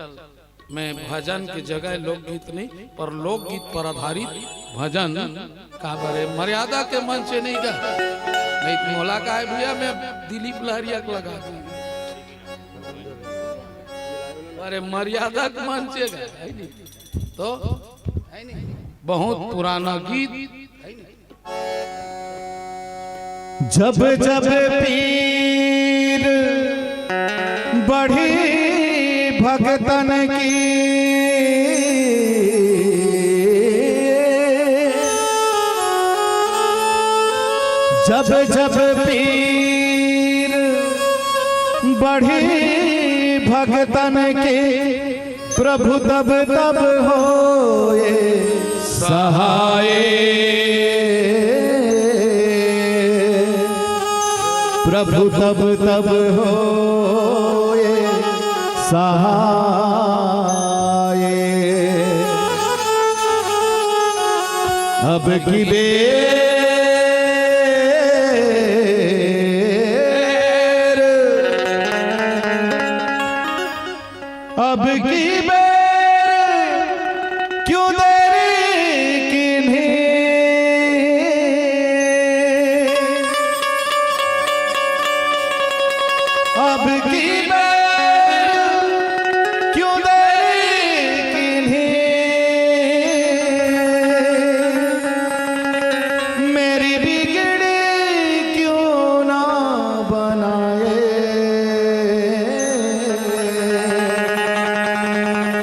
मैं भजन के जगह लोकगीत नहीं, पर लोकगीत पर आधारित भजन का बरे मर्यादा के मंच नहीं का। नहीं तो मोला का है भैया, मैं दिलीप लहरिया को लगा दूं। अरे मर्यादा के मंच का है नहीं तो, है नहीं, बहुत पुराना गीत। जब जब पीर बढ़ी भगतन की, जब जब पीर बढ़ी भगतन की, प्रभु तब तब होए सहाय। प्रभु तब तब होए सहाय। अब की बेर, अब की बेर क्यों देरी किन्हीं, अब की बेर क्यों देरी किन्हीं, मेरी बिगड़ी क्यों ना बनाए,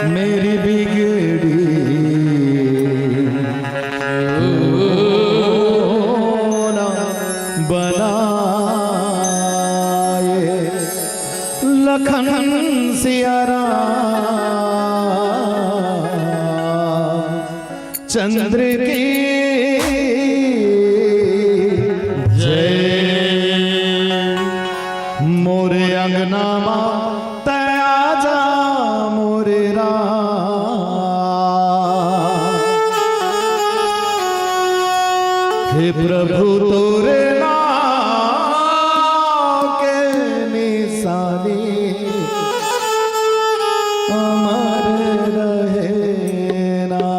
मेरी बिगड़ी क्यों ना बनाए। लखन सिया राम चंद्र की जय। मोरे अंगना मा तै आजा मोरे राम। हे प्रभु तोरे नाम के निशानी अमर रहे ना।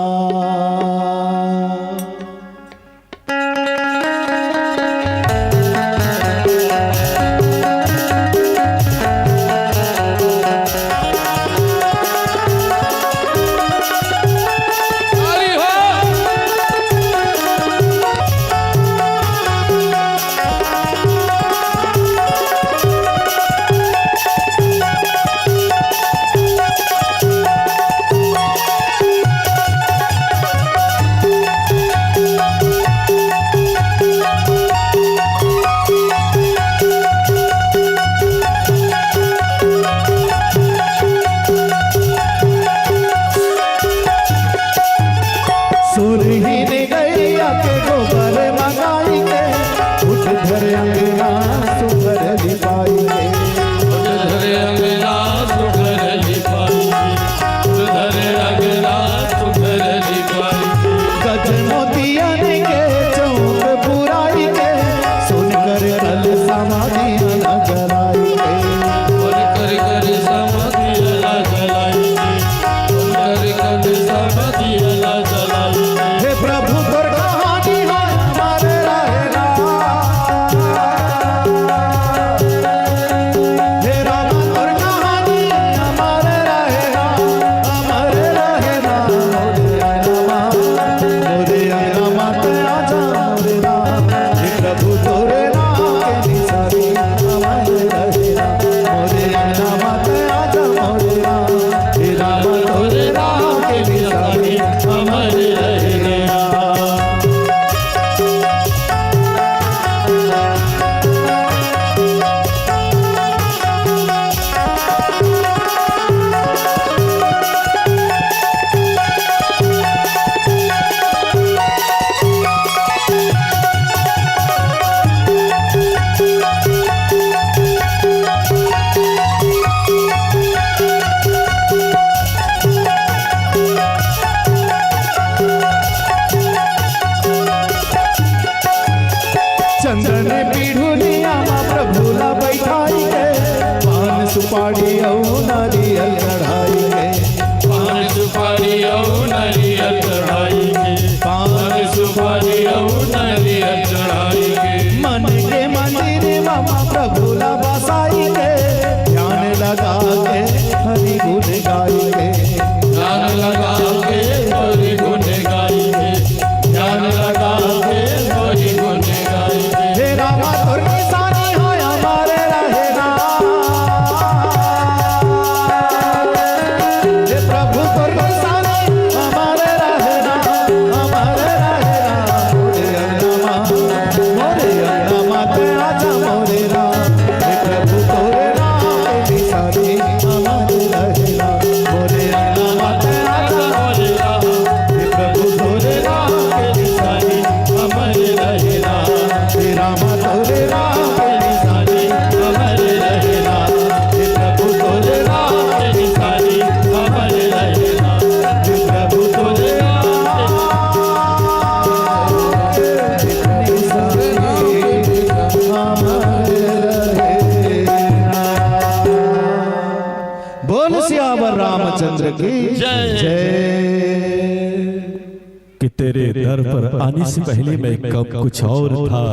तेरे दर पर आने से पहले मैं कब कुछ और था,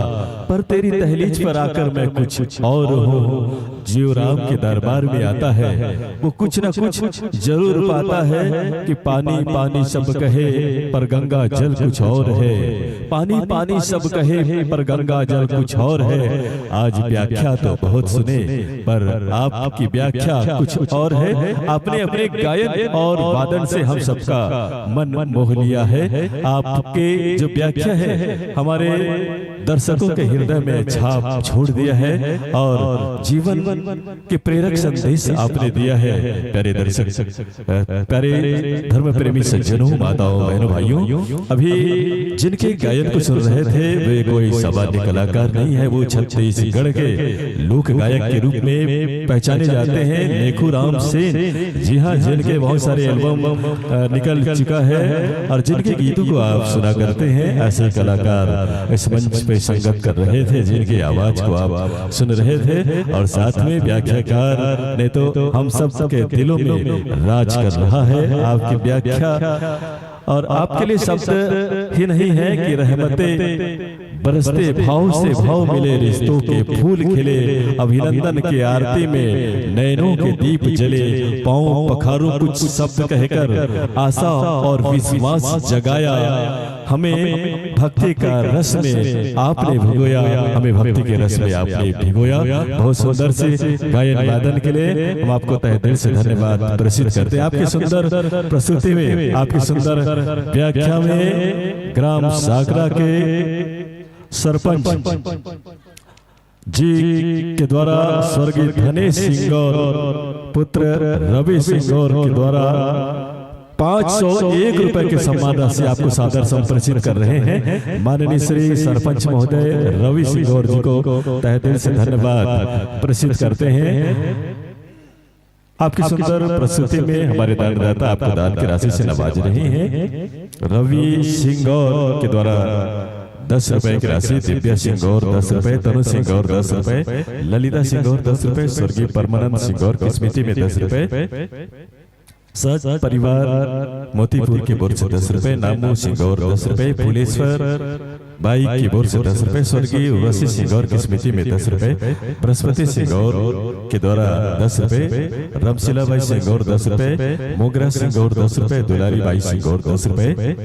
पर तेरी दहलीज पर आकर मैं कुछ और हूँ। जो राम के दरबार में आता है, वो कुछ ना कुछ जरूर पाता है कि पानी पानी सब कहे, पर गंगा जल कुछ और है। पानी पानी सब कहे, पर गंगा जल कुछ और है। आज व्याख्या तो बहुत सुने, पर आपकी व्याख्या कुछ और है। आपने अपने गायन और वादन से हम सबका मन मोह लिया है। आपके जो व्याख्या है, हमारे दर्शकों के हृदय में छाप छोड़ दिया है और जीवन के प्रेरक संदेश आपने दिया है। प्यारे दर्शक, अ, प्यारे धर्म प्रेमी सज्जनों, माताओं, बहनों, भाइयों, अभी जिनके गायन को सुन रहे थे, वे कोई सामान्य कलाकार नहीं है, वो छत्तीसगढ़ के लोक गायक के रूप में पहचाने जाते हैं, नेखू राम सेन। जी हाँ, जिनके बहुत सारे एल्बम, अ, निकल चुका है और जिनके गीतों को आप सुना करते हैं। ऐसे कलाकार इस मंच पे संगत कर रहे थे, जिनकी आवाज को आप सुन रहे थे, और साथ में व्याख्याकार ने तो हम सब के दिलों में राज कर रहा है। आपकी व्याख्या और आपके लिए शब्द ही नहीं है कि रहमतें बरसते, भाव से भाव मिले रिश्तों के फूल खिले, अभिनंदन की आरती में नैनों के दीप जले, पाँव पखारूं कुछ शब्द कहकर आशा और विश्वास जगाया। हमें भक्ति का रस में आपने भिगोया, हमें भक्ति के रस में आपने भिगोया। बहुत सुंदर से गायन वादन के लिए हम आपको तहे दिल से धन्यवाद प्रेषित करते हैं। आपकी सुंदर प्रस्तुति में, आपकी सुंदर व्याख्या में ग्राम साकरा के सरपंच जी के द्वारा स्वर्गीय धनेश सिंगौर पुत्र रवि सिंगौर के द्वारा पाँच सौ एक रुपए की सम्मान राशि आपको सादर संप्रेषित कर रहे हैं। माननीय श्री सरपंच महोदय रवि सिंगौर जी को तहे दिल से धन्यवाद प्रेषित करते हैं। आपकी सुंदर प्रस्तुति में हमारे दानदाता आपको दान की राशि से नवाज रहे हैं। रवि सिंगौर के द्वारा दस रुपए की राशि, दिव्या सिंगौर दस रुपए, तनु सिंगौर दस रुपए, ललिता सिंगौर दस रुपए, स्वर्गीय परमानंद सिंगौर की स्मृति में दस रुपए, सच परिवार मोतीपुर की ओर से दस रुपए, नामू सिंगौर दस रुपए, फुलेश्वर बाई की ओर से दस रुपए, स्वर्गीय उर्वशी सिंगौर की स्मृति में दस रुपए, बृहस्पति सिंगौर के द्वारा दस रुपए, रमशिला बाई सिंगौर दस रुपए, मोगरा सिंगौर दस रुपए, दुलारी बाई सिंगौर दस रुपए,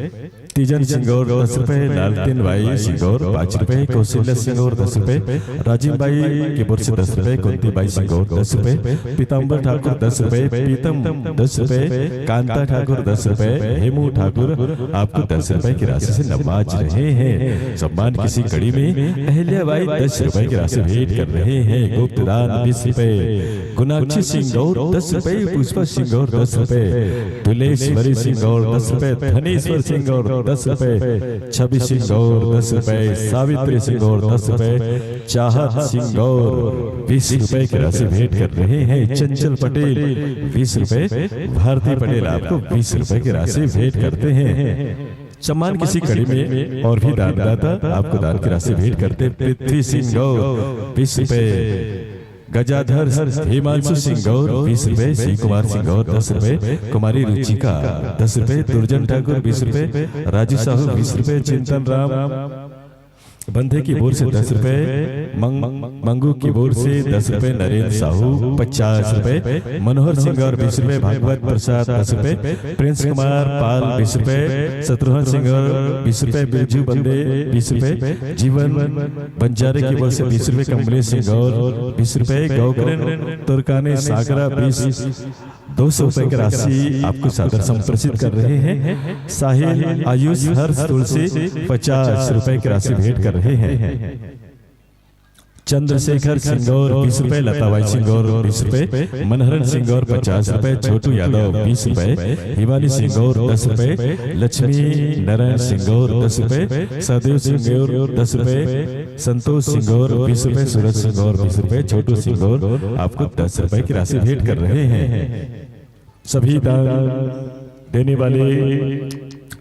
तीजन सिंगौर दस रुपए, लालटेन बाई सिंगौर पाँच रुपए, कौशल्या सिंगौर दस रुपए, राजिम बाई की ओर से दस रुपए, कुंती बाई सिंगौर दस रुपए, पीताम्बर ठाकुर दस रुपए, पीतम दस रुपए, कांता ठाकुर दस रुपए, हेमू ठाकुर आपको दस रुपए की राशि से नवाज रहे हैं। सम्मान किसी कड़ी में अहिल्या बाई दस रुपए की राशि भेंट कर रहे हैं। गुप्त दान बीस रुपए, गुनाक्षी सिंगौर दस रुपए, पुष्पा सिंगौर दस रुपए, दुलेश्वरी सिंगौर दस रुपए, धनेश्वर सिंगौर दस रुपए, छवि सिंगौर दस रुपए, सावित्री सिंगौर दस रुपए, चाहत सिंगौर बीस रुपए की राशि भेंट कर रहे हैं। चंचल पटेल बीस रुपए, भारती पटेल आपको बीस रुपए की राशि भेंट करते हैं। सम्मान किसी कड़ी में और भी दानदाता आपको दान की राशि भेंट करते हैं। पृथ्वी सिंगौर बीस रुपए, गजाधर हिमांशु सिंगौर बीस रुपए, शिव कुमार सिंगौर दस रुपए, कुमारी रुचिका दस रुपए, दुर्जन ठाकुर बीस रुपए, राजू साहू बीस रुपए, चिंतन राम बंधे की ओर से दस रुपए, मंग-, मंगू की ओर से दस रुपए, नरेंद्र साहू पचास रुपए, मनोहर सिंगौर बीस रुपए, भागवत प्रसाद दस रुपए, प्रिंस कुमार पाल बीस रुपए, शत्रुघ्न सिंगौर बीस रुपए, बिरजू बंदे बीस रुपए, जीवन बंजारे की ओर से बीस रुपए, कमलेश सिंगौर बीस रुपए, गौकरण तुर्कानी सागरा बीस, दो सौ रुपए की राशि आपको सादर संप्रेषित कर रहे हैं। साहिल आयुष हर्ष तुलसी पचास रुपए की राशि भेंट कर रहे हैं। चंद्रशेखर सिंगौर बीस रुपए, लताबाई सिंगौर बीस रुपए, मनहरन सिंगौर पचास रुपए, छोटू यादव बीस रुपए, हिवाली सिंगौर दस रुपए, लक्ष्मी नारायण सिंगौर दस रुपए, सहदेव सिंगौर दस रुपए, संतोष सिंगौर बीस रुपए, सूरज सिंगौर बीस रुपए, छोटू सिंगौर आपको दस रुपए की राशि भेंट कर रहे हैं। सभी दान देने वाले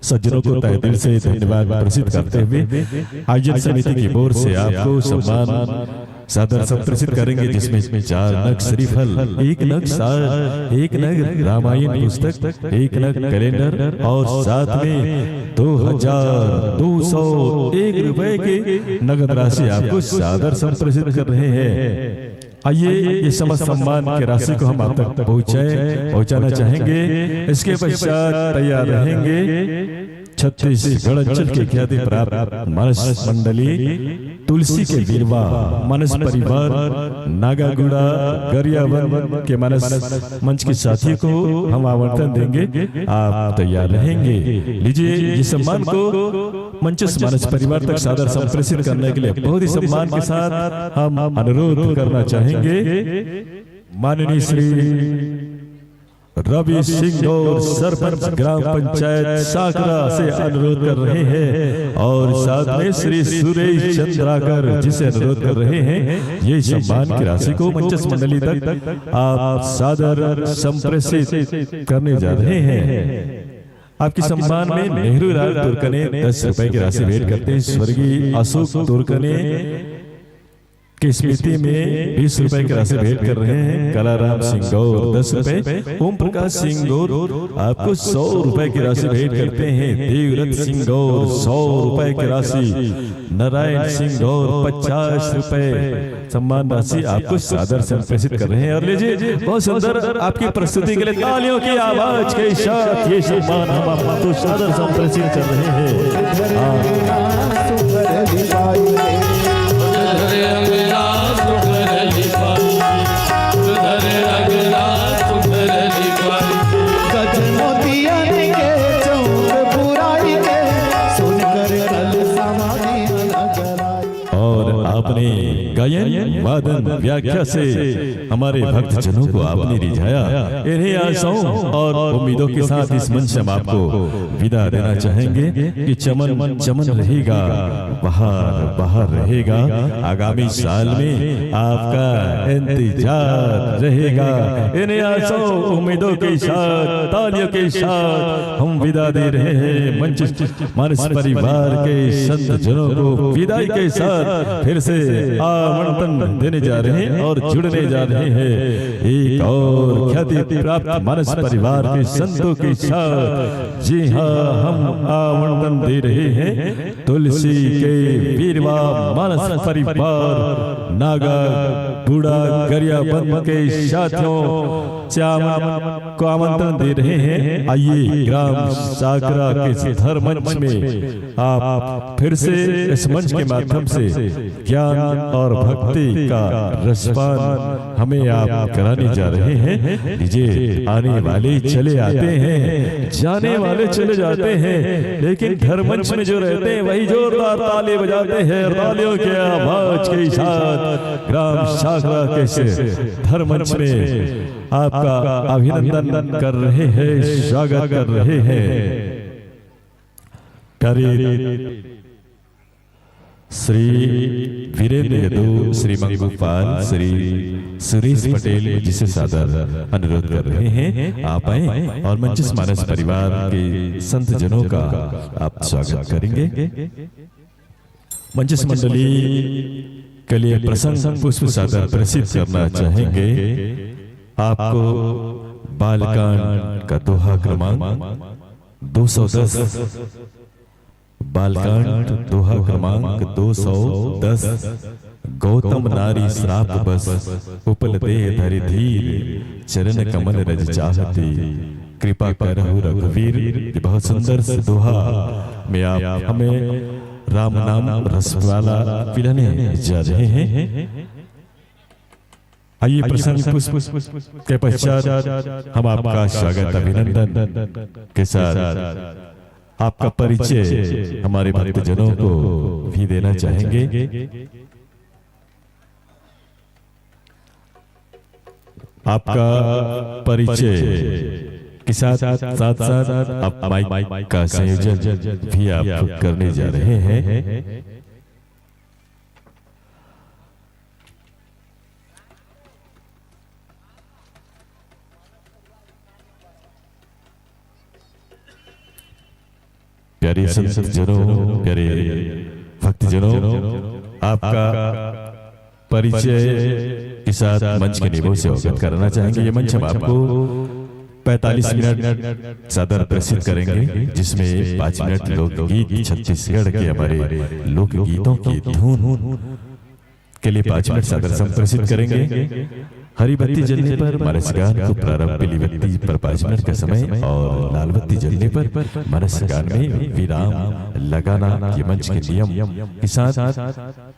सज्जनों को तहे दिल से धन्यवाद प्रेषित करते हुए आयोजन समिति की ओर से आपको सम्मान सादर संप्रेषित करेंगे, जिसमें चार नग श्रीफल, एक नग सार, एक नग रामायण पुस्तक, एक नग कैलेंडर और साथ में दो हजार दो सौ एक रुपए की नगद राशि आपको सादर संप्रेषित कर रहे हैं। आइए, ये समस्त सम्मान की राशि को हम आप तक पहुंचाए, पहुंचाना चाहेंगे। इसके पश्चात तैयार रहेंगे छत्तीसगढ़ अंचल के ख्याति प्राप्त मानस मंडली तुलसी के बिरवा मानस परिवार नागागुड़ा गरियाबंद के मानस मंच के साथियों को हम आमंत्रण देंगे, आप तैयार रहेंगे। लीजिए, ये सम्मान को मंचस्थ मानस परिवार तक सादर संप्रेषित करने के लिए बहुत ही सम्मान के साथ हम अनुरोध करना चाहेंगे माननीय श्री रवि सिंह गौर, सरपंच ग्राम पंचायत साकरा से अनुरोध कर रहे हैं और साथ में श्री सुरेश चंद्राकर जी से अनुरोध कर रहे हैं, ये सम्मान की राशि को मंचस्थ मंडली तक आप सादर संप्रेषित करने जा रहे हैं। आपके सम्मान में नेहरू लाल तुर्कने दस रुपए की राशि भेंट करते हैं, स्वर्गीय अशोक तुर्कने की स्मृति में बीस रुपए की राशि भेंट कर रहे हैं कलाराम सिंह गौर दस रुपए, ओम प्रकाश सिंह गौर आपको सौ रुपए की राशि भेंट करते हैं, देवव्रत सिंह गौर सौ रुपए की राशि, नारायण सिंह गौर पचास रुपए सम्मान राशि आपको सादर संप्रेषित कर रहे हैं। और लीजिए, बहुत सुंदर आपकी प्रस्तुति के लिए तालियों की आवाज के साथ ये सम्मान हम आपको सादर संप्रेषित कर रहे हैं। हाँ। और आपने गायन, वादन, व्याख्या से हमारे भक्तजनों को आपने रिझाया। इन्हीं आशाओं और उम्मीदों के साथ इस मंच से हम आपको विदा देना चाहेंगे कि चमन चमन रहेगा, बहार बहार रहेगा। आगामी साल में आपका इंतजार रहेगा। इन्हीं आशाओं, उम्मीदों के साथ, तालियों के साथ हम विदा दे रहे हैं मंच मानस परिवार के संत जनों को विदाई के साथ फिर से आमंत्रण देने जा रहे हैं और जुड़ने जा रहे हैं एक और ख्याति प्राप्त मानस परिवार के संतों के साथ। जी हाँ, हम आमंत्रण दे रहे हैं तुलसी के बीरवा मानस परिवार नागा बूढ़ा गरियाबंद के साथियों से आमंत्रण को आमंत्रण दे रहे हैं। आइए, ग्राम साकरा के इस धर्म मंच में आप फिर से इस मंच के माध्यम से ज्ञान और भक्ति का रसपान हमें आप कराने जा रहे हैं। लीजिए, आने वाले चले आते हैं, जाने वाले चले जाते हैं, लेकिन धर्म मंच में जो रहते हैं, वही जोरदार ताली बजाते हैं। तालियों के आवाज के साथ ग्राम साकरा के इस धर्म मंच में आपका अभिनंदन कर रहे हैं, स्वागत कर रहे हैं। प्यारे श्री वीरेंद्र यदु, श्री मंगू पाल, श्री सुरेश पटेल जी से सादर अनुरोध कर रहे हैं, आप आए और मंचस्थ मानस परिवार के संत जनों का आप स्वागत करेंगे। मंचस्थ मंडली के लिए प्रसंग पुष्प सादर प्रेषित करना चाहेंगे आपको। बालकांड का दोहा क्रमांक दो सौ दस। बालकांड दोहा क्रमांक दो सौ दस। गौतम नारी श्राप बस, उपल देह धरि धीर, चरण कमल रज चाहती, कृपा करहु रघुवीर। ये बहुत सुंदर से दोहा में आप हमें राम नाम रसमाला पिलाने जा रहे हैं। आइए, प्रसंग पुष्प के पश्चात हम आपका स्वागत अभिनंदन के साथ आपका परिचय हमारे भक्तजनों को भी देना चाहेंगे। आपका परिचय के साथ साथ साथ आप माइक का संयोजन भी आप करने जा रहे हैं। प्यारे संत जनों, प्यारे भक्तजनों, आपका परिचय के साथ मंच के नियमों से अवगत कराना चाहेंगे। ये मंच हम आपको पैंतालीस मिनट सादर प्रस्तुत करेंगे, जिसमें पाँच मिनट लोकगीत, छत्तीसगढ़ के हमारे लोकगीतों की धुन के लिए पाँच मिनट सादर संप्रेषित करेंगे। हरी बत्ती जलने पर मानस गान को प्रारंभ, पीली बत्ती पर पाँच मिनट का समय और लाल बत्ती जलने पर मानस गान में विराम लगाना, ये मंच के नियम के साथ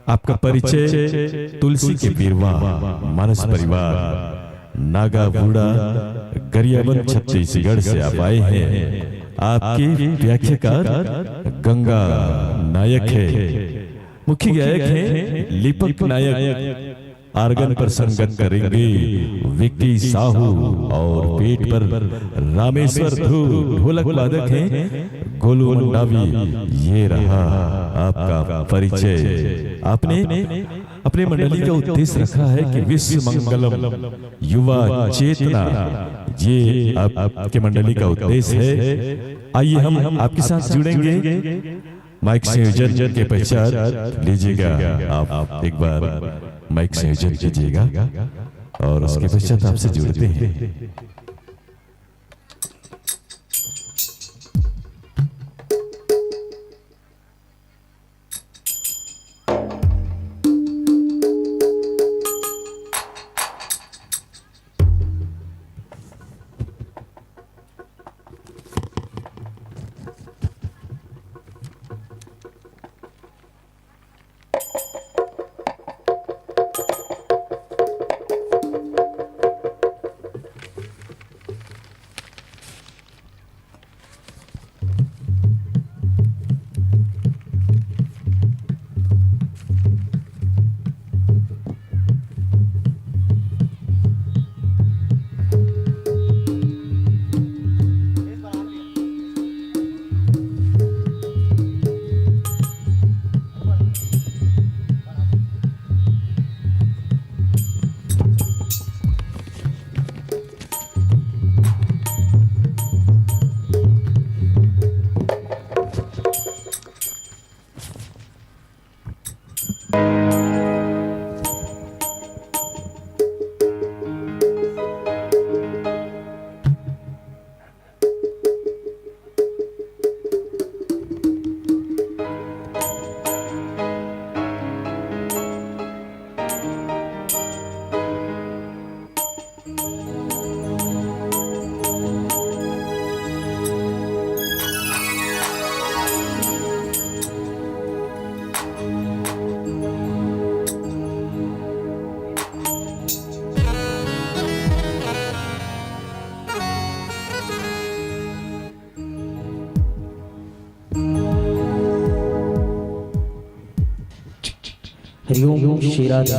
आपका परिचय। तुलसी के पीरवा मानस परिवार नागा बूढ़ा गरियाबंद छत्तीसगढ़ से आप आए हैं। आपके व्याख्याकार गंगा नायक है। मुख्य गायक हैं लिपक नायक, आर्गन पर संगत करेंगे विक्की साहू और पेट पर रामेश्वर ध्रुव, ढोलक वादक हैं गोलू मंडावी। ये रहा आपका परिचय। आपने अपने मंडली का उद्देश्य रखा है कि विश्व मंगलम, युवा चेतना, ये आपके मंडली का उद्देश्य है। आइए हम आपके साथ जुड़ेंगे। माइक संयोजन के पश्चात लीजिएगा आप, एक बार माइक संयोजन कीजिएगा और उसके पश्चात आपसे जुड़ते हैं। हरिओम श्री राधे,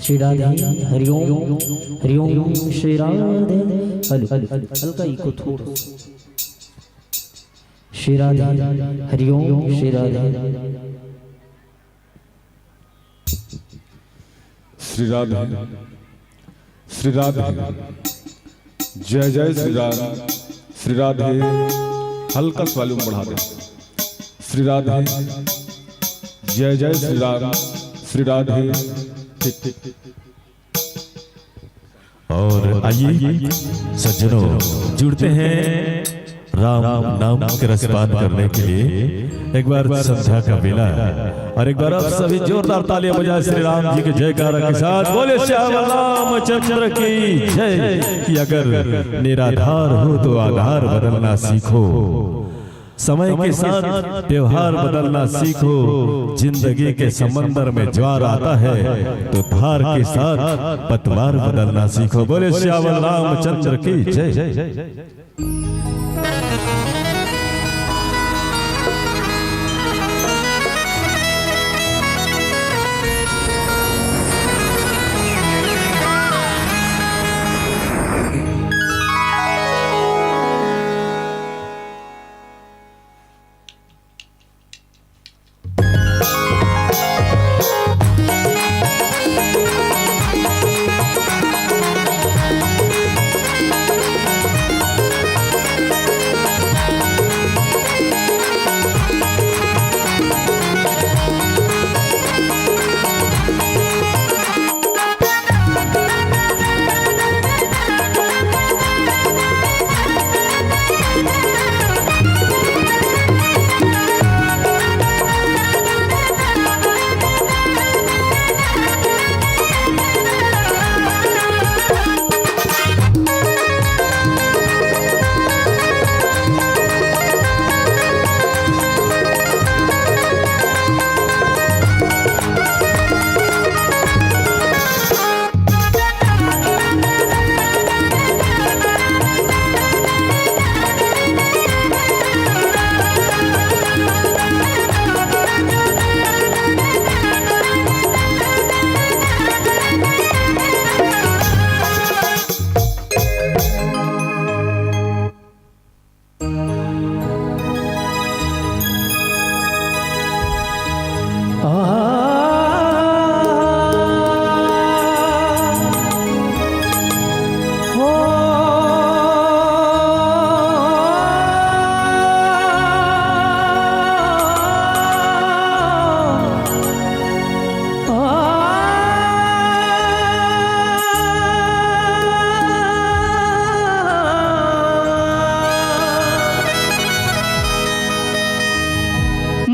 श्री राधे। हरिओम, हरिओम श्री राधे। हेलो, हेलो, हल्का इको थोड़ा सा। श्री राधे, हरिओम श्री राधे। श्री राधे, श्री राधे, जय जय श्री राम, श्री राधे, हल्का सा वॉल्यूम बढ़ा दे। श्री राधे, जय जय श्री राम, श्री राधे। ठीक, ठीक। और आइए सज्जनों, जुड़ते हैं राम नाम के रसपान करने के लिए। एक बार संध्या का बेला है और एक बार आप सभी जोरदार तालियां बजाए श्री राम जी के जयकारा के साथ। बोले श्याम रामचंद्र की जय। कि अगर निराधार हो तो आधार बदलना सीखो, समय के साथ व्यवहार बदलना सीखो, जिंदगी के समंदर में ज्वार आता है तो धार के साथ पतवार बदलना सीखो। बोले श्याम रामचंद्र की जय।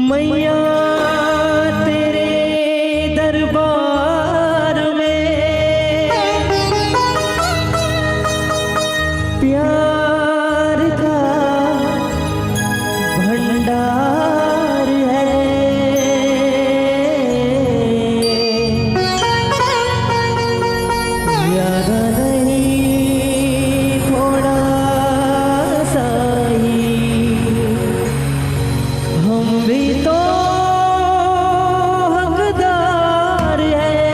मैया तेरे दरबार में प्यार का भंडार है। ज्यादा नहीं, थोड़ा सा ही, हम भी तो हकदार हैं।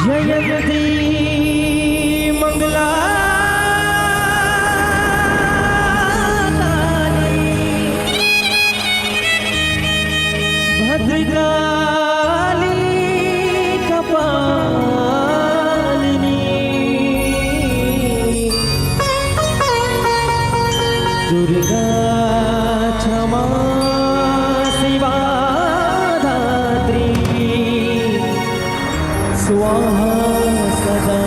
जयंती मंगला काली, भद्रकाली कपालिनी, दुर्गा क्षमा शिवा धात्री, स्वाहा सदा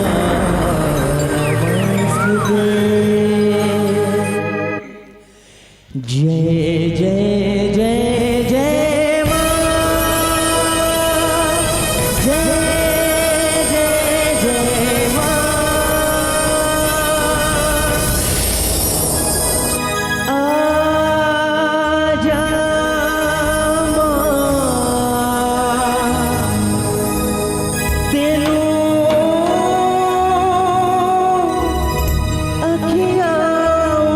नमस्तुते। जय जय जय जय माँ, जय जय जय माँ। आजा माँ, तेनू अखियाँ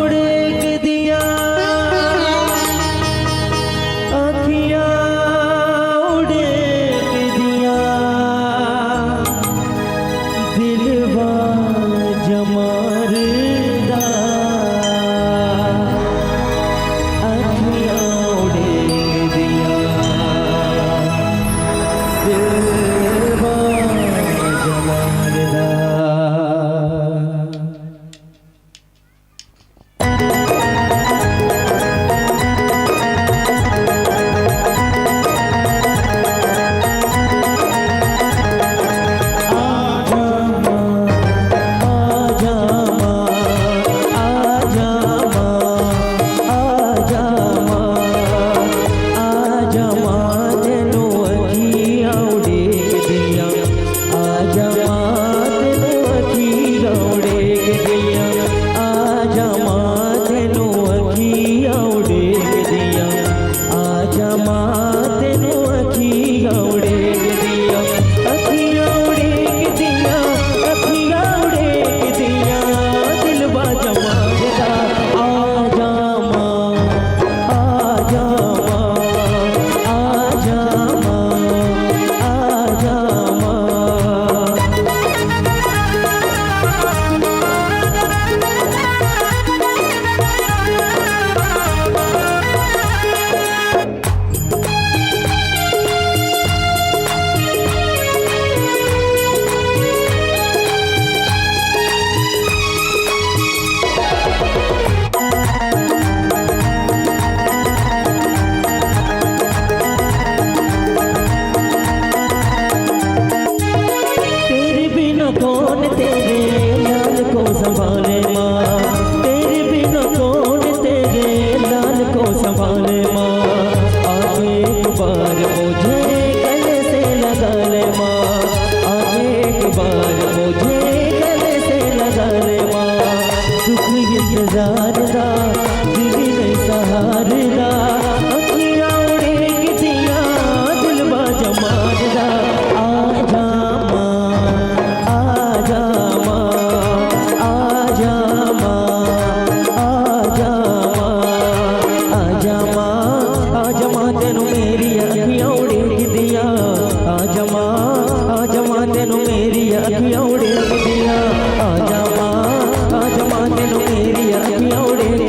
उड़ेक दियाँ, अखियाँ उड़ेक दियाँ, दिलवा जमार दा। अखियाँ उड़ेक दियाँ, दिलवा जमार दा। तेरे बिना कौन तेरे लाल को संभाले माँ, तेरे बिना कौन तेरे लाल को संभाले माँ। आके एक बार मुझे गले से लगा ले माँ, आके एक बार मुझे गले से लगा ले माँ। दुख इंतजार दा, दिल नहीं सहार दा, अखियाँ उड़ेक दियाँ, दिलवा जमार दा। आजा माँ, आजा माँ, आजा माँ, आजा माँ, आजा माँ, आजा माँ, तेनू मेरी अखियाँ उड़ेक दियाँ। आजा माँ, आजा माँ, तेनू मेरी अखियाँ उड़ेक दियाँ। आजा माँ, आजा माँ, तेनू मेरी अखियाँ उड़ेक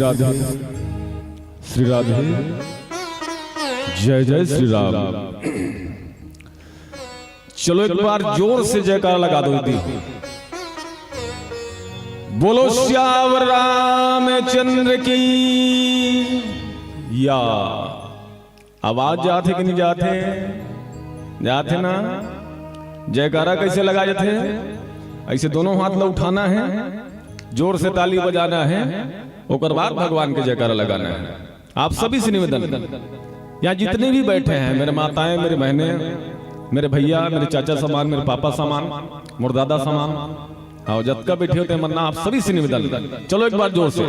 राधे, श्री राधे, जय जय श्री राम। चलो एक बार जोर से जयकारा लगा दो दीदी। बोलो सियावर रामचंद्र की। या आवाज जाथे कि नहीं जाथे? जाथे ना। जयकारा कैसे लगा जाथे? ऐसे दोनों हाथ ला उठाना है, जोर से ताली बजाना है, ओकर बाद भगवान के जयकारा लगाना है। आप सभी से निवेदन, यहाँ जितने भी बैठे हैं, मेरे माताएं, मेरे बहनें, मेरे भैया, मेरे चाचा समान, मेरे पापा समान, मोर दादा समान, हाँ, जतका बैठे होते हैं मन्ना, आप सभी से निवेदन, चलो एक बार जोर से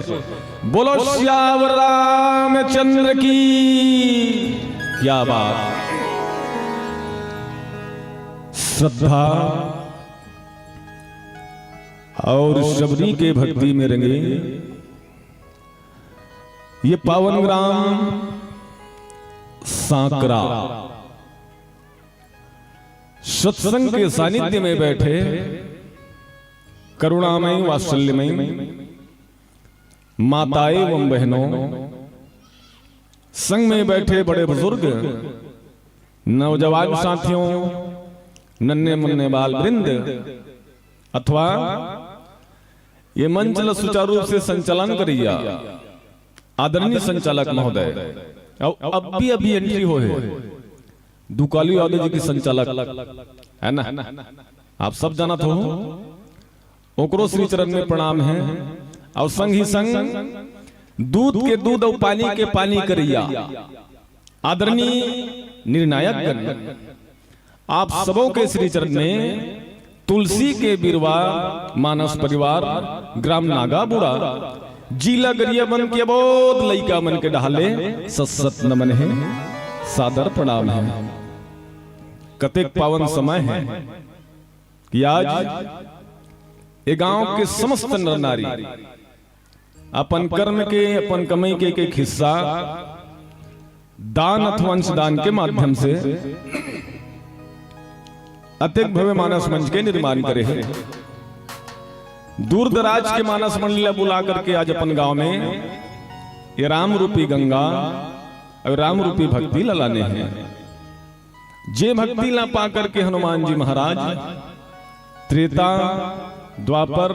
बोलो सियावर रामचंद्र की। क्या बात, श्रद्धा और शबरी के भक्ति में रंगे ये पावन ग्राम सांकरा सत्संग के सानिध्य में बैठे करुणामयी वात्सल्यमयी माताएं एवं बहनों, संग में बैठे बड़े बुजुर्ग, नौजवान साथियों, नन्हे मुन्ने बाल वृंद अथवा ये मंच ल सुचारू रूप से संचालन करइया आदरणीय संचालक महोदय, अउ अभी अभी एंट्री होए हे दुकालू यादव जी के संचालक, है ना, आप सब जानत हो, ओकरो श्री चरण में प्रणाम है। अउ संग ही संग दूध के दूध अउ पानी के पानी करइया आदरणीय निर्णायक गण, आप सबों के श्री चरण में तुलसी के बिरवा, मानस परिवार, ग्राम नागाबुड़ा, जिला गरियाबंद के अबोध लइका मन के डहाले सत सत नमन है, सादर प्रणाम है। कतेक पावन समय है कि आज ये गांव के समस्त नर नारी अपन कर्म के, अपन कमई के एक एक हिस्सा दान अथवा अंश दान के माध्यम से अतेक भव्य मानस मंच के निर्माण करे हे। दूर दराज के मानस मंडली ला बुला करके आज अपन गांव में ये राम रूपी गंगा अउ राम रूपी भक्ति ला लाने हे। जे भक्ति ला पा करके हनुमान जी महाराज त्रेता, द्वापर,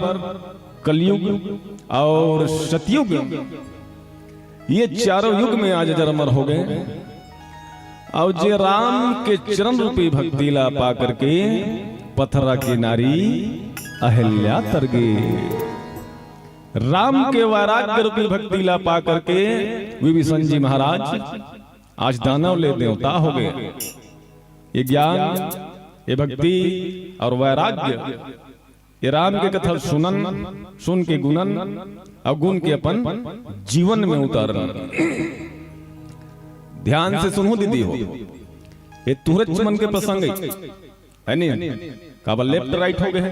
कलयुग अउ सतयुग, ये चारों युग में आज अजर अमर हो गए। अउ जे राम के चरण रूपी भक्ति ला पा करके पथरा के नारी अहिल्या तर गे, राम के वैराग्य रूपी भक्ति ला पा करके विभीषण जी महाराज आज दानव ले देवता हो गए। ये ज्ञान, ये भक्ति अउ वैराग्य, ये राम के कथा सुनन, सुन के गुनन अउ गुन के अपन जीवन में उतारन। ध्यान से सुनहू दीदी हो, ये तुहरेच मन के प्रसंग हे, है नी? काबर लेफ्ट राइट हो गए हे,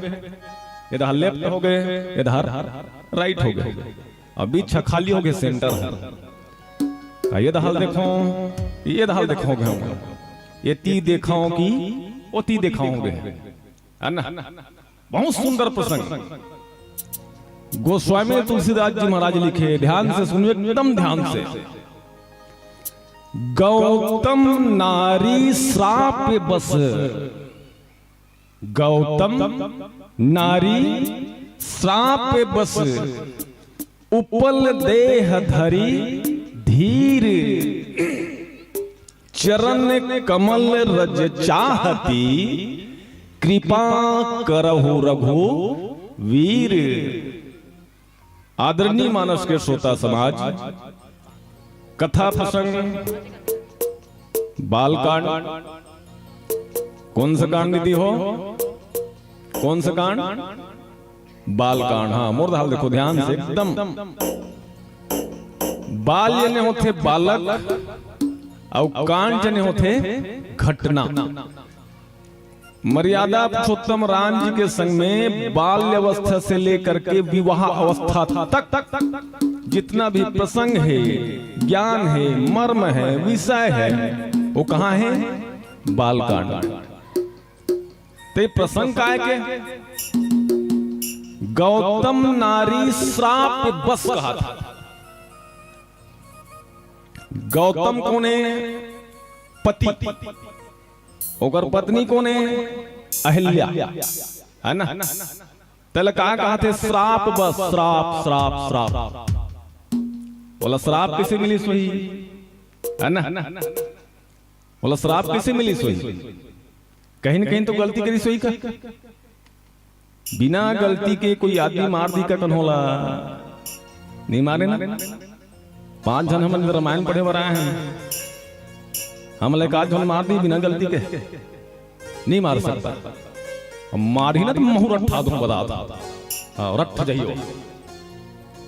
एदहर लेफ्ट हो गए हे, एदहर राइट हो गए हे, अउ बीच खाली हो गए, सेंटर हो। आ एदहर देखो, एदहर देखो गए हो, एती देखो कि ओती देखो गए हे, है ना? बहुत सुंदर प्रसंग। गोस्वामी तुलसीदास जी महाराज लिखे, ध्यान से सुनियो, एकदम ध्यान से। गौतम नारी श्राप बस, गौतम नारी श्राप बस, उपल देह धरी धीर। चरण कमल रज चाहती, कृपा करहु रघुवीर। आदरणीय मानस के श्रोता समाज, कथा प्रसंग बालकांड। कौन सा कांड दीदी हो? कौन सा कांड? बालकांड। हाँ, मोर डहार देखो ध्यान से एकदम। बाल जने होथे बालक, अउ कांड जने होथे घटना। मर्यादा पुरुषोत्तम राम जी के संग में बाल्य अवस्था से लेकर के विवाह अवस्था तक जितना भी प्रसंग हे, ज्ञान हे, मर्म हे, विषय हे, वो कहाँ हे? बालकांड। ते प्रसंग काय के? गौतम नारी श्राप बस कहा था। गौतम कोन ए? पति। ओकर पत्नी कोन ए? अहिल्या। है ना? तेला का कहाथे? श्राप बस, श्राप, श्राप, श्राप। ओला श्राप कइसे मिलिस होही? है ना? ओला श्राप कइसे मिलिस होही? कहीं न कहीं तो गलती करिस होही का? बिना गलती के कोई आदमी मार दी का कन्हो ला? नहीं मारे ना। पांच झन हमन रामायण पढ़े बर आए हैं, हमला एक आध झन मार दी बिना गलती के? नहीं मार सकता। मारही ना त महूं रट्ठा दूं, बता दो। हाँ, रट्ठ जइयो।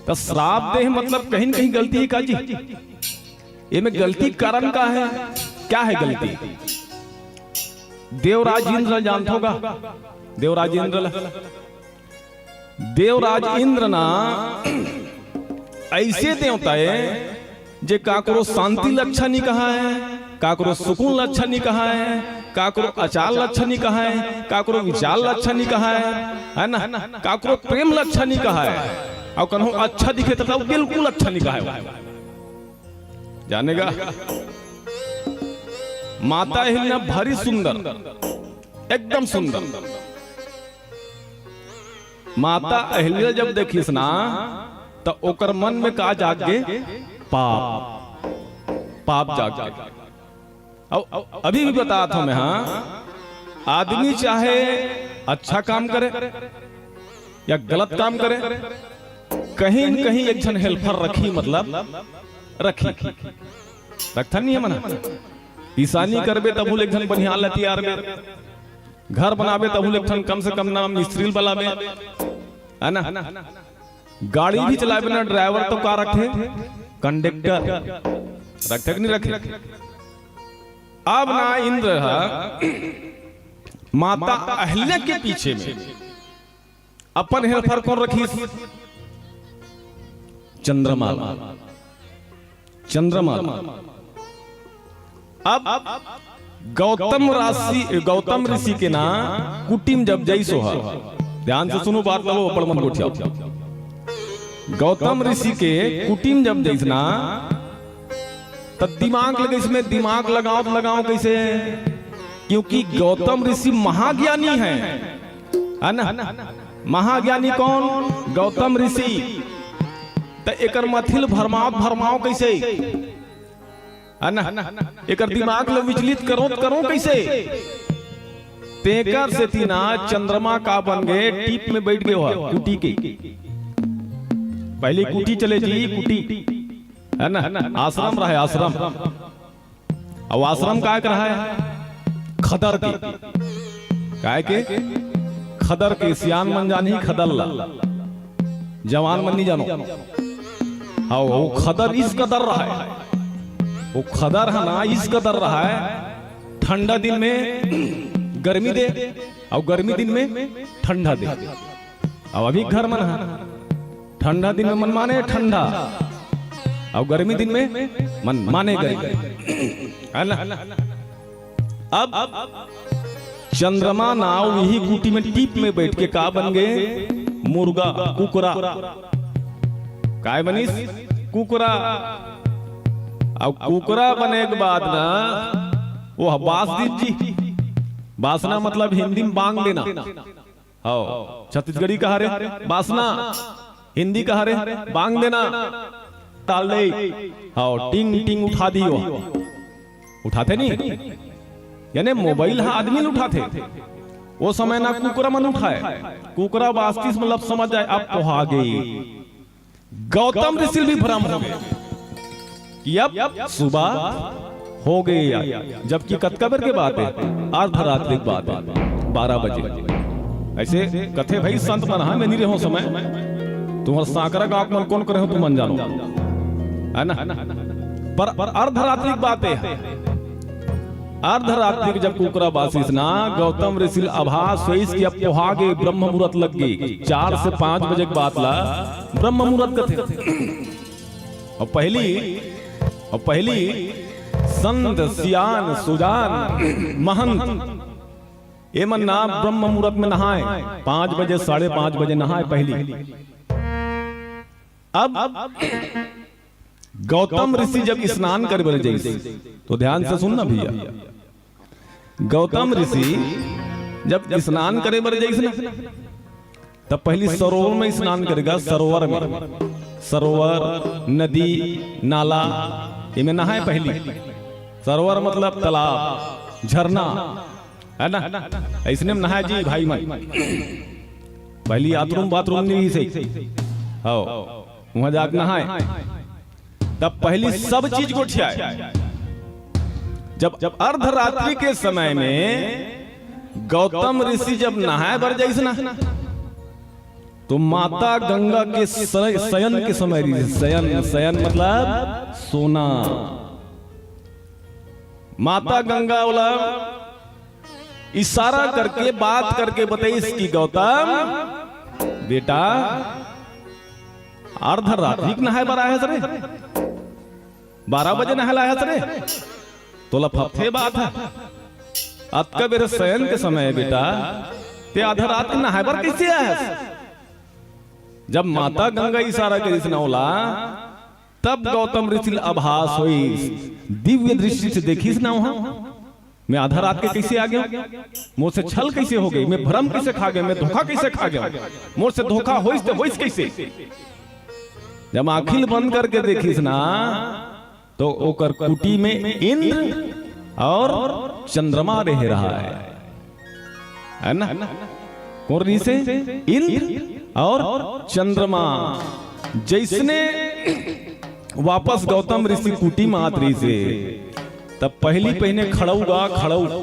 त श्राप दे हे, मतलब कहीं न कहीं गलती हे का जी? एमे गलती के कारण का हे? क्या हे गलती? देवराज इंद्र ल जानथो का? देवराज इंद्र ल, देवराज इंद्र ना अइसे देवता ए, जे काकरो शांति ल अच्छा नी कहाय, काकरो सुकून ल अच्छा नी कहाय, काकरो आचार ल अच्छा नी कहाय, काकरो विचार ल अच्छा नी कहाय, है ना? काकरो प्रेम ल अच्छा नी कहाय, अउ कन्हो अच्छा दिखे त बिल्कुल अच्छा नी कहाय। जाने का? माता अहिल्या भारी सुंदर, एकदम सुंदर। माता अहिल्या जब देखिस ना, त ओकर मन में का जाग गे? पाप। पाप जाग गे। अउ अभी भी बतात हंव मैं, हाँ, आदमी चाहे अच्छा काम करे या गलत काम करे, कहीं न कहीं एक झन हेल्पर रखही, मतलब रखही। रखथन नहीं हमन? किसानी करबे तभू ले एक झन बनिहार ल तियारबे, घर बनाबे तभू ले एक ठन कम से कम ना मिस्त्री ल बलाबे, है ना? गाड़ी भी चलाबे ना, ड्राइवर तो का रखथे? कंडक्टर रखथे कि नहीं रखे? अब ना इंद्र ह माता अहिल्या के पीछे में अपन हेल्पर कोन रखिस? चंद्रमा। चंद्रमा। अब गौतम राशि, गौतम ऋषि के ना कुटी म जब जइस ओहा, ध्यान से सुनो बात ला, वो बड़ मन गोठियाओ। गौतम ऋषि के कुटी म जब जइस ना, त दिमाग लगइस में, दिमाग लगाओ त लगाओ कइसे? क्योंकि गौतम ऋषि महाज्ञानी हे, है ना? महाज्ञानी कोन? गौतम ऋषि। त एकर मति ल भरमाओ त भरमाओ कइसे? है ना? एकर दिमाग ल विचलित करो त करो कइसे? तेकर सेती ना चंद्रमा का बन गे, टीप में बइठ गे ओहा, कुटी के। पहिली कुटी चले जी, कुटी, है ना? आश्रम रहय, आश्रम। अउ आश्रम काय के रहय? खदर के। काय के? खदर के। सियान मन जानही खदर ला, जवान मन नहीं जानो। हाँ, वो खदर इस कदर रहय, वो खदर ह ना इस कदर रहय, ठंडा दिन में गर्मी दे अउ गर्मी दिन में ठंडा दे। अउ अभी घर मन ह ठंडा दिन में मन माने ठंडा, अउ गर्मी दिन में मन माने गर्मी, है ना? अब चंद्रमा नाव इही कुटी में टीप में बइठ के का बन गे? मुर्गा, कुकरा। काय बनिस? कुकरा। अउ कुकरा बने के बाद ना वो बास दिस जी। बासना मतलब हिंदी में बांग देना। हव, छत्तीसगढ़ी कहा रे बासना, हिंदी कहा रे बांग देना। टाल दे। हव, टिंग टिंग उठा दियो। उठाथे नहीं, यानी मोबाइल ह आदमी ल उठाथे। वो समय ना कुकरा मन उठाय, कुकरा बासतिस मतलब समझ जाय अब पोहा गे। गौतम ऋषि ल भी भ्रम हो गे कि अब सुबह हो गे यार, जबकि कतका बेर के बात हे, अर्धरात्रि के बात हे, बारह बजे। अइसे कथे भाई संत मन, हाँ, मैं नहीं रहो समय, तुम्हर सांकरा गांव के मन कोन करे हो तुमन जानो, है ना? पर अर्धरात्रि के बात हे, अर्धरात्रि के जब कुकरा बासिस ना, गौतम ऋषि ल आभास होइस कि अब पोहा गे, ब्रह्म मुहूर्त लग गे, चार से पांच बजे के बात ला ब्रह्म मुहूर्त कथे। अउ पहिली, अउ पहिली संत, सियान, सुजान, महंत, एमन ना ब्रह्म मुहूर्त में नहाय, पांच बजे, साढ़े पांच बजे नहाय पहिली। अब गौतम ऋषि जब स्नान करे बर जइस, तो ध्यान से सुनना भैया, गौतम ऋषि जब स्नान करे बर जइस ना, तब पहली सरोवर में स्नान करेगा। सरोवर में, सरोवर, नदी, नाला, इमे नहाए पहली। सरोवर मतलब तालाब, झरना, है ना? अइसने में नहाए जी भाई मन। पहली आतरूम बाथरूम नहीं सही, हाँ, वहां जाके नहाए। तब पहली सब चीज गोठियाए। जब, जब अर्धरात्रि के समय में गौतम ऋषि जब नहाए बर जाइस ना, तो माता गंगा के सय-, शयन के समय रहिस। शयन, शयन मतलब सोना। माता गंगा वाला इशारा करके, बात करके बताइस कि गौतम बेटा, अर्धरात्रि के नहाए बर आए हस रे, बारह बजे नहाए ला आए हस रे, तोला फफथे बात है। अतका बेर शयन के समय बेटा, ते आधा रात के नहाए बर कैसे आए हस? जब माता गंगा इशारा करिस ना ओला, तब गौतम ऋषि ल आभास होइस, दिव्य दृष्टि से देखिस ना वहां, मैं आधा रात के कैसे आ गया, मोर से छल कैसे हो गई, मैं भरम कैसे खा गया, मैं धोखा कैसे खा गया, मोर से धोखा होइस ते होइस कैसे? जब आंखी ल बंद करके देखिस ना, तो ओकर कुटी में इंद्र और चंद्रमा रह रहा है, है ना? कोन रहिसे? इंद्र और चंद्रमा। जइसने वापस गौतम ऋषि कुटी में आत रहिसे, तब पहली पहिने खड़ऊ गा, खड़ऊ।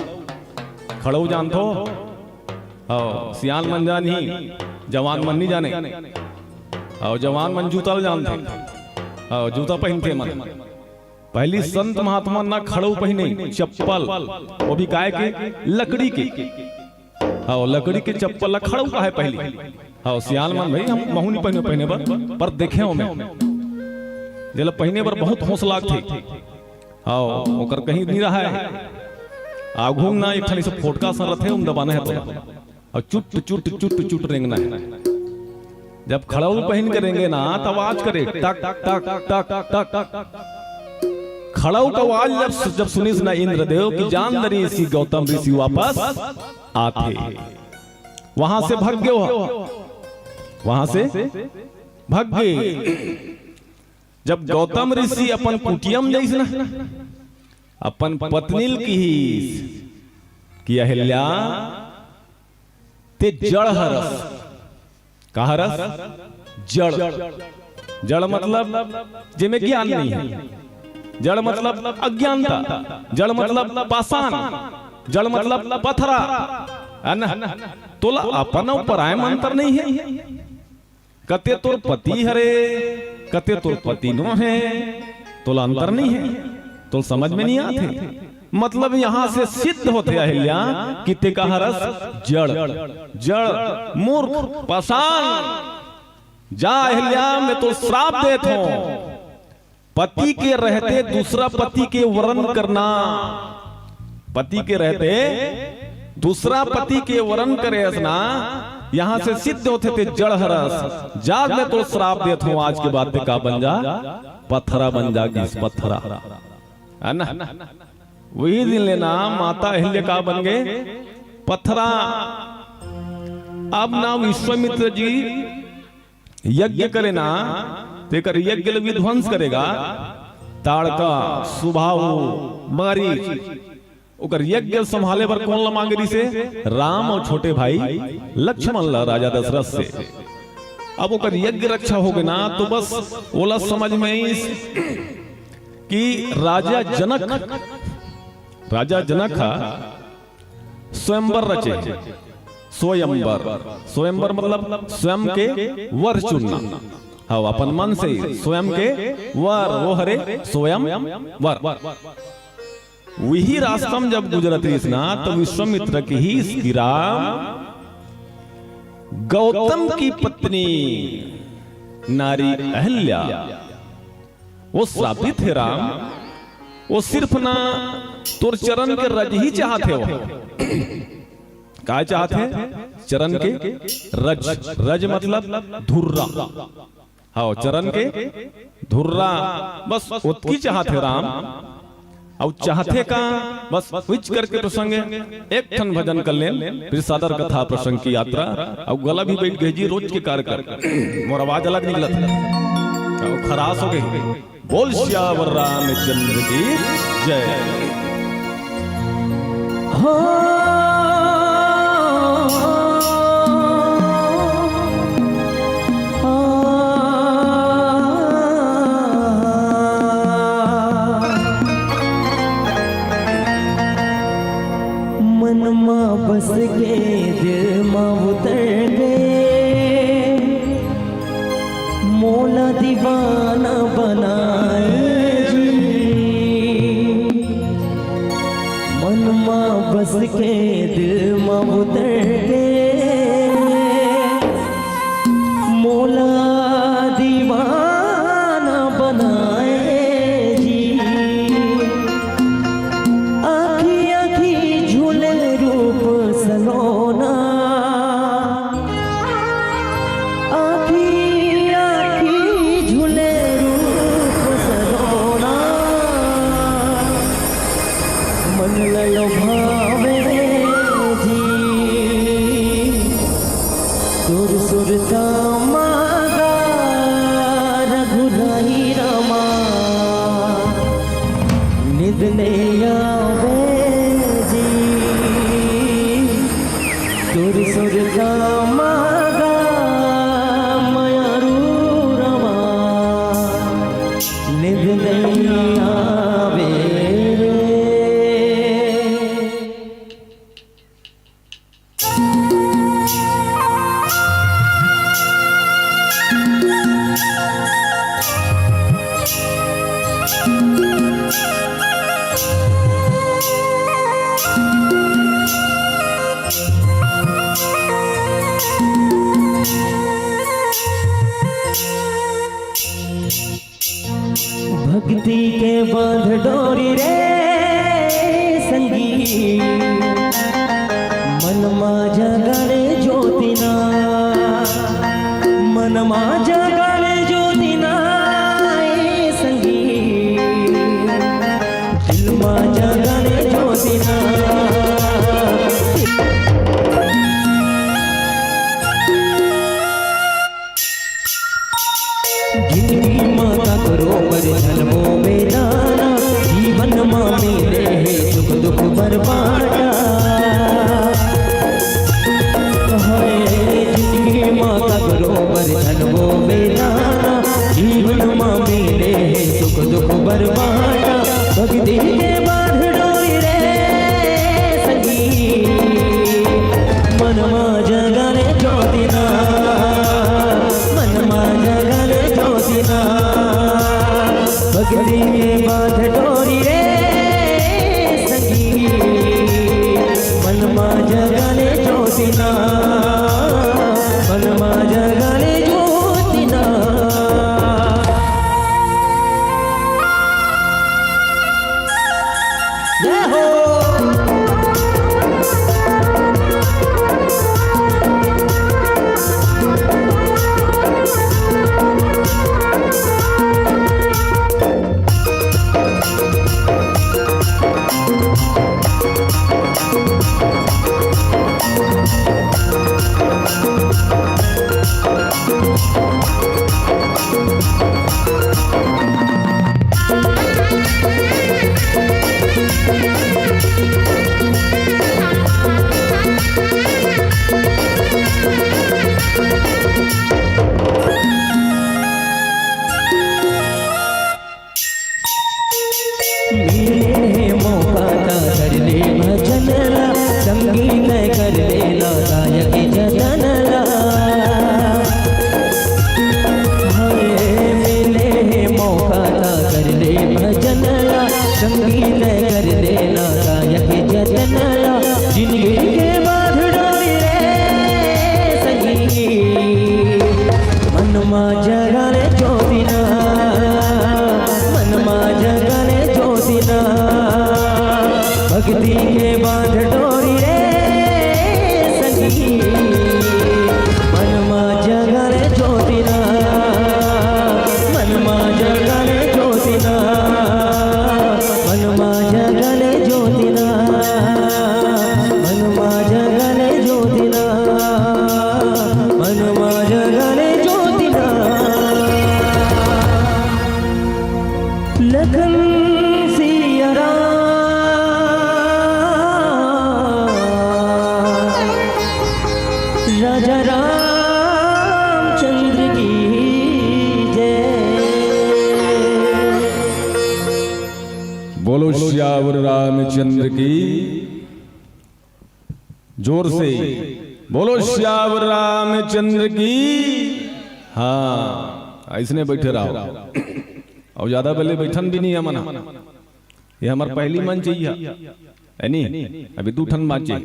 खड़ऊ जानथो? हाँ, सियान मन जानही, जवान मन नहीं जाने। हाँ, जवान मन जूता ल जानथे। हाँ, जूता पहिनथे मन। पहली संत महात्मा ना खड़ऊ पहिने, चप्पल, वो भी काय के? लकड़ी के। हाँ, लकड़ी के चप्पल ला खड़ऊ कहे पहली। हाँ, सियान मन भाई, हम महू नहीं पहिने, पहिने बर, पर देखे हो मैं। जेला पहिने बर बहुत हौसला थे। हाँ, ओकर कहीं नहीं रहा है। आघू म ना एक ठन से फोटका सन रथे, उम दबाना है तो। और चुट, चुट, चुट, चुट रेंगना है। जब खड़ऊ पहिन के रेंगे ना, तब आवाज करे, टक, टक, टक, टक। खड़ऊ का आवाज जब, जब सुनिस ना इंद्रदेव कि जान डरिस कि गौतम ऋषि वापस आथे। वहां से भग गयो, वहां से भग गए। जब गौतम ऋषि अपन कुटिया म जाइस ना, अपन पत्नी ल किहिस कि अहिल्या, ते जड़ हरस। का हरस? जड़। जड़ मतलब जेमे ज्ञान नहीं है। जड़ मतलब अज्ञानता। जड़ मतलब पाषाण। जड़ मतलब पथरा। है ना? तोला अपन अउ पराय म अंतर नहीं है। कते तोर पति हरे, कते तोर पति नो है, तोला अंतर नहीं है, तोला समझ में नहीं आथे। मतलब यहाँ से सिद्ध होथे अहिल्या कि ते का हरस? जड़, जड़, मूर्ख, पाषाण। जा अहिल्या, मैं तो श्राप देत हूँ। पति के रहते दूसरा पति के वरण करना, पति के रहते दूसरा पति के वरण करे हस ना, यहाँ से सिद्ध होथे ते जड़ हरस। जा, मैं तो श्राप देत हूँ, आज के बाद ते का बन जा? पथरा बन जा, गिस पथरा, है ना? वही दिन ले ना माता अहिल्या का बन गए? पथरा। अब ना विश्वामित्र जी यज्ञ करे ना, तेकर यज्ञ ल विध्वंस करेगा। ताड़का, सुबाहु, मारीच, ओकर यज्ञ संभाले बर कोन ल मांगे रिहिसे? राम अउ छोटे भाई लक्ष्मण ल, राजा दशरथ से। अब ओकर यज्ञ रक्षा होगे ना, तो बस ओला समझ में आइस कि राजा जनक, राजा जनक हा स्वयंवर रचे हे। स्वयंवर, स्वयंवर मतलब स्वयं के वर चुनना। हाँ, अपन मन से ही स्वयं के वर, वो हरे स्वयं वर। वही रास्ता म जब गुजरत रहिस ना, तो विश्वामित्र किहिस कि राम, गौतम की पत्नी नारी अहिल्या, वो श्रापित हे राम, वो सिर्फ ना तोर चरण के रज ही चाहत हे, वो काय चाहत हे? चरण के रज। रज मतलब धुर्रा। हव, चरण के धुर्रा बस ओतकी चाहत हे राम। अउ चाहथे का बस उइच करके प्रसंग हे। एक ठन भजन कर लेन, फिर सादर कथा प्रसंग की यात्रा। अउ गला भी बैठ गे जी, रोज के कार्यक्रम मोर आवाज अलग निकलत हे, अउ खरास हो गे। बोल सियावर रामचंद्र की जय। हो, हो, मन मा बस के दिल मा उतर गे, मोला दीवाना बनाए जी। मन मा बस के दिल मा उतर गे, मोला दीवाना बनाए जी। आँखी आँखी झूले रूप सलोना, आँखी आँखी झूले रूप सलोना, मन ललोभावे जी। सुर सुर तमा गा रघुराई रामा, निंद नइ आवे जी। सुर सुर तमा गा मयारू रामा, निंद नइ आवे रे। भक्ति के बांध डोरी रे संगी, मन मा जगा ले ज्योति ना, मन मा जगा ले ज्योति ना ए संगी, दिल मा जगा ले ज्योति ना। जिंदगी मा ककरो बर झन बोबे दाना, जीवन मा मिले हे सुख दुख बर बांटा। हाय, जिंदगी मा ककरो बर झन बोबे दाना, जीवन मा मिले हे सुख दुख बर बांटा। भक्ति के बांध डोरी रे संगी, मन मा जगा ले ज्योति ना, मन मा जगा ले ज्योति ना। भक्ति के बांध डोरी रे संगी, मन मा जगा ले ज्योति ना, मन मा जगा ले ज्योति ना। जय हो। मिले हे मौका ता कर ले भजन ला, संगीत कर ले ला गायक जतन ला। हाय, मिले हे मौका ता कर ले भजन ला, संगीत कर ले ला गायक जतन ला। जिंदगी के बांध डोरी रे संगी, मन मा जगा ले ज्योति ना, मन मा जगा ले ज्योति ना। भक्ति के बांध डोरी रे संगी, मन मा जगा ले ज्योति ना। चंद्र की, जोर से बोलो, सियावर रामचंद्र की। हाँ, अइसने बइठे रहो। अउ जादा बेले बइठन भी नहीं हमन ह। ये हमर पहली मंच हे, है नी? अभी दू ठन बांचे।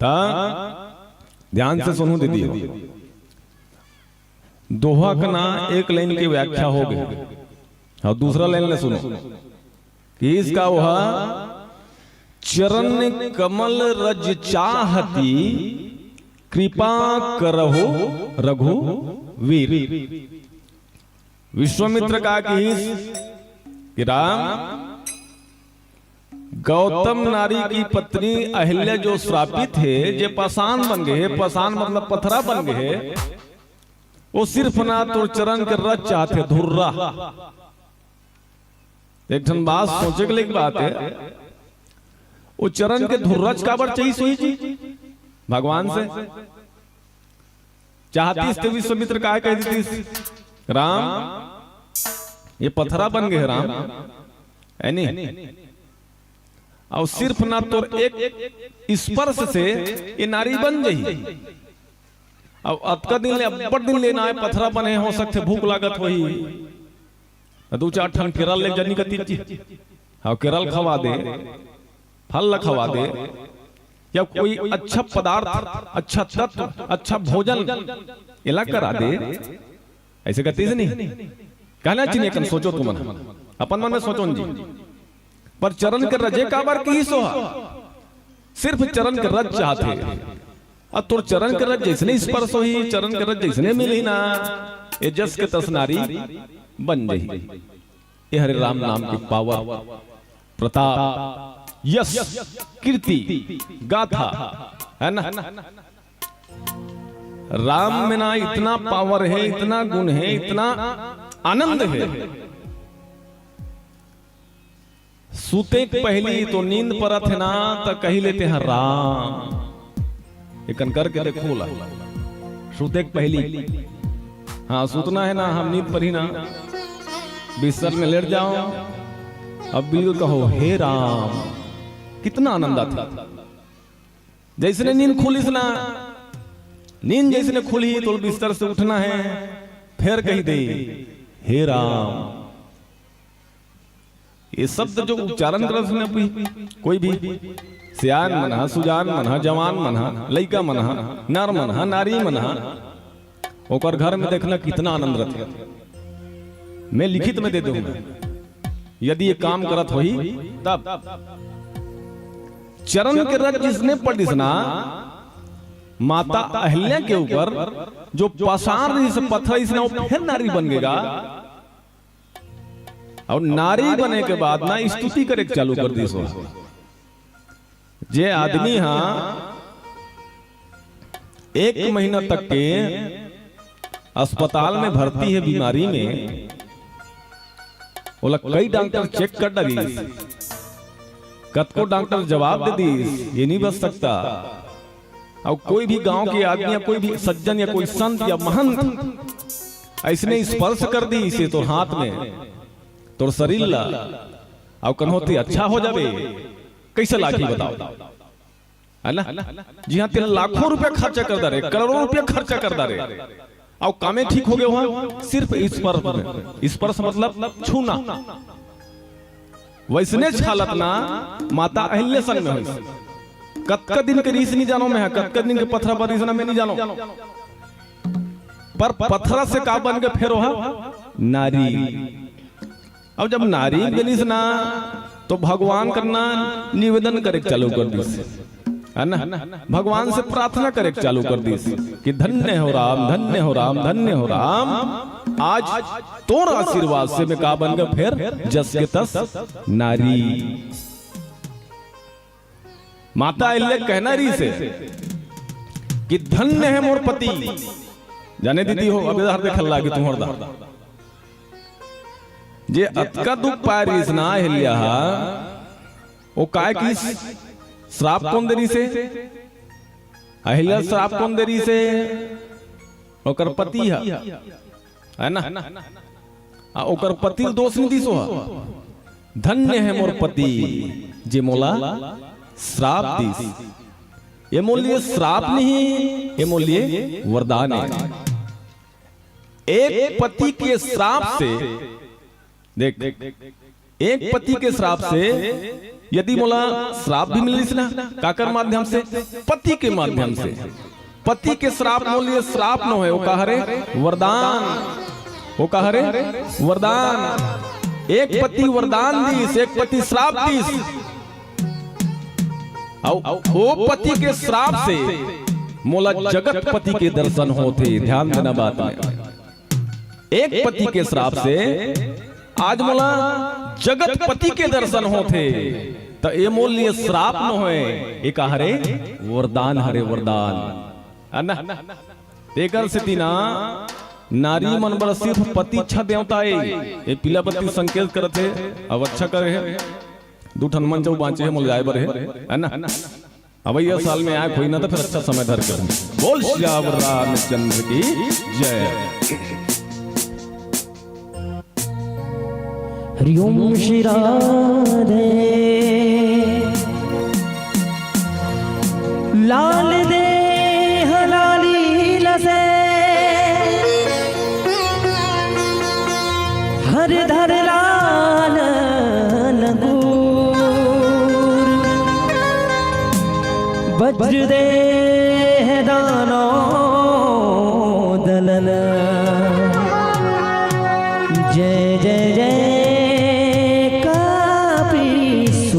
त ध्यान से सुनहू दीदी हो। दोहा के ना एक लाइन के व्याख्या हो गे। अउ दूसरा लाइन ले सुनो। कहिस का ओहा, "चरण कमल रज चाहति कृपा करहु रघुवीर।" विश्वामित्र का कहिस कि राम, गौतम नारी की पत्नी अहिल्या जो श्रापित हे, जे पाषाण बन गे हे, पाषाण मतलब पथरा बन गे हे, वो सिर्फ ना तोर चरण के रज चाहत हे, धुर्रा। एक ठन बात सोचे के लायक बात हे, वो चरण के धुर्रज काबर चाहिस होही जी भगवान से? चाहतिस त विश्वामित्र काय कह देतिस, "राम, ये पथरा बन गे हे राम, है नी? अउ सिर्फ ना तोर एक स्पर्श से ये नारी बन जाही।" अब अतका दिन ले, अब्बड़ दिन ले ना ये पथरा बने, हो सकथे भूख लागत होही, दू चार ठन केरा ले जनी कती जी, हाँ, केरा ल खवा दे, फल ल खवा दे, या कोई अच्छा पदार्थ, अच्छा तत्व, अच्छा भोजन एला करा दे। अइसे कहिस नहीं? कहना चाहिए, कन सोचो तुमन, अपन मन में सोचो न जी। पर चरण के रजे काबर कहिस ओहा? सिर्फ चरण के रज चाहत हे। अउ तोर चरण के रज जइसने स्पर्श होही, चरण के रज जइसने मिलही ना, ये जस के तस नारी बन जाही। ये हरे राम नाम के पावर, प्रताप, यश, कीर्ति, गाथा, है ना? राम में ना इतना पावर हे, इतना गुण हे, इतना आनंद हे। सुते के पहिली तो नींद परत हे ना, त कहि लेते हैं राम। एकन करके देखो ला, सुते के पहिली। हाँ, सुतना हे ना, हम नींद परही ना, बिस्तर में लेट जाओ, अब बिल्कुल कहो, "हे राम।" कितना आनंद आथे। जइसने नींद खुलिस ना, नींद जइसने खुलही तो बिस्तर से उठना हे, फेर कहि दे, "हे राम।" ये शब्द जो उच्चारण करत हे ना कोई, कोई भी, सियान मन हा, सुजान मन हा, जवान मन हा, लइका मन हा, नर मन हा, नारी मन हा, ओकर घर में देखना कितना आनंद रथे। मैं लिखित में दे दूंगा, यदि ये काम करत होही तब। चरण के रज जिसने पढ़िस ना, माता अहिल्या के ऊपर जो पाषाण रहिस, पत्थर रहिस ना, वो फेर नारी बन गेगा। अउ नारी बने के बाद ना स्तुति करे के चालू कर दिस। जे आदमी हा एक महीना तक के अस्पताल में भर्ती हे बीमारी में, ओला कई डॉक्टर चेक कर डारिस, कतको डॉक्टर जवाब दे दिस, ये नहीं बच सकता। अउ कोई भी गांव के आदमी या कोई भी सज्जन या कोई संत या महंत अइसने स्पर्श कर दिस तोर हाथ में, तोर शरीर ला, अउ कन्हो ते अच्छा हो जाबे, कइसे लागही बताओ, है ना? जी हाँ, तेला लाखों रुपया खर्चा कर डारे, करोड़ों रुपया खर्चा कर डारे, अउ कामे ठीक हो गे हो, सिर्फ स्पर्श में। स्पर्श मतलब छूना। वइसने हालत ना माता अहिल्या संग में होइस। कतका दिन के रहिस नहीं जानो मैं, कतका दिन के पथरा पर रहिस ना मैं नहीं जानो, पर पथरा से का बन के फेर ओहा नारी। अब जब नारी बनिस ना, तो भगवान करना निवेदन करे के चालू कर दिस, है ना? भगवान से प्रार्थना करे के चालू कर दिस कि "धन्य हो राम, धन्य हो राम, धन्य हो राम, आज तोर आशीर्वाद से मैं का बन गे फेर जस के तस नारी।" माता अहिल्या कहना रहिस हे कि "धन्य हे मोर पति।" जाने दीदी हो, अब इधर देखल लागे तुम्हार दा, जे अतका दुख पाय रहिस ना अहिल्या हा, वो काय कहिस? श्राप कोन दे रहिस हे? अहिल्या श्राप कोन दे रहिस हे? ओकर पति हा, है ना? आ, ओकर पति ल दोष नहीं दिस ओहा, धन्य हे मोर पति जे मोला श्राप दिस। ये मोर लिए श्राप नहीं, ये मोर लिए वरदान हे। एक पति के श्राप से, देख, एक पति के श्राप से यदि मोला श्राप भी मिलिस ना, काकर माध्यम से? पति के माध्यम से। पति के श्राप मोर लिए श्राप नोहे, वो का हरे? वरदान। वो का हरे? वरदान। एक पति वरदान दिस, एक पति श्राप दिस। अउ वो पति के श्राप से मोला जगत पति के दर्शन होथे। ध्यान देना बात में। एक पति के श्राप से आज मोला जगत पति के दर्शन होथे, त ए मोर लिए श्राप नोहे, ए का हरे? वरदान हरे, वरदान। है ना? तेकर सेती ना नारी मन बर सिर्फ पति अच्छा देवता ए। ए पीला पत्ती संकेत करत हे, अब अच्छा करे हे। दू ठन मंच अउ बांचे हे, मोला जाए बर हे, है ना? अवइया साल में आए कोई ना, तो फिर अच्छा समय धर के। बोल सियावर रामचंद्र की जय। हरिओम श्री राधे। लाल देह लाली लसे, हर धर लाल लंगूर। वज्र देह दानो दलन। जय जय जय कापीसूर।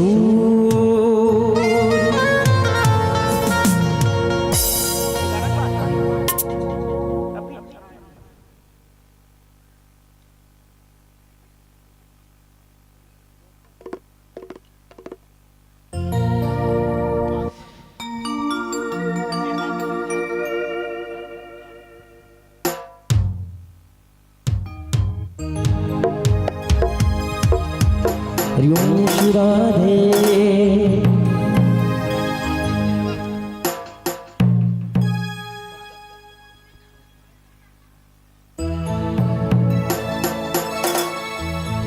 हरिओम श्री राधे।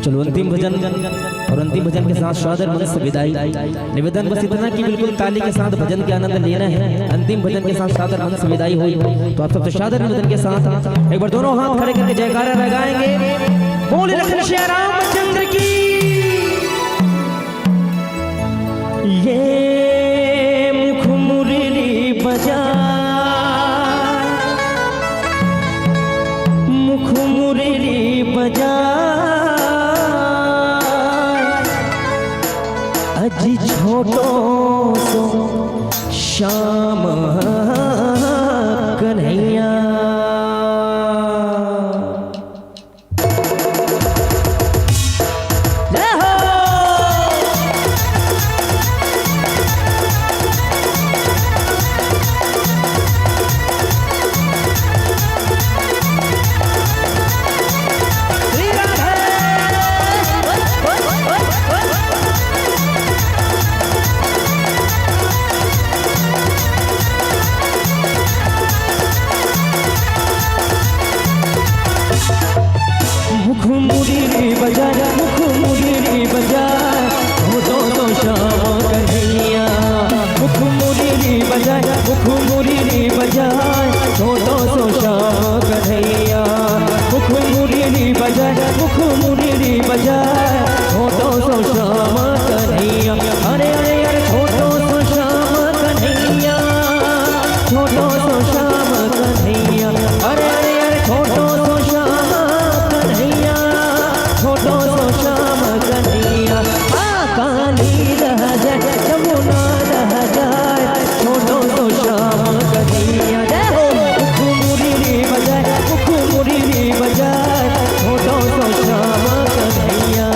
चलो, अंतिम भजन और अंतिम भजन के साथ सादर मन से विदाई। निवेदन बस इतना कि बिल्कुल ताली के साथ भजन के आनंद लेना है। अंतिम भजन के साथ सादर मन से विदाई हुई, तो आप सबसे सादर निवेदन के साथ एक बार दोनों हाथ खड़े करके जयकारा लगाएंगे। बोले लखन श्री रामचंद्र की। ये मुख मुरली बजा, मुख मुरली बजा, अजी छोटो सो श्याम कन्हैया। जय हो। श्री राधे। मुख मुरली बजाए, मुख मुरली बजाए, हो दो दो श्याम कन्हैया। मुख मुरली बजाए, मुख मुरली बजाए, हो दो दो श्याम कन्हैया। मुख मुरली बजाए, मुख मुरली बजाए, हो दो दो श्याम कन्हैया। अरे अरे अरे, छोटो सो श्याम कन्हैया, छोटो सो श्याम कन्हैया। अरे अरे अरे, छोटो सो श्याम कन्हैया, छोटो सो श्याम कन्हैया। आ काली रह जाए, जमुना रह जाए, छोटो सो श्याम कन्हैया। जय हो। मुख मुरली बजाए, मुख मुरली बजाए, छोटो सो श्याम कन्हैया।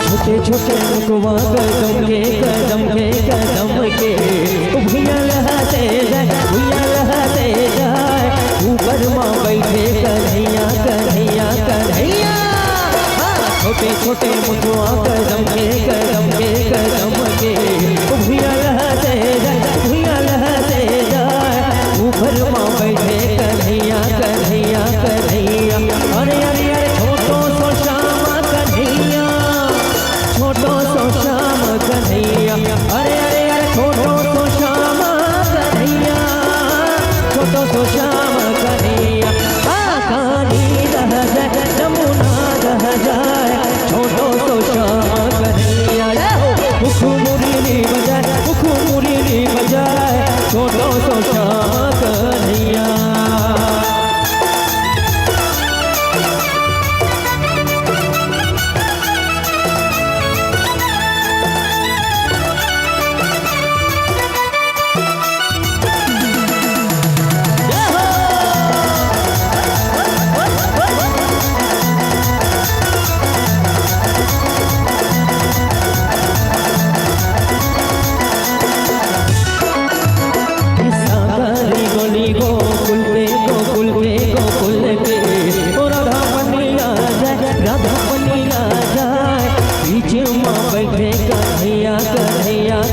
छोटे छोटे मुखवा कदम के, कदम के, कदम के। भुइयां लहते जाए, भुइयां लहते जाए। ऊपर माँ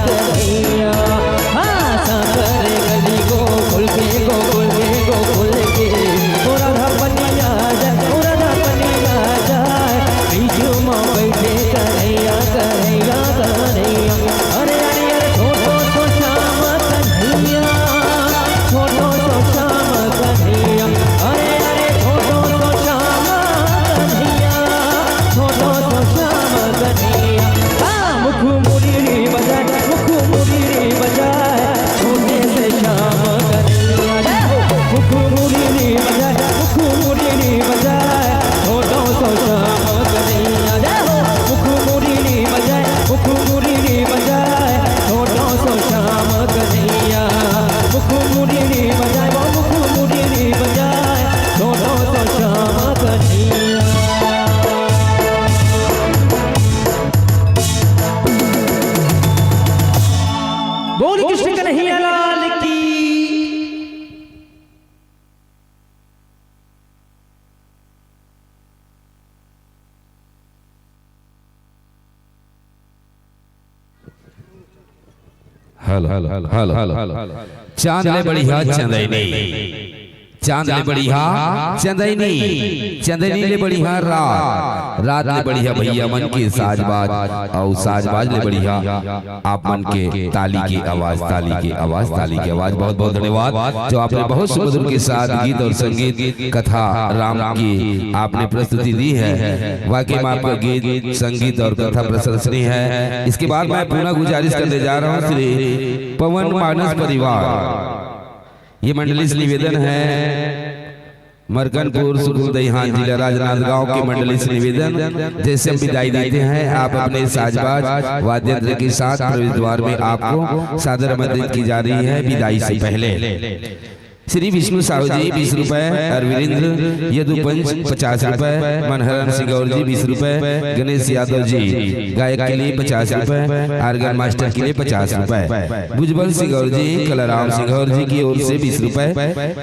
कन्हैया। हाँ, सागर गली गोकुल के, गोकुल के, गोकुल के। ओ राधा पनिया जाए, ओ राधा पनिया जाए। बीच में बैठे कन्हैया, कन्हैया, कन्हैया। अरे, अरे, अरे, छोटो सो श्याम कन्हैया, छोटो सो श्याम कन्हैया। अरे, अरे, छोटो सो श्याम कन्हैया, छोटो सो श्याम कन्हैया। हाँ, मुख मुरली बजाए, मुख मुरली बजाए, छोटे से श्याम कन्हैया। जय हो। मुख मुरली बजाए, मुख मुरली बजाए, छोटो सो श्याम कन्हैया। जय हो। मुख मुरली बजाए, मुख मुरली बजाए, छोटो सो श्याम कन्हैया। मुख मुरली बजाए, वो मुख मुरली बजाए, छोटो सो श्याम कन्हैया। बोल कृष्ण कन्हैया लाल की। Hello, hello, hello, hello, hello. चांद ले बढ़िया चंदैनी, चांद ले बढ़िया चंदैनी, चंदैनी ले बढ़िया रात, रात ले बढ़िया भैया मन के साजबाज, अउ साजबाज ले बढ़िया आप मन के ताली की आवाज, ताली की आवाज, ताली की आवाज। बहुत बहुत धन्यवाद जो आपने बहुत सुमधुर के साथ गीत और संगीत, कथा राम की आपने प्रस्तुति दी है। वाकई में आपका गीत, संगीत और कथा प्रशंसनीय है। इसके बाद मैं पुनः गुजारिश करने जा रहा हूँ श्री पवन मानस परिवार, ये मंडली से निवेदन है, मरकनपुर, सुकुल दैहान, जिला राजनांदगांव की मंडली से निवेदन, जैसे हम विदाई देते हैं, आप अपने साजबाज वाद्य यंत्र के साथ प्रवेश द्वार में आपको सादर आमंत्रित की जा रही है। विदाई से पहले श्री विष्णु साहू जी बीस रुपए, और वीरेंद्र यदुपंच पचास रुपए, मनहरन सिंगौर जी बीस रुपए, गणेश यादव जी गायक के लिए पचास रुपए, आर्गन मास्टर के लिए पचास रुपए, भुजबल सिंगौर जी, कलाराम सिंगौर जी की ओर से बीस रुपए,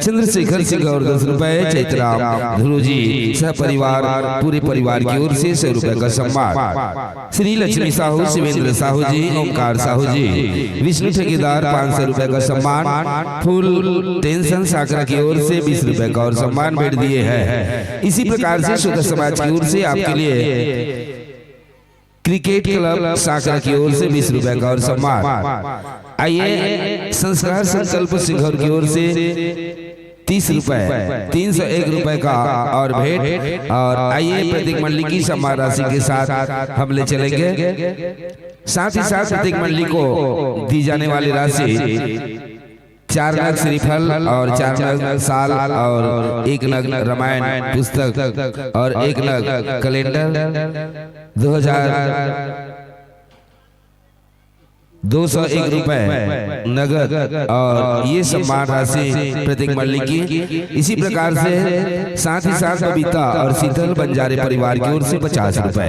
चंद्रशेखर सिंगौर दस रुपए, चैतराम ध्रुव जी सह परिवार, पूरे परिवार की ओर से सौ रुपए का सम्मान। श्री लक्ष्मी साहू, शिवेंद्र साहू जी, ओमकार साहू जी, विष्णु ठेकेदार पाँच सौ रुपए का सम्मान, फुल टेंशन साकरा की ओर से बीस रुपए का और सम्मान भेंट दिए हैं। इसी प्रकार से श्रोता समाज की ओर से आपके लिए क्रिकेट क्लब साकरा की ओर से बीस रुपए का और सम्मान। आइए, संस्कार संकल्प सिंघौर की ओर से तीस रुपए, तीन सौ एक रुपए का और भेंट। और आइए, प्रत्येक मंडली की सम्मान राशि के साथ हम ले चलेंगे। साथ ही साथ प्रत्येक मंडली को दी जाने वाली राशि चार नग श्रीफल और चार नग साल और एक नग रामायण पुस्तक और एक नग कैलेंडर, दो हजार दो सौ एक रुपए नगद और ये सम्मान राशि प्रतीक मल्लिक की। इसी प्रकार से साथ ही साथ बबीता और शीतल बंजारे परिवार की ओर से पचास रुपए।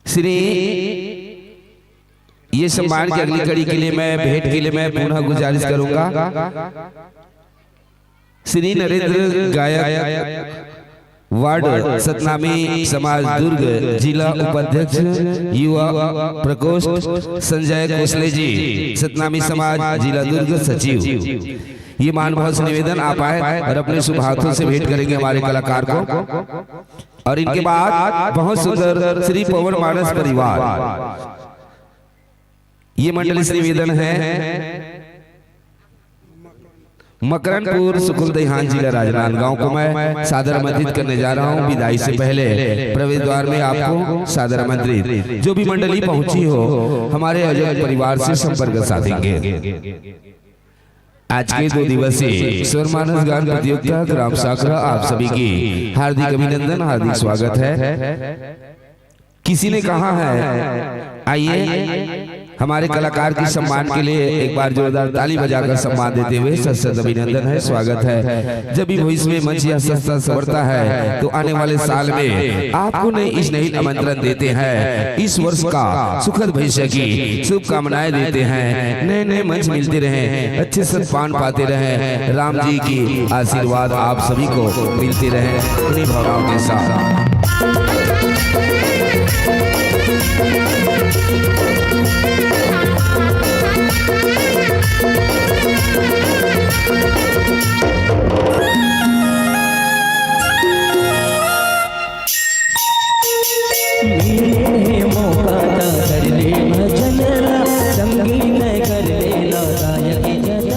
श्री, ये सम्मान की अगली कड़ी के लिए मैं, भेंट के लिए मैं पुनः गुजारिश करूंगा। श्री नरेंद्र गायक, वार्ड सतनामी समाज दुर्ग, जिला उपाध्यक्ष, युवा प्रकोष्ठ, संजय कोसले जी, सतनामी समाज, जिला दुर्ग, सचिव। ये मान भाव से निवेदन, आप आए और अपने शुभ हाथों से भेंट करेंगे हमारे कलाकार को। और इनके बाद बहुत सुंदर श्री पवन मानस परिवार, ये मंडली से निवेदन है, मकरनपुर, सुकुल देहात, जिला राजनांदगांव को मैं सादर आमंत्रित करने जा रहा हूं। विदाई से पहले प्रवेश द्वार में आपको सादर आमंत्रित। जो भी मंडली पहुंची हो, हमारे आयोजक परिवार से संपर्क साधेंगे। आज के दो दिवसीय स्वर मानस गान प्रतियोगिता ग्राम साकरा आप सभी की हार्दिक अभिनंदन, हार्दिक स्वागत है। किसी ने कहा है, आइए, हमारे कलाकार के सम्मान के लिए एक बार जोरदार ताली बजाकर सम्मान देते हुए सत सत अभिनंदन है, स्वागत है। जब भी भविष्य में मंच यह सस्ता संवरता है, तो आने वाले साल में आपको नए स्नेहिल आमंत्रण देते हैं। इस वर्ष का सुखद भविष्य की शुभकामनाएं देते हैं। नए नए मंच मिलते रहें, अच्छे सदपान पाते रहें। राम जी की आशीर्वाद आप सभी को मिलते रहें। उन्हीं भावनाओं के साथ।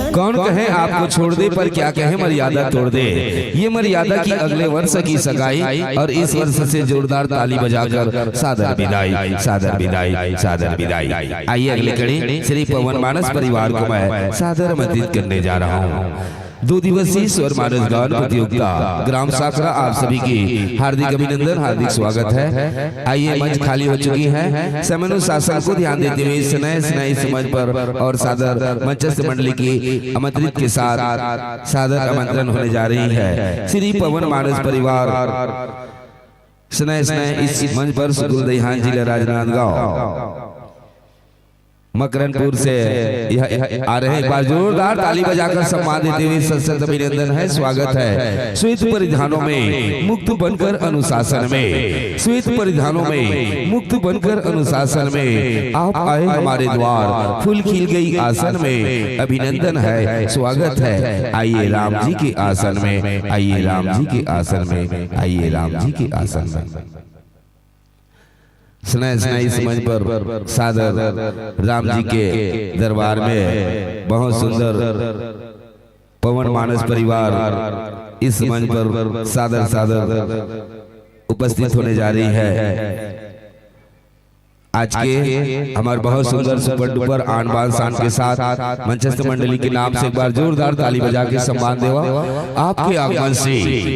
कौन कहे आपको छोड़ दे, पर क्या कहे मर्यादा तोड़ दे। ये मर्यादा की अगले वर्ष की सगाई और इस वर्ष से जोरदार ताली बजाकर सादर विदाई, सादर विदाई, सादर विदाई। आइए अगली कड़ी श्री पवन मानस परिवार को मैं सादर आमंत्रित करने जा रहा हूँ। दो दिवसीय स्वर मानस गान प्रतियोगिता ग्राम साखरा आप सभी की हार्दिक अभिनंदन, हार्दिक स्वागत है। आइए, मंच खाली हो चुकी है। समयानुशासन को ध्यान देते हुए इस नए, इस नए इस मंच पर और सादर मंचस्थ मंडली की आमंत्रित के साथ सादर आमंत्रण होने जा रही है। श्री पवन मानस परिवार स्नेह स्नेह इस मंच पर सुकुल दहिहान जिला राजनांदगांव मकरनपुर से यह आ रहे हैं। एक बार जोरदार ताली बजाकर सम्मान देते हुए सत सत अभिनंदन है, स्वागत है। श्वेत परिधानों में मुक्त बनकर अनुशासन में, श्वेत परिधानों में मुक्त बनकर अनुशासन में आप आए हमारे द्वार, फूल खिल गई आसन में। अभिनंदन है, स्वागत है। आइए राम जी के आसन में, आइए राम जी के आसन में, आइए राम जी के आसन में। स्नेह स्नेह इस मंच पर सादर राम जी के दरबार में बहुत सुंदर पवन मानस परिवार इस मंच पर सादर सादर उपस्थित होने जा रही है। आज के हमारे बहुत सुंदर सुपर डुपर आन बान शान के साथ मंचस्थ मंडली के नाम से एक बार जोरदार ताली बजा के सम्मान देवा। आपके आगमन से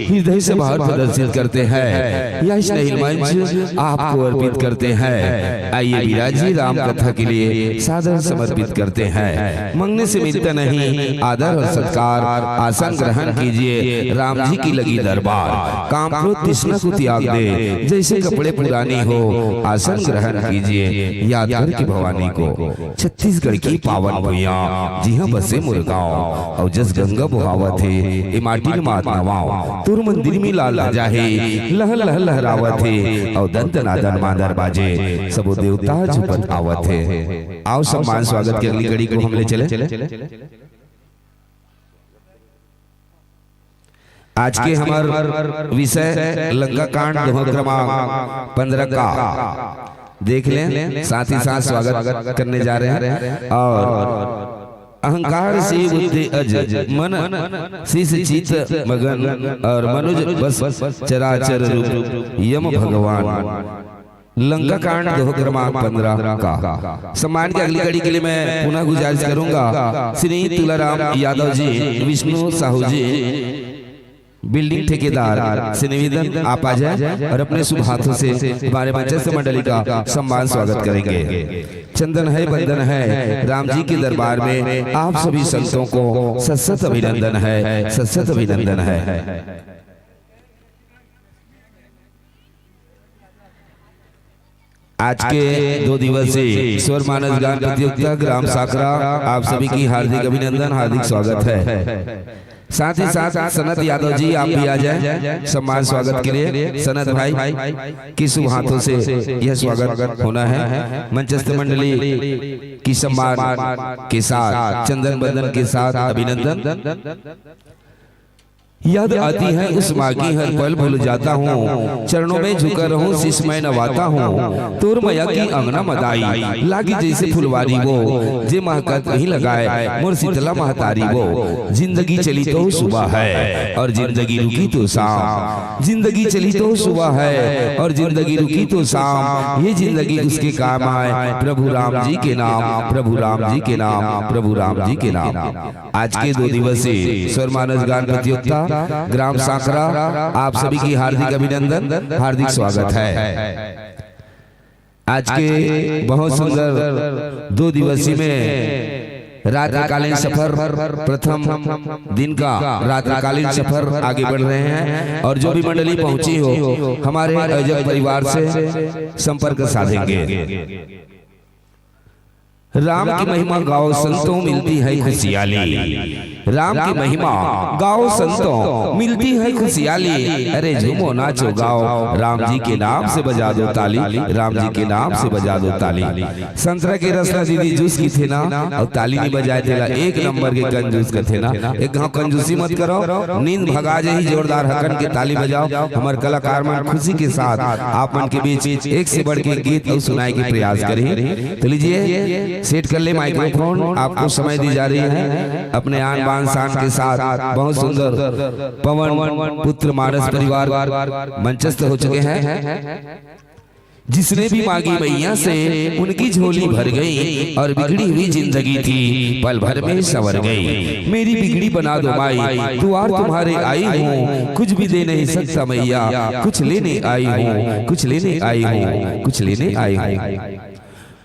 हृदय से भाव प्रदर्शित करते हैं, यह स्नेहिल मंच आपको अर्पित करते हैं। आइए विराजिए राम कथा के लिए सादर समर्पित करते हैं। मंगने से मिलता नहीं आदर और सत्कार, आसन ग्रहण कीजिए, राम जी की लगी दरबार। काम क्रोध तृष्णा को त्याग दे, जैसे कपड़े पुराने हो, आसन ग्रहण कीजिए, याद करके भवानी को। छत्तीसगढ़ की पावन भुइयां, जिहां बसे मोर गांव, अउ जस गंगा बोहावत हे, ए माटी ल मात नवाव। तोर मंदिर में लाल ध्वजा हे, लहर लहर लहरावत हे, अउ दंत नादन मांदर बाजे, सबो देवता झुपत आवत हे। आओ, सम्मान स्वागत के अगली कड़ी को हम ले चले। आज के हमर विषय लंका कांड, दोहा क्रमांक पंद्रह का देख लें, साथ ही साथ स्वागत करने जा रहे हैं। और अहंकार से बुद्धि अज, मन शीश चित मगन, और मनुज बस चराचर रूप यम भगवान। लंका कांड दोहा क्रमांक पंद्रह का सम्मान की अगली कड़ी के लिए मैं पुनः गुजारिश करूंगा, श्री तुलाराम यादव जी, विष्णु साहू जी, बिल्डिंग ठेकेदार से निवेदन, आप आ जाए और अपने शुभ हाथों से हमारे मंचस्थ मंडली का सम्मान स्वागत करेंगे। चंदन है, बंदन है, राम जी के दरबार में आप सभी संतों को सत सत अभिनंदन है, सत सत अभिनंदन है। आज के दो दिवसीय स्वर मानस गान प्रतियोगिता ग्राम साखरा, आप सभी की हार्दिक अभिनंदन, हार्दिक स्वागत है। साथ ही साथ सनत यादव जी, आप भी आ जाएं सम्मान स्वागत के लिए। सनत भाई की शुभ हाथों से यह स्वागत होना है। मंचस्थ मंडली की सम्मान के साथ, चंदन बंदन के साथ अभिनंदन। याद आती है उस माँ की, हर पल भूल जाता हूँ। चरणों में झुका रहूँ, शीश मैं नवाता हूँ। तोर मया की अंगना मदाई, लागी जैसे फुलवारी वो, जे महकत नहीं लगाए मोर शीतला महतारी वो। जिंदगी चली तो सुबह है और जिंदगी रुकी तो शाम, जिंदगी चली तो सुबह है और जिंदगी रुकी तो शाम। ये जिंदगी उसके काम आए, प्रभु राम जी के नाम, प्रभु राम जी के नाम, प्रभु राम जी के नाम। आज के दो दिवसीय स्वर मानस गान प्रतियोगिता ग्राम साखरा, आप सभी की हार्दिक अभिनंदन, हार्दिक स्वागत है। आज के बहुत सुंदर दो दिवसीय में रात्रिकालीन सफर, प्रथम दिन का रात्रिकालीन सफर आगे बढ़ रहे हैं और जो भी मंडली पहुंची हो, हमारे आयोजक परिवार से संपर्क साधेंगे। राम की महिमा गाओ संतों, मिलती है खुशियाली। राम की महिमा गाओ संतों, मिलती है खुशियाली। अरे झूमो नाचो गाओ, राम जी के नाम से बजा दो ताली, राम जी के नाम से बजा दो ताली। संतरा के रस ला दीदी जूस कथे ना, अउ ताली नइ बजाय तेला एक नंबर के कंजूस कथे ना। एक घांव कंजूसी मत करो, नींद भगा जाही जोरदार हकन के ताली बजाओ। हमर कलाकार मन खुशी के साथ आप मन के बीच एक से बढ़ के गीत अउ सुनाए के प्रयास करही। तो लीजिए, सेट कर ले माइक्रोफोन, आपको समय दी जा रही है। अपने आन बान शान के साथ बहुत सुंदर पवन पुत्र मानस परिवार मंचस्थ हो चुके हैं। जिसने भी मांगी मैया से, उनकी झोली भर गई और बिगड़ी हुई जिंदगी थी, पल भर में संवर गई। मेरी बिगड़ी बना दो माई, दुआर तुम्हारे आई हूँ, कुछ भी दे नहीं सकता मैया, कुछ लेने आई हूँ, कुछ लेने आई हूँ, कुछ लेने आई हूँ।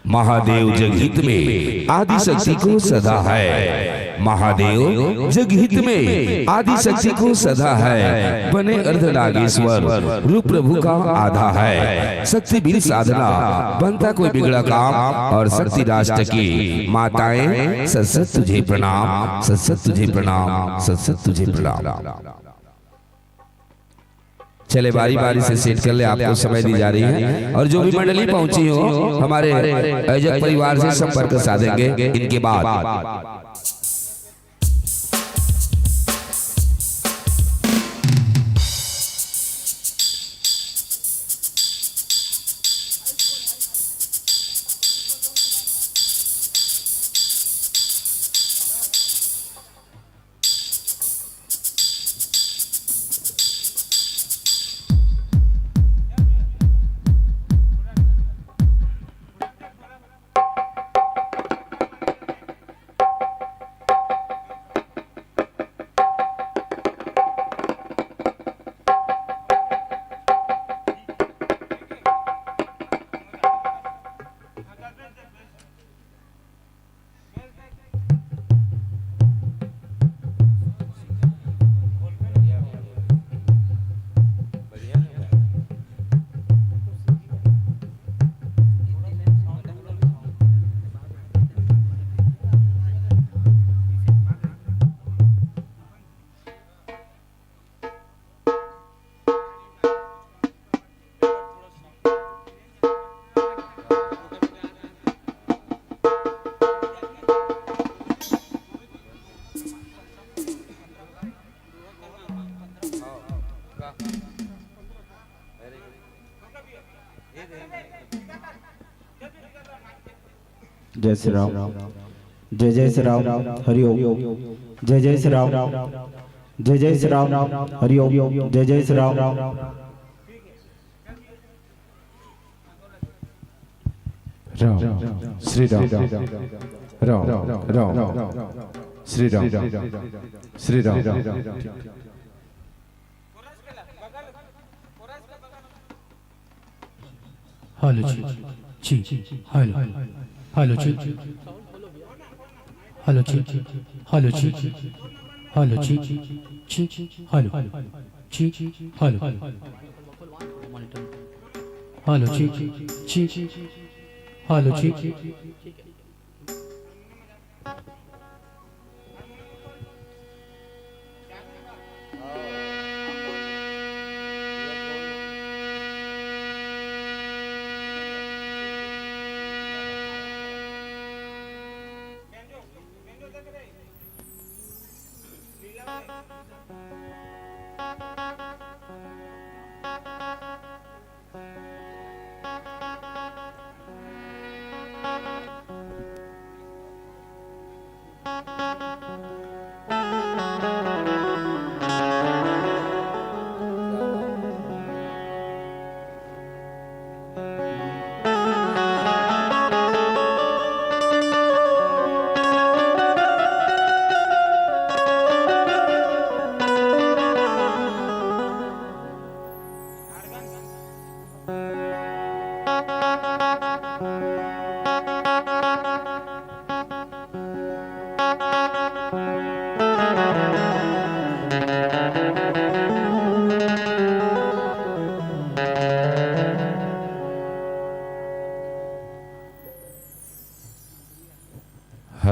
महादेव जगहित में आदि शक्ति को सदा है। महादेव जगहित में आदि शक्ति को सदा है। बने अर्धनागेश्वर रूप प्रभु का आधा है। शक्ति बिन साधना बनता कोई बिगड़ा काम। और शक्ति राष्ट्र की माताएं, सत सत तुझे प्रणाम, सत सत तुझे प्रणाम, सत सत तुझे प्रणाम। चले, बारी बारी से सेट कर ले, आपको समय दी जा रही है। और जो भी मंडली पहुंची हो, हमारे आयोजक परिवार से संपर्क साधेंगे इनके बाद। जय श्री राम। जय जय श्री राम। हरि ओम। जय जय श्री राम। जय जय श्री राम। हरि ओम। जय जय श्री राम। राम, श्री राम, राम, राम, श्री राम, श्री राम। हेलो, ची, ची, हेलो, हेलो, ची, हेलो, ची, हेलो, ची, हेलो, ची, ची, हेलो। ची, हेलो। हेलो, ची, ची। हेलो, ची।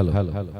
हेलो। हेलो।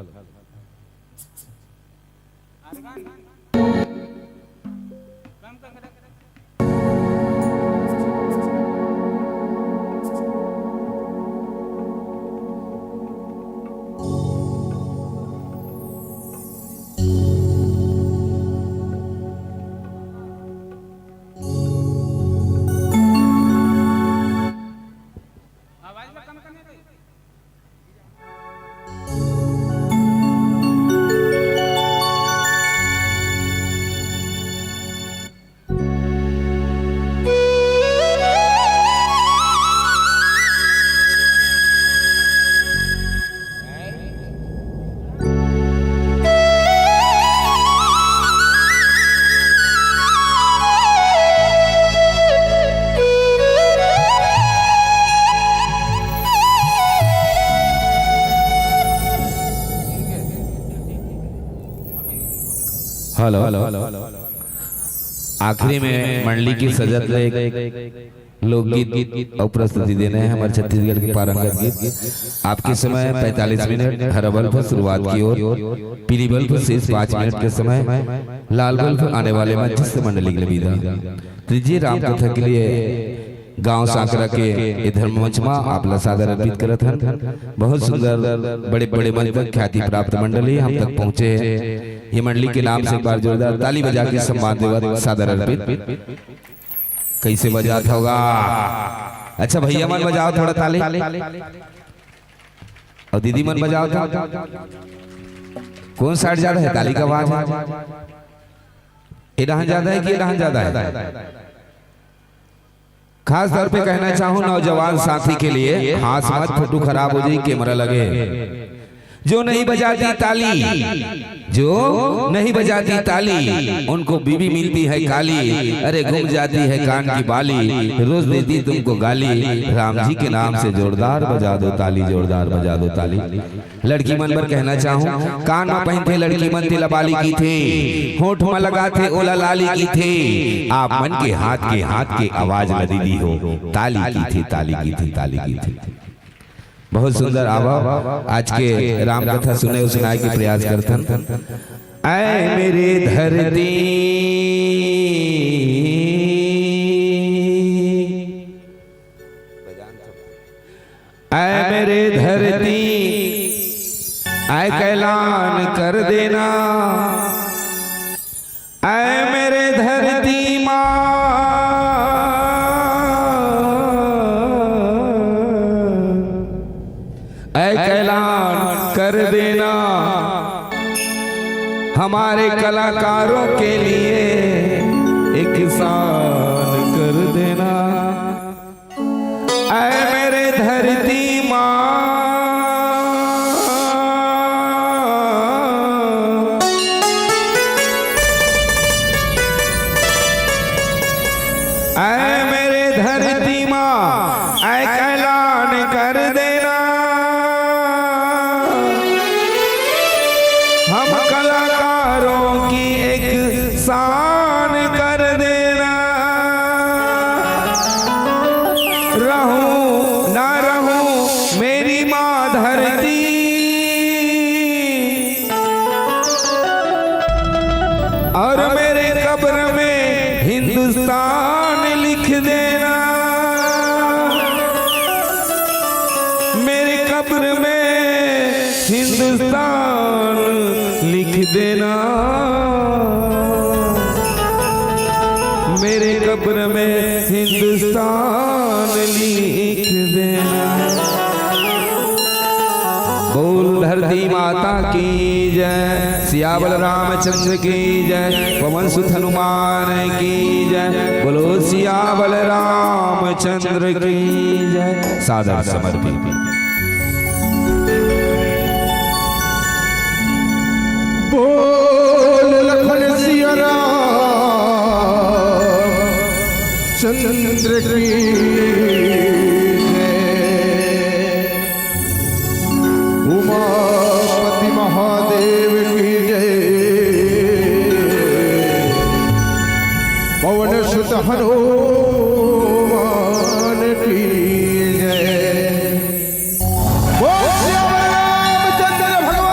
आखिरी में मंडली के सजत ले लोकगीत अउ प्रस्तुति देना है, हमारे छत्तीसगढ़ के पारंगत गीत। आपके समय पैंतालीस मिनट, हरा बल्ब शुरुआत की ओर, पीली बल्ब शेष पाँच मिनट के समय, लाल बल्ब आने वाले मंच से मंडली के लिए विदा। तो ये राम कथा के लिए गांव सांकरा के ये धर्म मंच मा आप ला सादर अर्पित करत हन। बहुत सुंदर, बड़े बड़े मंच तक ख्याति प्राप्त मंडली हम तक पहुंचे हैं। ये मंडली के नाम से एक बार जोरदार ताली बजा के सम्मान देवत सादर अर्पित। कैसे बजात होगा? अच्छा भैया मन बजाओ थोड़ा ताली, और दीदी मन बजाओ तो। कौन साइड ज्यादा है ताली का आवाज? ये डहान ज्यादा है कि ये डहान ज्यादा है? खास तौर पे कहना चाहूँ नौजवान साथी के लिए, हाँस मत, फोटो खराब हो जाई, कैमरा लगे। जो नहीं बजाती ताली, जो नहीं बजाती ताली, उनको बीवी मिलती है काली। अरे घूम जाती है कान की बाली, रोज देती तुमको गाली। राम जी के नाम से जोरदार बजा दो ताली, जोरदार बजा दो ताली। लड़की मन बर कहना चाहूँ, कान म पहिनथे लड़की मन तेला बाली कहिथे, होंठ म लगाथे ओला लाली कहिथे। आप मन के हाथ के, हाथ के आवाज ल दीदी हो, ताली कहिथे, ताली कहिथे, ताली कहिथे। बहुत सुंदर। आवा, आज के राम कथा सुने अउ सुनाए के प्रयास करथन। ऐ मेरे धरती, ऐ मेरे धरती, ऐ ऐलान कर देना, ऐ मेरे धरती माँ, ऐ ऐलान कर देना, हमारे कलाकारों के लिए एक शान कर देना। ऐ मेरे धरती माँ, ऐ मेरे धरती माँ, ऐ ऐलान कर देना, हम कलाकारों की एक शान कर देना। रहूं ना रहूं मेरी माँ धरती, और मेरे कब्र में हिंदुस्तान लिख देना। मेरे कब्र में हिंदुस्तान लिख देना, मेरे कब्र में हिंदुस्तान लिख देना। बोल धरती माता की जय, सियावल रामचंद्र की जय, पवन सुत हनुमान की जय। बोलो सियावल रामचंद्र की जय। सादर समर्पित। बोल लखन सिया राम चंद्र की जय। उमापति महादेव की जय। पवन सुत हनुमान की जय। बोल सियावर रामचंद्र भगवान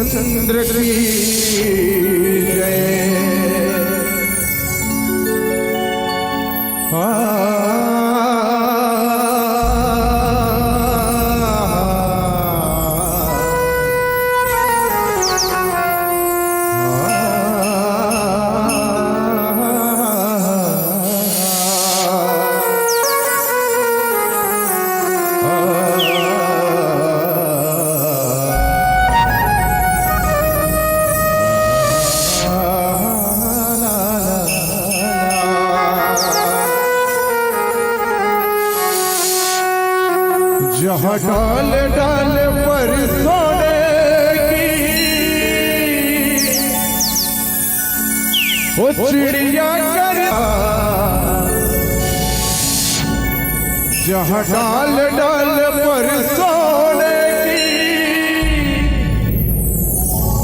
चंद्र की जय। आ, जहाँ डाल डाल पर सोने की वो चिड़िया कर, जहाँ डाल डाल पर सोने की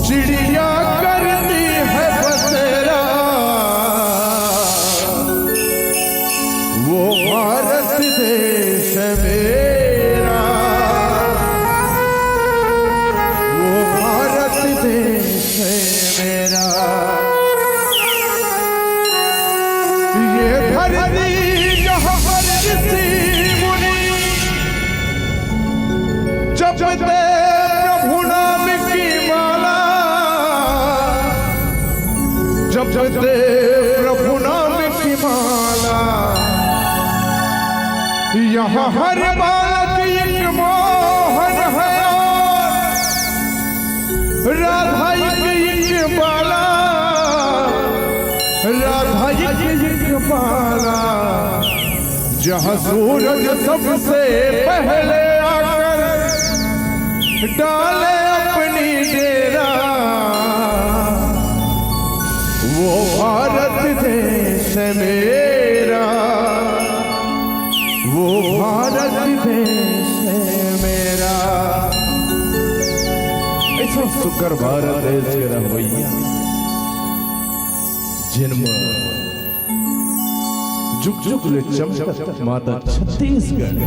चिड़िया करती है बसेरा, वो भारत देश है मेरा, वो भारत देश है मेरा। ये धरती जहाँ पर ऋषि मुनि जपते प्रभु नाम की माला, जपते प्रभु नाम की माला। यहाँ हर बालक एक मोहन है, राधा एक एक बाला, राधा एक एक बाला। जहाँ सूरज सबसे पहले आकर डाले अपनी डेरा, वो भारत देश है मेरा, वो भारत देश है मेरा। ऐसा सुकर भारत देश के रहवैया, जिनम जुग जुग ले चमकत माता छत्तीसगढ़,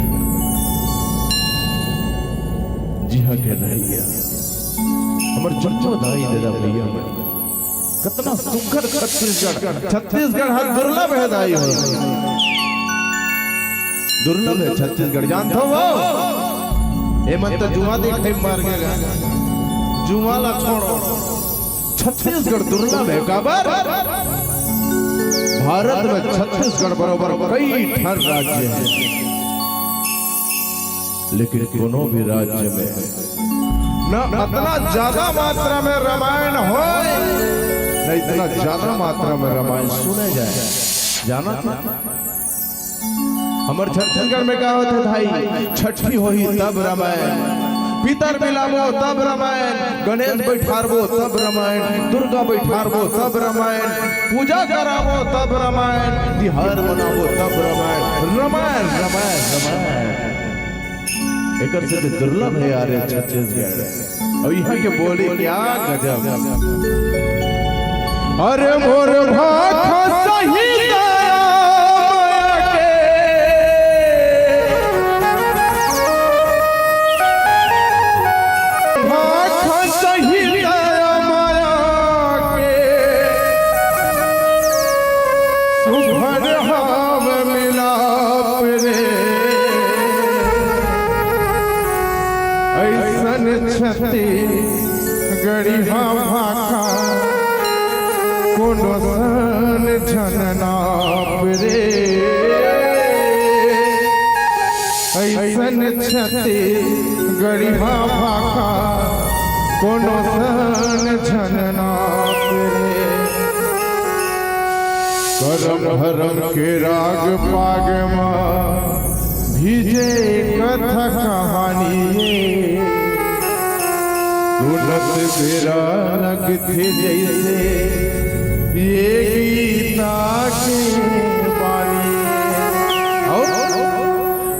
जिहाँ के रहैया हमर जुन्नो दाई ददा भैया मन, कतना सुघर छत्तीसगढ़। छत्तीसगढ़ हर दुर्लभ है दाई हो, दुर्लभ है छत्तीसगढ़। जानत हो वो, ए मन तो जुआ देखे मार गया, जुआ ला छोड़ो। छत्तीसगढ़ दुर्लभ है, काबर? भारत में छत्तीसगढ़ बरोबर कई ठन राज्य हैं, लेकिन कोनो भी राज्य में न अतना ज्यादा मात्रा में रामायण होय, न इतना ज्यादा मात्रा में रामायण सुने जाए। जानत हो? हमर छत्तीसगढ़ में का होथे भाई? छठी होही तब रामायण, पितर मिलाबो तब रामायण, गणेश बैठारबो तब रामायण, दुर्गा बैठारबो तब रामायण, पूजा कराबो तब रामायण, तिहार मनाबो तब रामायण, रामायण, रामायण, रामायण। एकर से तो दुर्लभ है यार ये छत्तीसगढ़। अउ इहाँ के बोली क्या गजब। अरे मोर भाखा सही दया माया के, भाखा सही दया माया के, सुभर हाव मिलाप रे। अइसन छत्तीसगढ़िया भाखा कोनो सन झन नाप रे। अइसन छत्तीसगढ़िया भाखा कोनो सन झन नाप रे। करम धरम के राग पाग मा भीजे कथा कहानी ये। सुनत बेरा लगथे जइसे ये गीता के बानी। अउ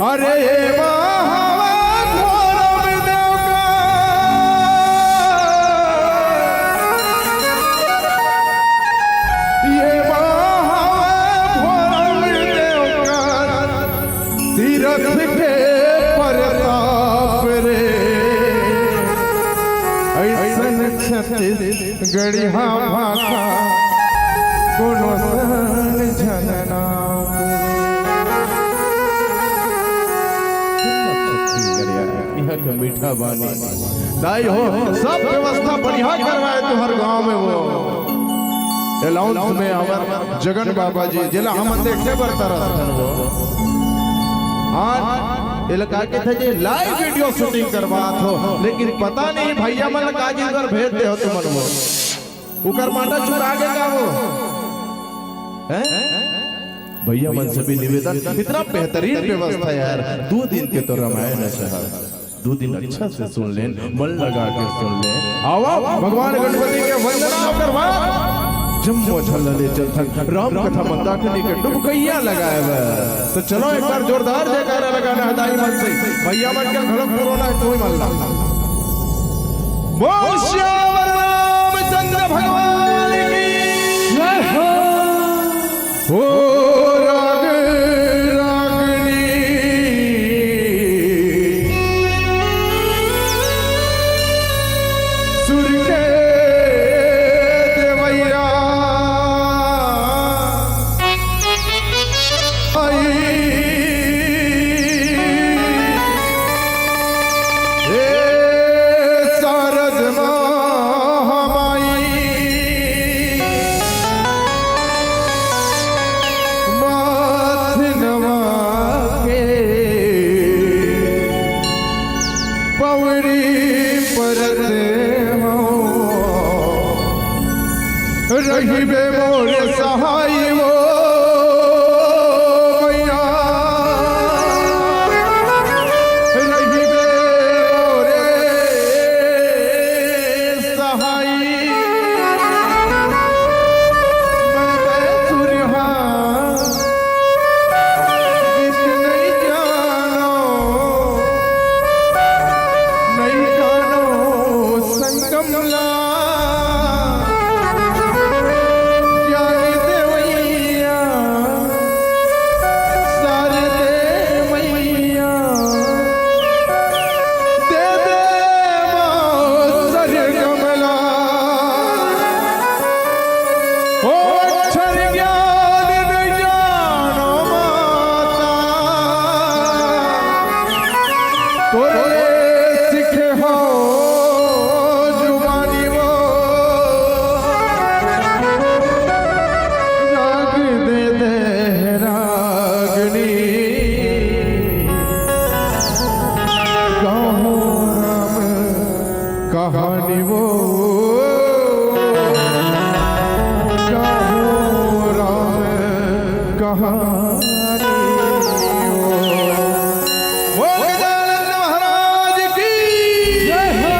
अरे ये महावा घोरम देव का, ये महावा घोरम देव का, तीरथ के परताप रे। अइसन गड़िहा भाखा कोनो सन झन ना। छत्तीसगढ़िया, इहाँ के मीठा बानी। दाई हो, सब व्यवस्था बढ़िया करवाए तुँहर गाँव में वो। अनाउंस में हमर जगन बाबा जी, जेला हमन देखे बर तरसथन वो। आज एला का कथे जी, लाइव वीडियो शूटिंग करवात हो, लेकिन पता नहीं भैया मन का जी बर भेज दे हो तुमन वो। उकर माटा चुरा गे का वो? हैं? भैया मन से भी निवेदन, इतना बेहतरीन व्यवस्था यार, दू दिन के तो रामायण हे शहर, दू दिन अच्छा से सुन लेन, मन लगा के सुन लेन। आवा, भगवान गणपति के वंदना करवा, जम्मो झन ल ले चलथन, राम कथा मंदाकिनी के डुबकइया लगाए बर। तो चलो एक बार जोरदार जयकारा लगाना हे दाई मन से, भैया मन के घलो कोरोना हे, तोही मन ला। बोल सियावर रामचंद्र भगवान की जय हो। ओ राग रागनी सुर के देवैया, आई हे शारद महामाई, माथ नवा के पवरी परत हँव। रहिबे मोर सहाय वो मैया, रहिबे मोरे सहाय। मैं सुरहा गीत नइ जानों, नइ जानों संगम ला। ज्ञान देवैया, शारदे मैया, दे दे माँ सरगम ला। ओ अक्षर ज्ञान नइ जानों माता, तोरे सीखे हँव जुबानी वो। राग दे दे रागनी, गाहूँ राम कहानी वो, गाहूँ राम कहानी वो। बोल गजानन महाराज की जय हो।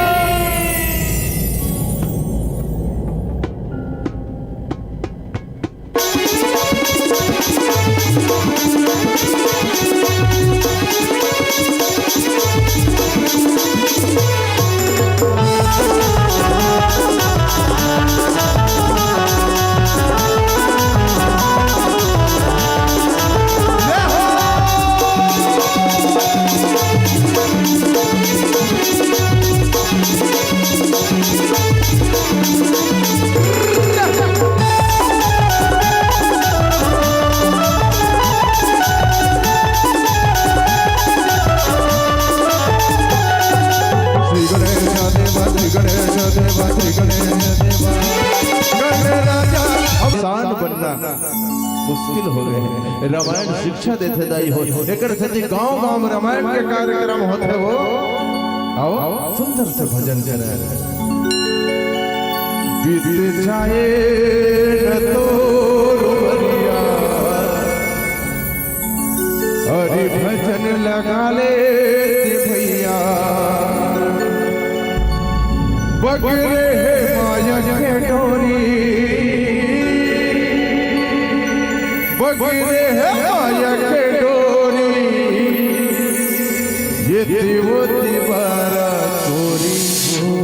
श्री गणेश देवा, श्री गणेश देवा, श्री गणेश देवा। गणराजा अब शांत बनना मुश्किल हो गए। रामायण शिक्षा देथे दाई हो, एकर सेती गांव-गांव में रामायण के कार्यक्रम होथे वो। आओ, सुंदर से भजन करे। बीत जाए न तोर उमरिया, हरि भजन लगा ले भैया। बगरे हे माया के डोरी, बगरे हे माया के डोरी, ये तिवो तिबारा चोरी हो।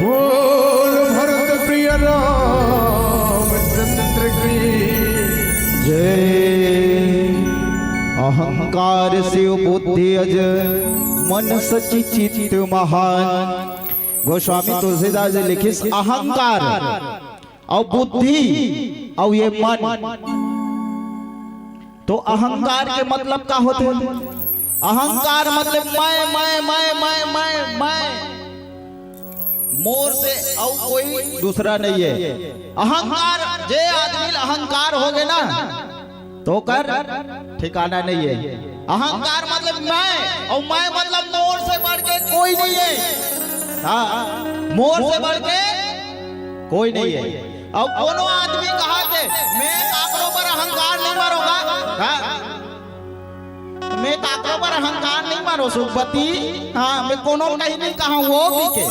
बोल भरत प्रिय रामचंद्र की जय। अहंकार शिव बुद्धि अज, मन सच चित महान। गोस्वामी तुलसीदास जी लिखिस, अहंकार अउ बुद्धि अउ ये मन। तो अहंकार के मतलब का होथे? अहंकार मतलब मैं, मैं, मैं, मैं, मैं, मैं। मोर से अउ कोई दूसरा नहीं है। अहंकार, जे आदमी ल अहंकार होगे ना, तो ओकर ठिकाना नहीं है। अहंकार मतलब मैं, अउ मैं मतलब मोर से बढ़ के कोई नहीं है। हाँ, मोर से बढ़ के कोई नहीं है। अउ कोनो आदमी कहा के, "मैं काकरो पर अहंकार नहीं मारूंगा।" हाँ? मैं काकरो पर अहंकार नहीं मारो सुखपति। हाँ, मैं कोनो ल कहीं नहीं कहा वो भी के।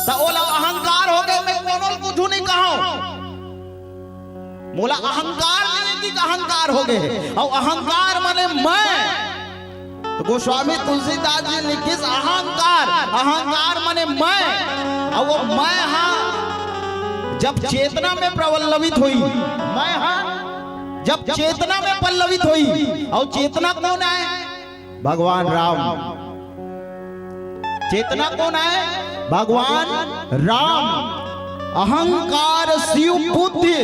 त ओला अहंकार होगे, मैं कोनो ल कुछु नहीं कहा। मोला अहंकार नहीं है कि अहंकार होगे। अउ अहंकार माने मैं। तो गोस्वामी तुलसीदास जी लिखिस अहंकार, अहंकार माने मैं। अउ वो मैं हा जब चेतना में प्रवल्लवित होई, मैं हा जब चेतना में पल्लवित होई, अउ चेतना कोन आय? भगवान राम। चेतना कोन आय? भगवान राम। अहंकार शिव बुद्धि।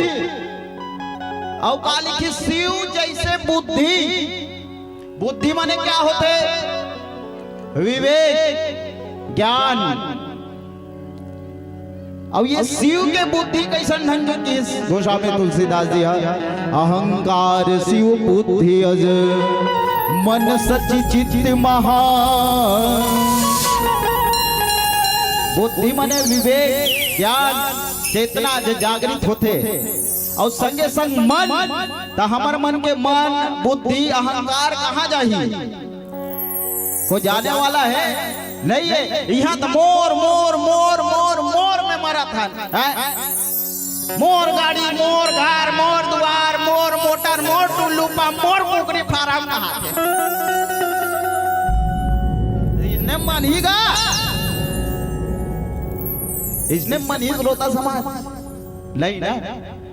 अउ का लिखिस? शिव जैसे बुद्धि। बुद्धि माने का होथे? विवेक, ज्ञान। अउ ये शिव के बुद्धि कइसन ढंग के किहिस गोस्वामी तुलसीदास जी हा, "अहंकार शिव बुद्धि अज, मन सच चित महान।" बुद्धि माने विवेक, ज्ञान, चेतना जे जागृत होथे, अउ संगे संग मन, त हमर मन के मन, बुद्धि, अहंकार कहाँ जाही? कोई जाने वाला है? नहीं है। इहाँ त मोर, मोर, मोर, मोर, मोर में मरत हन, हैं? मोर गाड़ी, मोर घर, मोर दुवार, मोर मोटर, मोर टुल्लू पंप, मोर कुकरी फारम कहाथे। इसने मन ही गा, इसने मन ही श्रोता समाज नहीं ना।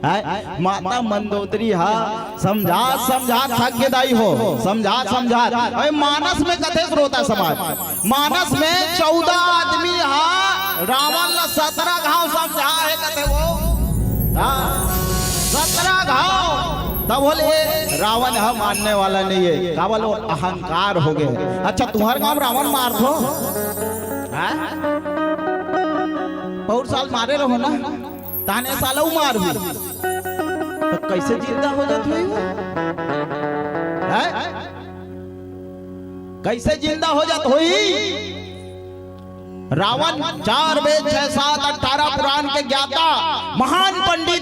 हाय, माता मंदोदरी हा समझात समझात थक गे दाई हो, समझात समझात। अरे मानस में कथे श्रोता समाज, मानस में चौदह आदमी हा रावण ला सतरह घाव समझा हे कथे वो। हाँ, सतरा घाव। तब बोले, "ए, रावण ह मानने वाला नहीं है।" का बोलो, अहंकार हो गए। अच्छा, तुम्हारे गांव रावण मार दो, हाँ? बहुत साल मारे रहो ना, ताने साला उ मार भी। तो कैसे जिंदा हो जात होई? हैं? कैसे जिंदा हो जात होई? रावण चार वेद, छह, सात, अठारह पुराण के ज्ञाता, महान पंडित,